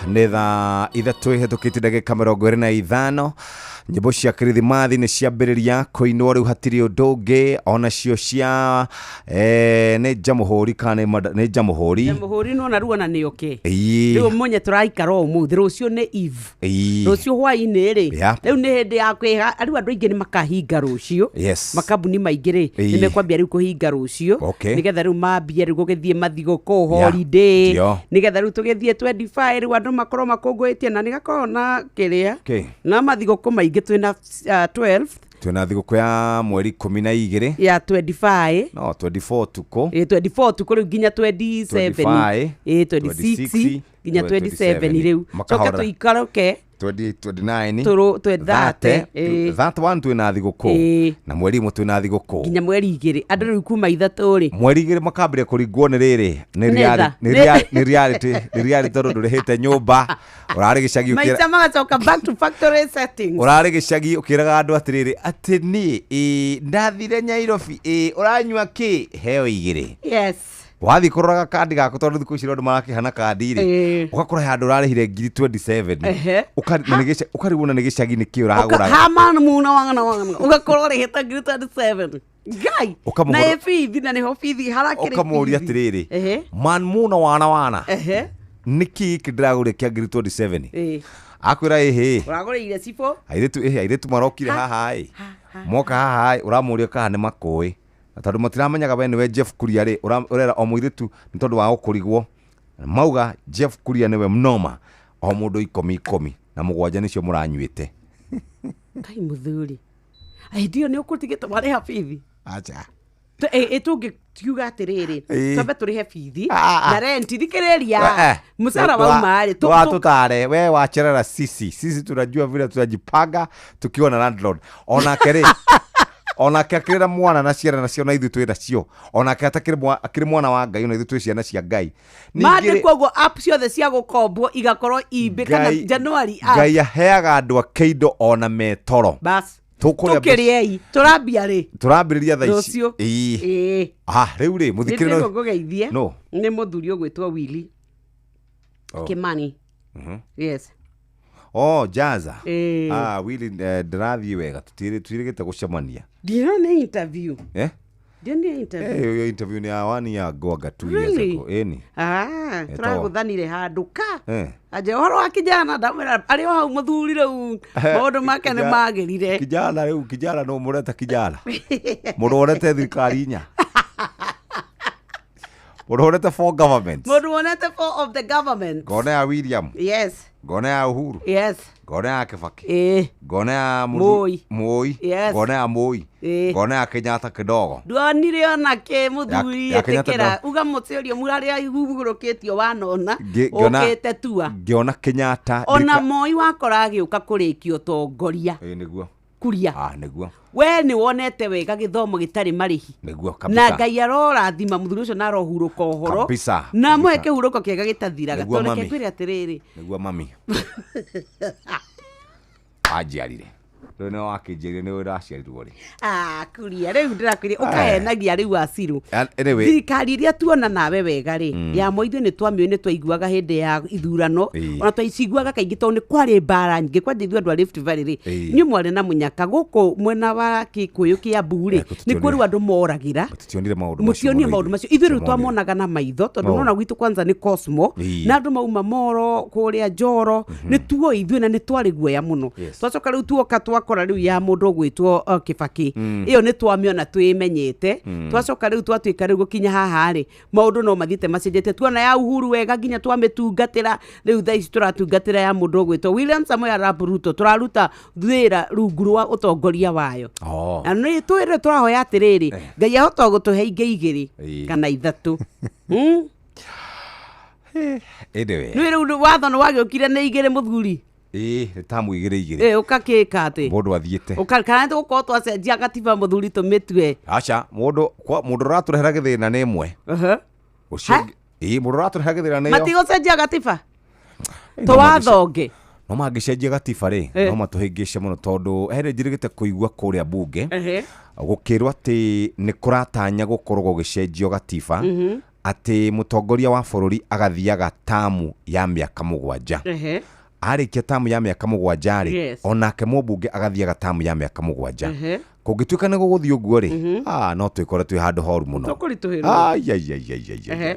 nĩ thaa 3 ihĩtũkĩtie ndagĩka 25. Nyĩmbo cia kirithimathi nĩ ciambĩrĩria kũinwo rĩu, hatirĩ ũndũ ũngĩ onacio cia nĩ njamũhũri kana nĩ njamũhũri. Mũhũri nona ruona nĩ oke. Ĩĩ. Rĩu munye tũraikara ũmũthĩ, rũciũ nĩ eve. Ĩĩ. Rũciũ hwaĩ-inĩ rĩ, Yeah. rĩu nĩ hĩndĩ ya kwĩha rĩu andũ aingĩ nĩ makahinga rũciũ. Makambuni maingĩ rĩ, Ĩĩ. nĩ mekwambia rĩu kũhinga rũciũ, nĩgetha rĩu mambie rĩu gũgĩthiĩ mathigũkũ, holiday, Ndio. nĩgetha rĩu tũgĩthiĩ 25 rĩu andũ makorwo makũngũĩtie na nĩgakorwo na kĩrĩa Okay. na mathigũkũ maingĩ twĩna 12 Twĩna thigũkũ ya mweri 12 ya 25. No 24 tukũ. Ĩ 24 tukũ rĩu nginya 27. 25, Ĩ 26 nginya 27 rĩu coke Makahora. tũikoroke 20, 29, 30, ĩĩ. 31 twĩna thigũkũ Ĩĩ. na mweri 1 twĩna thigũkũ nginya mweri 2 andũ rĩu kuma 3 rĩ. Mweri 2 makambĩrĩria kũringwo nĩ rĩrĩ nĩ Nĩ tha. nĩ reality, nĩ reality tondũ ndũrĩhĩte nyũmba, ũrarĩ gĩcagi Maica magacoka back to factory settings. Ũrarĩ gĩcagi ũkĩraga andũ atĩrĩrĩ atĩ niĩ ĩ ndathire Nyairobi ĩ ũranyua kĩ heo 2. Yes. Wathiĩ kũrora gakandi gaku tondũ thikũ ici andũ marakĩhana kandi rĩ, ũgakora he handũ ũrarĩhire ngiri 27. Na nĩ ũkarigwo na nĩ gĩcagi nĩkĩ ũragũraga. Hama muna wangana wangana ugakorwo ũrĩhĩte ngiri 27 ngai na ĩ bithi na nĩho bithi harakĩrĩ Ũkamũria bithi. atĩrĩrĩ, man muna wana wana, nĩkĩ gĩkĩ ndĩragũrire kĩa ngiri 27? Akwĩra ĩhĩ, ũragũrĩire cibũ. Airĩtu ĩhĩ, airĩtu marokire haha ĩ, moka haha ĩ, ũramũria kana nĩ makũĩ, na tondũ matiramenyaga we nĩwe Jeff Kuria rĩ, ũrera o mũirĩtu nĩ tondũ wa gũkũrigwo mauga Jeff Kuria nĩwe mnoma, o mũndũ ikũmi ikũmi na mũgwanja nĩcio mũranyuĩte. Ngai mũthuri, hĩndĩ ĩyo nĩ ũkũtigĩte warĩha bithi? Acha. Tũngĩkiuga atĩrĩrĩ, twambe tũrĩhe bithi Ah, ah. na renti, thikĩrĩria, mũcara wauma rĩ Watutare we wacherera sisi, sisi tunajua vile tunajipanga tukiwa na landlord. Onake rĩ, onake akĩrĩ na mwana na ciana nacio, na ithuĩ twĩ nacio, onake atakĩrĩ akĩrĩ mwana wa Ngai, ona ithuĩ twĩ ciana cia Ngai. Ningĩ rĩ, mandĩkwo ũguo app ciothe cia gũkombwo igakorwo imbĩ kana January app. Ngai aheaga andũ ake indo ona metoro. Bas. Tũkũrĩa Tũkĩrĩei tũrambia rĩ? Tũrambĩrĩria thaa ici. Rũciũ. Ĩĩ. Ĩĩ. Ah, rĩu rĩ, mũthikĩrĩria nĩndĩrwo ngũgeithie. No. Nĩ mũthuri ũgwĩtwo Willy Oh. Kimani. Yes. Oh, jaza. Ĩĩ. Ah, Willy, ndĩrathiĩ wega, tũtirĩgĩte gũcemania. Ndĩrona nĩ interview. Eh? Ndĩronire interview. Eh, hiyo interview ni ya one year ago, anga 2 years Really? ago. Ĩni. Ah, Ĩtagwo. tũragũthanire handũ ka anje ũhoro wa kijana ndamwĩra arĩ o hau mũthuri rĩu maũndũ make nĩ magĩrire. Kijana rĩu, kijana no mũreta kijana. Mũndũ wonete thirikari inya. Mũndũ wonete four governments. Mũndũ wonete four of the government. Ngona ya William. Ngona ya Uhuru. Ngona ya Kibaki. Ngona ya Moi. Moi. Ngona ya Moi. Ngona ya Kenyatta kidogo. Ndonire ona kä mũthuri Ya Kenyatta ĩtĩkĩra uga mũtĩ ũrĩa mũrarĩa hurũkĩtio wanona ũkĩte tua. Ngĩona Kenyatta. Ona Moi wakora agĩũka kũrĩkia ũtongoria. Ĩĩ nĩguo. Kuria. Ah, nĩguo. We nĩ wonete wega gĩthomo gĩtarĩ marĩhi. Nĩguo Na kabisa. Ngai arorathima mũthuri ũcio na arohurũka ũhoro Kabisa. na amũhe kĩhurũko kĩega gĩtathiraga. Nĩguo, Tondũ mami. reke ngwĩre atĩrĩrĩ, Nĩguo mami. Wanjiarire. Rĩu nĩwe wakĩnjiarire, nĩwe ũraciarirwo rĩ. Ah, kuria rĩu ndĩrakwĩria ũkahenagia rĩu aciru. Anyway, Thirikari iria tuona nawe wega rĩ, ya Moi ithuĩ nĩ twamĩũĩ, nĩ twaiguaga hĩndĩ ya ithurano, ona twaiciguaga kaingĩ tondũ nĩ kwarĩ mbara nyingĩ kwanja ithuĩ andũ a Rift Valley rĩ, inyuĩ mwarĩ na mũnyaka gũkũ mwena wa Kĩkũyũ Kĩambu rĩ, nĩkuo rĩu andũ moragĩra. Tũtionire maũndũ macio Mũtionire mũno maũndũ ithuĩ. macio, ithuĩ rĩu Tũtionire. twamonaga na maitho tondũ No. nona gwitũ kwanza nĩ Cosmo na andũ mauma Moro kũrĩa Njoro nĩ tuo ithuĩ na nĩ twarĩ guoya mũno. Twacoka rĩu tuoka twakora rĩu ya mũndũ ũgwĩtwo Kĩbakĩ, ĩyo nĩ twamĩona twĩmenyete. Twacoka rĩu twatuĩka rĩu gũkinya haha rĩ, maũndũ no mathiĩte macenjetie, tuona ya Uhuru wega nginya twamĩtungatĩra, rĩu thaa ici tũratungatĩra ya mũndũ ũgwĩtwo William Samoei Arap Ruto, tũraruta wĩra rungu rwa ũtongoria wayo. Oh. Na nĩ twĩre tũrahoya atĩrĩrĩ, Ngai ahota gũtũhe ingĩ igĩrĩ kana ithatũ. Anyway. Nĩ rĩu watho nĩ wagĩũkire nĩ igĩrĩ mũthuri. Ĩĩ, nĩ tamu igĩrĩ igĩrĩ. Ĩ ũkakĩka atĩ Mũndũ athiĩte. Kana tũgũkorwo twacenjia gatiba mũthuri tũmĩtue. Aca, mũndũ mũndũ ũratũrehera gĩthĩna nĩ ĩmwe. Ũcio ĩĩ, mũndũ ũratũrehera gĩthĩna nĩyo. Matigũcenjia gatiba No tũwatho ũngĩ. No mangĩcenjia gatiba rĩ, no matũhĩngĩce mũno tondũ he njĩrĩgĩte kũigua kũrĩa bunge gũkĩrwo atĩ nĩ kũratanya gũkorwo gũgĩcenjio gatiba, atĩ mũtongoria wa bũrũri agathiaga tamu ya mĩaka 7. Arĩkia tamu ya mĩaka 7 rĩ, onake mũmbunge agathiaga tamu ya mĩaka 7. Kũngĩtuĩka nĩ gũgũthiĩ ũguo rĩ, ah, no twĩkore twĩ handũ horu mũno. Tũkũritũhĩrwo. Ai, ai, ai, ai, ai, ai.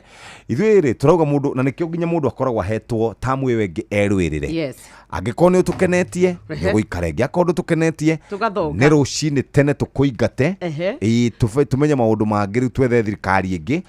Ithuĩ rĩ, tũrauga mũndũ na nĩkĩo nginya mũndũ akoragwo ahetwo tamu ĩyo ĩngĩ erũĩrĩre. Angĩkorwo nĩ ũtũkenetie, nĩ ũgũikara ĩngĩ, akorwo ndũtũkenetie, Tũgathonga. nĩ rũcinĩ tene tũkũingate. Ĩĩ, tũmenye maũndũ mangĩ rĩu, twethe thirikari ĩngĩ.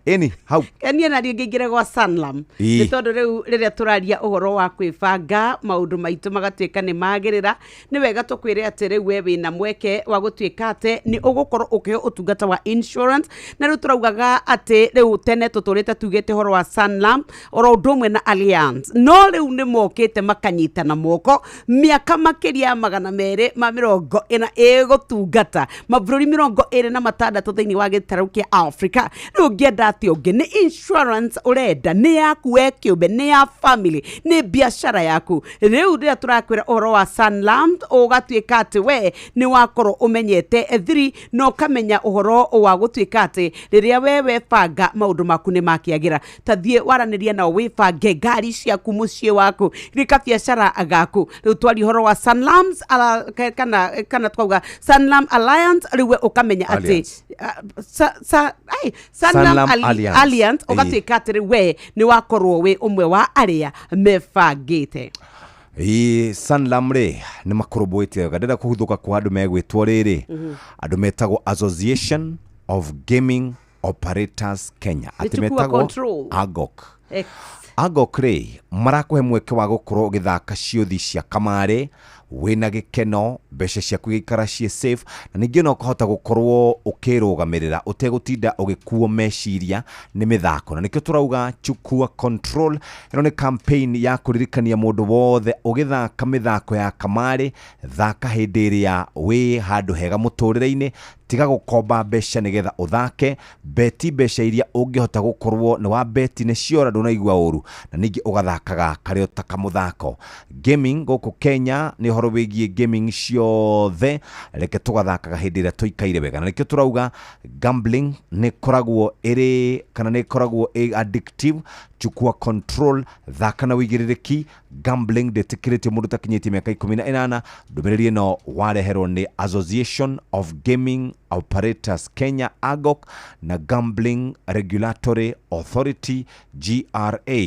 Ĩni hau. Niĩ na niĩ ngĩingĩre gwa Sanlam, nĩ tondũ rĩu rĩrĩa tũraria ũhoro wa kwĩbanga maũndũ maitũ magatuĩka nĩ magĩrĩra, nĩ wega tũkwĩre atĩ rĩu we wĩna mweke wa gũtuĩka atĩ nĩ ũgũkorwo ũkĩheo ũtungata wa insurance, na rĩu tũraugaga atĩ rĩu tene tũtũrĩte tugĩte ũhoro wa Sanlam oro ũndũ ũmwe na Allianz, no rĩu nĩ mokĩte makanyitana moko mĩaka makĩria ya 240 ĩgũtungata mabũrũri 26 thĩinĩ wa gĩtarũ kĩa Africa. Rĩu ũngĩenda atĩ ũngĩ nĩ insurance ũrenda, nĩ yaku we kĩũmbe, nĩ ya family, nĩ biacara yaku, rĩu rĩrĩa tũrakwĩra ũhoro wa Sanlam ũgatuĩka atĩ we nĩ wakorwo ũmenyete. ũmenyete thiri na ũkamenya ũhoro wa gũtuĩka atĩ rĩrĩa we webanga maũndũ maku nĩ makĩagĩra. Ta thiĩ waranĩria nao wĩbange ngari ciaku, mũciĩ waku, rĩka biacara gaku. Rĩu twaria ũhoro wa Sanlams kana twauga Sanlam Alliance, rĩu we ũkamenya atĩ Alliance. Ai, Sanlam Sanlam Alliance. Alliance, ũgatuĩka atĩ rĩu we nĩ wakorwo wĩ ũmwe wa arĩa mebangĩte. Ĩ Sanlam rĩ, nĩ makũrũmbũĩtie wega. Ndĩrenda kũhuthũka kwa andũ megwĩtwo rĩrĩ, andũ metagwo Association of Gaming Operators Kenya, Nĩ atĩ Chukua metagwo Control. AGOK. AGOK rĩ, marakũhe mweke wa gũkorwo ũgĩthaka ciũthi cia kamarĩ wĩna gĩkeno, mbeca ciaku igaikara ciĩ safe, na ningĩ ona ũkahota gũkorwo ũkĩrũgamĩrĩra ũtegũtinda ũgĩkuo meciria nĩ mĩthako. Na nĩkĩo tũrauga Chukua Control. Ĩno nĩ campaign ya kũririkania mũndũ wothe ũgĩthaka mĩthako ya kamarĩ, thaka hĩndĩ ĩrĩa wĩ handũ hega mũtũrĩre-inĩ. Tiga gũkomba mbeca nĩgetha ũthake beti, mbeca iria ũngĩhota gũkorwo nĩ wa beti nĩ ciora ndũnaigua ũru, na ningĩ ũgathakaga karĩ o ta kamũthako. Gaming gũkũ Kenya nĩ ũhoro wĩgiĩ gaming ciothe, reke tũgathakaga hĩndĩ ĩrĩa tũikaire wega. Na nĩkĩo tũrauga gambling nĩ ĩkoragwo ĩrĩ kana nĩ ĩkoragwo ĩ addictive. Chukua control, thaka na wĩigĩrĩrĩki. Gambling ndĩtĩkĩrĩtio mũndũ takinyĩtie mĩaka 18. Ndũmĩrĩri ĩno wareherwo nĩ Association of Gaming Operators Kenya, AGOK, na Gambling Regulatory Authority, GRA,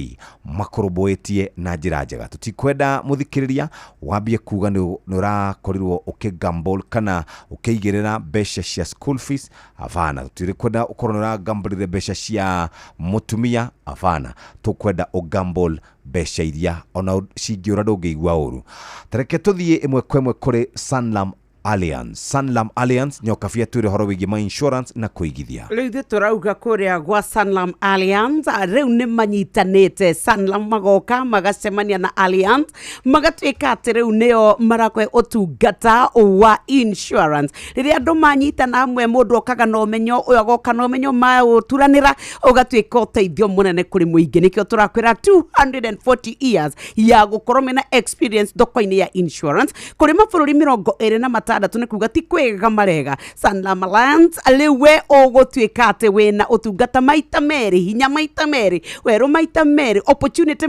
makũrũmbũĩtie na njĩra njega. Tũtikwenda mũthikĩrĩria wambie kuga nĩ ũrakorirwo ũkĩgamble kana ũkĩigĩrĩra mbeca cia school fees. Abana, tũtirĩ kwenda ũkorwo nĩ ũragamblire mbeca cia mũtumia. Abana, tũkwenda ũgamble mbeca iria ona cingĩũra ndũngĩigua ũru. Tareke tũthiĩ ĩmwe kwa ĩmwe kũrĩ Sanlam Alliance. Sanlam Alliance, nyoka bia twĩre ũhoro wĩgiĩ ma insurance na kũigithia. Rĩu ithuĩ tũrauga kũrĩa gwa Sanlam Alliance, rĩu nĩ manyitanĩte. Sanlam magoka magacemania na Alliance, magatuĩka atĩ rĩu nĩo marakũhe ũtungata wa insurance. Rĩrĩa andũ manyitana hamwe, mũndũ okaga na ũmenyo ũyũ, agoka na ũmenyo, maũturanĩra ũgatuĩka ũteithio mũnene kũrĩ mũingĩ. Nĩkĩo tũrakwĩra 240 years ya gũkorwo mena experience thoko-inĩ ya insurance kũrĩ mabũrũri 26, nĩ kuga ti kwĩga marega. Sanlam Alliance, rĩu we ũgũtuĩka atĩ wĩna ũtungata maita merĩ, hinya maita merĩ, werũ maita merĩ, opportunity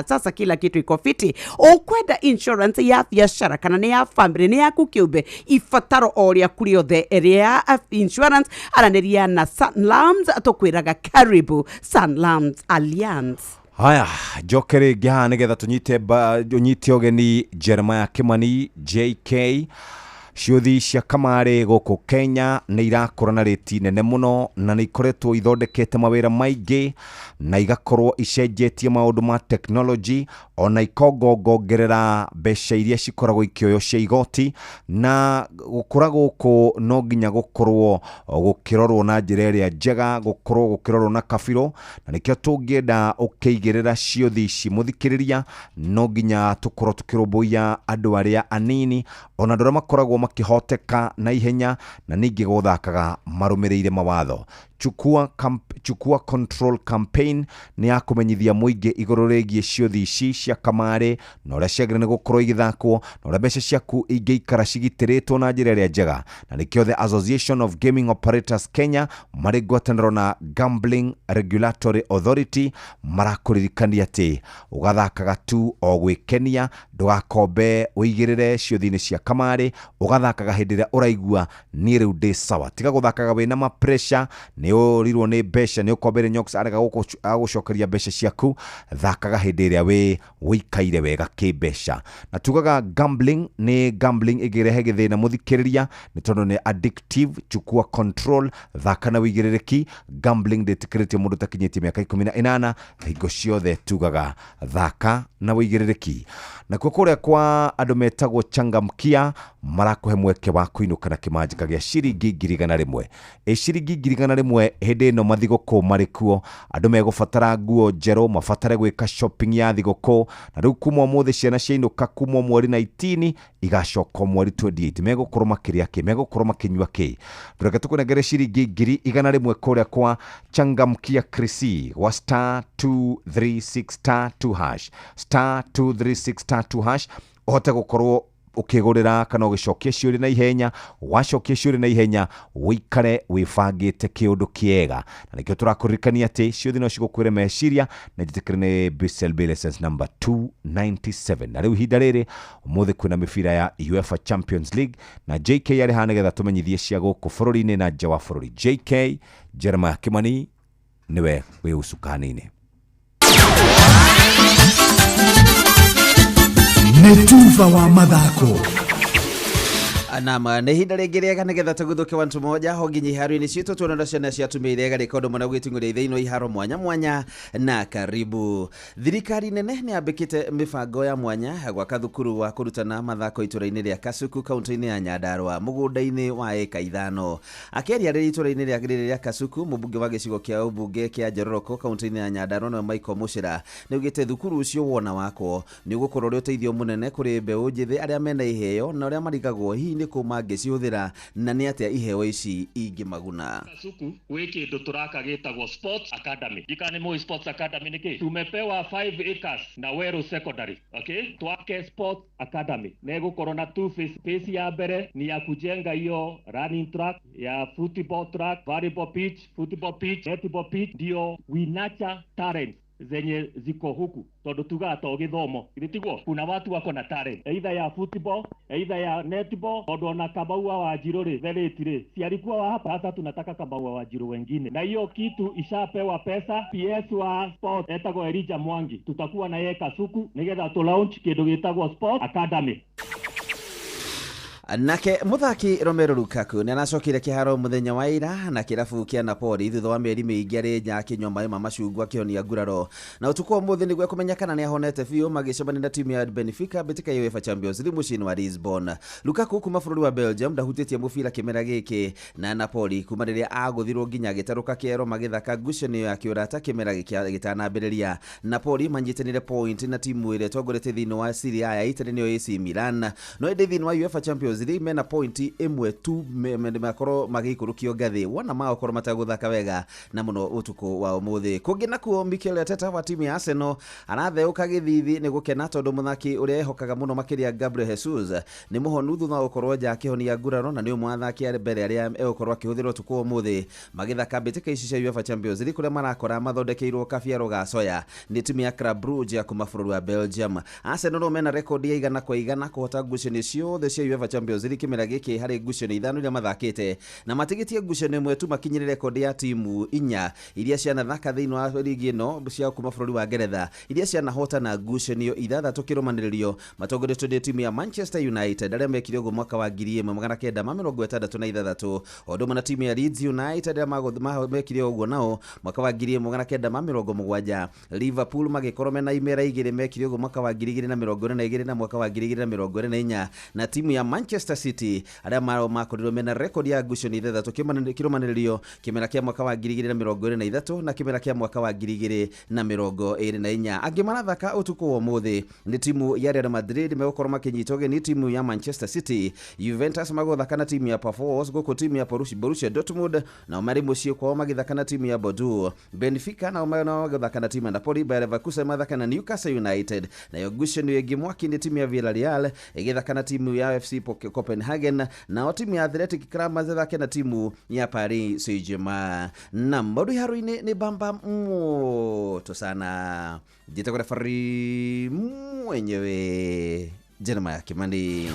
sasa kila kitu iko fiti. Ũkwenda insurance ya biacara kana nĩ ya family, nĩ yaku kĩũmbe, ibataro o rĩaku rĩothe rĩa insurance, aranĩria na Sanlams. Tũkwĩraga karibu Sanlams Alliance. Haya, njoke rĩngĩ haha nĩgetha tũnyite ũnyite ũgeni Jeremiah Kimani JK. Ciũthi cia kamarĩ gũkũ Kenya nĩ irakũra na rĩti nene mũno, na nĩ ikoretwo ithondekete mawĩra maingĩ na igakorwo icenjetie maũndũ ma technology, ona ikongongongerera mbeca iria cikoragwo ikĩoywo cia igoti. Na gũkũra gũkũ no nginya gũkorwo gũkĩrorwo na njĩra ĩrĩa njega, gũkorwo gũkĩrorwo na kabirũ, na nĩkĩo tũngĩenda ũkĩigĩrĩra ciũthi ici mũthikĩrĩria, no nginya tũkorwo tũkĩrũmbũiya andũ arĩa anini ona andũ arĩa makoragwo makĩhoteka na ihenya, na ningĩ gũthakaga marũmĩrĩire mawatho. Chukua Control campaign nĩ ya kũmenyithia mũingĩ igũrũ rĩgiĩ ciũthi ici cia kamarĩ na ũrĩa ciagĩrĩire nĩ gũkorwo igĩthakwo na ũrĩa mbeca ciaku ingĩikara cigitĩrĩtwo na njĩra ĩrĩa njega. Na nĩkĩo the Association of Gaming Operators Kenya marĩ ngwatanĩro na Gambling Regulatory Authority marakũririkania atĩ ũgathakaga tu o gwĩkenia, ndũgakombe ũigĩrĩre ciũthi-inĩ cia kamarĩ, ũgathakaga hĩndĩ ĩrĩa ũraigua niĩ rĩu ndĩ sawa. Tiga gũthakaga wĩna ma pressure, nĩ ũrirwo nĩ mbeca, nĩ ũkombeire nyox arega agũcokeria mbeca ciaku. Thakaga hĩndĩ ĩrĩa wĩ wĩikaire wega kĩmbeca. Na tugaga gambling nĩ gambling ĩngĩrehe gĩthĩna mũthikĩrĩria, nĩ tondũ nĩ addictive. Chukua control, thaka na wĩigĩrĩrĩki. Gambling ndĩtĩkĩrĩtio mũndũ ũtakinyĩtie mĩaka 18. Hingo ciothe tugaga thaka na wĩigĩrĩrĩki. Nakuo kũrĩa kwa andũ metagwo Changamkia marakũhe mweke wa kũinũka na kĩmanjĩka gĩa ciringi 100,000. Ĩ ciringi 100,000 hĩndĩ ĩno mathigũkũ marĩ kuo, andũ megũbatara nguo njerũ, mabatare gwĩka shopping ya thigũkũ. Na rĩu kuma ũmũthĩ ciana ciainũka kuma mweri 19 igacoka mweri 28, megũkorwo makĩrĩa kĩ, megũkorwo makĩnyua kĩ. Reke tũkũnengere ciringi 100,000 kũrĩa kwa Changamkia Krisi wa star 236 star 2 hash, star 236 star 2 hash, ũhote gũkorwo Ũkĩgũrĩra kana ũgĩcokia ciũria na ihenya, wacokia ciũria na ihenya ũikare wĩbangĩte kĩũndũ kĩega, na nĩkĩo tũrakũririkania atĩ ciothe no cigũkwĩre meciria na njĩtĩkĩre nĩ BCLB license number 297. Na rĩu ihinda rĩrĩ ũmũthĩ kwĩna mĩbira ya UEFA Champions League na JK arĩ haha nĩgetha tũmenyithie cia gũkũ bũrũri-inĩ na nja wa bũrũri. JK Jeremiah Kimani nĩwe wĩ ũcukani-inĩ. Nĩ tuba wa mathako. Nam nä ihinda rä ngä rĩega nä getha tũguthũke wantu moja ho nginya iharo-inĩ citũ tuone ũrĩa ciana cia atumia iria igarĩka ũndũ mũna gwĩting'ũria thĩinĩ wa iharo mwanya mwanya. Na karibu. Thirikari nene nĩ yambĩkĩte mĩbango ya mwanya gwaka thukuru wa kũrutana mathako itũra-inĩ rĩa Kasuku, kaunti-inĩ ya Nyandarua, mũgũnda-inĩ wa ĩka 5. Akĩaria rĩrĩ itũra-inĩ rĩa rĩrĩ rĩa Kasuku, mũmbunge wa gĩcigo kĩa ũmbunge kĩa Njororoko, kaunti-inĩ ya Nyandarua, nĩwe Michael Muchira, nĩ augĩte thukuru ũcio wona wakwo nĩ ũgũkorwo ũrĩ ũteithio mũnene kũrĩ mbeũ njĩthĩ arĩa mena iheo na ũrĩa marigagwo hihi nĩ kũ mangĩcihũthĩra na nĩ atĩa iheo ici ingĩmaguna. Kasuku gwĩ kĩndũ tũraka gĩtagwo Sports Academy. Ndikana nĩ mũĩ Sports Academy nĩ kĩ? Tumepewa 5 acres na Weru Secondary. Okay? Twake Sports Academy. Na ĩgũkorwo na two phase. Phase ya mbere ni ya kujenga hiyo running track, ya football track, volleyball pitch, football pitch, netball pitch, ndio we nurture talents zenye ziko huku, tondu tugaga to githomo githĩ tiguo? Kuna watu wako na talent either ya football, either ya netball, tondu ona Kamau wa Wanjiru rĩ, therĩti rĩ, si alikuwa wa hapa? Sasa tunataka Kamau wa Wanjiru wengine, na hiyo kitu ishapewa pesa. PS wa sport etagwo Elijah Mwangi, tutakuwa na yeye Kasuku nigetha tu launch kindu gitagwo Sport Academy. Nake muthaki Romelu Lukaku nĩ aracokire kĩharo mũthenya wa ira na kĩrabu kĩa Napoli thutha wa mĩeri mĩingĩ arĩ nja akĩnyua maĩ ma macungwa akĩhonia nguraro, na ũtukũ wa ũmũthĩ nĩguo ekũmenya kana nĩ ahonete biũ magĩcemania na timu ya Benfica mbĩtĩka ya UEFA Champions League mũciĩ-inĩ wa Lisbon. Lukaku kuma bũrũri wa Belgium ndahutĩtie mũbira kĩmera gĩkĩ na Napoli kuma rĩrĩa agũthirwo nginya agĩtarũka kĩero magĩthaka ngucanio ya kĩũrata kĩmera gĩtanambĩrĩria. Napoli manyitanĩire point na timu ĩrĩa ĩtongoretie thĩinĩ wa Serie A ya Italy, nĩyo AC Milan, no ĩndĩ thĩinĩ wa UEFA Champions League mena point ĩmwe tu makorwo magĩikũrũkio ngathĩ wona magokorwo matagũthaka wega na mũno ũtukũ wa ũmũthĩ. Kũngĩ nakuo, Mikel Arteta wa timu ya Arsenal aratheũka gĩthithi nĩ gũkena tondũ mũthaki ũrĩa ehokaga mũno makĩria Gabriel Jesus nĩ mũhonu thutha wa gũkorwo nja akĩhonia nguraro, na nĩ ũmwe wa athaki a mbere arĩa egũkorwo akĩhũthĩrwo ũtukũ wa ũmũthĩ magĩthaka mbĩtĩka ici cia UEFA Champions League, kũrĩa marakora mathondekeirwo kabiarũ ga soya nĩ timu ya Club Brugge ya kuma bũrũri wa Belgium. Arsenal no mena rekondi ya 100% kũhota ngucanio ciothe cia UEFA Champions League kĩmera gĩkĩ harĩ ngucanio 5 iria mathakĩte, na matigĩtie ngucanio ĩmwe tu makinyĩre rekondi ya timu 4 iria cianathaka thĩinĩ wa ligi ĩno cia kuma bũrũri wa Ngeretha iria cianahotana ngucanio 6 kĩrũmanĩrĩrio, matongoretio nĩ timu ya Manchester United arĩa mekire ũguo mwaka wa 1966, o ũndũ ũmwe na timu ya Leeds United arĩa mekire ũguo nao mwaka wa 1970. Liverpool magĩkorwo mena imera 2 mekire ũguo mwaka wa 2022 na mwaka wa 2024, na timu ya Manchester City arĩa makorirwo mena rekondi ya ngucanio 6 kĩrũmanĩrĩrio kĩmera kĩa mwaka wa 2023 na kĩmera kĩa mwaka wa 2024. Angĩ marathaka ũtukũ wa ũmũthĩ nĩ timu ya Real Madrid megũkorwo makĩnyitwo ũgeni timu ya Manchester City, Juventus magũthaka na timu ya Pafos, gũkũ timu ya Borussia Dortmund nao marĩ mũciĩ kwao magĩthaka na timu ya Bordeaux, Benfica nao magũthaka na timu ya Napoli, Bayer Leverkusen mathaka na Newcastle United, nayo ngucanio ĩngĩ mwaki nĩ timu ya Villarreal ĩgĩthaka na timu ya FC Copenhagen, nao timu ya Athletic Club mathake na timu ya Paris Saint-Germain. Na maũndũ iharo-inĩ nĩ bamba moto sana. Njĩtagwo refari mwenyewe Jeremiah Kimani.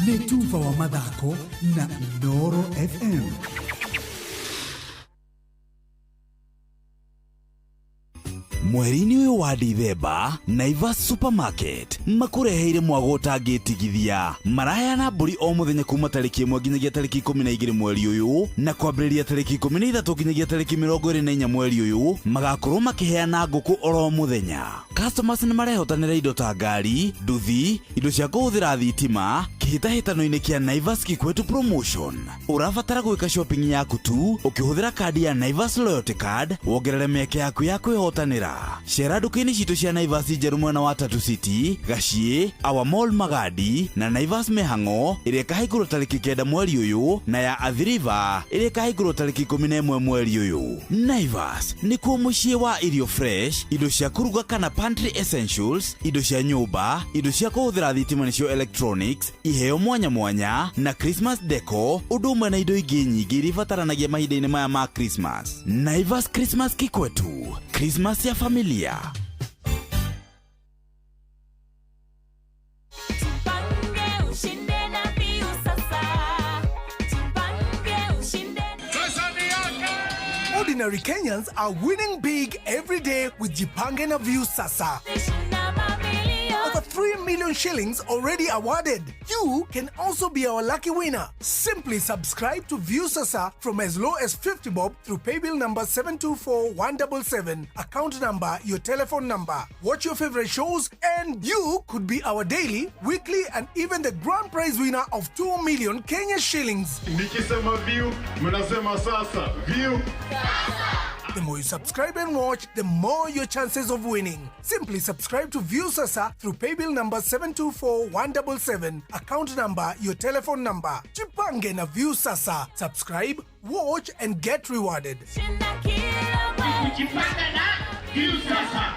Nĩ tuba wa mathako na Inooro FM. Mweri-inĩ ũyũ wa Dithemba, Naivas Supermarket makũreheire mwago ũtangĩtigithia. Maraheana mbũri o mũthenya kuma tarĩki 1 nginyagia tarĩki 12 mweri ũyũ, na kwambĩrĩria tarĩki 13 nginyagia tarĩki 24 mweri ũyũ magakorwo makĩheana ngũkũ oro mũthenya. Customers nĩ marehotanĩra indo ta ngari, nduthi, indo cia kũhũthĩra thitima kĩhĩtahĩtano-inĩ kĩa Naivas Kikwetu Promotion. Ũrabatara gwĩka shopping yaku tu ũkĩhũthĩra kandi ya Naivas Loyalty Card wongerere mĩeke yaku ya kwĩhotanĩra. Cera nduka-inĩ citũ cia Naivas njerũ mwena wa Tatu City, Gaciĩ, Our Mall Magadi na Naivas Mĩhang'o ĩrĩa ĩkahingũrwo tarĩki 9 mweri ũyũ, na ya Athi River ĩrĩa ĩkahingũrwo tarĩki 11 mweri ũyũ. Naivas nĩkuo mũciĩ wa irio fresh, indo cia kũruga kana Pantry Essentials, indo cia nyũmba, indo cia kũhũthĩra thitima nĩcio electronics, iheo mwanya mwanya na Christmas deco, ũndũ ũmwe na indo ingĩ nyingĩ iria ibataranagia mahinda-inĩ maya ma Christmas. Naivas Christmas kikwetu, Christmas ya familia. Ordinary Kenyans are winning big every day with Jipange na Viusasa. Over 3 million shillings already awarded. You can also be our lucky winner. Simply subscribe to Viusasa from as low as 50 bob through paybill number 724177, account number, your telephone number. Watch your favorite shows and you could be our daily, weekly and even the grand prize winner of 2 million Kenya shillings. Nikisema view, mnasema sasa. View. The more you subscribe and watch, the more your chances of winning. Simply subscribe to Viusasa through paybill number 724177, account number, your telephone number. Jipange na Viusasa. Subscribe, watch and get rewarded. Jipange na Viusasa.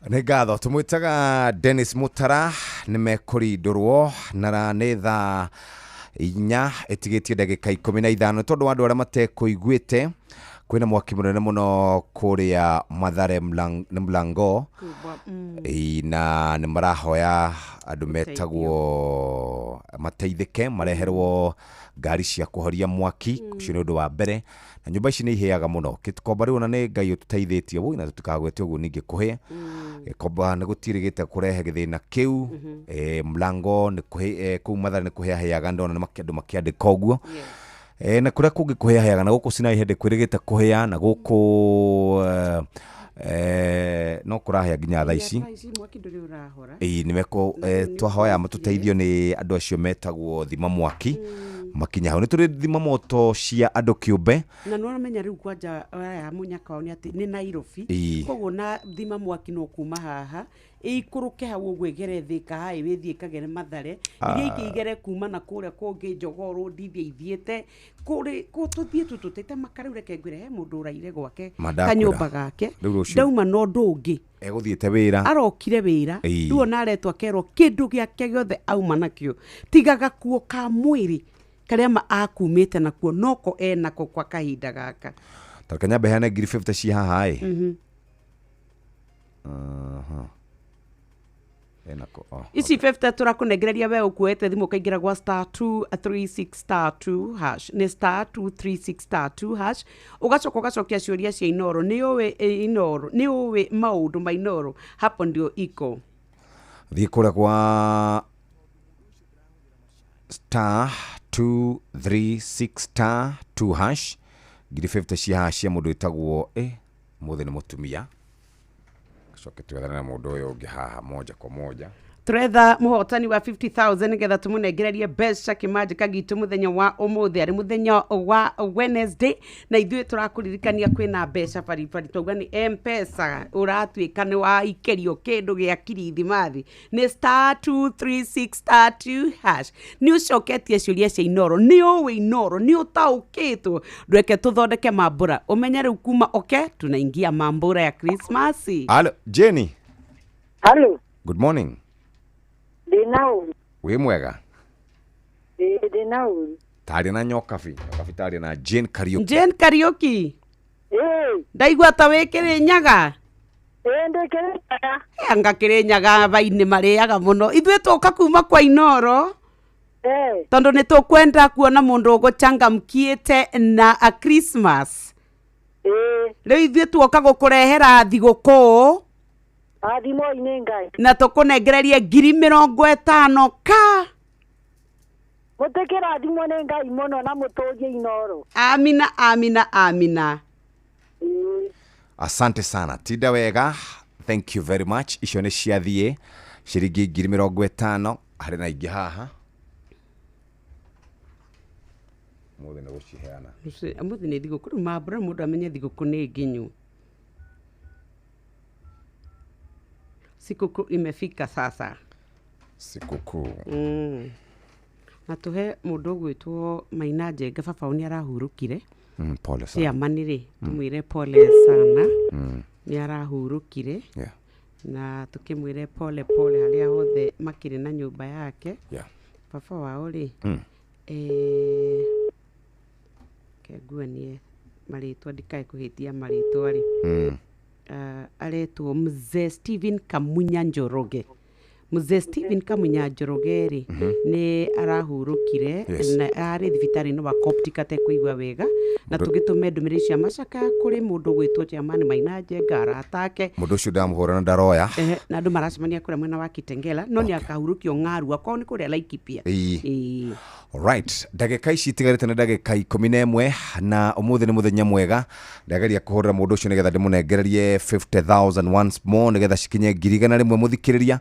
Nĩ ngatho tũmwĩtaga Dennis Mutara nĩ mekũrindũrwo na nĩ thaa 4 ĩtigĩtie ndagĩka 15 tondũ wa andũ arĩa matekũiguĩte kwĩna mwaki mũnene mũno kũrĩa Mathare Mlango na nĩ marahoya andũ metagwo mateithĩke mareherwo ngari cia kũhoria mwaki ũcio nĩ ũndũ wa mbere na nyũmba ici nĩ ihĩaga mũno gĩkomba rĩu ona nĩ Ngai ũtũteithĩtie woi na tũtikagwete ũguo ningĩ kũhĩa gĩkomba nĩ gũtirĩgĩte kũrehe gĩthĩna kĩu mlango nĩ kũhĩ kũu Mathare nĩ kũhĩahĩaga ndona nĩ andũ makĩandĩka ũguo na kũrĩa kũngĩ kũhĩahĩaga na gũkũ Sinai hĩndĩ kwĩrĩgĩte kũhĩa na gũkũ no kũrahĩa nginya thaa ici ĩĩ nĩ meko twahoya matũteithio nĩ andũ acio metagwo thima mwaki Makinya hau nĩ tũrĩ thima moto cia andũ kĩũmbe. Na nĩ ũramenya rĩu kwanja aya mũnyaka wao nĩ atĩ nĩ Nairobi. Koguo na thima mwaki no kuma haha ĩikũrũke hau ũguo ĩgere Thika highway ĩthiĩ ĩkagere Mathare, iria ingĩ igere kuma na kũrĩa kũngĩ Jogoo Road ithiĩ ithiĩte kũrĩ kũ tũthiĩ tu tũtete maka. Rĩu reke ngwĩre, he mũndũ ũraire gwake Ma ndakwĩra. Kanyũmba gake Rĩu rũciũ. Ndauma na ũndũ ũngĩ. Egũthiĩte wĩra. Arokire wĩra. Rĩu ona aretwo akerwo kĩndũ gĩake gĩothe auma nakĩo tiga gakuo ka mwĩrĩ karĩa ma akumĩte nakuo noko enako kwa kahinda gaka. Tareke nyambe heane ngiri 50 ci haha ĩ. Aha. Enako, oh. Ici 50 tũrakũnengereria we ũkuoete thimũ ũkaingĩra gwa star 236 star 2 hash, nĩ star 236 star 2 hash, ũgacoka ũgacokia ciũria cia Inoro. Nĩ ũĩ Inoro, nĩ ũĩ maũndũ ma Inoro, hapo ndio iko. Thiĩ kũrĩa kwa star 236 star 2 hash, ngiri 50 cia haha cia mũndũ wĩtagwo mũthĩ nĩ mũtumia, coke twethane na mũndũ ũyũ ũngĩ haha moja kwa moja. Tũretha mũhotani wa 50,000 nĩgetha tũmũnengererie mbeca kĩmanjĩka gitũ mũthenya wa ũmũthĩ, arĩ mũthenya wa Wednesday. Na ithuĩ tũrakũririkania kwĩna mbeca baribari, twauga nĩ M-Pesa, ũratuĩka nĩ waikĩrio kĩndũ gĩa kirithimathi, nĩ star 236 star 2 hash. Nĩ ũcoketie ciũria cia Inoro, nĩ ũĩ Inoro, nĩ ũtaũkĩtwo, ndweke tũthondeke mambũra ũmenye rĩu kuma oke tunaingia mambũra ya Krismasi. Halo, Jenny. Halo. Good morning. Ndĩna ũru. Wĩ mwega? Ĩĩ, ndĩna ũru. Tarĩ na Nyokabi, Nyokabi tarĩ na Jane Kariuki. Jane Kariuki. Ĩĩ. Ndaigua ta wĩ Kĩrĩnyaga. Ĩĩ, ndĩ Kĩrĩnyaga. Anga Kĩrĩnyaga bainĩ marĩaga mũno. Ithuĩ tũka kuma kwa Inoro tondũ nĩ tũkwenda kuona mũndũ ũgũchangamkiĩte na a Christmas. Rĩu ithuĩ tuoka gũkũrehera thigũkũ. Athimwo-inĩ Ngai. Na tũkũnengererie 50,000 ka. Mũtĩkĩrathimwo nĩ Ngai mũno na mũtũrie Inoro. Amina, amina, amina. Asante sana, tinda wega, thank you very much. Icio nĩ ciathiĩ ciringi 50,000. Harĩ na ingĩ haha mũthĩ nĩ gũciheana. Ũmũthĩ nĩ thigũkũ, rĩu mambũra mũndũ amenye thigũkũ nĩ nginyu. Sikukuu imefika sasa. Sikukuu. Na tũhe mũndũ ũgwĩtwo Maina Njenga, baba wao nĩ arahurũkire. Pole sana. Chairman rĩ, tũmwĩre pole sana. Nĩ arahurũkire. Na tũkĩmwĩre pole pole harĩa hothe makĩrĩ na nyũmba yake. Baba wao rĩ, kenguanie marĩtwa ndikae kũhĩtia marĩtwa rĩ. Aretwo Mzee Stephen Kamunya Njoroge. Mzee Stephen Kamunya Njoroge rĩ, nĩ arahurũkire. Na arĩ thibitarĩ-inĩ wa Coptic atekũigua wega, na tũgĩtũme ndũmĩrĩri cia macaka kũrĩ mũndũ ũgwĩtwo chairman Maina Njenga, arata ake. Mũndũ ũcio ndamũhũra na ndaroya. Ehe, na andũ maracemania kũrĩa mwena wa Kitengela, no nĩ akahurũkio ng'arua kwao nĩ kũrĩa Laikipia. Ĩĩ. Alright, ndagĩka ici itigarĩte nĩ ndagĩka 11, na ũmũthĩ nĩ mũthenya mwega. Ndageria kũhũrĩra mũndũ ũcio nĩgetha ndĩmũnengererie 50,000 once more, nĩgetha cikinye 100,000 mũthikĩrĩria.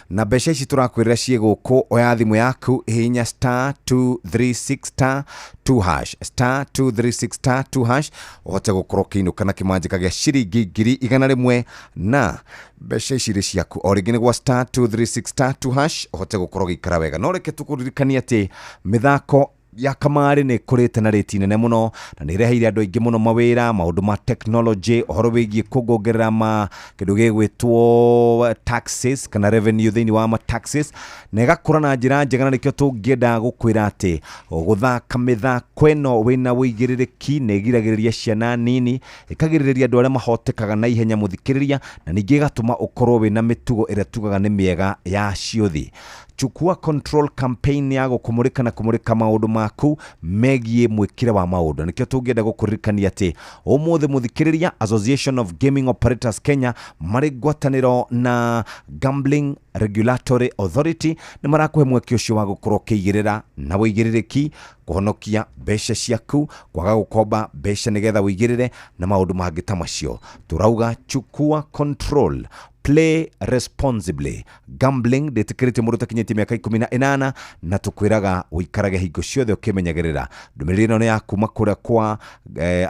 Na mbeca ici tũrakwĩrĩra ciĩ gũkũ, oya thimũ yaku, hihinya star 236 star 2 hash, star 236 star 2 hash, ũhote gũkorwo ũkĩinũka na kĩmanjĩka gĩa ciringi 100,000, na mbeca ici irĩ ciaku. O rĩngĩ nĩ gwa star 236 star 2 hash, ũhote gũkorwo ũgĩikara wega. No reke tũkũririkanie atĩ mĩthako ya kamarĩ nĩ ĩkũrĩte na rĩti nene mũno, na nĩ ĩreheire andũ aingĩ mũno mawĩra, maũndũ ma technology, ũhoro wĩgiĩ kuongerera ma kĩndũ gĩgwĩtwo taxes kana revenue thĩinĩ wa ma taxes, na ĩgakũra na njĩra njega. Na nĩkĩo tũngĩenda gũkwĩra atĩ gũthaka mĩthako ĩno wĩna wĩigĩrĩrĩki nĩ ĩgiragĩrĩria ciana nini, ĩkagirĩrĩria andũ arĩa mahotekaga na ihenya mũthikĩrĩria, na ningĩ ĩgatũma ũkorwo wĩna mĩtugo ĩrĩa tugaga nĩ mĩega ya ciũthi. Chukua Control campaign ya gũkũmũrĩka na kũmũrĩka maũndũ maku megiĩ mwĩkĩre wa maũndũ. Nĩkĩo tũngĩenda gũkũririkania atĩ ũmũthĩ mũthikĩrĩria, Association of Gaming Operators Kenya marĩ ngwatanĩro na Gambling Regulatory Authority nĩ marakũhe mweke ũcio wa gũkorwo ũkĩigĩrĩra na wĩigĩrĩrĩki, kũhonokia mbeca ciaku, kwaga gũkomba mbeca nĩgetha wĩigĩrĩre na maũndũ mangĩ ta macio. Tũrauga chukua control. Play Play responsibly. Gambling ndĩtĩkĩrĩtio mũndũ ũtakinyĩtie mĩaka 18, na tũkwĩraga ũikarage hingo ciothe ũkĩmenyagĩrĩra. Ndũmĩrĩri ĩno nĩ ya kuma kũrĩa kwa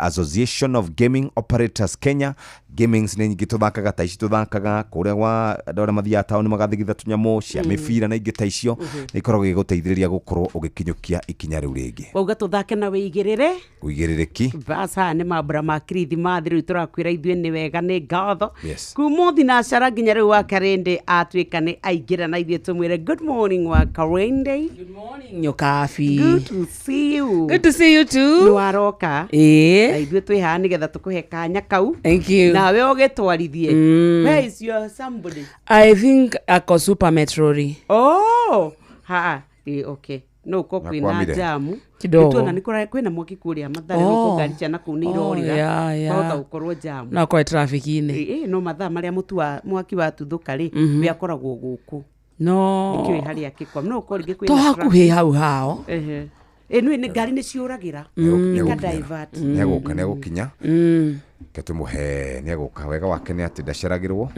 Association of Gaming Operators Kenya. Gamings nĩ nyingĩ tũthakaga, ta ici tũthakaga kũrĩa gwa andũ arĩa mathiaga taũni magathigitha tũnyamũ cia mĩbira na ingĩ ta icio, nĩ ikoragwo igĩgũteithĩrĩria gũkorwo ũgĩkinyũkia ikinya rĩu rĩngĩ. Wauga tũthake na wĩigĩrĩre. Ũigĩrĩrĩki. Bas, haya nĩ mambura ma kirithimathi, rĩu tũrakwĩra ithuĩ nĩ wega nĩ ngatho. Yes. Kuma thinacara nginya rĩu wa Karende atuĩka nĩ aingĩra, na ithuĩ tũmwĩre good morning wa Karende. Good morning, Nyokabi. Good to see you. Good to see you too. Nĩ waroka. Ĩĩ. Na ithuĩ twĩ haha nĩgetha tũkũhe kanya kau. Thank you. Nawe ũgĩtwarithie. Where is your somebody? I think ako super metrori. Oh, ha, okay. No ko kwĩna Nakwamire. jamu. Kidogo. Nĩtuona nĩ kwĩna mwaki kũrĩa Mathare, Oh. no ngari cia nakũu nĩ Oh, irorĩra. yeah, yeah. Kwahota gũkorwo jamu. No akorwo traffic-inĩ. Ĩ, no mathaa marĩa mũtu wa mwaki watuthũka rĩ, we akoragwo gũkũ. No. Nĩkĩũĩ harĩa akĩkwa. No ũkorwo rĩngĩ kwĩna To hakuhĩ traffic. hau hao. Ehe. Ĩ, nĩ ngari nĩ ciũragĩra. Ika divert. Nĩegũka, nĩegũkinya. Ke tũmũhe, nĩegũka. Wega wake nĩ atĩ ndaceragĩrwo.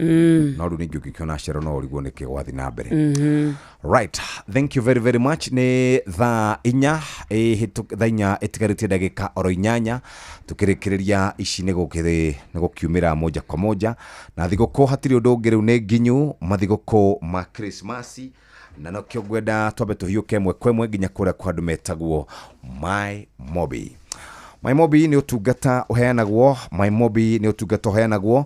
No rĩu ningĩ ũngĩkĩona acero no ũrigwo nĩkĩ gwathiĩ na mbere. Right, thank you very very much. Nĩ thaa 4 thaa 4 ĩtigarĩtie ndagĩka oro 8, tũkĩrĩkĩrĩria ici nĩ gũkiumĩra moja kwa moja na thigũkũ. Hatirĩ ũndũ ũngĩ, rĩu nĩ nginyu mathigũkũ ma Krismasi, na nokĩo ngwenda twambe tũhiũke ĩmwe kwa ĩmwe nginya kũrĩa kwa andũ metagwo My Mobi. MyMobi nĩ ũtungata ũheanagwo, MyMobi nĩ ũtungata ũheanagwo,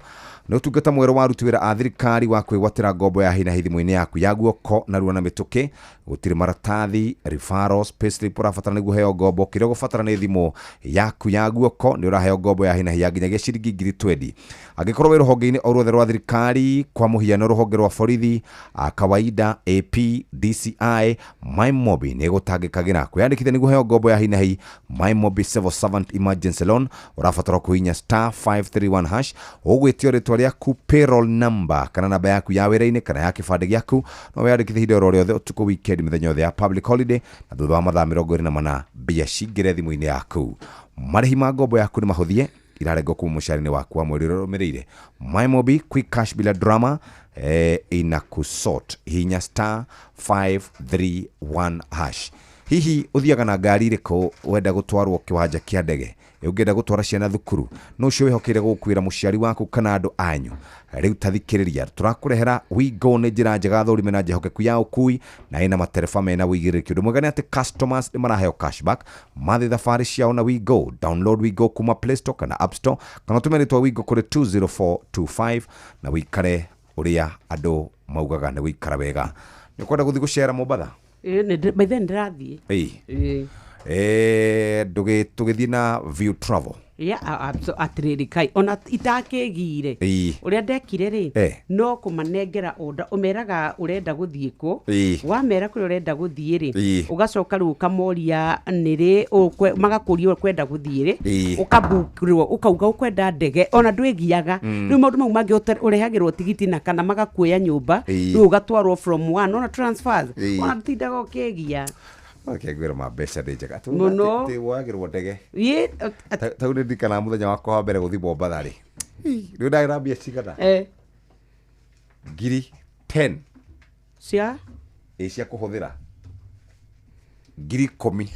nĩ ũtungata mwerũ wa aruti wĩra a thirikari wa kwĩgwatĩra ngombo ya hi na hi thimũ-inĩ yaku ya guoko narua na mĩtũkĩ. Gũtirĩ maratathi, referrals, payslip ũrabatara nĩguo ũheo ngombo. Kĩrĩa ũgũbatara nĩ thimũ yaku ya guoko, nĩ ũraheo ngombo ya hi na hi ya nginyagia ciringi 20,000 angĩkorwo wĩ rũhonge-inĩ o ruothe rwa thirikari, kwa mũhiano rũhonge rwa borithi a kawaida, AP, DCI. MyMobi nĩ ĩgũtangĩkagĩra. Kwĩyandĩkithia nĩguo ũheo ngombo ya hi na hi MyMobi Civil Servant Emergency Loan, ũrabatara kũhihinya star 531 hash. Ũgwĩtio rĩtwa rĩaku, payroll number kana namba yaku ya wĩra-inĩ kana ya kĩbandĩ gĩaku. No wĩyandĩkithie ihinda oro rĩothe, ũtukũ, weekend, mĩthenya yothe ya public holiday, na thutha wa mathaa 24 mbia cingĩre thimũ-inĩ yaku. Marĩhi ma ngombo yaku nĩ mahũthie, irarengwo kuma mũcara-inĩ waku wa mweri ũrĩa ũrũmĩrĩire. MyMobi, quick cash bila drama, inakusort. Hihinya star 531 hash. Hihi ũthiaga na ngari ĩrĩkũ wenda gũtwarwo kĩwanja kĩa ndege? Ũngĩenda gũtwara ciana thukuru, no ũcio wĩhokeire gũkuĩra mũciari waku kana andũ anyu? Rĩu ta thikĩrĩria, tũrakũrehera Wigo. Nĩ njĩra njega thũrime na njĩhokeku ya ũkui, na ĩna matereba mena ũigĩrĩrĩki. Ũndũ mwega nĩ atĩ customers nĩ maraheo cashback mathiĩ thabarĩ ciao na Wigo. Download Wigo kuma Play Store kana App Store, kana ũtũme rĩtwa Wigo kũrĩ 20425 na wĩikare ũrĩa andũ maugaga nĩ gũikara wega. Nĩ ũkwenda gũthiĩ gũcera Mombatha? Ĩ, by then ndĩrathiĩ. Ĩĩ. Ĩ. Tũgĩthiĩ na View Travel. Yeah, atĩrĩrĩ, kai ona itakĩgire ũrĩa ndekire rĩ, no kũmanengera order, ũmeraga ũrenda gũthiĩ kũ. Wamera kũrĩa ũrenda gũthiĩ rĩ, ũgacoka rĩu ũkamoria nĩrĩ magakũria ũkwenda gũthiĩ rĩ, ũkabukĩrwo, ũkauga ũkwenda ndege, ona ndwĩgiaga. Rĩu maũndũ mau mangĩ ũrehagĩrwo tigiti na kana magakuoya nyũmba. Rĩu ũgatwarwo from one, ona transfers, ona ndũtindaga ũkĩgia. Reke ngwĩre, ma mbeca nĩ njega. Mũno. Woyagĩrwo ndege. Ĩ, Tau nĩ ndirikanaga mũthenya wakwa wa mbere gũthiĩ Mombatha rĩ, rĩu ndarĩ na mbia cigana? 10,000. Cia? Ĩ, cia kũhũthĩra 10,000,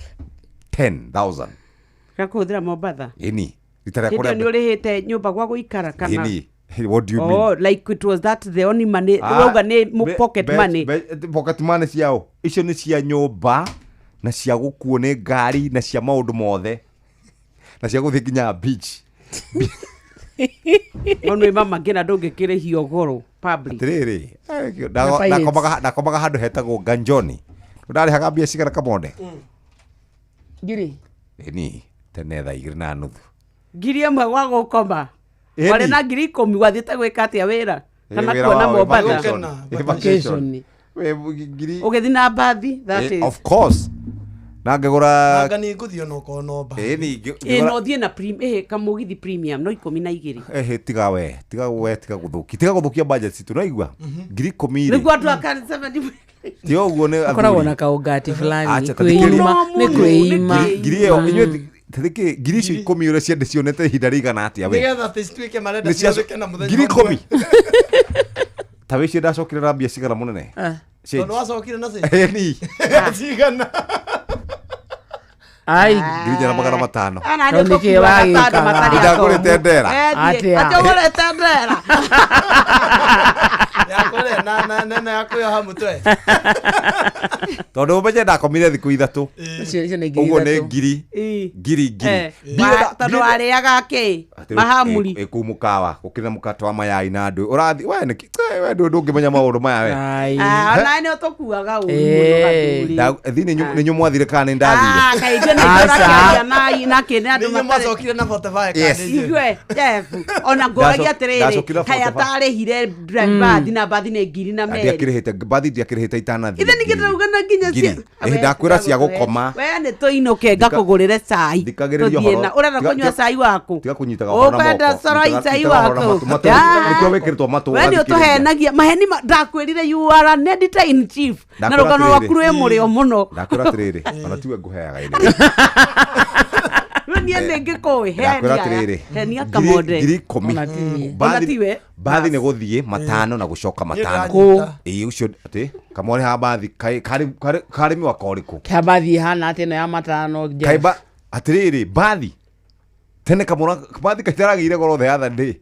10,000. Cia kũhũthĩra Mombatha? Ĩni, rita rĩakwa Hĩndĩ rĩa ĩyo nĩ ũrĩhĩte nyũmba gwa gũikara kana? Ĩni. What do you mean? Oh, like it was that the only money? Ah, Ũrauga nĩ pocket money? Pocket money ciao icio nĩ cia nyũmba na cia gũkuo nĩ ngari na cia maũndũ mothe na cia gũthiĩ nginya beach. No nĩ mama ngĩna ndũngĩkĩrĩhio goro public. Atĩrĩrĩ, Na pirates. ndakomaga handũ hetagwo Ganjoni. Ndarĩhaga mbia cigana, Kamonde? Ngiri. Ĩni, tene thaa 2:30. 1,000 gwa gũkoma? Ĩni. Warĩ na 10,000, wathiĩte gwĩka atĩa wĩra kana Wĩra kuona wa Mombatha? vacation. Vacation. Ngiri. Ũgĩthiĩ na mbathi, that is. Of course, na ngĩgũra. Anga nĩ ngũthiĩ onokorwo no mbathi. Ĩni, Ĩ, ngĩgũra. no ũthiĩ na kamũgithi premium no 12. Ehe, tiga we, tiga we, tiga gũthũkia, tiga gũthũkia budget citũ, naigua 10,000 rĩ. Nĩguo andũ aka 70. Ti ũguo nĩ Ũkoragwo athuri. na kaũngati fulani. Acha, ta Kwĩima, thikĩrĩria. nĩ kwĩima. Ngiri ĩyo inyuĩ tathikĩ ngiri icio 10 ũrĩa ciende cionete ihinda rĩigana atĩa we? Nĩgetha atĩ cituĩke marenda Nĩ ciathĩke na mũthenya 10,000. Ta wĩcio ndacokire na mbia cigana mũnene? Change. Tondũ wacokire na ci Ĩni. cigana? Ai. 4,500. Ana Tondũ nĩ nĩkĩĩ tũkuaga wagĩkaga? tandũ matarĩ Ndagũrĩte athomu. ndera. Atĩa? Atĩ ũgũrĩte ndera. Yakũrĩa na nene ya kwĩyoha mũtwe. Tondũ ũmenye ndakomire thikũ 3. Icio icio nĩ ngiri Ũguo nĩ ithatũ. ngiri Ĩ. ngiri ngiri. Eh, tondũ warĩaga kĩ? Atĩrĩ, Mahamuri. Ĩ kũu mũkawa gũkĩrĩ na mũkate wa mayai na ndũ ũrathi we nĩkĩ we ndũngĩmenya maũndũ maya we. Ai. Ah, ona nĩ ũtũkuaga ũru mũno gathuri. Thi nĩ inyuĩ mwathire kana nĩ ndathire? Ah, kaingĩ nĩ Aca. tũrakĩaria na kĩ nĩ andũ Nĩ inyuĩ matarĩ mwacokire na 45 Yes. kana nĩ Igue, Jeff, ona ngũragia atĩrĩrĩ, ndacokire kaĩ 45. atarĩhire bathi na bathi nĩ ngiri na merĩ. Ndiakĩrĩhĩte bathi, ndiakĩrĩhĩte itanathiĩ. Ithe ningĩ ndĩrauga na nginya Ngiri. Ĩ, ndakwĩra cia gũkoma. We nĩ tũinũke ngakũgũrĩre cai. Thikagĩrĩria Tũthiĩ ũhoro. na ũrenda kũnyua cai waku? Tiga kũnyitaga ũhoro na Ũkwenda moko. coroi Nyitaga- cai nyitaga ũhoro na waku? matũ. Matũ- Ah. nĩkĩo wĩkĩrĩtwo matũ We nĩ ũgathikĩrĩria. ũtũhenagia maheni ndakwĩrire you are an editor in chief na Ndakwĩra rũgano atĩrĩrĩ. rwaku rwĩ mũrĩo mũno. Ndakwĩra atĩrĩrĩ, ona tiwe ngũheaga ĩnĩ. Rĩu niĩ nĩ ngĩkũĩ Ndakwĩra atĩrĩrĩ, henia ngiri kamonde. 10,000. Ona tiwe. Ona Bathi tiwe. bathi nĩ gũthiĩ 5 na gũcoka 5. Kũ? Ĩĩ ũcio atĩ kamwari ha bathi karĩ mwaka ũrĩkũ? Kĩa bathi ĩhana atĩ ĩno ya 5, Jeff? Kaĩ atĩrĩrĩ, bathi tene kamũra bathi kaitaragĩire goro the other day.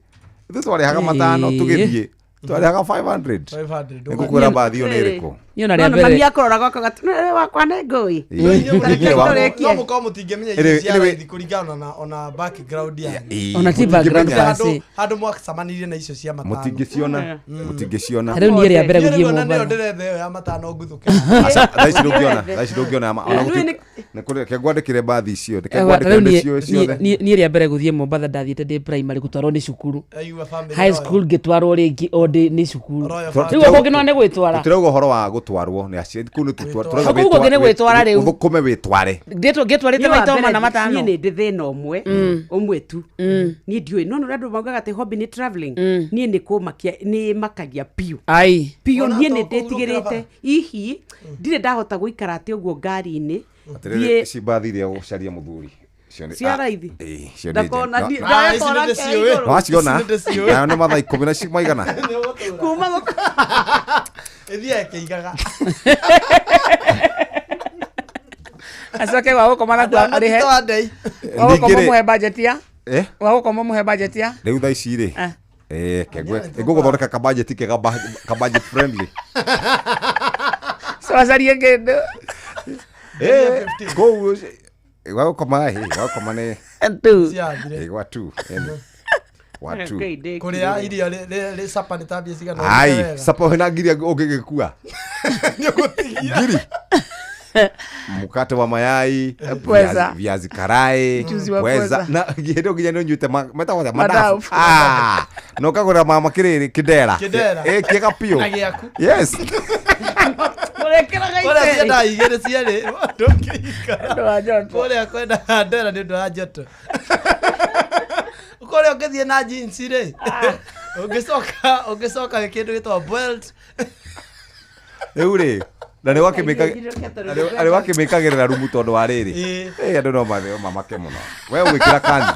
Ithuĩ twarĩhaga 5 tũgĩthiĩ. Twarĩhaga 500. 500. Nĩngũkwĩra bathi ĩyo nĩ ĩrĩkũ. Niĩ ona rĩa Nona mbere mami akũrora gwako gati "Nĩ wakwa nĩ ngũi." Ĩĩ. Reke tũrĩkie. No mũkorwo mũtingĩmenya Anyway, irio cia anyway. raithi kũringana na ona background yanyu. Ĩĩ, Ona ti background mũtingĩmenya. basi. Handũ mwacemanirie na icio cia 5. Mũtingĩciona. Mũtingĩciona. Rĩu niĩ rĩa mbere Niĩ gũthiĩ rĩu ona nĩyo Mombatha. ndĩretha ĩyo ya 5 nguthũke. Aca, thaa ici ndũngĩona, thaa ici ndũngĩona ona Rĩu gũti nĩ- nĩ kũrĩ reke ngwandĩkĩre bathi icio, reke Ewa, ta ngwandĩkĩre rĩu niĩ- nĩcio ciothe. niĩ rĩa mbere gũthiĩ Mombatha ndathiĩte ndĩ primary gũtwarwo nĩ cukuru. Aigua family High royal. school ngĩtwarwo rĩngĩ o ndĩ nĩ cukuru. Royal Tũ- Rĩu gũkũ ngĩnona nĩ gwĩtwara. Tũtirauga ũhoro wa gũtwarwo nĩ aciari kũu nĩ tũrauga Kũu kũngĩ nĩ gwĩtwara rĩu. Ũthũkũme wĩtware. Ngĩtwarĩte Niĩ wa maita mbere mana 5. niĩ nĩ ndĩ thĩna ũmwe ũmwe tu niĩ ndiũĩ no nĩ andũ maugaga atĩ hobby nĩ travelling. Niĩ nĩ kũmakia nĩ makagia biũ Ai. biũ. Ona Niĩ to nĩ kũhurũkĩra ndĩtigĩrĩte bara. hihi ndirĩ ndahota gũikara atĩ ũguo ngari-inĩ. Atĩrĩrĩ, Thiĩ ici bathi iria gũcaria mũthuri. Icio nĩ- Cia ah, raithi? ĩĩ, icio nĩ Ndakona njega. Ah, ici ndakona nĩ ndĩciũĩ. ke igũrũ. Waciona? Ici nĩ ndĩciũĩ. Nayo nĩ mathaa 10 na maigana. Kuma gũkũ Ĩthiaga ĩkĩigaga. Acoke wa gũkoma nakuo Andũ a arĩhe. mũtitũ wa ndei. Wa gũkoma Ningĩ-rĩ- mũhe budget ya. Eh? Wa gũkoma mũhe budget ya. Rĩu thaa ici rĩ. Ah. Eh, kegwe ngũgũthondeka kabudget kega ka budget friendly. Carie kĩndũ. Eh, kũu gwa gũkoma ĩ, gwa gũkoma nĩ Tu. Ciathire. ĩ, gwa tu. Yani, gwa tu. Kũrĩa irio rĩ sapa nĩ ta mbia cigana Ai, ũrute wega. sapa wĩna ngiri ũngĩgĩkua. Ngiri. Mkate wa mayai, Pweza. viazi karai, Mchuzi wa pweza. pweza. Na hĩndĩ ĩyo nginya nĩ ũnyuĩte metagwo atĩa? Madafu. Madafu. Ah, na ũkagũra mama kĩrĩrĩ kĩndera. Kĩndera. Ĩ, kĩega biũ. Na gĩaku. Yes. Mũrĩkĩraga Kũrĩa itherĩ. ciendaga igĩrĩ cierĩ ndũngĩikara. Ũndũ wa njoto. Kũrĩa kwendaga ndera nĩ ũndũ wa njoto. Kũrĩa ũngĩthiĩ na jeans rĩ, ũngĩcoka kĩndũ gĩtagwo belt. Rĩu rĩ, na nĩ wakĩmĩkagĩrĩra rumu tondũ wa rĩrĩ. Ĩĩ. Ĩ, andũ no mamake mũno. We ũgwĩkĩra kanzu.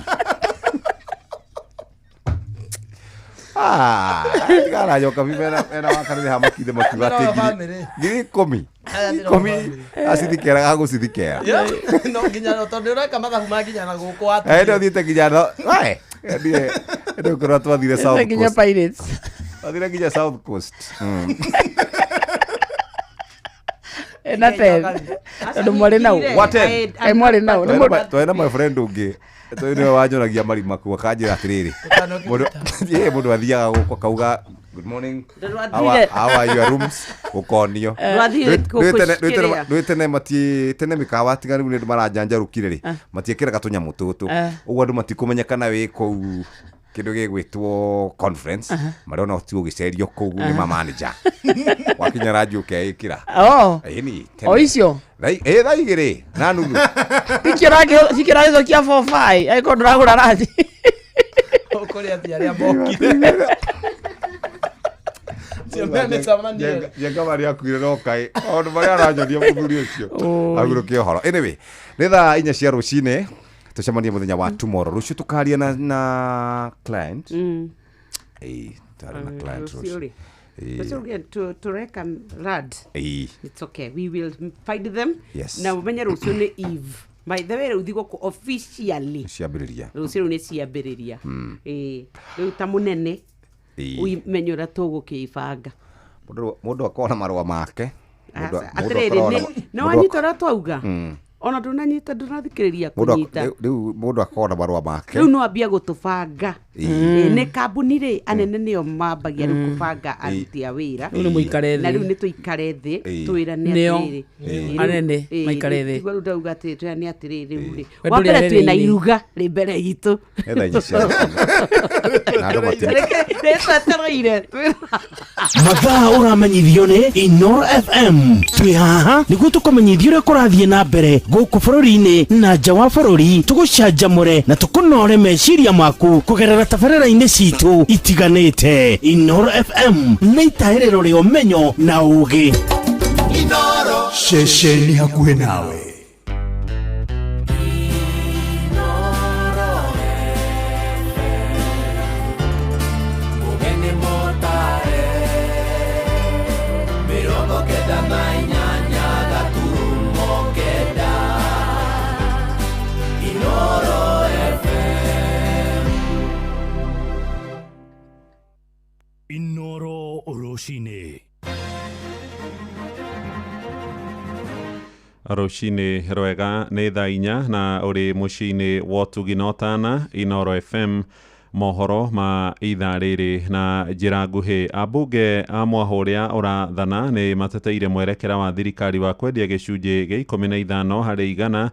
Ah, tigana nyoka bi mena mena wakanire ha makinde makiuga atĩ Royal ngiri family. 10,000. Aya nĩ Royal 10 family. acithikeraga gũcithikera. Yeah, no nginya tondũ ũreka mathabu ma nginya na gũkũ Eh, nĩ atĩ ũthiĩte nginya no. We, ndiĩ ndĩ ũkĩrora twathire South Nginya Coast. Pirates. Twathire nginya South Coast. Na 10. Tondũ mwarĩ nau. Wa 10? Kaĩ mwarĩ nau. Nĩ mũndũ- Twarĩ na my friend ũngĩ tondũ nĩwe wanyonagia marima kuu akanjĩra atĩrĩrĩ, mũndũ ĩĩ, mũndũ athiaga gũkũ akauga good morning, how are your rooms, ũkonio. Ndwathire kũ- Ndwĩ tene mati tene mĩkawa tiga rĩu nĩ andũ maranjanjarũkire rĩ, matiĩkĩraga tũnyamũ tũtũ ũguo andũ matikũmenya kana wĩ kũu kĩndũ gĩgwĩtwo conference, marona ti ũgĩcerio kũu nĩ ma manager wakinya ranji ũkeĩkĩra. Oh. Ĩni, O icio. Ĩ, thaa 2:30. Tikio ragĩcokia 45 angĩkorwo ndũragũra rathi. Kũrĩa athii arĩa mokire. Cio me mĩcemanio. Njenga marĩa akuire no kaĩ maũndũ marĩa aranyonia mũthuri ũcio agurũke ũhoro. Anyway, nĩ thaa 4 cia rũcinĩ, tũcemanie mũthenya wa tomorrow. Rũciũ tũkaria na client. Ĩĩ, twarĩ na client Rũciũ rũciũ. rĩ? Rũciũ tũreka rad. Ĩĩ. It's okay, we will find them. Yes. Na ũmenye rũciũ nĩ eve, by the way, rĩu thigũkũ officially ciambĩrĩria. Rũciũ rĩu nĩ ciambĩrĩria. Ĩĩ, rĩu ta mũnene ũmenye ũrĩa tũgũkĩibanga. Mũndũ akorwo na marũa make. Aca, Mũndũ atĩrĩrĩ, akoragwo na nĩ wanyita ũrĩa twauga? Ona ndũnanyita, ndũrathikĩrĩria kũnyita. Rĩu mũndũ akorwo na marũa make. Rĩu no ambia gũtũbanga. Ĩĩ. Ĩĩ, nĩ kambuni rĩ, anene nĩo mambagia rĩu kũbanga aruti a wĩra. Rĩu nĩ mũikare Na thĩ. rĩu nĩ tũikare thĩ, Ĩĩ. twĩrane Nĩo. atĩrĩrĩ. Ĩĩ. Ĩĩ, Anene ĩĩ, maikare thĩ. tiguo rĩu ndauga atĩrĩ, twĩrane atĩrĩrĩ, rĩu rĩ, We wa ndũrĩ mbere twĩna anene-inĩ. iruga rĩ mbere itũ. Etha inya cia rũciũ. Na andũ Nĩtwetereire. Mathaa ũramenyithio nĩ Inoro FM. Twĩ haha nĩguo tũkũmenyithia ũrĩa kũrathiĩ na mbere gũkũ bũrũri-inĩ na nja wa bũrũri, tũgũcanjamũre na tũkũnore meciria maku kũgerera tabarĩra-inĩ citũ itiganĩte. Inoro FM nĩ itahĩrĩro rĩa ũmenyo na ũũgĩ. Ceceni hakuhĩ nawe. Mugeni motare 98 gaturumo 9 Inoro FM. Inoro rũcinĩ. Rũcinĩ rwega, nĩ thaa 4 na ũrĩ mũciĩ-inĩ wa ũtugi na ũtana Inoro FM, mohoro ma ithaa rĩrĩ na njĩra nguhĩ. Ambunge a mwahũ ũrĩa ũrathana nĩ mateteire mwerekera wa thirikari wa kwendia gĩcunjĩ gĩa 15 harĩ igana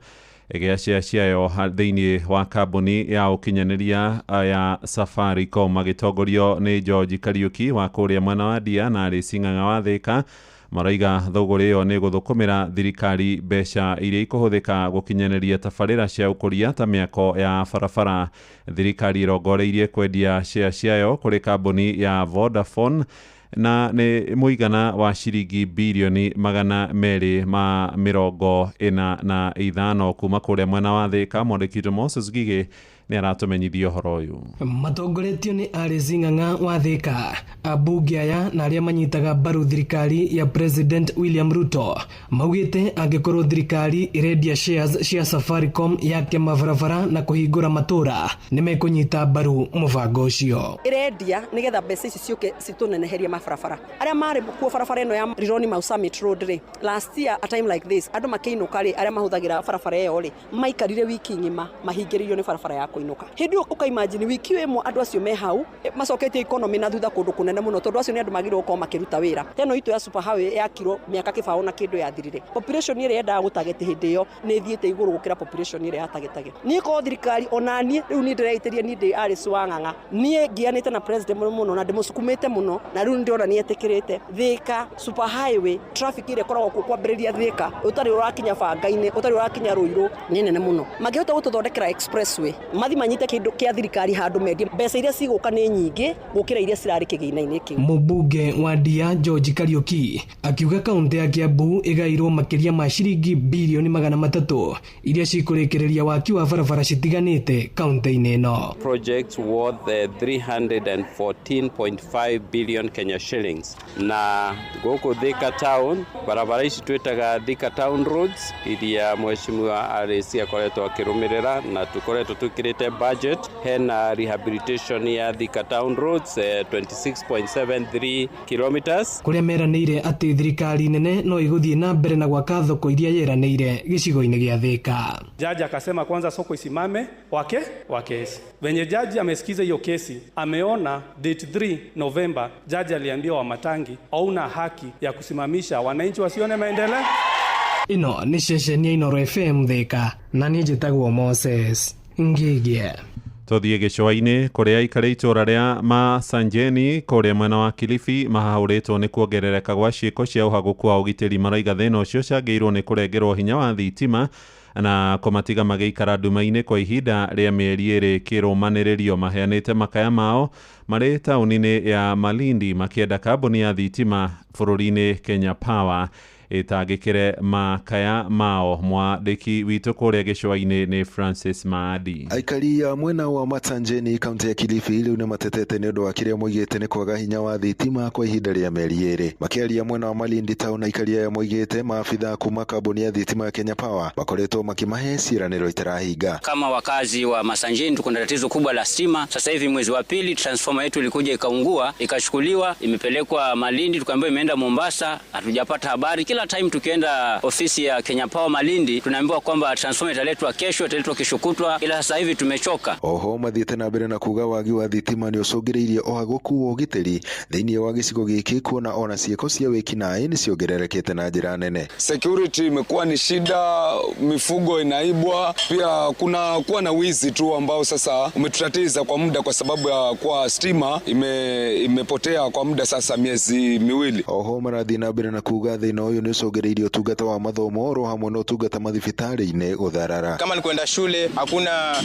gĩa share ciayo thĩinĩ wa kambuni ya ũkinyanĩria ya Safaricom, magĩtongorio nĩ George Kariuki wa kũrĩa mwena wa Ndia na Alice Ng'ang'a wa Thĩka. Maraiga thũgũrĩ ĩyo nĩ gũthũkũmĩra thirikari mbeca iria ikũhũthĩka gũkinyanĩria tabarĩra cia ũkũria ta mĩako ya barabara. Thirikari ĩrongoreirie kwendia share ciayo kũrĩ kambuni ya Vodafone na nĩ mũigana wa ciringi birioni 245 kuma kũrĩa mwena wa Thĩka. Mwandĩki witũ Moses Gigĩ nĩ aratũmenyithia ũhoro ũyũ. Matongoretio nĩ Alice Ng'ang'a wa Thĩka, ambunge aya na arĩa manyitaga mbaru thirikari ya President William Ruto maugĩte angĩkorwo thirikari ĩrendia shares cia Safaricom yake mabarabara na kũhingũra matũra, nĩ mekũnyita mbaru mũbango ũcio. Ĩrendia nĩgetha mbeca ici ciũke citũneneherie mabarabara arĩa marĩ kuo. Barabara ĩno ya Rironi Mau Summit Road rĩ, last year a time like this, andũ makĩinũka rĩ, arĩa mahũthagĩra barabara ĩyo rĩ, maikarire wiki ng'ima mahingĩrĩirio nĩ barabara ya kũinũka. Hĩndĩ ĩyo ũkaimagine wiki ĩmwe andũ acio me hau, macoketie economy na thutha kũndũ kũnene mũno, tondũ acio nĩ andũ magĩrĩirwo gũkorwo makĩruta wĩra. Teno itũ ya super highway yakirwo mĩaka kĩbaũ na kĩndũ yathirire, population ĩrĩa yendaga gũtageti hĩndĩ ĩyo nĩ ĩthiĩte igũrũ gũkĩra population ĩrĩa yatagetage. Niĩ korwo thirikari, ona niĩ rĩu niĩ ndĩreitĩria, niĩ ndĩ Alice wa Ng'ang'a, niĩ ngianĩte na president mũno mũno na ndĩmũsukumĩte mũno, na rĩu ndĩrona nĩ etĩkĩrĩte Thĩka super highway, traffic ĩrĩa ĩkoragwo kuo kwambĩrĩria Thĩka ũtarĩ ũrakinya Banga-inĩ, ũtarĩ ũrakinya Rũirũ, nĩ nene mũno. Mangĩhota gũtũthondekera expressway, mathi manyite kĩndũ kĩa thirikari handũ mendie, mbeca iria cigũka nĩ nyingĩ gũkĩra iria cirarĩ kĩgĩna-inĩ kĩu. Mũmbunge wa Ndia George Kariuki akiuga kaunti ya Kiambu ĩgairwo makĩria ma ciringi birioni 300 iria cikũrĩkĩrĩria waki wa barabara citiganĩte kaunti-inĩ ĩno. Projects worth 314.5 billion Kenya shillings, na gũkũ Thika town, barabara ici twĩtaga Thika Town roads iria mheshimiwa RAC akoretwo akĩrũmĩrĩra na tũkoretwo twĩkĩrĩte budget, hena rehabilitation ya Thika Town roads, 26.73 kilometers. Kũrĩa meranĩire atĩ thirikari nene no ĩgũthiĩ na mbere na gwaka thoko iria yeranĩire gĩcigo-inĩ gĩa Thĩka. Jaji akasema kwanza soko isimame wake wa kesi. Venye jaji amesikiza hiyo kesi, ameona date 3 November, jaji aliambia Wamatangi hauna haki ya kusimamisha wananchi wasione maendeleo. Ĩno nĩ ceceni ya Inoro FM Thĩka, na niĩ njĩtagwo Moses Ngigie. Tũthiĩ gĩcũa-inĩ kũrĩa aikarĩ itũũra rĩa Masanjeni kũrĩa mwena wa Kilifi mahahũrĩtwo nĩ kuongerereka gwa ciĩko cia ũhagũku wa ũgitĩri. Maraiga thĩna ũcio ũcangĩirwo nĩ kũrengerwo hinya wa thitima na kũmatiga magĩikara nduma-inĩ kwa ihinda rĩa mĩeri 2 kĩrũmanĩrĩrio. Maheanĩte makaya mao marĩ taũni-inĩ ya Malindi makĩenda kambuni ya thitima bũrũri-inĩ Kenya Power Ĩtangĩkĩre makaya mao. Mwandĩki witũ kũrĩa gĩcũa-inĩ nĩ Francis Maadi. Aikari a mwena wa Matanjeni kaunti ya Kilifi rĩu nĩ matetete nĩ ũndũ wa kĩrĩa moigĩte nĩ kwaga hinya wa thitima kwa ihinda rĩa mĩeri 2. Makĩaria mwena wa Malindi town, aikari aya moigĩte maabitha kuma kambuni ya thitima ya Kenya Power makoretwo makĩmahe ciĩranĩro itarahinga. Kama wakazi wa Masanjeni tuko na tatizo kubwa la stima. Sasa hivi mwezi wa pili transformer yetu ilikuja ikaungua, ikachukuliwa, imepelekwa Malindi, tukaambiwa imeenda Mombasa, hatujapata habari. Kila time tukienda ofisi ya Kenya Power Malindi tunaambiwa kwamba transformer italetwa kesho, italetwa kesho kutwa, ila sasa hivi tumechoka. Oho mathiĩte na mbere na kuga wagi wa thitima nĩ ũcũngĩrĩirie ũhagũku wa ũgitĩri thĩinĩ wa gĩcigo gĩkĩ, kuona ona ciĩko cia wĩkinaĩ nĩ ciongererekete na njĩra nene. Security imekuwa ni shida, mifugo inaibwa, pia kuna kuwa na wizi tu ambao sasa umetutatiza kwa muda, kwa sababu ya kuwa stima imepotea kwa muda sasa miezi 2. Oho marathiĩ na mbere na kuga thĩna ũyũ nĩ ũcũngĩrĩirie ũtungata wa mathomo oro hamwe na ũtungata mathibitarĩ-inĩ gũtharara. Kama ni kwenda shule hakuna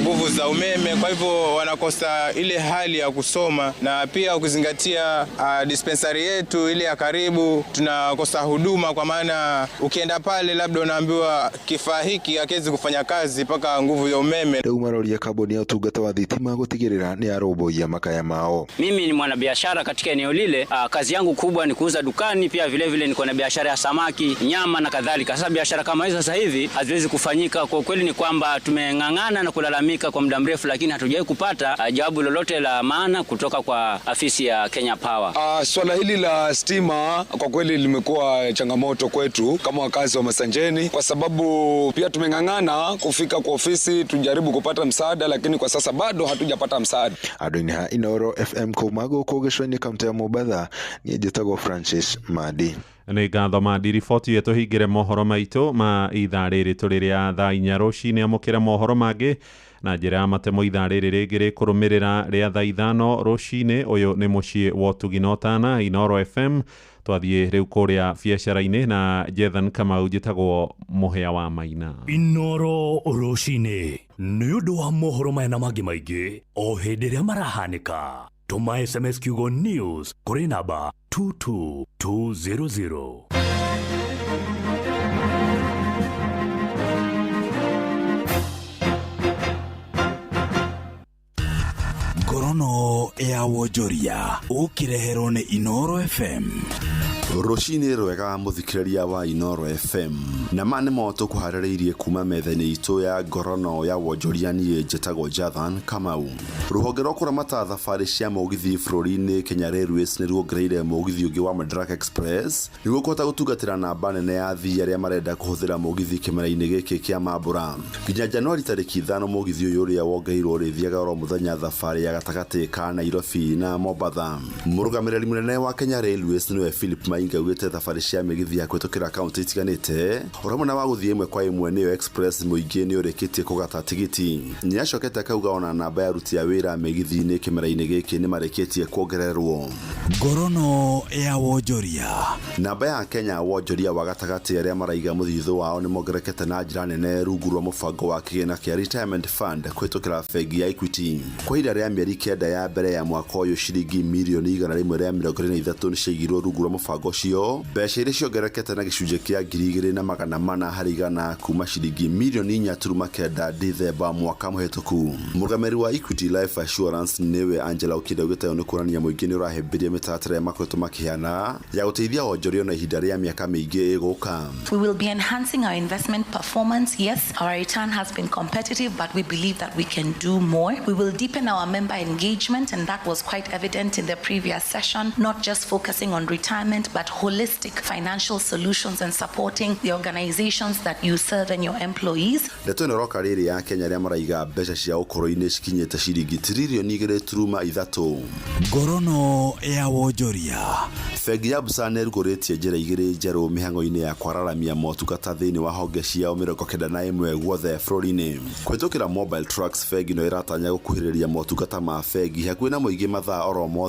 nguvu za umeme, kwa hivyo wanakosa ile hali ya kusoma, na pia ukizingatia dispensary yetu ile ya karibu tunakosa huduma, kwa maana ukienda pale labda unaambiwa kifaa hiki hakiwezi kufanya kazi mpaka nguvu ya umeme. Rĩu maroria kambuni ya ũtungata wa thitima gũtigĩrĩra nĩ yarũmbũiya makaya mao. Mimi ni mwanabiashara katika eneo lile. Kazi yangu kubwa ni kuuza dukani, pia vile vile niko na biashara ya samaki, nyama na kadhalika. Sasa biashara kama hizo sasa hivi haziwezi kufanyika. Kwa kweli ni kwamba tumeng'ang'ana na kulalamika kwa muda mrefu, lakini hatujawahi kupata jawabu lolote la maana kutoka kwa afisi ya Kenya Power. Swala hili la stima kwa kweli limekuwa changamoto kwetu kama wakazi wa Masanjeni, kwa sababu pia tumeng'ang'ana kufika kwa ofisi tujaribu kupata msaada, lakini kwa sasa bado hatujapata msaada. Andũ-inĩ ha Inooro FM kuma gũkũ gĩcũa-inĩ kaunti ya Mombatha, niĩ njĩtagwo Francis Madi. Nĩ ngatho Madi. Riboti ĩyo tũhingĩre mohoro maitũ ma ithaa rĩrĩ tũrĩ rĩa thaa 4 rũcinĩ. Amũkĩra mohoro mangĩ na njĩra ya matemo ithaa rĩrĩ rĩngĩ rĩkũrũmĩrĩra rĩa thaa 5 rũcinĩ. Ũyũ nĩ mũciĩ wa ũtugi na ũtana, Inooro FM. Twathiĩ rĩu kũrĩa biacara-inĩ na Jethan Kamau, njĩtagwo Mũhĩa wa Maina. Inooro rũcinĩ nĩ ũndũ wa mohoro maya na mangĩ maingĩ o hĩndĩ ĩrĩa marahanĩka. Tũma SMS kiugo news kũrĩ namba 22200. Ngorono ya wonjoria ũkĩreherwo nĩ Inooro FM. Rũcinĩ rwega mũthikĩrĩria wa Inooro FM, na ma nĩmo tũkũharĩrĩirie kuma metha-inĩ itũ ya ngorono ya wonjoria. Niĩ njĩtagwo Jathan Kamau. Rũhonge rwa kũramata thabarĩ cia mũgithi bũrũri-inĩ Kenya Railways nĩ ruongereire mũgithi ũngĩ wa Madaraka Express nĩguo kũhota gũtungatĩra namba nene ya athii arĩa marenda kũhũthĩra mũgithi kĩmera-inĩ gĩkĩ kĩa mambũra. Nginya Januari tarĩki 5 mũgithi ũyũ ũrĩa wongereirwo ũrĩthiaga oro mũthenya thabarĩ ya gatagatĩ ka Nairobi na Mombatha. Mũrũgamĩrĩri mũnene wa Kenya Railways nĩwe Philip Mainga augĩte thabarĩ cia mĩgithi ya kũhĩtũkĩra kaunti itiganĩte oro hamwe na wa gũthiĩ ĩmwe kwa ĩmwe nĩyo express mũingĩ nĩ ũrĩkĩtie kũgata tigiti. Nĩacokete akauga ona namba ya aruti a wĩra mĩgithi-inĩ kĩmera-inĩ gĩkĩ nĩ marĩkĩtie kuongererwo. Ngorono ya wonjoria. Namba ya Kenya wonjoria wa gatagatĩ arĩa maraiga mũthithũ wao nĩ mongererekete na njĩra nene rungu rwa mũbango wa kĩgĩna kĩa Retirement Fund kũhĩtũkĩra bengi ya Equity. Kwa ihinda rĩa mĩeri 9 ya mbere ya mwaka ũyũ ciringi mirioni 123 nĩ ciaigirwo rungu rwa mũbango ũcio, mbeca iria ciongererekete na gĩcunjĩ kĩa 2400 harĩ igana kuma ciringi mirioni 4.9 Dithemba mwaka mũhĩtũku. Mũrũgamĩrĩri wa Equity Life Assurance nĩwe Angela Okinda augĩte ũũ nĩ kuonania mũingĩ nĩ ũrahĩmbĩria mĩtaratara ĩrĩa makoretwo makĩheana ya gũteithia wonjoria na ihinda rĩa mĩaka mĩingĩ ĩgũka. We will be enhancing our investment performance. Yes, our return has been competitive, but we believe that we can do more. We will deepen our member engagement, and that was quite evident in the previous session, not just focusing on retirement, but holistic financial solutions and supporting the organizations that you serve and your employees. Ndeto ĩno ĩroka rĩrĩ ya Kenya arĩa maraiga mbeca cia ũkũrũ-inĩ cikinyĩte ciringi tiririoni 2.3. Ngorono ya wonjoria. Bengi ya Busa nĩ ĩrugũrĩtie njĩra igĩrĩ njerũ mĩhang'o-inĩ ya kwararamia motungata thĩinĩ wa honge ciao 91 guothe bũrũri-inĩ. Kũhĩtũkĩra mobile trucks, bengi ĩno ĩratanya gũkuhĩrĩria motungata ma bengi hakuhĩ na mũingĩ mathaa oro mothe.